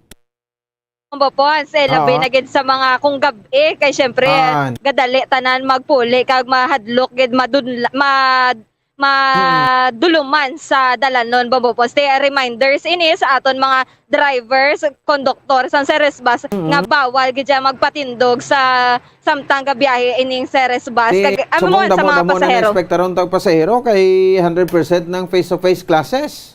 Ang bapon, sa labi Oo. na gid sa mga kung gab-i, kay syempre, Ah. gadali tanan magpuli, kag mahadlok gid, madunla-, ma-, maduluman sa dalanon, Bombo Pops. Ti, reminders ini sa aton mga drivers, conductor sang Ceres Bus Mm. nga bawal gid siya magpatindog sa samtang gabiyahe ining Ceres Bus. Ti, Kag, amo subong man sa damo, mga damo na pasahero. Naekspektaron tag pasahero kay hundred percent ng face-to-face classes.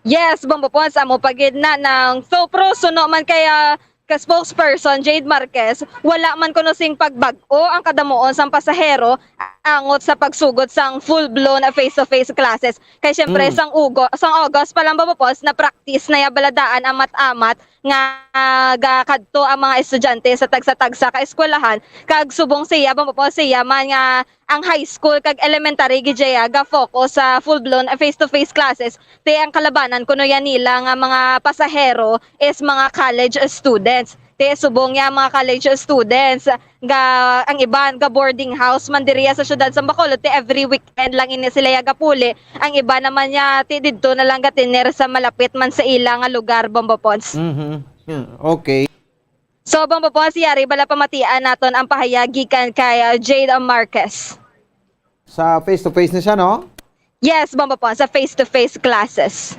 Yes, Bombo Pons, amo pa gid na nang so pro suno man kay, ah, ka spokesperson Jade Marquez, wala man kuno sing pagbag-o ang kadamuon sang pasahero angot sa pagsugod sang full-blown face-to-face classes. Kay syempre, Mm. sang Ugo-, sang August pa lang, Bombo Pons, na-practice na ya bala daan amat-amat nga gakadto ang mga estudyante sa tagsa-tagsa ka eskwelahan, kag subong siya, Bombo Pons, siya man nga ang high school kag elementary gid siya ga-focus sa full-blown face-to-face classes, ti ang kalabanan kuno yan nila nga mga pasahero is mga college students. Ti subong niya mga college students, ga, ang iban ga boarding house man diriya sa siyudad sa Bacolod, ti every weekend lang ini sila ya gapuli. Ang iba naman niya, ti didto na lang gatiner sa malapit man sa ila nga lugar, Bombo Pons. Mhm. Yeah, okay. So, Bombo Pons, yari bala pamatian naton ang pahayag gikan kay, ah, Jade Marquez. Sa face-to-face na siya, no? Yes, Bombo Pons, sa face-to-face classes.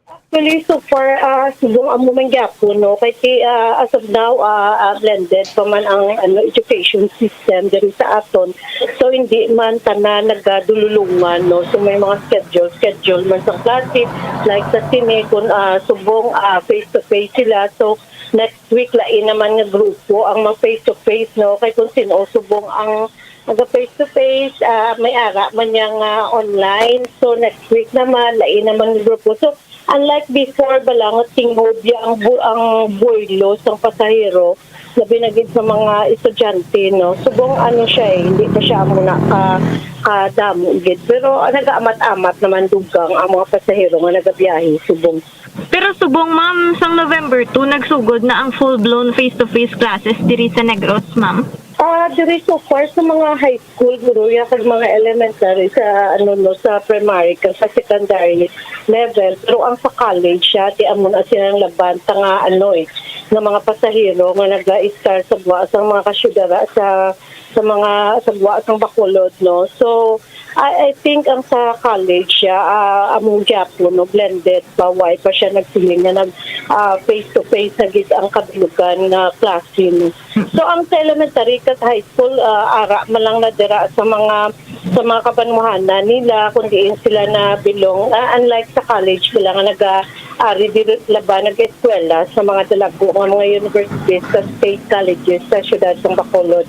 Actually, so far, ah, subong amo man gyapon, no? Kay ti, ah, as of now, ah, ah, blended pa man ang, ano, education system diri sa aton. So, hindi man tanan nagadululungan, no? So, may mga schedule, schedule man sa klase, like sa sini, kung, ah, subong, ah, face-to-face sila. So, next week, lain naman nga grupo ang mag face-to-face, no? Kay kung sino subong ang mag face-to-face, ah, may ara man niya nga online. So, next week naman, lain naman nga grupo. So, unlike before, bala nga tingobya ang bu-, ang buwelo sang pasahero, labi na gid sa mga estudyante, no? Subong ano siya eh, hindi pa siya muna ka, kadamo gid. Pero, ah, nag-aamat-amat naman dugang ang mga pasahero nga nagabiyahe subong. Pero subong, ma'am, sang November two, nagsugod na ang full-blown face-to-face classes diri sa Negros, ma'am? Ah, diri so far sa mga high school, guro, ya, kag mga elementary, sa, ano, no, sa primary kag sa secondary level. Pero ang sa college, siya, ti amo na silang laban sa nga, ano, eh, nga mga pasahero nga naga-start sa gwa sa mga kasyudad sa, sa mga, sa gwa sa Bacolod, no? So, I, I think ang sa college siya, ah, among gyapon, no, blended pa, wala pa siya nagsiling nga nag, ah, face to face na gid ang kabilugan nga klase, no. So, ang sa elementary kag high school, ah, ara man lang na dira sa mga, sa mga kabanwahanan nila kung diin sila na belong. Ah, unlike sa college sila nga naga-, ari diri laban nag-eskwela sa mga dalago nga mga universities sa state colleges sa siyudad sang Bacolod.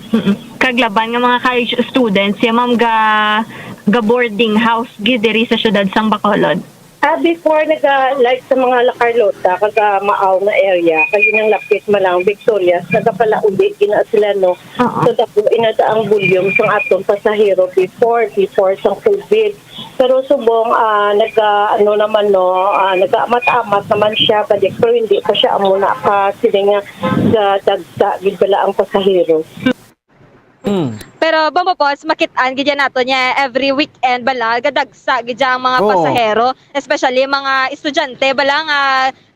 Kag laban nga mga college students, ya, ma'am, ga, ga boarding house gid diri sa siyudad sang Bacolod. Ah, before, naga, like, sa mga La Carlota, kag, ah, Maaw nga area, kag yun ang lapit man lang, Victorias, nagapalauli gina sila, no? Oo. So, dako inada ang volume sang atong pasahero before, before sang COVID. Pero subong, ah, naga, ano naman, no, ah, nagaamat-amat naman siya balik, pero hindi pa siya amo na ka sila nga gadagsa gid bala ang pasahero. Mm. Pero, Bombo Pods, makit-an gid yan nato niya every weekend bala, gadagsa gid ang mga Oo. pasahero, especially mga estudyante bala nga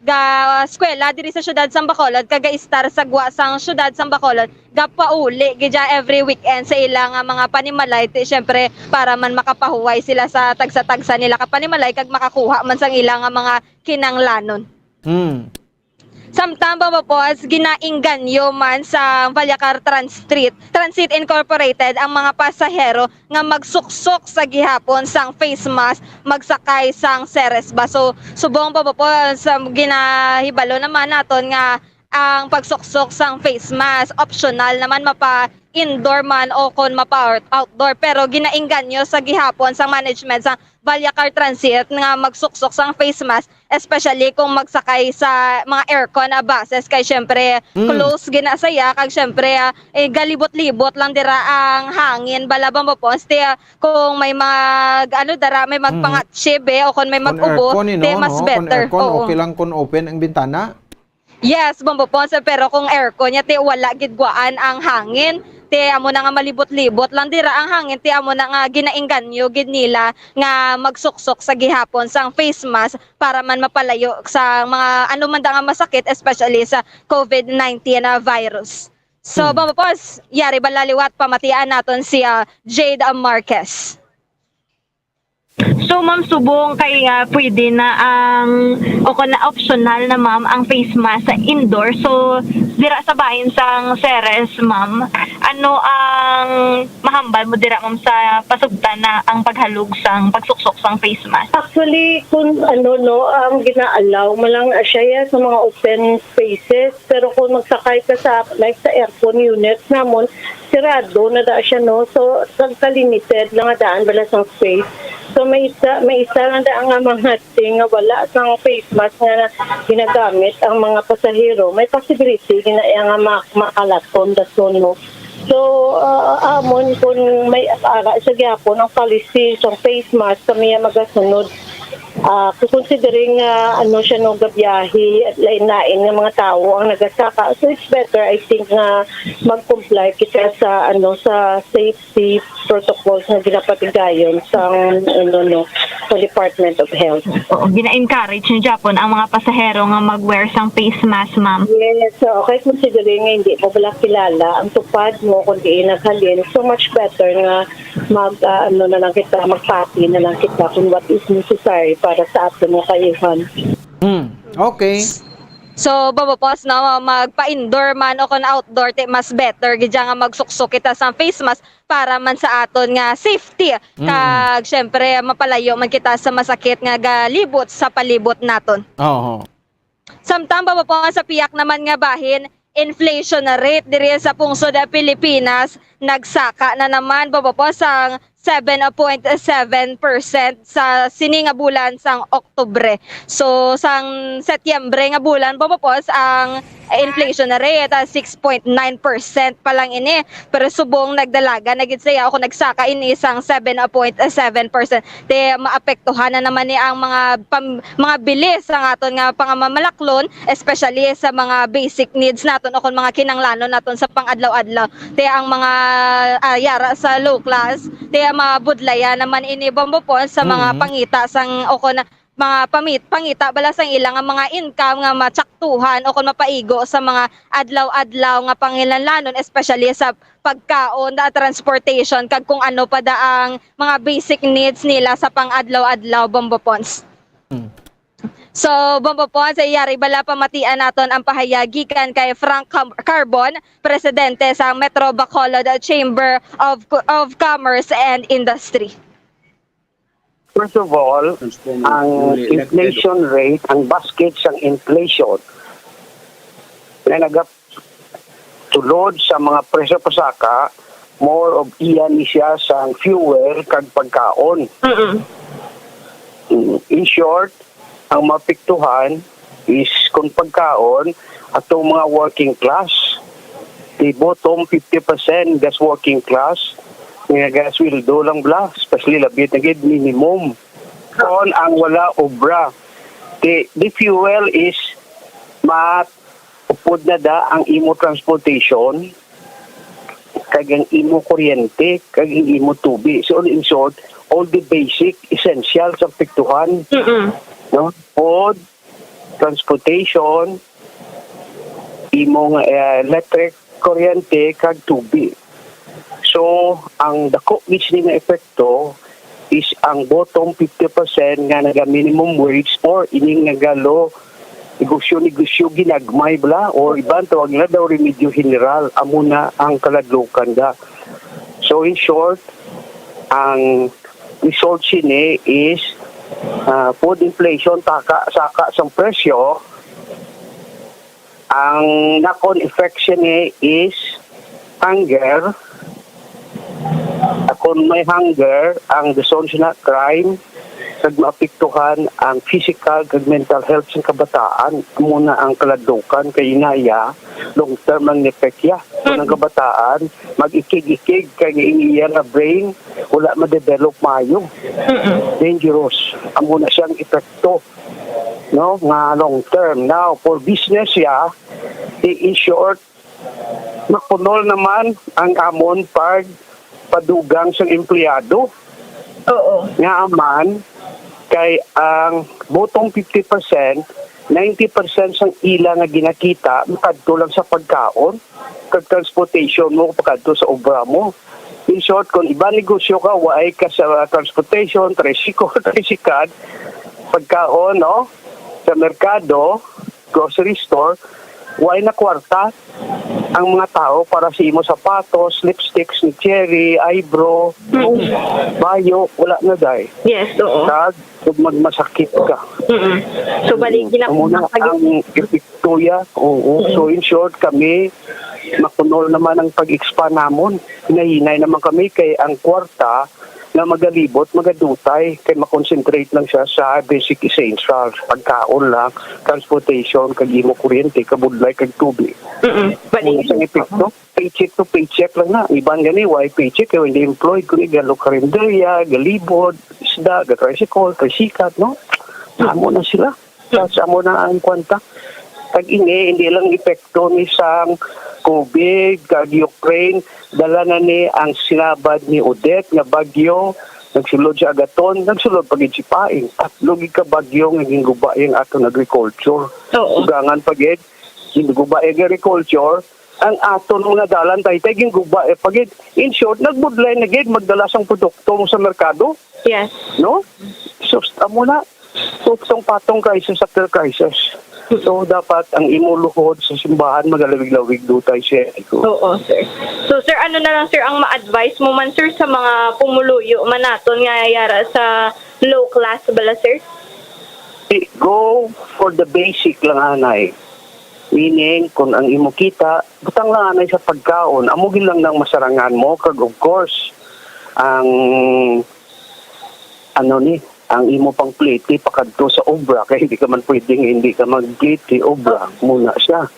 ga eskwela diri sa siyudad sang Bacolod, kag ga-estar sa gwa sang siyudad sang Bacolod, gapauli gid ya every weekend sa ila nga mga panimalay, ti, syempre, para man makapahuway sila sa tagsa-tagsa nila ka panimalay kag makakuha man sang ila nga mga kinanglanon. Mm. Samtang, Bombo Pods, ginaingganyo man sa Vallecar Transtreet, Transit Incorporated ang mga pasahero nga magsuksok sa gihapon sang face mask magsakay sang Ceres bus. So, subong, Bombo Pods, sa ginahibalo naman naton nga ang pagsuksok sang face mask optional naman, mapa indoor man o kon mapa out-, outdoor, pero ginaingganyo sa gihapon sang management sang Vallecar Transit nga magsuksok sang face mask, especially kung magsakay sa mga aircon na buses, kay syempre Mm. close gina saya, kag syempre, ah, eh, galibot-libot lang dira ang hangin bala, Bombo Pods, ti, ah, kung may mag, ano, dara, may Mm. magpangatsi be, o kung may Kung mag-ubo, aircon, eh, ti, no, mas no? Kung better. aircon, Oo. Okay lang kung open ang bintana? Yes, Bombo Pods, pero kung aircon niya, ti, wala gid gwaan ang hangin. Ti, amo na nga malibot-libot lang dira ang hangin, ti, amo na nga ginaingganyo gid nila nga magsuksok sa gihapon sang face mask para man mapalayo sa mga ano man da nga masakit, especially sa COVID nineteen na virus. So, Hmm. Bombo Pods, yari bala liwat, pamatian naton si, ah, Jade Marquez. So, ma'am, subong kay, ah, pwede na ang, o kung na optional na, ma'am, ang face mask sa indoor. So, dira sa bahin sang Ceres, ma'am, ano ang mahambal mo dira, ma'am, sa pasugtan na ang paghalog sang pagsuksok sang face mask? Actually, kung ano, no, ang gina-allow mo lang, ah, siya ya sa mga open spaces, pero kung magsakay ka sa, like, sa aircon units namon, sirado na da siya, no? So, nagka-limited lang nga daan bala sa space. So, may isa, may isa lang da nga mga thing nga wala sa face mask nga na ginagamit ang mga pasahero. May possibility gina iya nga ma-, makalaton dason, no? So, ah, amon kung may ara sa gyapon ang policy sa face mask, kami ang magasunod. Ah, considering nga ano siya, no, gabiyahe at lain-lain nga mga tawo ang nagasaka. So, it's better, I think, nga mag-comply kita sa, ano, sa safety protocols nga ginapatigayon sa, ano, no, sa Department of Health. Oo, gina-encourage ni Japon ang mga pasahero nga mag-wear sang face mask, ma'am. Yes, so, okay, considering nga hindi mo pala kilala ang tupad mo kung diin naghalin, so much better nga mag, ah, ano na lang kita, magpati na lang kita kung what is necessary para sa aton nga kaayuhan. Hmm. Okay. So, Bombo Pods, no, magpa-indoor man o kung outdoor, ti, mas better gid nga magsuksok kita sa face mask para man sa aton nga safety. Mm. Kag, syempre, mapalayo man kita sa masakit nga galibot sa palibot naton. Oo. Samtang, Bombo Pods, sa pihak naman nga bahin, inflation rate diri sa pungsod Pilipinas nagsaka na naman, Bombo Pods, sang seven point seven percent sa sini nga bulan sang Oktubre. So, sang Setyembre nga bulan, Bombo Pods, ang inflation na rate, ah, six point nine percent pa lang ini. Pero subong nagdalagan na gid siya o kung nagsaka ini sang seven point seven percent. Te maapektuhan na naman ni ang mga pam-, mga bili sa aton nga pangamamalaklon, especially sa mga basic needs naton o kung mga kinanglanon naton sa pang-adlaw-adlaw. Te ang mga, ah, yara sa low class, te mabudlayan naman ini, Bombo Pons, sa mga Mm. pangita sang o kung mga pamit-, pangita bala sang ila nga mga income nga matsaktuhan o kung mapaigo sa mga adlaw-adlaw nga panginahanglanon, especially sa pagkaon, da, transportation, kag kung ano pa da ang mga basic needs nila sa pang-adlaw-adlaw, Bombo Pons. Hmm. So, Bombo Pons, yari bala pamatian naton ang pahayag gikan kay Frank Cam-, Carbon, presidente sa Metro Bacolod Chamber of Co-, of Commerce and Industry. First of all, ang inflation rate, ang basket sang inflation nga nagatulod sa mga presyo pasaka, more of iya ni siya sang fuel kag pagkaon. Mm-mm. Mm, in short, ang maapektuhan is kung pagkaon, atong mga working class, the bottom fifty percent gas working class, nga gasweldo lang bala, especially labi na gid minimum. Kon ang wala obra, the, the fuel is ma-, upod na da ang imo transportation, kag ang imo kuryente, kag ang imo tubi. So, in short, all the basic essentials ang apektuhan, Mm-mm. no? Food, transportation, imo nga, eh, electric, kuryente, kag tubi. So, ang dako gid sini nga epekto is ang bottom fifty percent nga naga minimum wage or ining naga low negosyo, negosyo ginagmay bala, or iban tawag nila daw remedyo general, amo na ang kaladlukan da. So, in short, ang result sini is, ah, food inflation, taka, saka sang presyo. Ang knock-on effect sini is hunger. Kung may hunger, ang dason sina crime, kag maapektuhan ang physical kag mental health sang kabataan. Amo na ang kaladlukan kay inaya, long term ang effect ya. Kung ang Mm. kabataan, mag-ikig-ikig kay ang iya nga brain, wala ma-develop maayo. Mm-mm. Dangerous. Amo na siyang epekto, no, nga long term. Now, for business ya, i-, in short, makunol naman ang amon pag padugang sang empleyado. Oo. Nga man, kay ang bottom fifty percent, ninety percent sang ila nga ginakita makadto lang sa pagkaon kag transportation mo pakadto sa obra mo. In short, kung iban negosyo ka, waay ka sa transportation, tricycle, tricycad, pagkaon, no? Sa merkado, grocery store, waay na kwarta ang mga tao para sa imo sapatos, lipsticks ni Cherry, eyebrow, Mm. bayo, wala na, day. Yes, oo. Kag, kung magmasakit ka. Mm-mm. So, bali, Mm. ginap-, Amo na pag- ang epekto ya. Oo. Mm. So, in short, kami, makunol naman ang pag-expand namon. Hinahinay naman kami kay ang kwarta nga magalibot, magadutay, kay makonsentrate lang siya sa basic essentials, pagkaon lang, transportation, kag imo kuryente, kabudlay, kag tubi. Mm-mm. Bali, Kung sa epekto, paycheck to paycheck lang na. Iban gani, waay paycheck, kay hindi employed, kung igalo karinderya, galibot, isda, ga-tricycle, tricycad, no? Amo na sila. Sa, sa amo na ang kwanta. Tag ini, hindi lang epekto ni sang COVID, kag Ukraine, dala na ni ang sinabad ni Odette nga bagyo, nagsulod sa Agaton, nagsulod pa gid si Paeng. Tatlo gid ka bagyo nga ginguba ang aton agriculture. Oo. Dugangan pa gid, ginguba ang agriculture, ang aton mga dalan, taytay, ginguba, eh, pa gid. In short, nagbudlay na gid magdala sang produkto mo sa merkado. Yes. No? So, amo na. So, itong patong crisis after crisis. So, dapat ang imo luhod sa simbahan magalawig-lawig, dutay siya. Oo, sir. So, sir, ano na lang, sir, ang ma-advise mo man, sir, sa mga pumuluyo man naton nga yara sa low class bala, sir? Go for the basic lang, anay. Meaning, kung ang imo kita, butang lang anay sa pagkaon, amo gid lang nang masarangan mo, kag of course, ang, ano ni, ang imo pang plete pakadto sa obra, kay hindi ka man pwedeng hindi ka magplete, obra muna siya.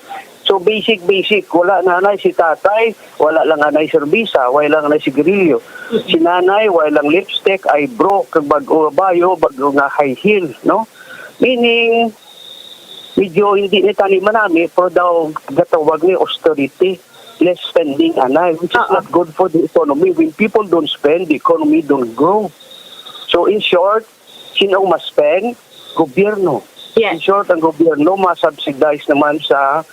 So, basic, basic. Wala na anay si tatay, wala lang anay serbisa, wala lang anay sigarilyo. Si nanay, wala lang lipstick, eyebrow, kag bag-o nga bayo, bag-o nga high heel, no? Meaning, medyo hindi ni tani manami, pero daw gatawag ni austerity, less spending anay, which is Ah, ah. not good for the economy. When people don't spend, the economy don't grow. So, in short, sino ang ma-spend? Gobyerno. Yes. In short, ang gobyerno ma-subsidize naman sa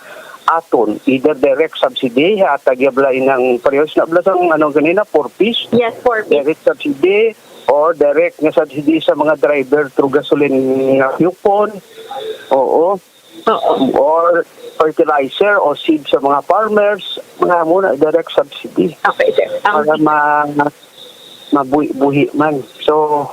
aton. Either direct subsidy, hatag yabla inang parehas na bala sang ano ganina, four Ps. Yes, four Ps. Direct subsidy or direct nga subsidy sa mga driver through gasoline nga coupon. Oo. Oo. Or fertilizer o seed sa mga farmers, mga muna direct subsidy. Okay, sir. Ang Para ma mabuhi-buhi man. So,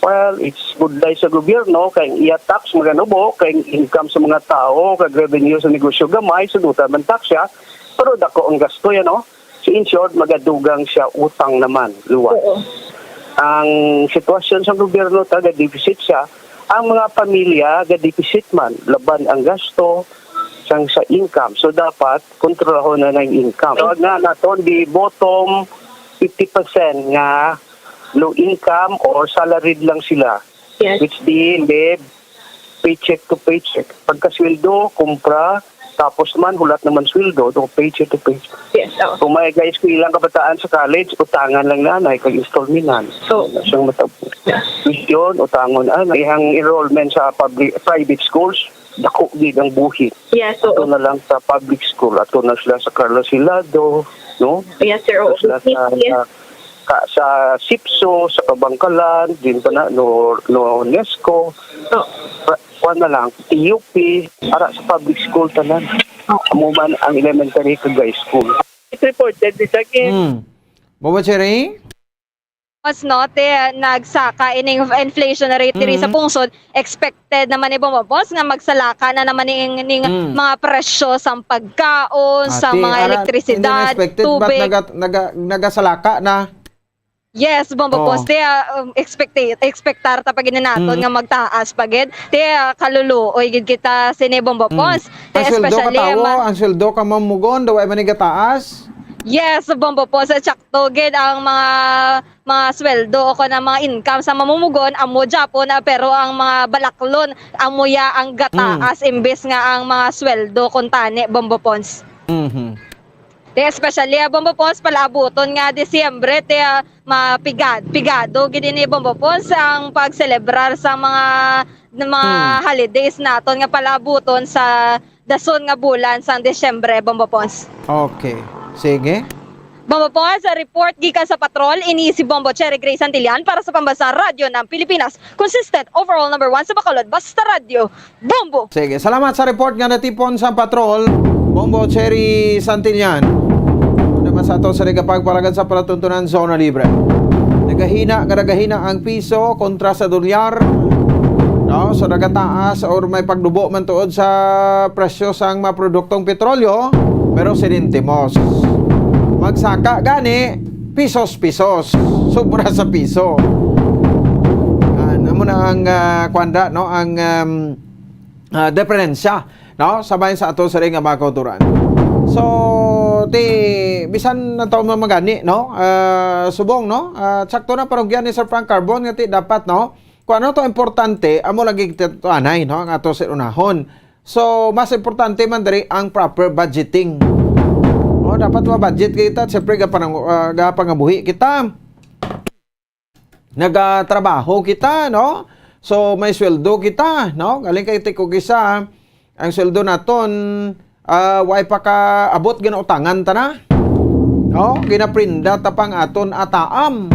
well, it's good day sa gobyerno, kay iya tax maganubo, kay income sa mga tao, kag revenue sa negosyo gamay, sudutan man tax siya, pero dako ang gasto yan, no? Si insured, magadugang siya utang naman, luwas. Oo. Ang sitwasyon sa gobyerno, taga-deficit siya. Ang mga pamilya, ga-deficit man, laban ang gasto sang sa income. So, dapat kontrolahon na ang income. Tawag nga naton, the bottom fifty percent nga low income or salaried lang sila, Yes. which they live paycheck to paycheck. Pagkasweldo, kumpra, tapos man, hulat naman sweldo, to paycheck to paycheck. Yes, oo. Kung may guys ko ilang kabataan sa college, utangan lang nanay, kag installmentan. So, Siyang matabo. Yes. Yun, utangon, ah, ihang enrollment sa public, private schools, dako gid ang buhi. Yes, Ato oo. na lang sa public school, ato na sila sa Carlos Hilado, no? Yes, sir. Oo. Ato sila sa, Yes. sa, ka- sa sipso, sa Kabangkalan, din pa na, no, no, UNESCO. Oo. Pa- Kuan na lang, T U P, ara sa public school tanan. Oo. Amo man ang elementary kag high school. It reported this again. Hmm. Bobo Cherry? Mas no, te, nagsaka ining inflation rate diri sa Mm. pungsod, expected naman ni Bombo Boss nga magsalaka na naman ning, ning Mm. mga presyo sang pagkaon, sa Ati, mga ara, elektrisidad, hindi na expected, but tubig. naga-, naga-, nagasalaka na. Yes, Bombo Oh. Boss, te, ah, um, expecta-, expectar ta pa gid naton Mm. nga magtaas pa gid. Te, ah, kaluluoy gid kita sini, Bombo Mm. Boss. Te, Ang sweldo especially katawo, ang ang sweldo ka mamugon, daw ay man gataas? Yes, Bombo Boss, at sakto gid ang mga mga sweldo o kon ang mga income sa mamumugon, amo gyapon, ah, pero ang mga balaklon, amo ya ang gataas Mm. imbes nga ang mga sweldo kuntani, Bombo Pons. Mhm. Te, especially, ah, Bombo Pons, palaabuton nga Disyembre, te, ah, mapigad-, pigado gid ini, Bombo Pons, ang pagselebrar sa mga, ng mga Hmm. holidays naton nga palaabuton sa dason nga bulan sang Disyembre, Bombo Pons. Okay. Sige. Bombo Pons, sa report gikan sa patrol, ini si Bombo Cherry Gray Santillan para sa Pambansang Radyo ng Pilipinas. Consistent, overall number one sa Bacolod, basta radyo, Bombo! Sige, salamat sa report nga natipon sa patrol, Bombo Cherry Santillan. Una man sa ato sa nagapagpalagad sa palatuntunan Zona Libre. Nagahina nga nagahina ang piso kontra sa dolyar. No? So, nagataas or may pagdubo man tuod sa presyo sang mga produktong petrolyo, pero sinintimos. Magsaka gani, pisos-pisos. Sobra sa piso. Ah, namo na ang, ah, kwanda, no? Ang, um, ah, diferensya, no? Sa bahin sa ato sa ring nga mga kauturan. So, ti, bisan na taon man magani, no? Ah, subong, no? Ah, sakto na parugyan ni Sir Frank Carbon nga ti dapat, no? Kung ano to importante, amo lagi kita to anay, no? Ang ato sa unahon. So, mas importante man diri ang proper budgeting. Oh, dapat ma-budget kita, siyempre, gapanang-, ah, gapangabuhi kita. Nagatrabaho kita, no? So, may sweldo kita, no? Galing kay tiko gisa, ang sweldo naton, ah, way pa ka abot, ginautangan ta na. No? Ginaprinda ta pang aton ataam.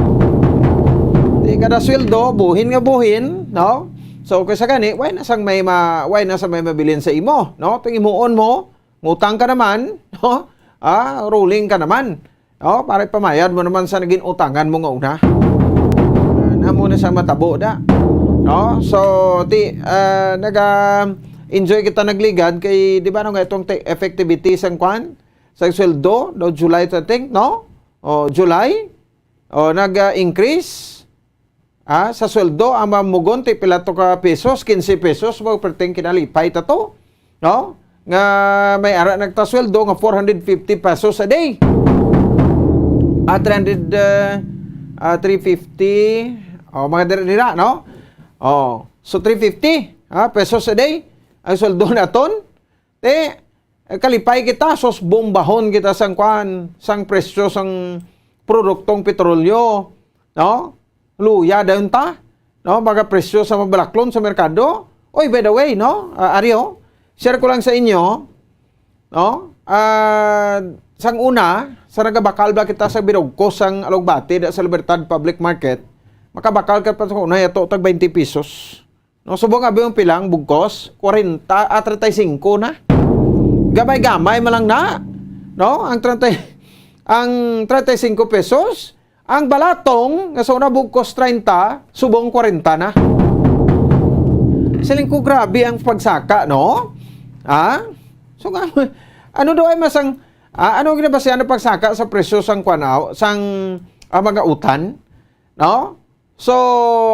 Di kada sweldo, buhin nga buhin, no? So, kaysa gani, way na sang may ma-, way na sa may mabilin sa imo, no? Ting imuon mo, ngutang ka naman, no? Ah, rolling ka naman. No? Para ipamayad mo naman sa naging utangan mo nga una. Ah, namo na sa matabo da. No? So, ti, ah, naga-enjoy kita nagligad kay, di ba, no, nga itong te-, effectivity sang kwan? Sa sweldo, no, July, I think, no? O, July? O, nag-increase? Ah, sa sweldo, ang mamugon, ti pila to ka pesos, quince pesos, mo perting kinalipay ta to. No? nga may ara nagtasweldo nga four hundred fifty pesos a day. Ah, three hundred, ah, ah, three fifty, oh, mga dira-dira, no? Oh, so three fifty, ah, pesos a day ang sweldo naton. Ti, eh, kalipay kita, sus, bombahon kita sang kwan, sang presyo sang produktong petrolyo, no? Luya dayon ta, no? Mga presyo sa mabalaklon sa merkado. Oy, by the way, no? Ah, ari, oh, share ko lang sa inyo, no? Ah, sang una, sa nagabakal ba kita sa Birugkos sang Alugbati da sa Libertad Public Market, makabakal ka pa sa una, yato tag twenty pesos. No, subong abi ang pilang bugkos, kwarenta, ah, treinta y cinco na. Gamay-gamay man lang na, no? Ang treinta, ang treinta y cinco pesos, ang balatong nga sa una bugkos treinta, subong kwarenta na. Siling ko, grabe ang pagsaka, no? Ah? So nga, ano daw ay masang, ah, ano ang ginabasihan ng pagsaka sa presyo sang kwanaw, sang, ah, mga utan? No? So,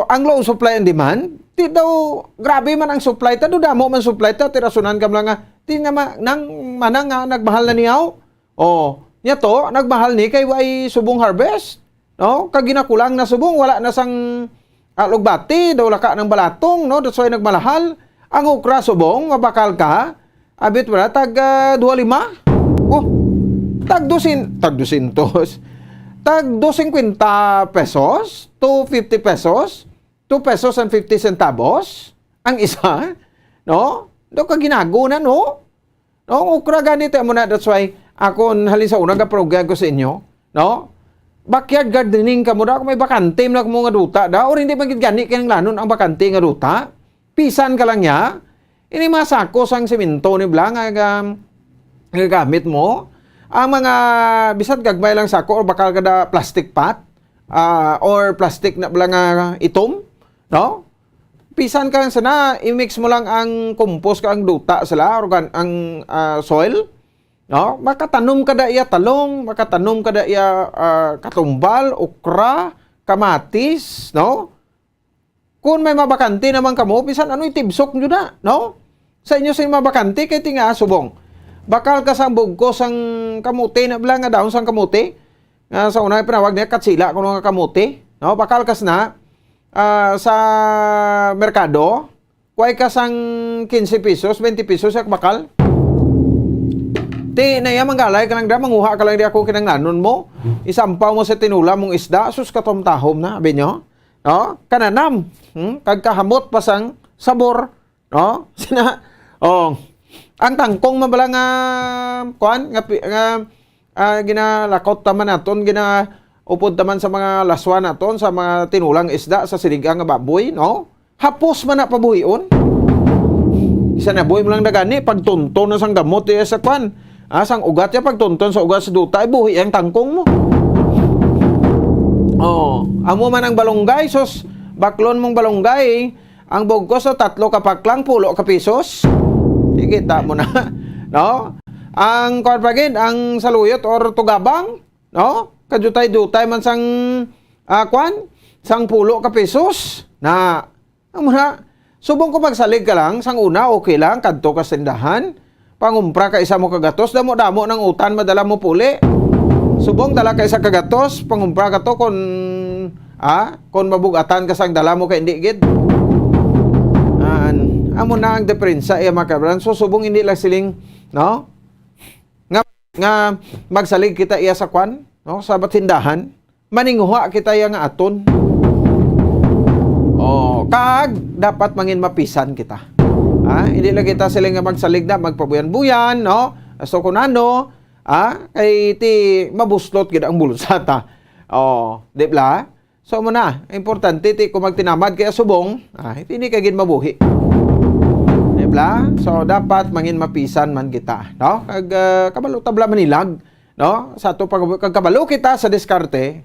ang law of supply and demand, ti daw, grabe man ang supply ta, daw damo man supply ta, ti rasunan kam lang nga, ti na ma-, nang manang nga nagmahal na niyaw. Oh, niya to, nagmahal ni kay way subong harvest, no? Kag ginakulang na subong, wala na sang alugbati, daw laka ng balatong, no? That's why nagmalahal. Ang okra subong, mabakal ka, abit wala, tag, ah, duha lima. Oh, tag dusin-, tag dusintos. Tag dos singkwenta pesos, two fifty pesos, two pesos and fifty centavos ang isa, no? Do ka ginago na, no? No, ang okra gani, ti amo na, that's why ako, halin sa una, gaprogyan ko sa inyo, no? Backyard gardening kamo da, kung may bakante na kamo nga duta da, or hindi man gid gani kinahanglanon ang bakante nga duta, pisan ka lang niya, ini mga sako sang semento ni bala nga, nga, nga gamit mo, ang mga, bisan gagmay lang sako, or bakal kada plastic pot, ah, or plastic na bala nga itom, no? Pisan ka lang sana, i-mix mo lang ang compost ka, ang duta sila, organ-, ang, ah, soil, no? Makatanom ka da iya talong, makatanom ka da iya, ah, katumbal, okra, kamatis, no? Kung may mabakante naman kamo, pisan ano itibsok nyo na, no? Sa inyo sa mga bakante, kay tinga subong. Bakal ka sang bugkos sang kamote, na bala nga dahon sang kamote, nga sa una panawag niya, katsila, kuno nga kamote, no? Bakal kas na, ah, sa merkado, kuway ka sang quince pesos, twenty pesos, yak bakal. Ti, na iya, manggalay ka lang da, manguha ka lang di ako kinanglanon mo. Isampaw mo sa tinula mong isda, sus, katomtahom na, abi nyo. No? Kananam, hmm? Kag kahamot pa sang sabor, no? Sina, oh, ang tangkong mabala nga, kuan, nga, pi-, nga, ah, ginalakot taman naton, ginaupod taman sa mga laswa naton, sa mga tinulang isda, sa sinigang nga baboy, no? Hapos man na pabuhion. Isa na buhi mo lang na gani, pagtunton na sang gamot, iya sa kwan. Ah, sang ugat ya, pagtunton sa ugat sa duta, ay buhi ang tangkong mo. Oh, amo man ang balunggay, sus, baklon mong balunggay, ang bugkos sa tatlo ka paklang, pulo ka pisos. Di kita mo na, no? Ang kwan pa gid, ang saluyot or tugabang, no? Kadutay-dutay man sang, ah, kwan, sang pulo ka pisos. Na, amo na, subong ko magsalig ka lang, sang una, okay lang, kadto ka sa tindahan, pangumpra ka isa mo kagatos, damo-damo ng utan, madala mo puli. Subong dala ka isa kagatos, pangumpra ka to, kon, ah, kon mabugatan ka sang dala mo kay hindi gid. An, amo na ang diferensya, iya, mga kabran. So, subong hindi lang siling, no? Nga, nga magsalig kita iya sa kwan, no? Sa batindahan, maninguha kita iya nga aton. Oh, kag dapat mangin mapisan kita. Ha? Hindi lang kita sila nga magsalig na, magpabuyan-buyan, no? So, kung ano, ha? Kay ti mabuslot gid ang bulsa ta. Oh, di bla? So, mo na, importante ti kung magtinamad kay subong, ah, hindi ka gid mabuhi. Di bla? So, dapat mangin mapisan man kita, no? Kag, ah, kabalo tabla manilag, no? Sa ato pag-, kag kabalo kita sa diskarte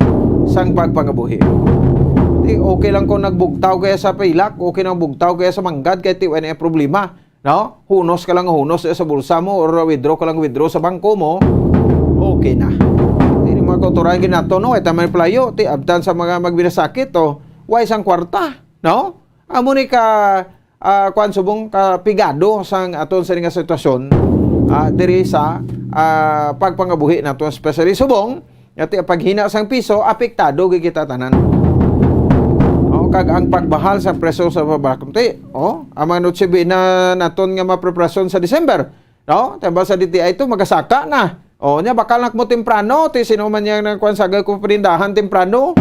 sang pagpangabuhi. Di, okay lang kung nagbugtaw kaya sa pilak, okay lang bugtaw kaya sa manggad, kay ti wala problema, no? Hunos ka lang hunos sa bulsa mo or withdraw ka lang withdraw sa bangko mo, okay na. Di, mga kautoran ginato, no? Ito may playo, ti abtan sa mga magbinasakit, o, way sang kwarta, no? Amo ni ka, ah, kuwan, subong ka pigado sang aton sa nga sitwasyon. ah, diri sa, ah, pagpangabuhi nato, especially subong nga ti-, paghina sang piso, apektado gid kita tanan. O, kag ang pagmahal sa presyo sa pagbaklon, ti, o, ang mga Noche Buena naton nga mapreparasyon sa December, no? Tama sa D T I to, magasaka na. O, nya, bakal na mo temprano, ti, sino man yang nagkuhan sa ko panindahan temprano?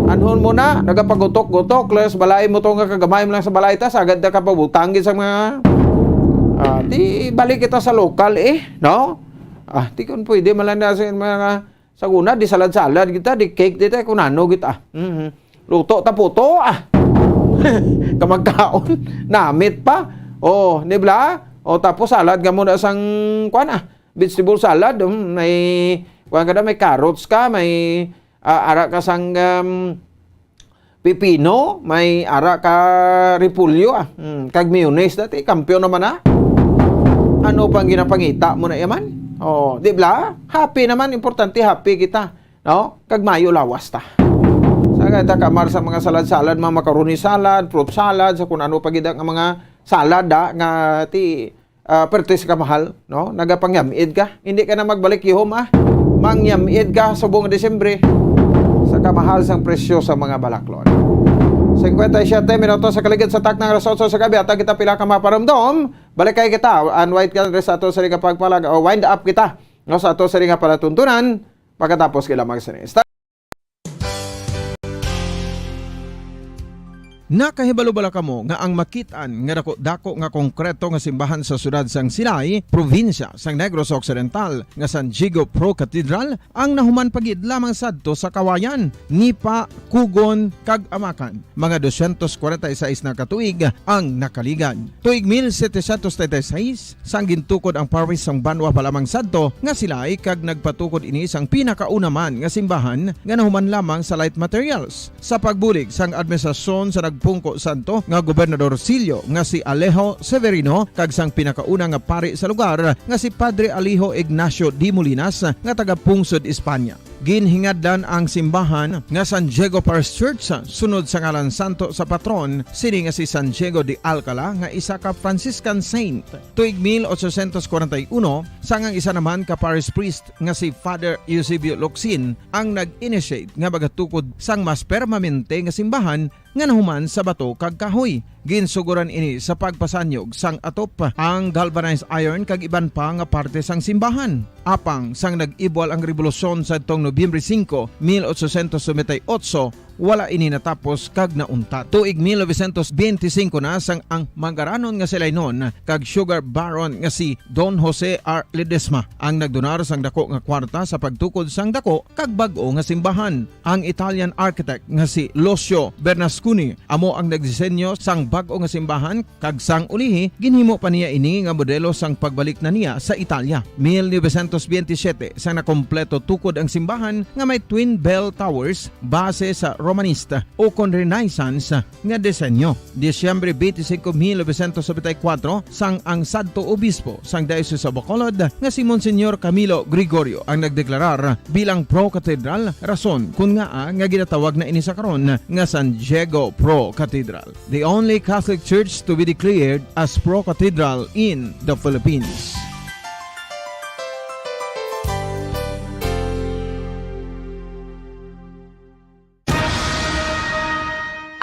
Anhon mo na, nagapagutok-gutok, lang sa balay mo to nga kagamay mo lang sa balay, ta, sagad na ka pabutang gid sa mga, ah, ti, balik kita sa lokal, eh, no? Ah, ti, kung pwede, man lang na sa mga, sa una, di salad-salad kita, di cake, di tayo, kung ano kita. Mhm. Luto ta puto, ah. Kamagkaon, namit pa. Oh, di ba? O, tapos salad nga mo na sang, kuan, ah, vegetable salad, um, may, kuan ka na, may carrots ka, may, ah, ara ka sang, um, pipino, may ara ka repolyo, ah. Hmm, kag mayonnaise dati, kampiyon naman na. Ano pang ginapangita mo na yaman? Oh, di ba? Happy naman, importante happy kita, no? Kag mayo lawas ta. Sa ta kamar sa mga salad-salad, mga macaroni salad, fruit salad, sa kung ano pa gid nga mga salad, ah, nga ti, ah, perti sa kamahal, no? Nagapangyamid ka. Hindi ka na magbalik yuhom, ah. Mangyamid ka subong Disyembre sa kamahal sang presyo sa mga balaklon. Singkwenta y siyete minutos sa kaligid sa taknang alas otso sa gabi, at kita pila ka maparumdom. Balik kay kita, unwind ka sa ato sa ring pagpalag, o wind up kita, no, sa ato sa ring palatuntunan, pagkatapos kay lamang sini. Nakahibalo bala kamo nga ang makit-an nga dako-dako nga konkreto nga simbahan sa siyudad sang Silay, probinsya sang Negros Occidental, nga San Diego Pro Cathedral, ang nahuman pa gid lamang sadto sa kawayan, nipa, kugon, kag amakan? Mga dosyentos kwarenta y seis na ka tuig ang nakaligad. Tuig mil setecientos treinta y seis, sang gintukod ang parish sang banwa pa lamang sadto nga Silay, kag nagpatukod ini sang pinakauna man nga simbahan nga nahuman lamang sa light materials. Sa pagbulig sang administrasyon sa nagpungko sadto nga Gobernador Silyo nga si Alejo Severino kag sang pinakauna nga pari sa lugar nga si Padre Alejo Ignacio de Molinas nga taga-pungsod Espanya, ginhingadlan ang simbahan nga San Diego Parish Church, sunod sa ngalan santo sa patron sini nga si San Diego de Alcala, nga isa ka Franciscan saint. Tuig mil ochocientos kwarenta y uno, sang ang isa naman ka parish priest nga si Father Eusebio Locsin ang nag-initiate nga magatukod sang mas permanente nga simbahan nga nahuman sa bato kag kahoy. Ginsugoran ini sa pagpasanyog sang atop, ang galvanized iron kag iban pa nga parte sang simbahan. Apang sang nag-ibwal ang rebolusyon sadtong Nobyembre singko, mil ochocientos noventa y ocho, wala ini natapos kag nauntat. Tuig mil novecientos benti singko na sang ang mangaranon nga Silaynon kag sugar baron nga si Don Jose R. Ledesma ang nagdonar sang dako nga kwarta sa pagtukod sang dako kag bag-o nga simbahan. Ang Italian architect nga si Lucio Bernasconi amo ang nagdisenyo sang bag-o nga simbahan, kag sang ulihi, ginhimo pa niya ini nga modelo sang pagbalik na niya sa Italia. Mil novecientos benti siyete, sang nakompleto tukod ang simbahan nga may twin bell towers, base sa Romanista ukon Renaissance nga disenyo. Disyembre twenty-five, mil novecientos noventa y cuatro, sang ang sadto obispo sang Diocese of Bacolod nga si Monsignor Camilo Gregorio ang nagdeklarar bilang pro-cathedral, rason kun ngaa nga ginatawag na ini sa karon nga San Diego Pro Cathedral, the only Catholic church to be declared as pro-cathedral in the Philippines.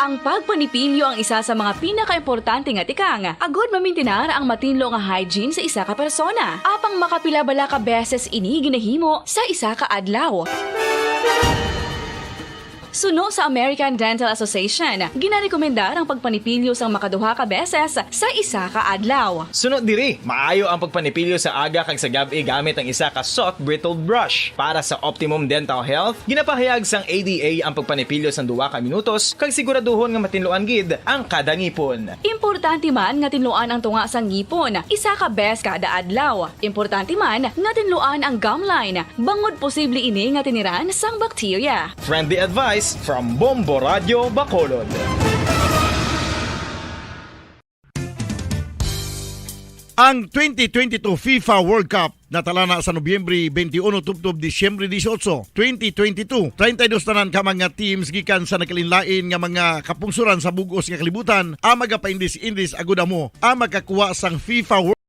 Ang pagpanipilyo ang isa sa mga pinakaimportante nga tikang agud mamintinar ang matinlo nga hygiene sa isa ka persona. Apang makapila bala ka beses ini ginahimo sa isa ka adlaw? Suno sa American Dental Association, ginarekomendar ang pagpanipilyo sang makaduha ka beses sa isa ka adlaw. Suno diri, maayo ang pagpanipilyo sa aga kag sa gab-i gamit ang isa ka soft bristle brush. Para sa optimum dental health, ginapahayag sang A D A ang pagpanipilyo sang duha ka minutos kag siguraduhon nga matinluan gid ang kada ngipon. Importante man nga tinluan ang tunga sang ngipon isa ka beses kada adlaw. Importante man nga tinluan ang gum line, bangod posible ini nga tiniran sang bakterya. Friendly advice from Bombo Radio Bacolod. Ang twenty twenty-two FIFA World Cup natala na sa Nobyembre twenty-one tubtob Disyembre dieciocho, twenty twenty-two. Treinta y dos tanan ka mga teams gikan sa nagkalainlain nga mga kapungsoran sa bug-os nga kalibutan ang magapaindis-indis agud amo ang makakuha sang FIFA World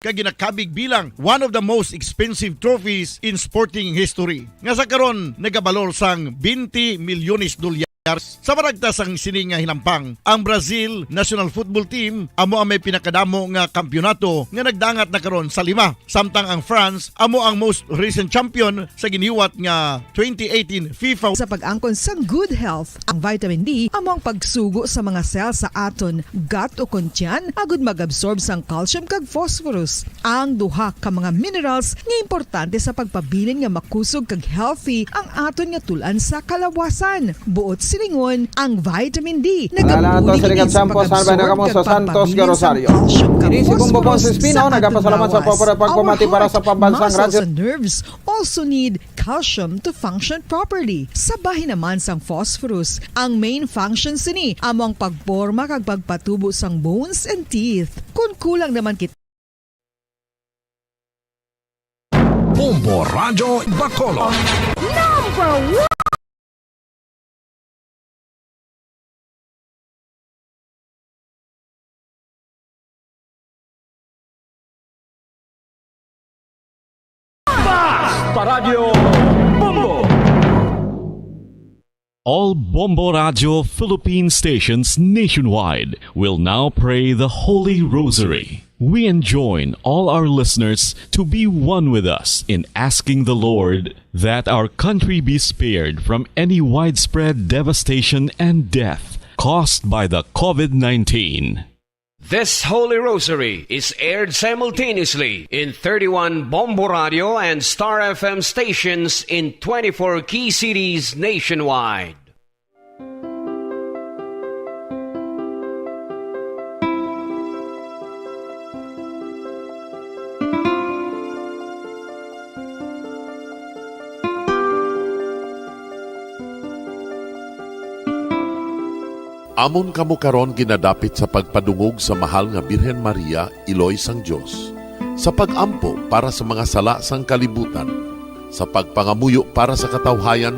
kag ginakabig bilang one of the most expensive trophies in sporting history, nga sa karon nagabalor sang twenty milyones dolyar. Sa maragtas sang sini nga hinampang, ang Brazil national football team amo ang may pinakadamo nga kampiyonato nga nagdangat na karon sa lima, samtang ang France amo ang most recent champion sa giniwat nga twenty eighteen FIFA. Sa pag-angkon sang good health, ang vitamin D amo ang pagsugo sa mga cell sa aton gut o kon tiyan agud mag-absorb sang calcium kag phosphorus, ang duha ka mga minerals nga importante sa pagpabilin nga makusog kag healthy ang aton nga tul-an sa kalawasan. Buot silingon, ang vitamin D nagabulig sa pag-absorb kag pagpabilin sang calcium kag phosphorus sa aton muscles. Our heart, muscles, and nerves also need calcium to function properly. Sa bahin naman sang phosphorus, ang main function sini amo ang pagporma kag pagpatubo sang bones and teeth. Kon kulang naman kita Bombo Radyo Bacolod. Number one! Basta Radyo Bombo! All Bombo Radyo Philippine stations nationwide will now pray the Holy Rosary. We enjoin all our listeners to be one with us in asking the Lord that our country be spared from any widespread devastation and death caused by the COVID nineteen. This Holy Rosary is aired simultaneously in thirty-one Bombo Radio and Star F M stations in twenty-four key cities nationwide. Amon kamo karon ginadapit sa pagpadungog sa Mahal nga Birhen Maria, Iloy sang Dios, sa pag-ampo para sa mga sala sang kalibutan, sa pagpangamuyo para sa katawhayan,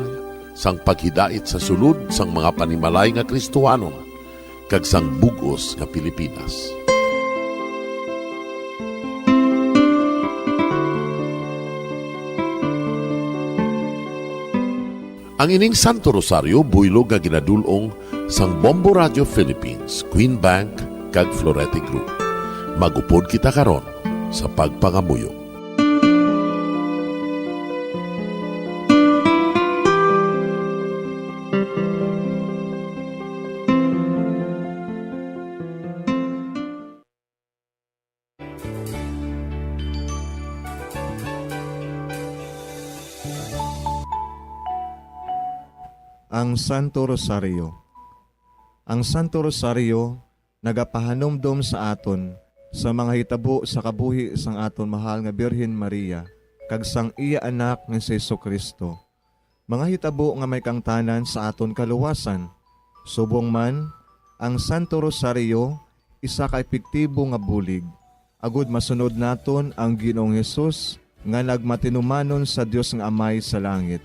sang paghidait sa sulod sang mga panimalay nga Kristohanon, kag sang bug-os nga Pilipinas. Ang ining Santo Rosario buylog nga ginadul-ong sang Bombo Radio Philippines, Queen Bank, kag Florete Group. Mag-upod kita karon sa pagpangamuyo. Ang Santo Rosario. Ang Santo Rosario nagapahanumdom sa aton sa mga hitabo sa kabuhi sang aton mahal nga Birhen Maria kag sang iya Anak nga si Jesu-Cristo, mga hitabo nga may kaangtanan sa aton kaluwasan. Subong man, ang Santo Rosario isa ka epektibo nga bulig agud masunod naton ang Ginoong Jesus nga nagmatinumanon sa Dios nga Amay sa langit.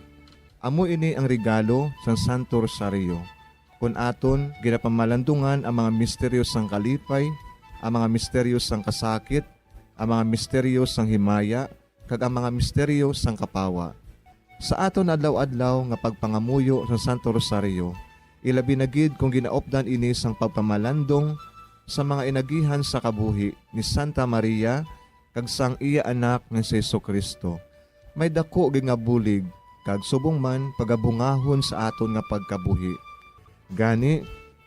Amo ini ang regalo sang Santo Rosario. Kon aton ginapamalandungan ang mga misteryo sang kalipay, ang mga misteryo sang kasakit, ang mga misteryo sang himaya, kag ang mga misteryo sang kapawa. Sa aton adlaw-adlaw nga pagpangamuyo sa Santo Rosario, ilabi na gid kon ginaupdan ini sang pagpamalandong sa mga inagihan sa kabuhi ni Santa Maria kag sang iya Anak nga si Jesu-Cristo, may daku gid nga bulig kag subong man pagabungahon sa aton nga pagkabuhi. Gani,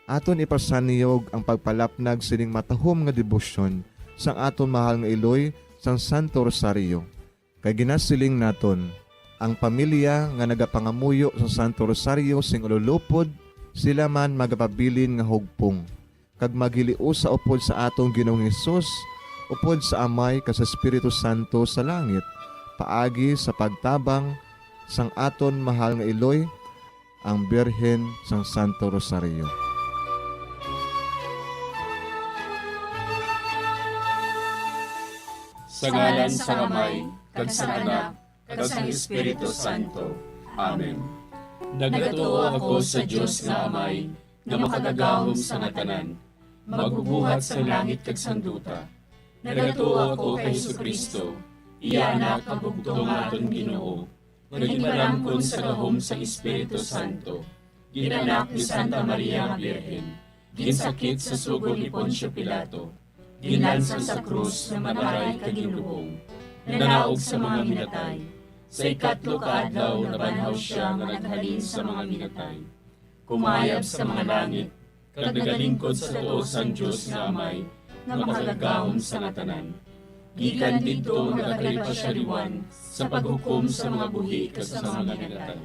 aton ipasaniyog ang pagpalapnag sining matahom nga debosyon sang aton mahal nga iloy sang Santo Rosario. Kay ginasiling naton, ang pamilya nga nagapangamuyo sa Santo Rosario sing ululupod, sila man magapabilin nga hugpong, kag maghiliusa upod sa aton Ginoong Hesus, upod sa Amay kag sa Espiritu Santo sa langit, paagi sa pagtabang sang aton mahal nga iloy, ang Birhen sang Santo Rosario. Sa ngalan sang Amay, kag sang Anak, kag sang Espiritu Santo. Amen. Nagatuo ako sa Dios nga Amay, nga makagagahom sa nga tanan, magbubuhat sang langit kag sang duta. Nagatuo ako kay Jesu-Cristo, iya Anak nga bugtong nga aton Ginoo, nga ginpalamkon sa gahom sang Espiritu Santo, ginanak ni Santa Maria nga Birhen, ginsakit sa sugo ni Poncio Pilato, ginlansang sa krus nga mataray kag ginlubong, nanaog sa mga minatay, sa ikatlo ka adlaw nabanhaw sia nga naghalin sa mga minatay, kumayab sa mga langit, kag nagalingkod sa tuo sang Dios nga Amay nga Makagagahom sang tanan. Gikan didto nagakalipa sia liwat sa paghukom sa mga buhi kag sa mga minatay.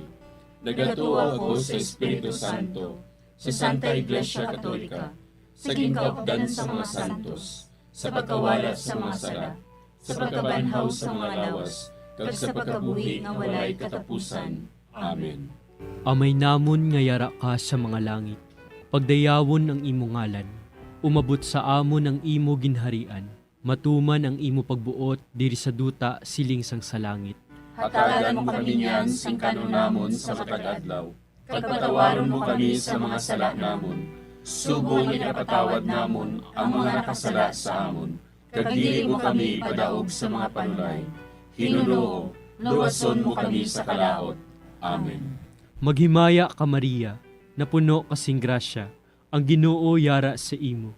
Nagatuo ako sa Espiritu Santo, sa Santa Iglesia Katolika, sa ginkaupdan sa mga santos, sa pagkawala sa mga sala, sa pagkabanhaw sa mga lawas, kag sa pagkabuhi nga walay katapusan. Amen. Amay namon nga yara ka sa mga langit, pagdayawon ang imo ngalan. Umabot sa amon ang imo ginharian. Matuman ang imo pagbuot diri sa duta siling sang sa langit. Hatagan mo kami niyan sing kan-on namon sa matag adlaw, kag patawaron mo kami sa mga sala namon, subong nga ginapatawad namon ang mga nakasala sa amon, kag dili mo kami ipadaog sa mga panulay. Ginoo, luwason mo kami sa kalaut. Amen. Maghimaya ka, Maria, napuno ka sing grasya, ang Ginoo yara sa imo.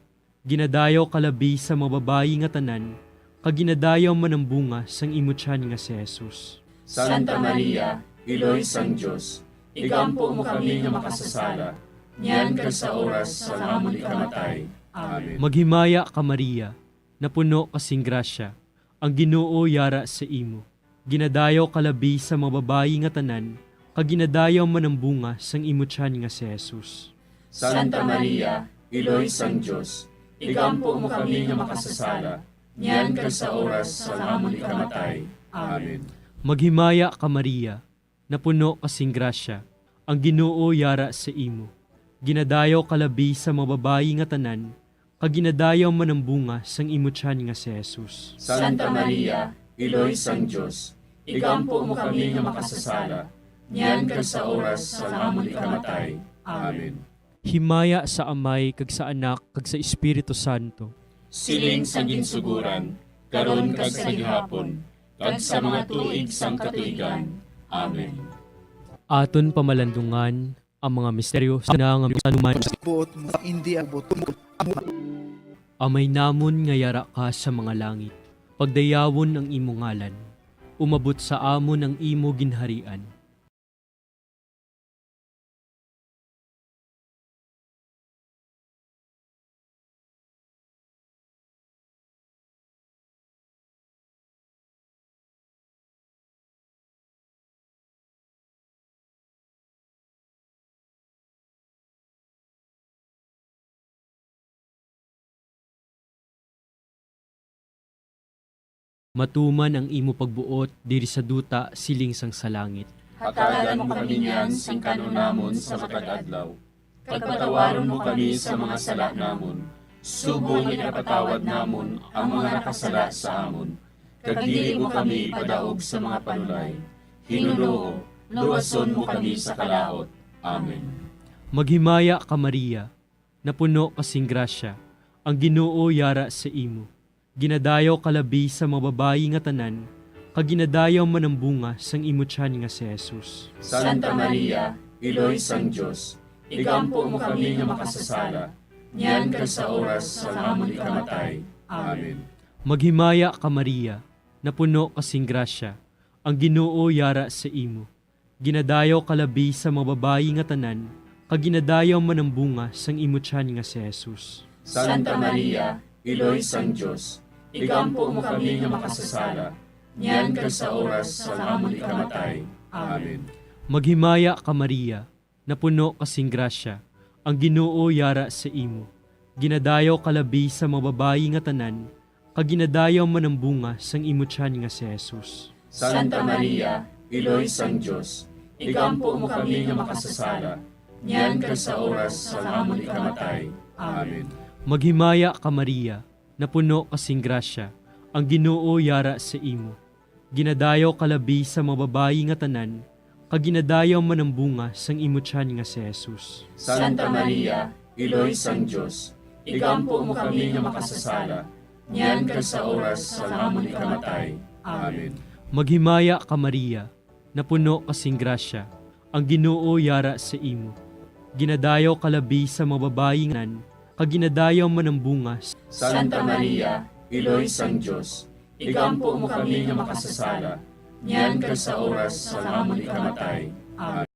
Ginadayaw ka labi sa mga babayi nga tanan, kag ginadayaw man ang bunga sang imo tiyan nga si Jesus. Santa Maria, Iloy sang Dios, igampo mo kami nga makasasala, niyan kag sa oras sang amon ikamatay. Amen. Maghimaya ka, Maria, napuno ka sing grasya, ang Ginoo yara sa imo. Ginadayaw ka labi sa mga babayi nga tanan, kag ginadayaw man ang bunga sang imo tiyan nga si Jesus. Santa Maria, Iloy sang Dios, igampo mo kami nga makasasala, niyan kag sa oras sang amon ikamatay. Amen. Maghimaya ka, Maria, napuno ka sing grasya, ang Ginoo yara sa imo. Ginadayaw ka labi sa mga babayi nga tanan, kag ginadayaw man ang bunga sang imo tiyan nga si Jesus. Santa Maria, Iloy sang Dios, igampo mo kami nga makasasala, niyan kag sa oras sang amon ikamatay. Amen. Himaya sa Amay, kag sa Anak, kag sa Espiritu Santo. Siling sa ginsugoran, karon kag sa gihapon, kag sa mga tuig sang katuigan. Amen. Aton pamalandungan ang mga misteryo sa na nga bisan man. Buot mo, hindi ang buot mo. Amay namon nga yara ka sa mga langit, pagdayawon ang imo ngalan. Umabot sa amon ang imo ginharian. Matuman ang imo pagbuot diri sa duta siling sang sa langit. Hatagan mo kami niyan sing kan-on namon sa matag adlaw, kag patawaron mo kami sa mga sala namon, subong nga ginapatawad namon ang mga nakasala sa amon, kag dili mo kami ipadaog sa mga panulay. Ginoo, luwason mo kami sa kalaut. Amen. Maghimaya ka, Maria, napuno ka sing grasya, ang Ginoo yara sa imo. Ginadayaw ka labi sa mga babayi nga tanan, kag ginadayaw man ang bunga sang imo tiyan nga si Jesus. Santa Maria, Iloy sang Dios, igampo mo kami nga makasasala, niyan kag sa oras sang amon ikamatay. Amen. Maghimaya ka, Maria, napuno ka sing grasya, ang Ginoo yara sa imo. Ginadayaw ka labi sa mga babayi nga tanan, kag ginadayaw man ang bunga sang imo tiyan nga si Jesus. Santa Maria, Iloy sang Dios, igampo mo kami nga makasasala, niyan kag sa oras sang amon ikamatay. Amen. Maghimaya ka, Maria, napuno ka sing grasya, ang Ginoo yara sa imo. Ginadayaw ka labi sa mga babayi nga tanan, kag ginadayaw man ang bunga sang imo tiyan nga si Jesus. Santa Maria, Iloy sang Dios, igampo mo kami nga makasasala, niyan kag sa oras sang amon ikamatay. Amen. Maghimaya ka, Maria, napuno ka sing grasya, ang Ginoo yara sa imo. Ginadayaw ka labi sa mga babayi nga tanan, kag ginadayaw man ang bunga sang imo tiyan nga si Jesus. Santa Maria, Iloy sang Dios, igampo mo kami nga makasasala, niyan kag sa oras sang amon ikamatay. Amen. Maghimaya ka, Maria, napuno ka sing grasya, ang Ginoo yara sa imo. Ginadayaw ka labi sa mga babayi nga tanan, kag ginadayaw man ang bunga. Santa Maria, Iloy sang Dios, igampo mo kami nga makasasala, niyan kag sa oras sang amon ikamatay. Amen.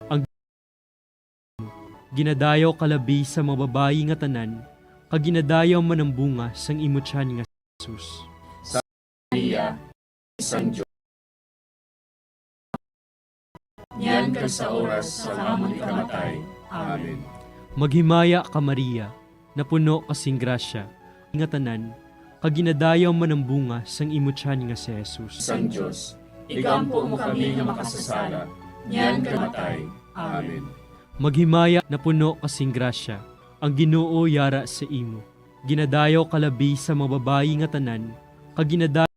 Ang ginadayaw ka labi sa mga babayi nga tanan, kag ginadayaw man ang bunga sang imo tiyan nga Jesus. Maria, sang Dios, niyan kag sa oras sang amon ikamatay. Amen. Maghimaya ka, Maria, napuno ka sing grasya, nga tanan, kag ginadayaw man ang bunga sang imo tiyan nga si Jesus. Sang Dios, igampo mo kami nga makasasala, niyan kag matay. Amen. Maghimaya, napuno ka sing grasya, ang Ginoo yara sa imo. Ginadayaw ka labi sa mga babayi nga tanan, kag ginadayaw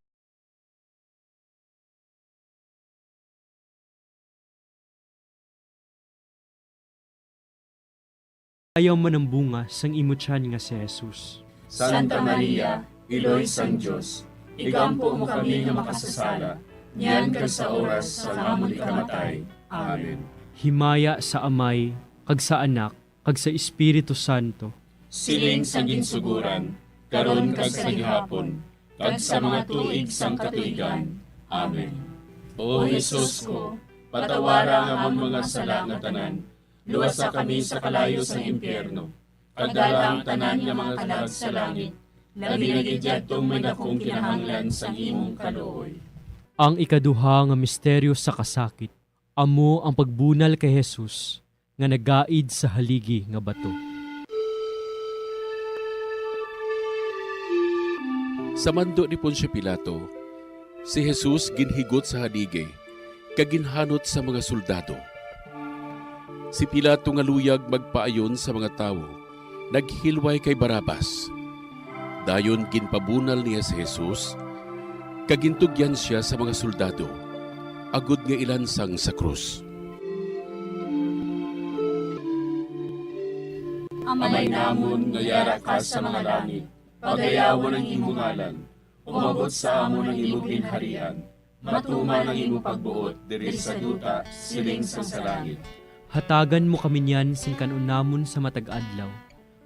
man ang bunga sang imo tiyan nga si Jesus. Santa Maria, Iloy sang Dios, igampo mo kami nga makasasala, niyan kag sa oras sang amon ikamatay. Amen. Himaya sa Amay, kag sa Anak, kag sa Espiritu Santo. Siling sa ginsuguran, karon kag sa gihapon, kag sa mga tuig sang katuigan. Amen. O Jesus ko, patawara ang amon mga sala nga tanan, luwasa kami sa kalayo sang impyerno, kag dala ang tanan nga mga kalag sa langit, labi na gid yadtong may dakong kinahanglan sang imong kaluoy. Ang ikaduha nga misteryo sa kasakit, amo ang pagbunal kay Jesus nga nagaid sa haligi nga bato. Sa mando ni Poncio Pilato, si Jesus ginhigot sa haligi kag ginhanot sa mga soldado. Si Pilato nga luyag magpaayon sa mga tawo, naghilway kay Barrabas. Dayon ginpabunal niya si Jesus, kag gintugyan sia sa mga soldado, agod nga ilansang sa krus. Amay namon nga yara ka sa mga langit, pagayawon ang imo ngalan, umabot sa amon ang imo ginharian, matuman ang imo pagbuot diri sa duta, siling sang sa langit. Hatagan mo kami niyan sing kan-on namon sa matag adlaw,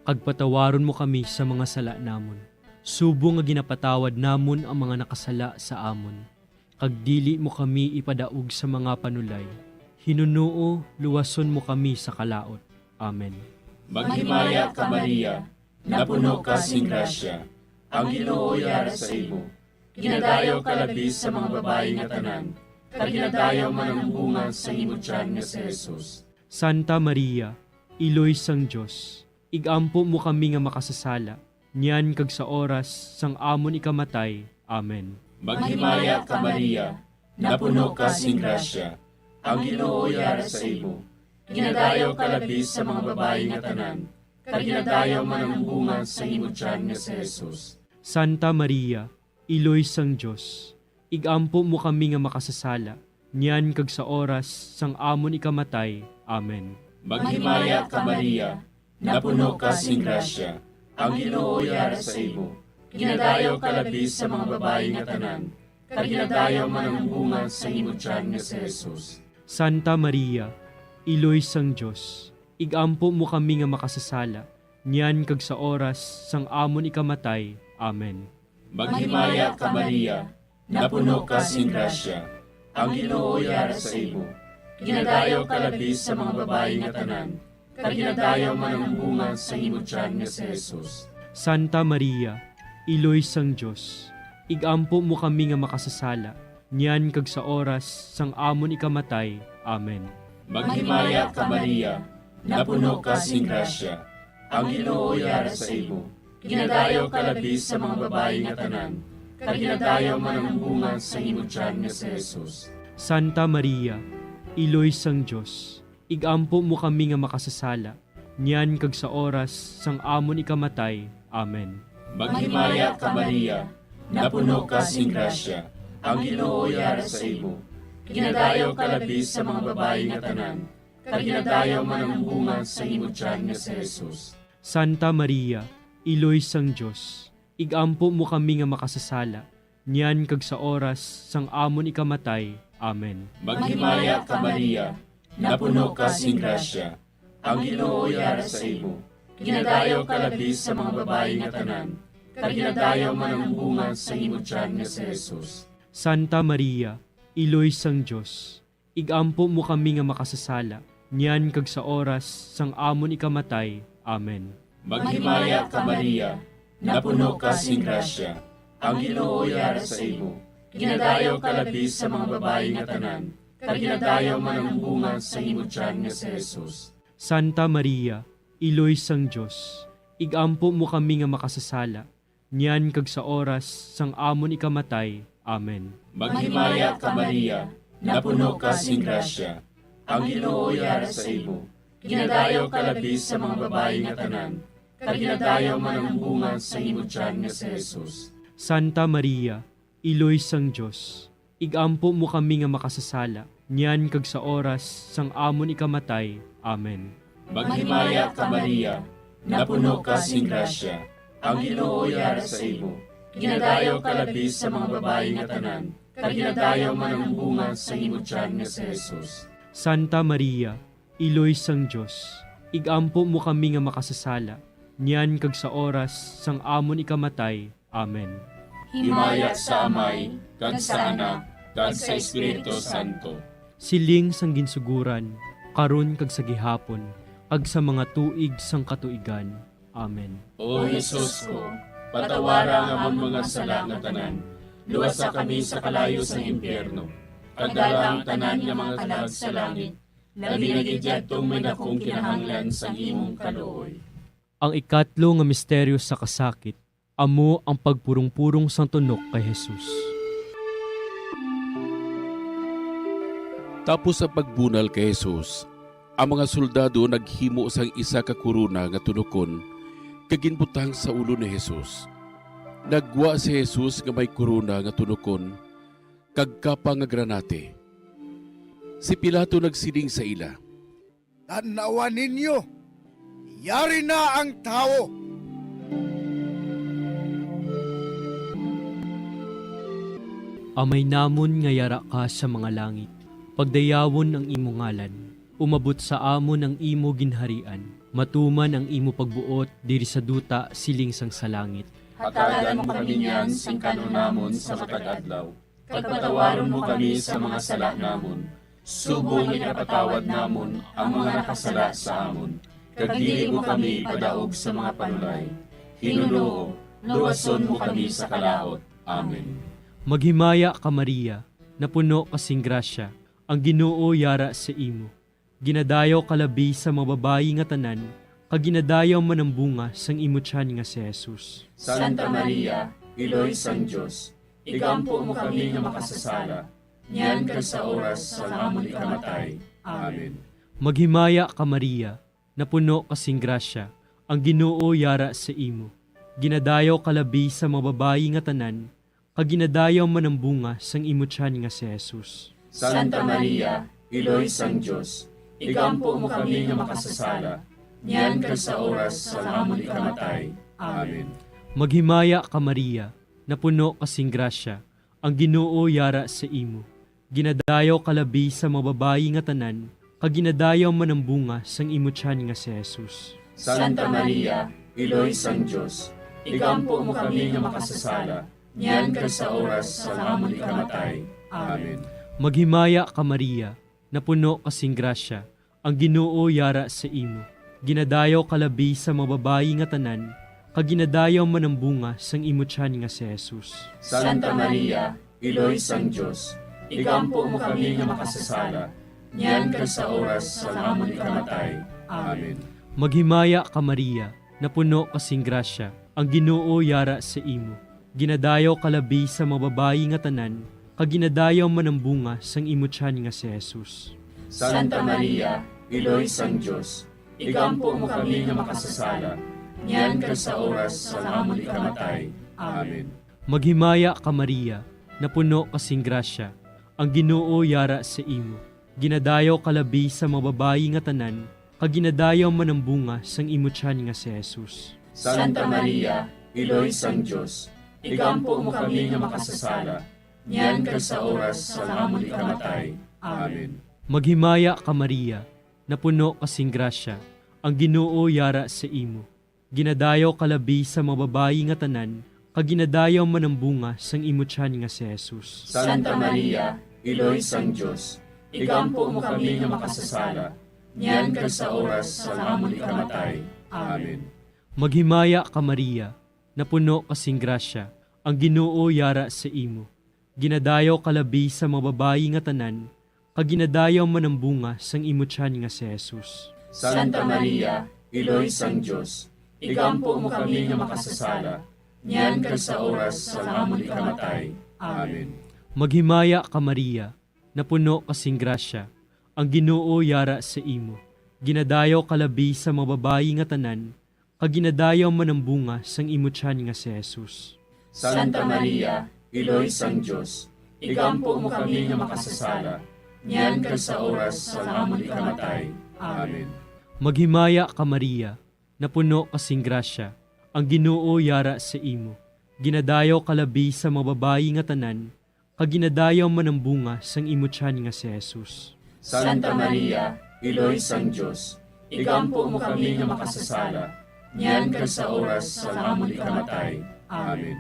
kag patawaron mo kami sa mga sala namon, subong nga ginapatawad namon ang mga nakasala sa amon. Kag dili mo kami ipadaog sa mga panulay, hinunoo luwason mo kami sa kalaut. Amen. Maghimaya ka, Maria, napuno ka sing grasya, ang Ginoo yara sa imo. Ginadayaw ka labi sa mga babayi nga tanan, kag ginadayaw man ang bunga sang imo tiyan nga si Jesus. Santa Maria, Iloy sang Dios, igampo mo kami nga makasasala, niyan kag sa oras sang amon ikamatay. Amen. Maghimaya ka, Maria, napuno ka sing grasya, ang Ginoo yara sa imo. Ginadayaw ka labi sa mga babayi nga tanan, kag ginadayaw man ang bunga sang imo tiyan nga si Jesus. Santa Maria, Iloy sang Dios, igampo mo kami nga makasasala, niyan kag sa oras sang amon ikamatay. Amen. Maghimaya ka, Maria, napuno ka sing grasya, ang Ginoo yara sa imo. Ginadayaw ka labi sa mga babayi nga tanan, kag ginadayaw man ang bunga sang imo tiyan nga si Jesus. Santa Maria, Iloy sang Dios, igampo mo kami nga makasasala, niyan kag sa oras sang amon ikamatay. Amen. Maghimaya ka, Maria, napuno ka sing grasya, ang Ginoo yara sa imo. Ginadayaw ka labi sa mga babayi nga tanan, kag ginadayaw man ang bunga sang imo tiyan nga si Jesus. Santa Maria, Iloy sang Dios, ig-ampo mo kami nga makasasala, niyan kag sa oras sang amon ikamatay. Amen. Maghimaya ka, Maria, napuno ka sing grasya, ang Ginoo yara sa imo. Ginadayaw ka labi sa mga babayi nga tanan, kag ginadayaw man ang bunga sang imo tiyan nga si Jesus. Santa Maria, Iloy sang Dios, ig-ampo mo kami nga makasasala, niyan kag sa oras sang amon ikamatay. Amen. Maghimaya ka, Maria, napuno ka sing grasya, ang Ginoo yara sa imo. Ginadayaw ka labi sa mga babayi nga tanan, kag ginadayaw man ang bunga sang imo tiyan nga si Jesus. Santa Maria, Iloy sang Dios, ig-ampo mo kami nga makasasala, niyan kag sa oras sang amon ikamatay. Amen. Maghimaya ka, Maria, napuno ka sing grasya, ang Ginoo yara sa imo. Ginadayaw ka labi sa mga babayi nga tanan, kag ginadayaw man ang bunga sang imo tiyan nga si Jesus. Santa Maria, Iloy sang Dios, ig-ampo mo kami nga makasasala, niyan kag sa oras sang amon ikamatay. Amen. Maghimaya ka, Maria, napuno ka sing grasya, ang Ginoo yara sa imo. Ginadayaw ka labi sa mga babayi nga tanan, kag ginadayaw man ang bunga sang imo tiyan nga si Jesus. Santa Maria, Iloy sang Dios, ig-ampo mo kami nga makasasala, niyan kag sa oras sang amon ikamatay. Amen. Maghimaya ka, Maria, napuno ka sing grasya, ang Ginoo yara sa imo. Ginadayaw ka labi sa mga babayi nga tanan, kag ginadayaw man ang bunga sang imo tiyan nga si Jesus. Santa Maria, Iloy sang Dios, ig-ampo mo kami nga makasasala, niyan kag sa oras sang amon ikamatay. Amen. Maghimaya ka, Maria, napuno ka sing grasya, ang Ginoo yara sa imo. Ginadayaw ka labi sa mga babayi nga tanan, kag ginadayaw man ang bunga sang imo tiyan nga si Jesus. Santa Maria, Iloy sang Dios, ig-ampo mo kami nga makasasala, niyan kag sa oras sang amon ikamatay. Amen. Himaya sa Amay, kag sa Anak, kag sa Espiritu Santo. Siling sang ginsuguran, karon kag sa gihapon, kag sa mga tuig sang katuigan. Amen. O Jesus ko, patawara ang amon mga sala nga tanan, luwasa kami sa kalayo sang impyerno, kag dala ang tanan nga mga kalag sa langit, labi na gid yadtong may dakong kinahanglan sang imong kaluoy. Ang ikatlo nga misteryo sa kasakit, amo ang pagpurong-purong sang tunok kay Jesus. Tapos ang pagbunal kay Jesus, ang mga soldado naghimo sang isa ka korona nga tunokon kag ginbutang sa ulo ni Jesus. Naggwa si Jesus nga may korona nga tunokon kag kapa nga granate. Si Pilato nagsiling sa ila, "Tan-awa ninyo, yari na ang tawo." Amay namon nga yara ka sa mga langit, pagdayawon ang imo ngalan. Umabot sa amon ang imo ginharian. Matuman ang imo pagbuot diri sa duta siling sang sa langit. Hatagan mo kami niyan sing kan-on namon sa matag adlaw. Kag patawaron mo kami sa mga sala namon, subong nga ginapatawad namon ang mga nakasala sa amon. Kag dili mo kami ipadaog sa mga panulay. Ginoo, luwason mo kami sa kalaut. Amen. Maghimaya ka, Maria, napuno ka sing grasya, ang Ginoo yara sa imo. Ginadayaw ka labi sa mga babayi nga tanan, kag ginadayaw man ang bunga sang imo tiyan nga si Jesus. Santa Maria, Iloy sang Dios, igampo mo kami nga makasasala, niyan kag sa oras sang amon ikamatay. Amen. Maghimaya ka, Maria, napuno ka sing grasya, ang Ginoo yara sa imo. Ginadayaw ka labi sa mga babayi nga tanan, kag ginadayaw man ang bunga sang imo tiyan nga si Jesus. Santa Maria, Iloy sang Dios, igampo mo kami nga makasasala, niyan kag sa oras sang amon ikamatay. Amen. Maghimaya ka, Maria, napuno ka sing grasya, ang Ginoo yara sa imo. Ginadayaw ka labi sa mga babayi nga tanan, kag ginadayaw man ang bunga sang imo tiyan nga si Jesus. Santa Maria, Iloy sang Dios, igampo mo kami nga makasasala, niyan kag sa oras sang amon ikamatay. Amen. Maghimaya ka, Maria, napuno ka sing grasya, ang Ginoo yara sa imo. Ginadayaw ka labi sa mga babayi nga tanan, kag ginadayaw man ang bunga sang imo tiyan nga si Jesus. Santa Maria, Iloy sang Dios, igampo mo kami nga makasasala, niyan kag sa oras sang amon ikamatay. Amen. Maghimaya ka, Maria, napuno ka sing grasya, ang Ginoo yara sa imo. Ginadayaw ka labi sa mga babayi nga tanan, kag ginadayaw man ang bunga sang imo tiyan nga si Jesus. Santa Maria, Iloy sang Dios, igampo mo kami nga makasasala, niyan kag sa oras sang amon ikamatay. Amen. Maghimaya ka, Maria, napuno ka sing grasya, ang Ginoo yara sa imo. Ginadayaw ka labi sa mga babayi nga tanan, kag ginadayaw man ang bunga sang imo tiyan nga si Jesus. Santa Maria, Iloy sang Dios, igampo mo kami nga makasasala, niyan kag sa oras sang amon ikamatay. Amen. Maghimaya ka, Maria, napuno ka sing grasya, ang Ginoo yara sa imo. Ginadayaw ka labi sa mga babayi nga tanan, kag ginadayaw man ang bunga sang imo tiyan nga si Jesus. Santa Maria, Iloy sang Dios, igampo mo kami nga makasasala, niyan kag sa oras sang amon ikamatay. Amen. Maghimaya ka, Maria, napuno ka sing grasya, ang Ginoo yara sa imo. Ginadayaw ka labi sa mga babayi nga tanan, kag ginadayaw man ang bunga sang imo tiyan nga si Jesus. Santa Maria, Iloy sang Dios, igampo mo kami nga makasasala, niyan kag sa oras sang amon ikamatay. Amen. Maghimaya ka, Maria, napuno ka sing grasya, ang Ginoo yara sa imo. Ginadayaw ka labi sa mga babayi nga tanan, kag ginadayaw man ang bunga sang imo tiyan nga si Jesus. Santa Maria, Iloy sang Dios, igampo mo kami nga makasasala, niyan kag sa oras sang amon ikamatay. Amen. Maghimaya ka, Maria, napuno ka sing grasya, ang Ginoo yara sa imo. Ginadayaw ka labi sa mga babayi nga tanan, kag ginadayaw man ang bunga sang imo tiyan nga si Jesus. Santa Maria, Iloy sang Dios, igampo mo kami nga makasasala, niyan kag sa oras sang amon ikamatay. Amen.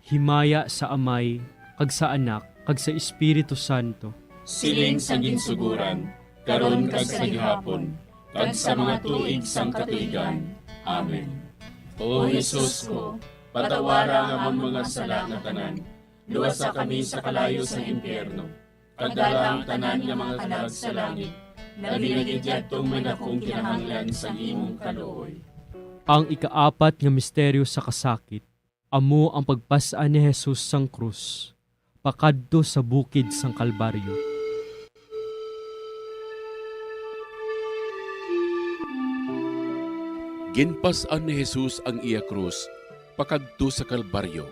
Himaya sa Amay, kag sa Anak, kag sa Espiritu Santo. Siling sa ginsuguran, karon kag sa gihapon, kag sa mga tuig sang katuigan. Amen. O Jesus ko, patawara ang amon mga sala nga tanan, luwasa kami sa kalayo sang impyerno, kag dala ang tanan nga mga kalag sa langit, labi na gid yadtong may dakong kinahanglan sang imong kaluoy. Ang ikaapat nga misteryo sa kasakit, amo ang pagpas-an ni Jesus sang krus pakadto sa bukid sang Kalbaryo. Ginpas-an ni Jesus ang iya krus pakadto sa Kalbaryo.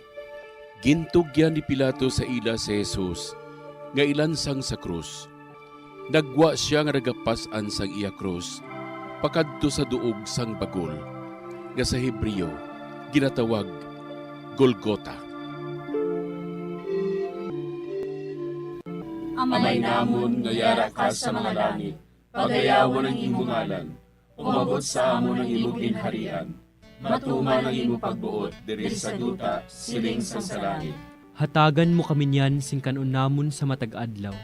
Gintugyan ni Pilato sa ila si Jesus nga ilansang sa krus. Naggwa sia nga nagapas-an sang iya krus pakadto sa duog sang bagol, nga sa Hebreo ginatawag Golgota. Amay namon nga yara ka sa mga langit, pagayawon ang imo ngalan. Umabot sa amon ang imo ginharian. Matuman ang imo pagbuot diri sa duta, siling sang sa langit. Hatagan mo kami niyan sing kan-on namon sa matag adlaw,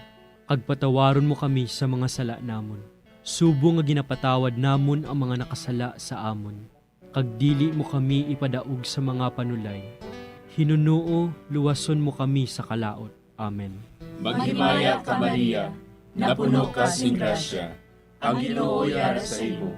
kag patawaron mo kami sa mga sala namon, subong nga ginapatawad namon ang mga nakasala sa amon. Kag dili mo kami ipadaog sa mga panulay. Hinunoo, luwason mo kami sa kalaut. Amen. Maghimaya ka, Maria, napuno ka sing grasya, ang Ginoo yara sa imo.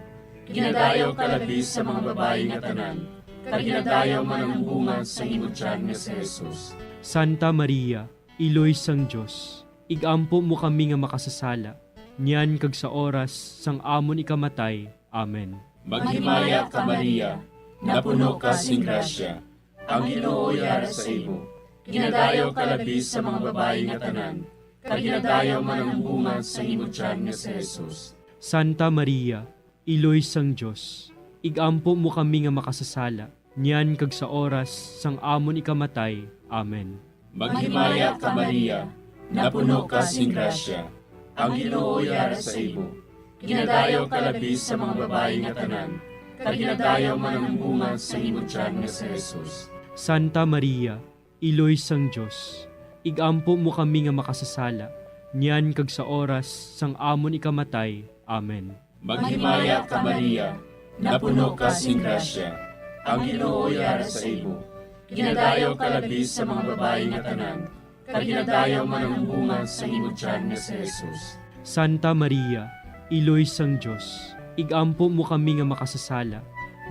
Ginadayaw ka labi sa mga babayi nga tanan, kag ginadayaw man ang bunga sang imo tiyan nga si Jesus. Santa Maria, Iloy sang Dios, ig-ampo mo kami nga makasasala, niyan kag sa oras sang amon ikamatay. Amen. Maghimaya ka, Maria, napuno ka sing grasya, ang Ginoo yara sa imo. Ginadayaw ka labi sa mga babayi nga tanan, kag ginadayaw man ang bunga sang imo tiyan nga si Jesus. Santa Maria, Iloy sang Dios, ig-ampo mo kami nga makasasala, niyan kag sa oras sang amon ikamatay. Amen. Maghimaya ka, Maria, napuno ka sing grasya, ang Ginoo yara sa imo. Ginadayaw ka labi sa mga babayi nga tanan, kag ginadayaw man ang bunga sang imo tiyan nga si Jesus. Santa Maria, Iloy sang Dios, ig-ampo mo kami nga makasasala, niyan kag sa oras sang amon ikamatay. Amen. Maghimaya ka, Maria, napuno ka sing grasya, Ang Ginoo yara sa imo. Ginadayaw ka labi sa mga babayi nga tanan, kag ginadayaw man ang bunga sang imo tiyan nga si Jesus. Santa Maria, Iloy sang Dios, ig-ampo mo kami nga makasasala,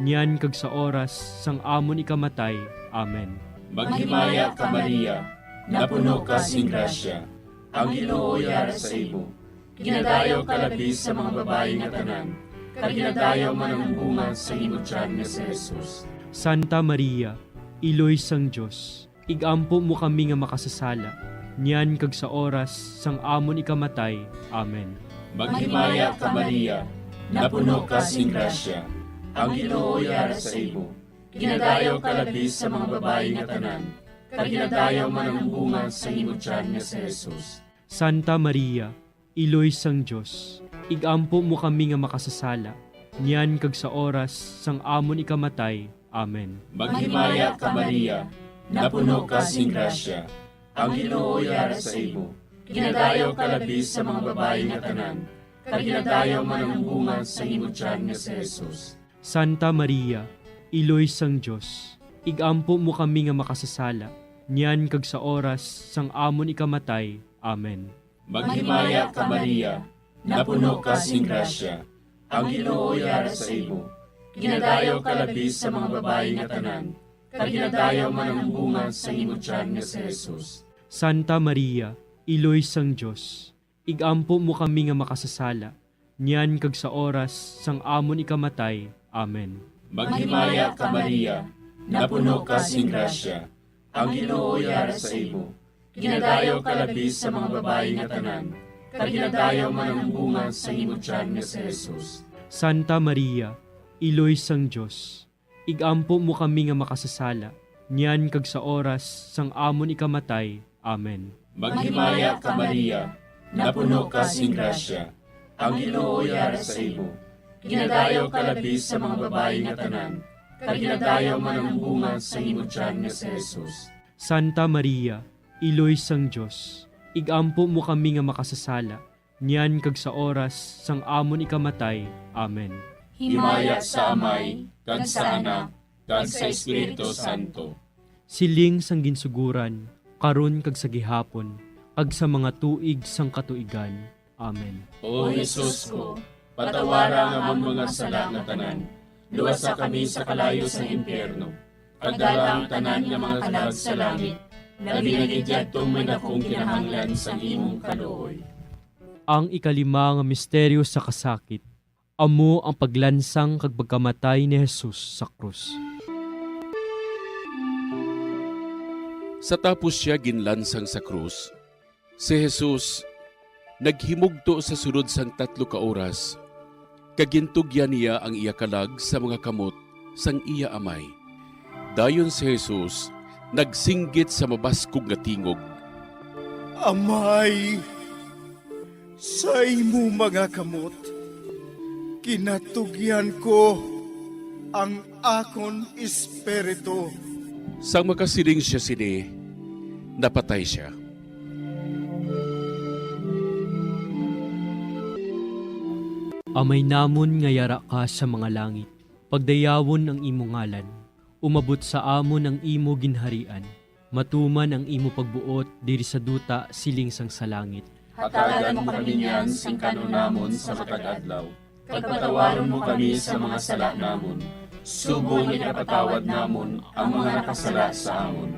niyan kag sa oras sang amon ikamatay. Amen. Maghimaya ka, Maria, napuno ka sing grasya, ang Ginoo yara sa imo. Ginadayaw ka labi sa mga babayi nga tanan, kag ginadayaw man ang bunga sang imo tiyan nga si Jesus. Santa Maria, Iloy sang Dios, ig-ampo mo kami nga makasasala, niyan kag sa oras sang amon ikamatay. Amen. Maghimaya ka, Maria, napuno ka sing grasya, ang Ginoo yara sa imo. Ginadayaw ka labi sa mga babayi nga tanan, kag ginadayaw man ang bunga sang imo tiyan nga si Jesus. Santa Maria, Iloy sang Dios, ig-ampo mo kami nga makasasala, niyan kag sa oras sang amon ikamatay. Amen. Maghimaya ka, Maria, napuno ka sing grasya, ang Ginoo yara sa imo. Ginadayaw ka labi sa mga babayi nga tanan, kag ginadayaw man ang bunga sang imo tiyan nga si Jesus. Santa Maria, Iloy sang Dios, ig-ampo mo kami nga makasasala, niyan kag sa oras sang amon ikamatay. Amen. Maghimaya ka, Maria, napuno ka sing grasya, ang Ginoo yara sa imo. Ginadayaw ka labi sa mga babayi nga tanan, kag ginadayaw man ang bunga sang imo tiyan nga si Jesus. Santa Maria, Iloy sang Dios, ig-ampo mo kami nga makasasala, niyan kag sa oras sang amon ikamatay. Amen. Maghimaya ka, Maria, napuno ka sing grasya, ang Ginoo yara sa imo. Ginadayaw ka labi sa mga babayi nga tanan, kag ginadayaw man ang bunga sang imo tiyan nga si Jesus. Santa Maria, Iloy sang Dios, ig-ampo mo kami nga makasasala, niyan kag sa oras sang amon ikamatay. Amen. Maghimaya ka, Maria, napuno ka sing grasya, ang Ginoo yara sa imo. Ginadayaw ka labi sa mga babayi nga tanan, kag ginadayaw man ang bunga sang imo tiyan nga si Jesus. Santa Maria, Iloy sang Dios, ig-ampo mo kami nga makasasala, niyan kag sa oras sang amon ikamatay. Amen. Himaya sa Amay, kag sa Anak, kag sa Espiritu Santo. Siling sang ginsuguran, karon kag sa gihapon, kag sa mga tuig sang katuigan. Amen. O Jesus ko, patawara ang amon mga sala nga tanan, luwasa kami sa kalayo sang impyerno, kag dala ang tanan nga mga kalag sa langit, labi na gid yadtong may dakong kinahanglan sang imong kaluoy. Ang ikalima nga misteryo sa kasakit, amo ang paglansang kag pagkamatay ni Jesus sa krus. Sa tapos sia ginlansang sa krus, si Jesus naghimugto sa sulod sang tatlo ka oras, kag gintugyan niya ang iya kalag sa mga kamot sang iya Amay. Dayon si Jesus nagsinggit sa mabaskog nga tingog, "Amay, sa imo mga kamot ginatugyan ko ang akon espiritu." Sang makasiling sia sini, napatay sia. Amay namon nga yara ka sa mga langit, pagdayawon ang imo ngalan. Umabot sa amon ang imo ginharian. Matuman ang imo pagbuot diri sa duta siling sang sa langit. Hatagan mo kami niyan sing kan-on namon sa matag adlaw, kag patawaron mo kami sa mga sala namon, subong nga ginapatawad namon ang mga nakasala sa amon.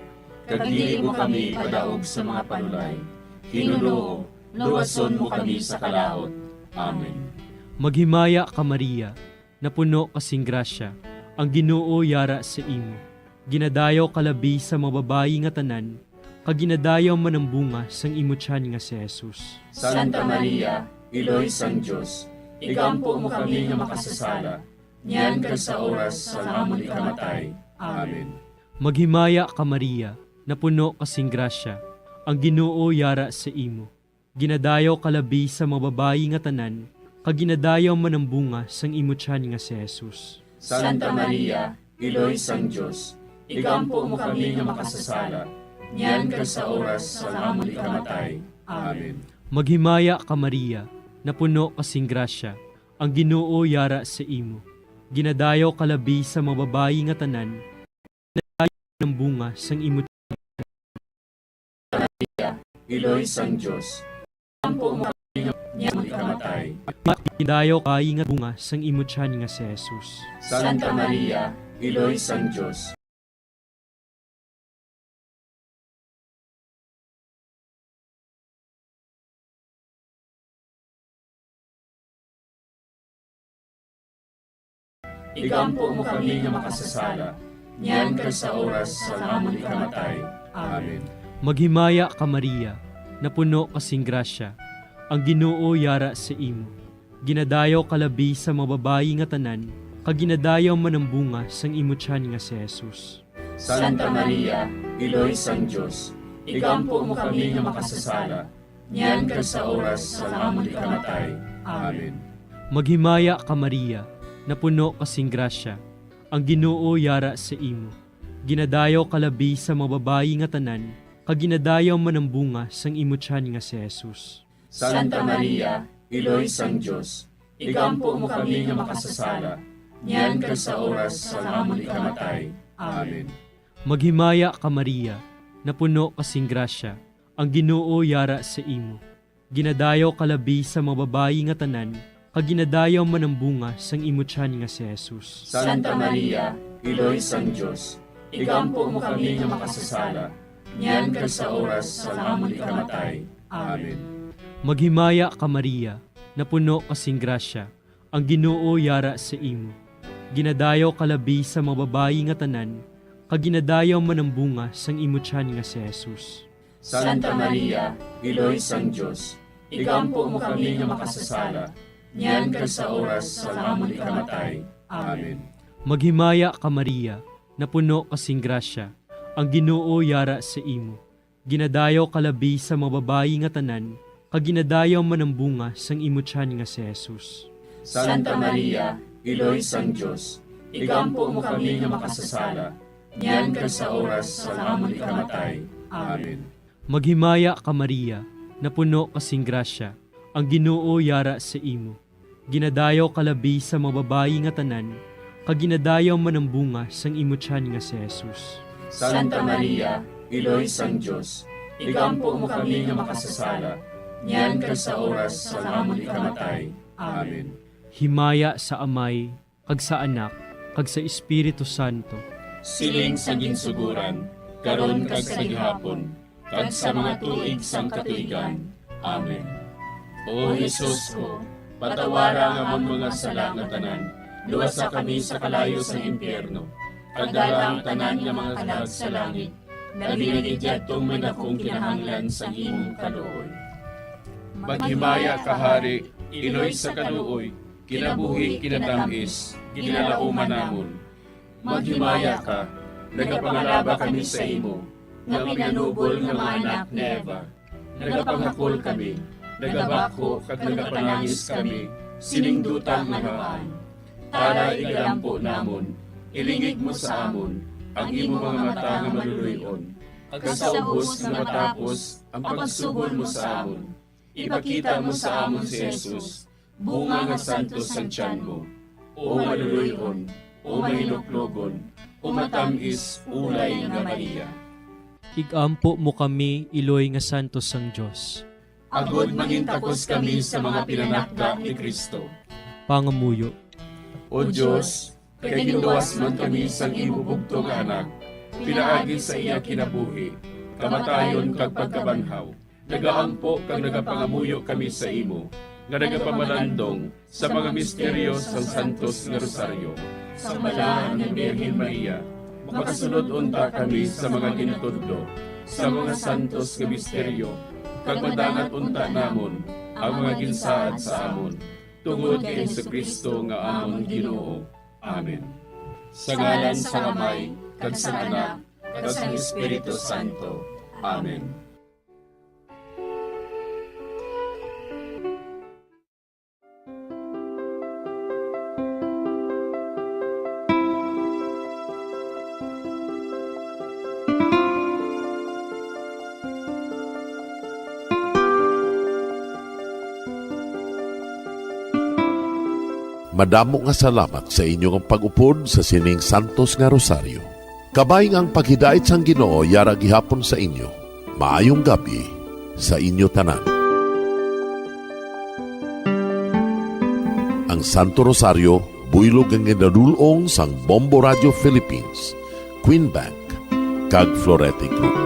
Kag dili mo kami ipadaog sa mga panulay. Ginoo, luwason mo kami sa kalaut. Amen. Maghimaya ka, Maria, napuno ka sing grasya, ang Ginoo yara sa imo. Ginadayaw ka labi sa mga babayi nga tanan, kag ginadayaw man ang bunga sang imo tiyan nga si Jesus. Santa Maria, Iloy sang Dios, igampo mo kami nga makasasala, niyan kag sa oras sang amon ikamatay. Amen. Maghimaya ka, Maria, napuno ka sing grasya, ang Ginoo yara sa imo. Ginadayaw ka labi sa mga babayi nga tanan, kag ginadayaw man ang bunga sang imo tiyan nga si Jesus. Santa Maria, Iloy sang Dios, igampo mo kami nga makasasala, niyan kag sa oras sang amon ikamatay. Amen. Maghimaya ka, Maria, napuno ka sing grasya, ang Ginoo yara sa imo. Ginadayaw ka labi sa mga babayi nga tanan, ang bunga sang imo tiyan. Iloy sang Dios, igampo mo kami nga niya mo ikamatay. Ginadayaw ka nga bunga sang imo tiyan nga si Jesus. Santa Maria, Iloy sang Dios, igampo mo kami nga makasasala, niyan kag sa oras sang amon ikamatay. Amen. Maghimaya ka, Maria, napuno ka sing grasya, ang Ginoo yara sa imo. Ginadayaw ka labi sa mga babayi nga tanan, kag ginadayaw man ang bunga sang imo tiyan nga si Jesus. Santa Maria, Iloy sang Dios, igampo mo kami nga makasasala, niyan kag sa oras sang amon ikamatay. Amen. Maghimaya ka, Maria, napuno ka sing grasya, ang Ginoo yara sa imo. Ginadayaw ka labi sa mga babayi nga tanan, kag ginadayaw man ang bunga sang imo tiyan nga si Jesus. Santa Maria, Iloy sang Dios, igampo mo kami nga makasasala, niyan kag sa oras sang amon ikamatay. Amen. Maghimaya ka, Maria, napuno ka sing grasya, ang Ginoo yara sa imo. Ginadayaw ka labi sa mga babayi nga tanan, kag ginadayaw man ang bunga sang imo tiyan nga si Jesus. Santa Maria, Iloy sang Dios, igampo mo kami nga makasasala, niyan kag sa oras sang amon ikamatay. Amen. Maghimaya ka, Maria, napuno ka sing grasya, ang Ginoo yara sa imo. Ginadayaw ka labi sa mga babayi nga tanan, kag ginadayaw man ang bunga sang imo tiyan nga si Jesus. Santa Maria, Iloy sang Dios, igampo mo kami nga makasasala, niyan kag sa oras sang amon ikamatay. Amen. Maghimaya ka, Maria, napuno ka sing grasya, ang Ginoo yara sa imo. Ginadayaw ka labi sa mga babayi nga tanan, kag ginadayaw man ang bunga sang imo tiyan nga si Jesus. Santa Maria, Iloy sang Dios, igampo mo kami nga makasasala, niyan kag sa oras sang amon ikamatay. Amen. Maghimaya ka, Maria, napuno ka sing grasya, ang Ginoo yara sa imo. Ginadayaw ka labi sa mga babayi nga tanan, kag ginadayaw man ang bunga sang imo tiyan nga si Jesus. Santa Maria, Iloy sang Dios, igampo mo kami nga makasasala, niyan kag sa oras sang amon ikamatay. Amen. Himaya sa Amay, kag sa Anak, kag sa Espiritu Santo. Siling sa ginsuguran, karon kag sa gihapon, kag sa mga tuig sang katuigan. Amen. O Jesus ko, patawara ang amon mga sala nga tanan, luwasa kami sa kalayo sang impyerno, kag dala ang tanan nga mga kalag sa langit, labi na gid yadtong may dakong kinahanglan sang imong kaluoy. Maghimaya ka, Hari, Iloy sa kaluoy, kinabuhi, kinatamis, ginalauman namon. Maghimaya ka, nagapangalaba kami sa imo, nga pinanubol nga mga anak ni Eva. Nagapangakol kami, nagabakho kag nagapanangis kami sining duta nga namaan. Tara, igalampo namon, ilingig mo sa amon ang imo mga mata nga maluloy-on, kag sa ubos nga matapos ang pagsugod mo sa amon, ipakita mo sa amon si Jesus, bunga nga santos sang tiyan mo, o maluloy-on, o mahinuklogon, o matam-is ulay nga Maria. Igampo mo kami, iloy nga santos sang Dios, agod mangintakos kami sa mga pinanakda ni Cristo. Pangamuyo. O Dios, kay ginluwas man kami sang imo bugtong nga Anak, pinaagi sa iya kinabuhi, kamatayon, kag pagkabanhaw, nagaampo kag nagapangamuyo kami sa imo, nga nagapamalandong sa mga misteryo sang Santos nga Rosaryo. Sa Balaan nga Birhen Maria, makasulod unta kami sa mga ginatudlo sa mga santos nga misteryo, kag madangat unta namon ang mga ginsaad sa amon, tungod kay Jesu-Cristo nga amon Ginoo. Amen. Sa ngalan sang Amay, kag sang Anak, kag sang Espiritu Santo. Amen. Madamo nga salamat sa inyo nga pag-upod sa sining santos nga rosaryo. Kabay nga ang paghidait sang Ginoo yara gihapon sa inyo. Maayong gab-i sa inyo tanan. Ang Santo Rosario buylog nga ginadul-ong sang Bombo Radio Philippines, Queen Bank, kag Florete Group.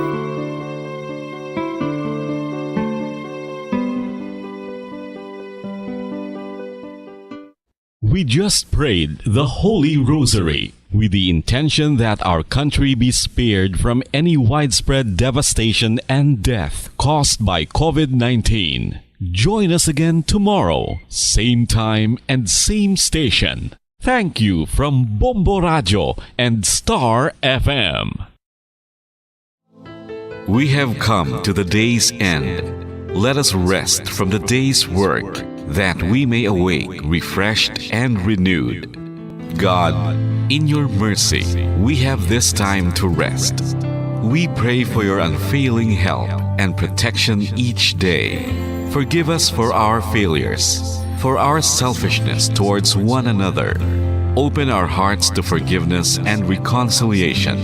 We just prayed the Holy Rosary with the intention that our country be spared from any widespread devastation and death caused by covid nineteen. Join us again tomorrow, same time and same station. Thank you from Bombo Radio and Star F M. We have come to the day's end. Let us rest from the day's work, that we may awake refreshed and renewed. God, in your mercy, we have this time to rest. We pray for your unfailing help and protection each day. Forgive us for our failures, for our selfishness towards one another. Open our hearts to forgiveness and reconciliation.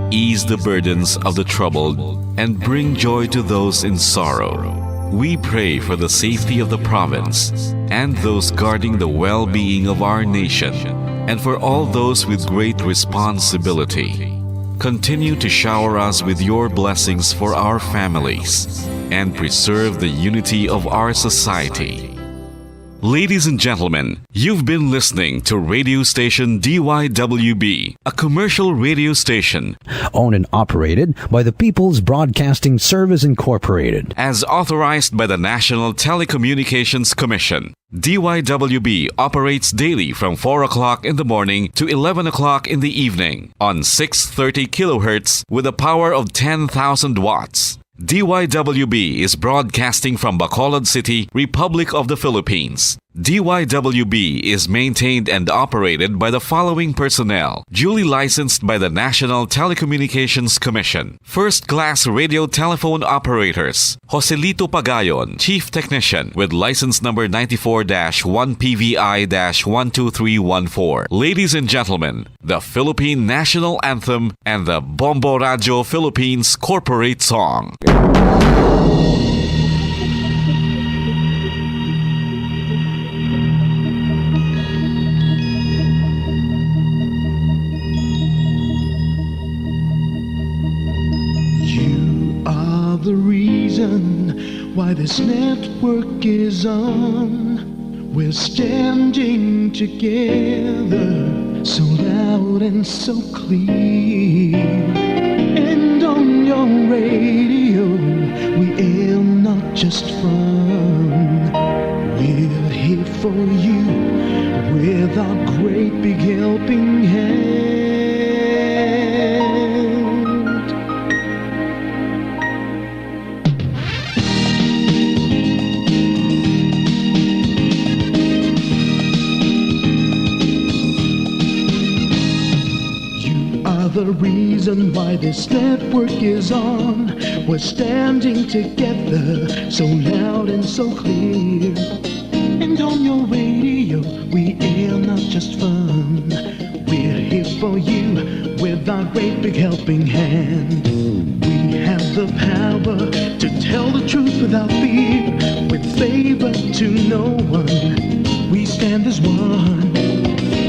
Ease the burdens of the troubled and bring joy to those in sorrow. We pray for the safety of the province and those guarding the well-being of our nation, and for all those with great responsibility. Continue to shower us with your blessings for our families and preserve the unity of our society. Ladies and gentlemen, you've been listening to radio station D Y W B, a commercial radio station owned and operated by the People's Broadcasting Service Incorporated, as authorized by the National Telecommunications Commission. D Y W B operates daily from four o'clock in the morning to eleven o'clock in the evening on six thirty kilohertz with a power of ten thousand watts. D Y W B is broadcasting from Bacolod City, Republic of the Philippines. D Y W B is maintained and operated by the following personnel, duly licensed by the National Telecommunications Commission. First class radio telephone operators, Joselito Pagayon, Chief Technician, with license number ninety-four dash one P V I dash one two three one four. Ladies and gentlemen, the Philippine National Anthem and the Bombo Radio Philippines Corporate Song. You are the reason why this network is on. We're standing together, so loud and so clear. And on your radio, we aim not just fun. We're here for you with our great big helping hand. You are the reason why this network is on. We're standing together, so loud and so clear. And on your radio, we aim not just fun. We're here for you with our great big helping hand. We have the power to tell the truth without fear, with favor to no one. We stand as one.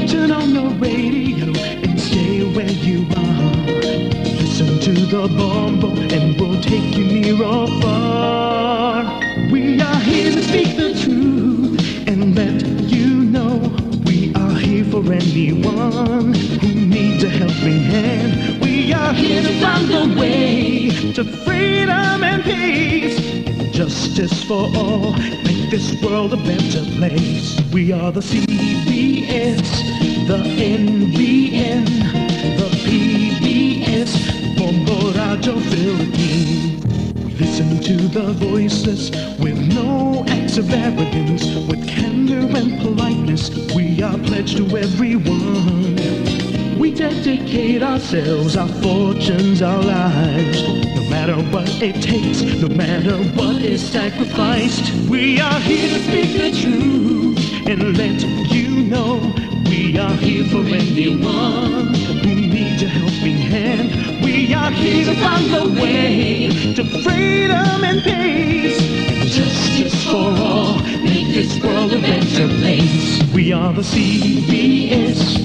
Turn on your radio and stay where you are. Listen to the Bombo and we'll take you near or far. We are here to speak the truth and let you know we are here for anyone who needs a helping hand. We are here to find the way to freedom and peace, justice for all, make this world a better place. We are the C B S, the N B N, the P B S, Bombo Radio Philippines. Listen to the voices with no acts of arrogance, with candor and politeness. We are pledged to everyone. We dedicate ourselves, our fortunes, our lives. No matter what it takes, no matter what is sacrificed, we are here to speak the truth and let you We are here for anyone who needs a helping hand. We are here to find the way to freedom and peace and justice for all. Make this world a better place. We are the C B S.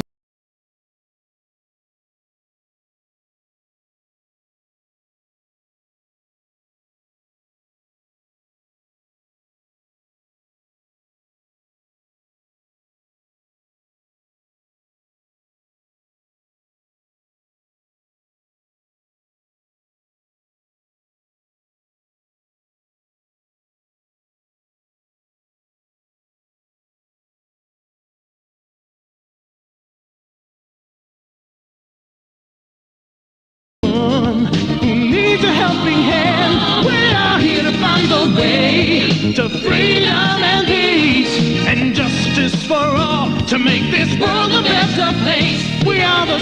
One who needs a helping hand. We are here to find the way to freedom and peace and justice for all, to make this world a better place. We are the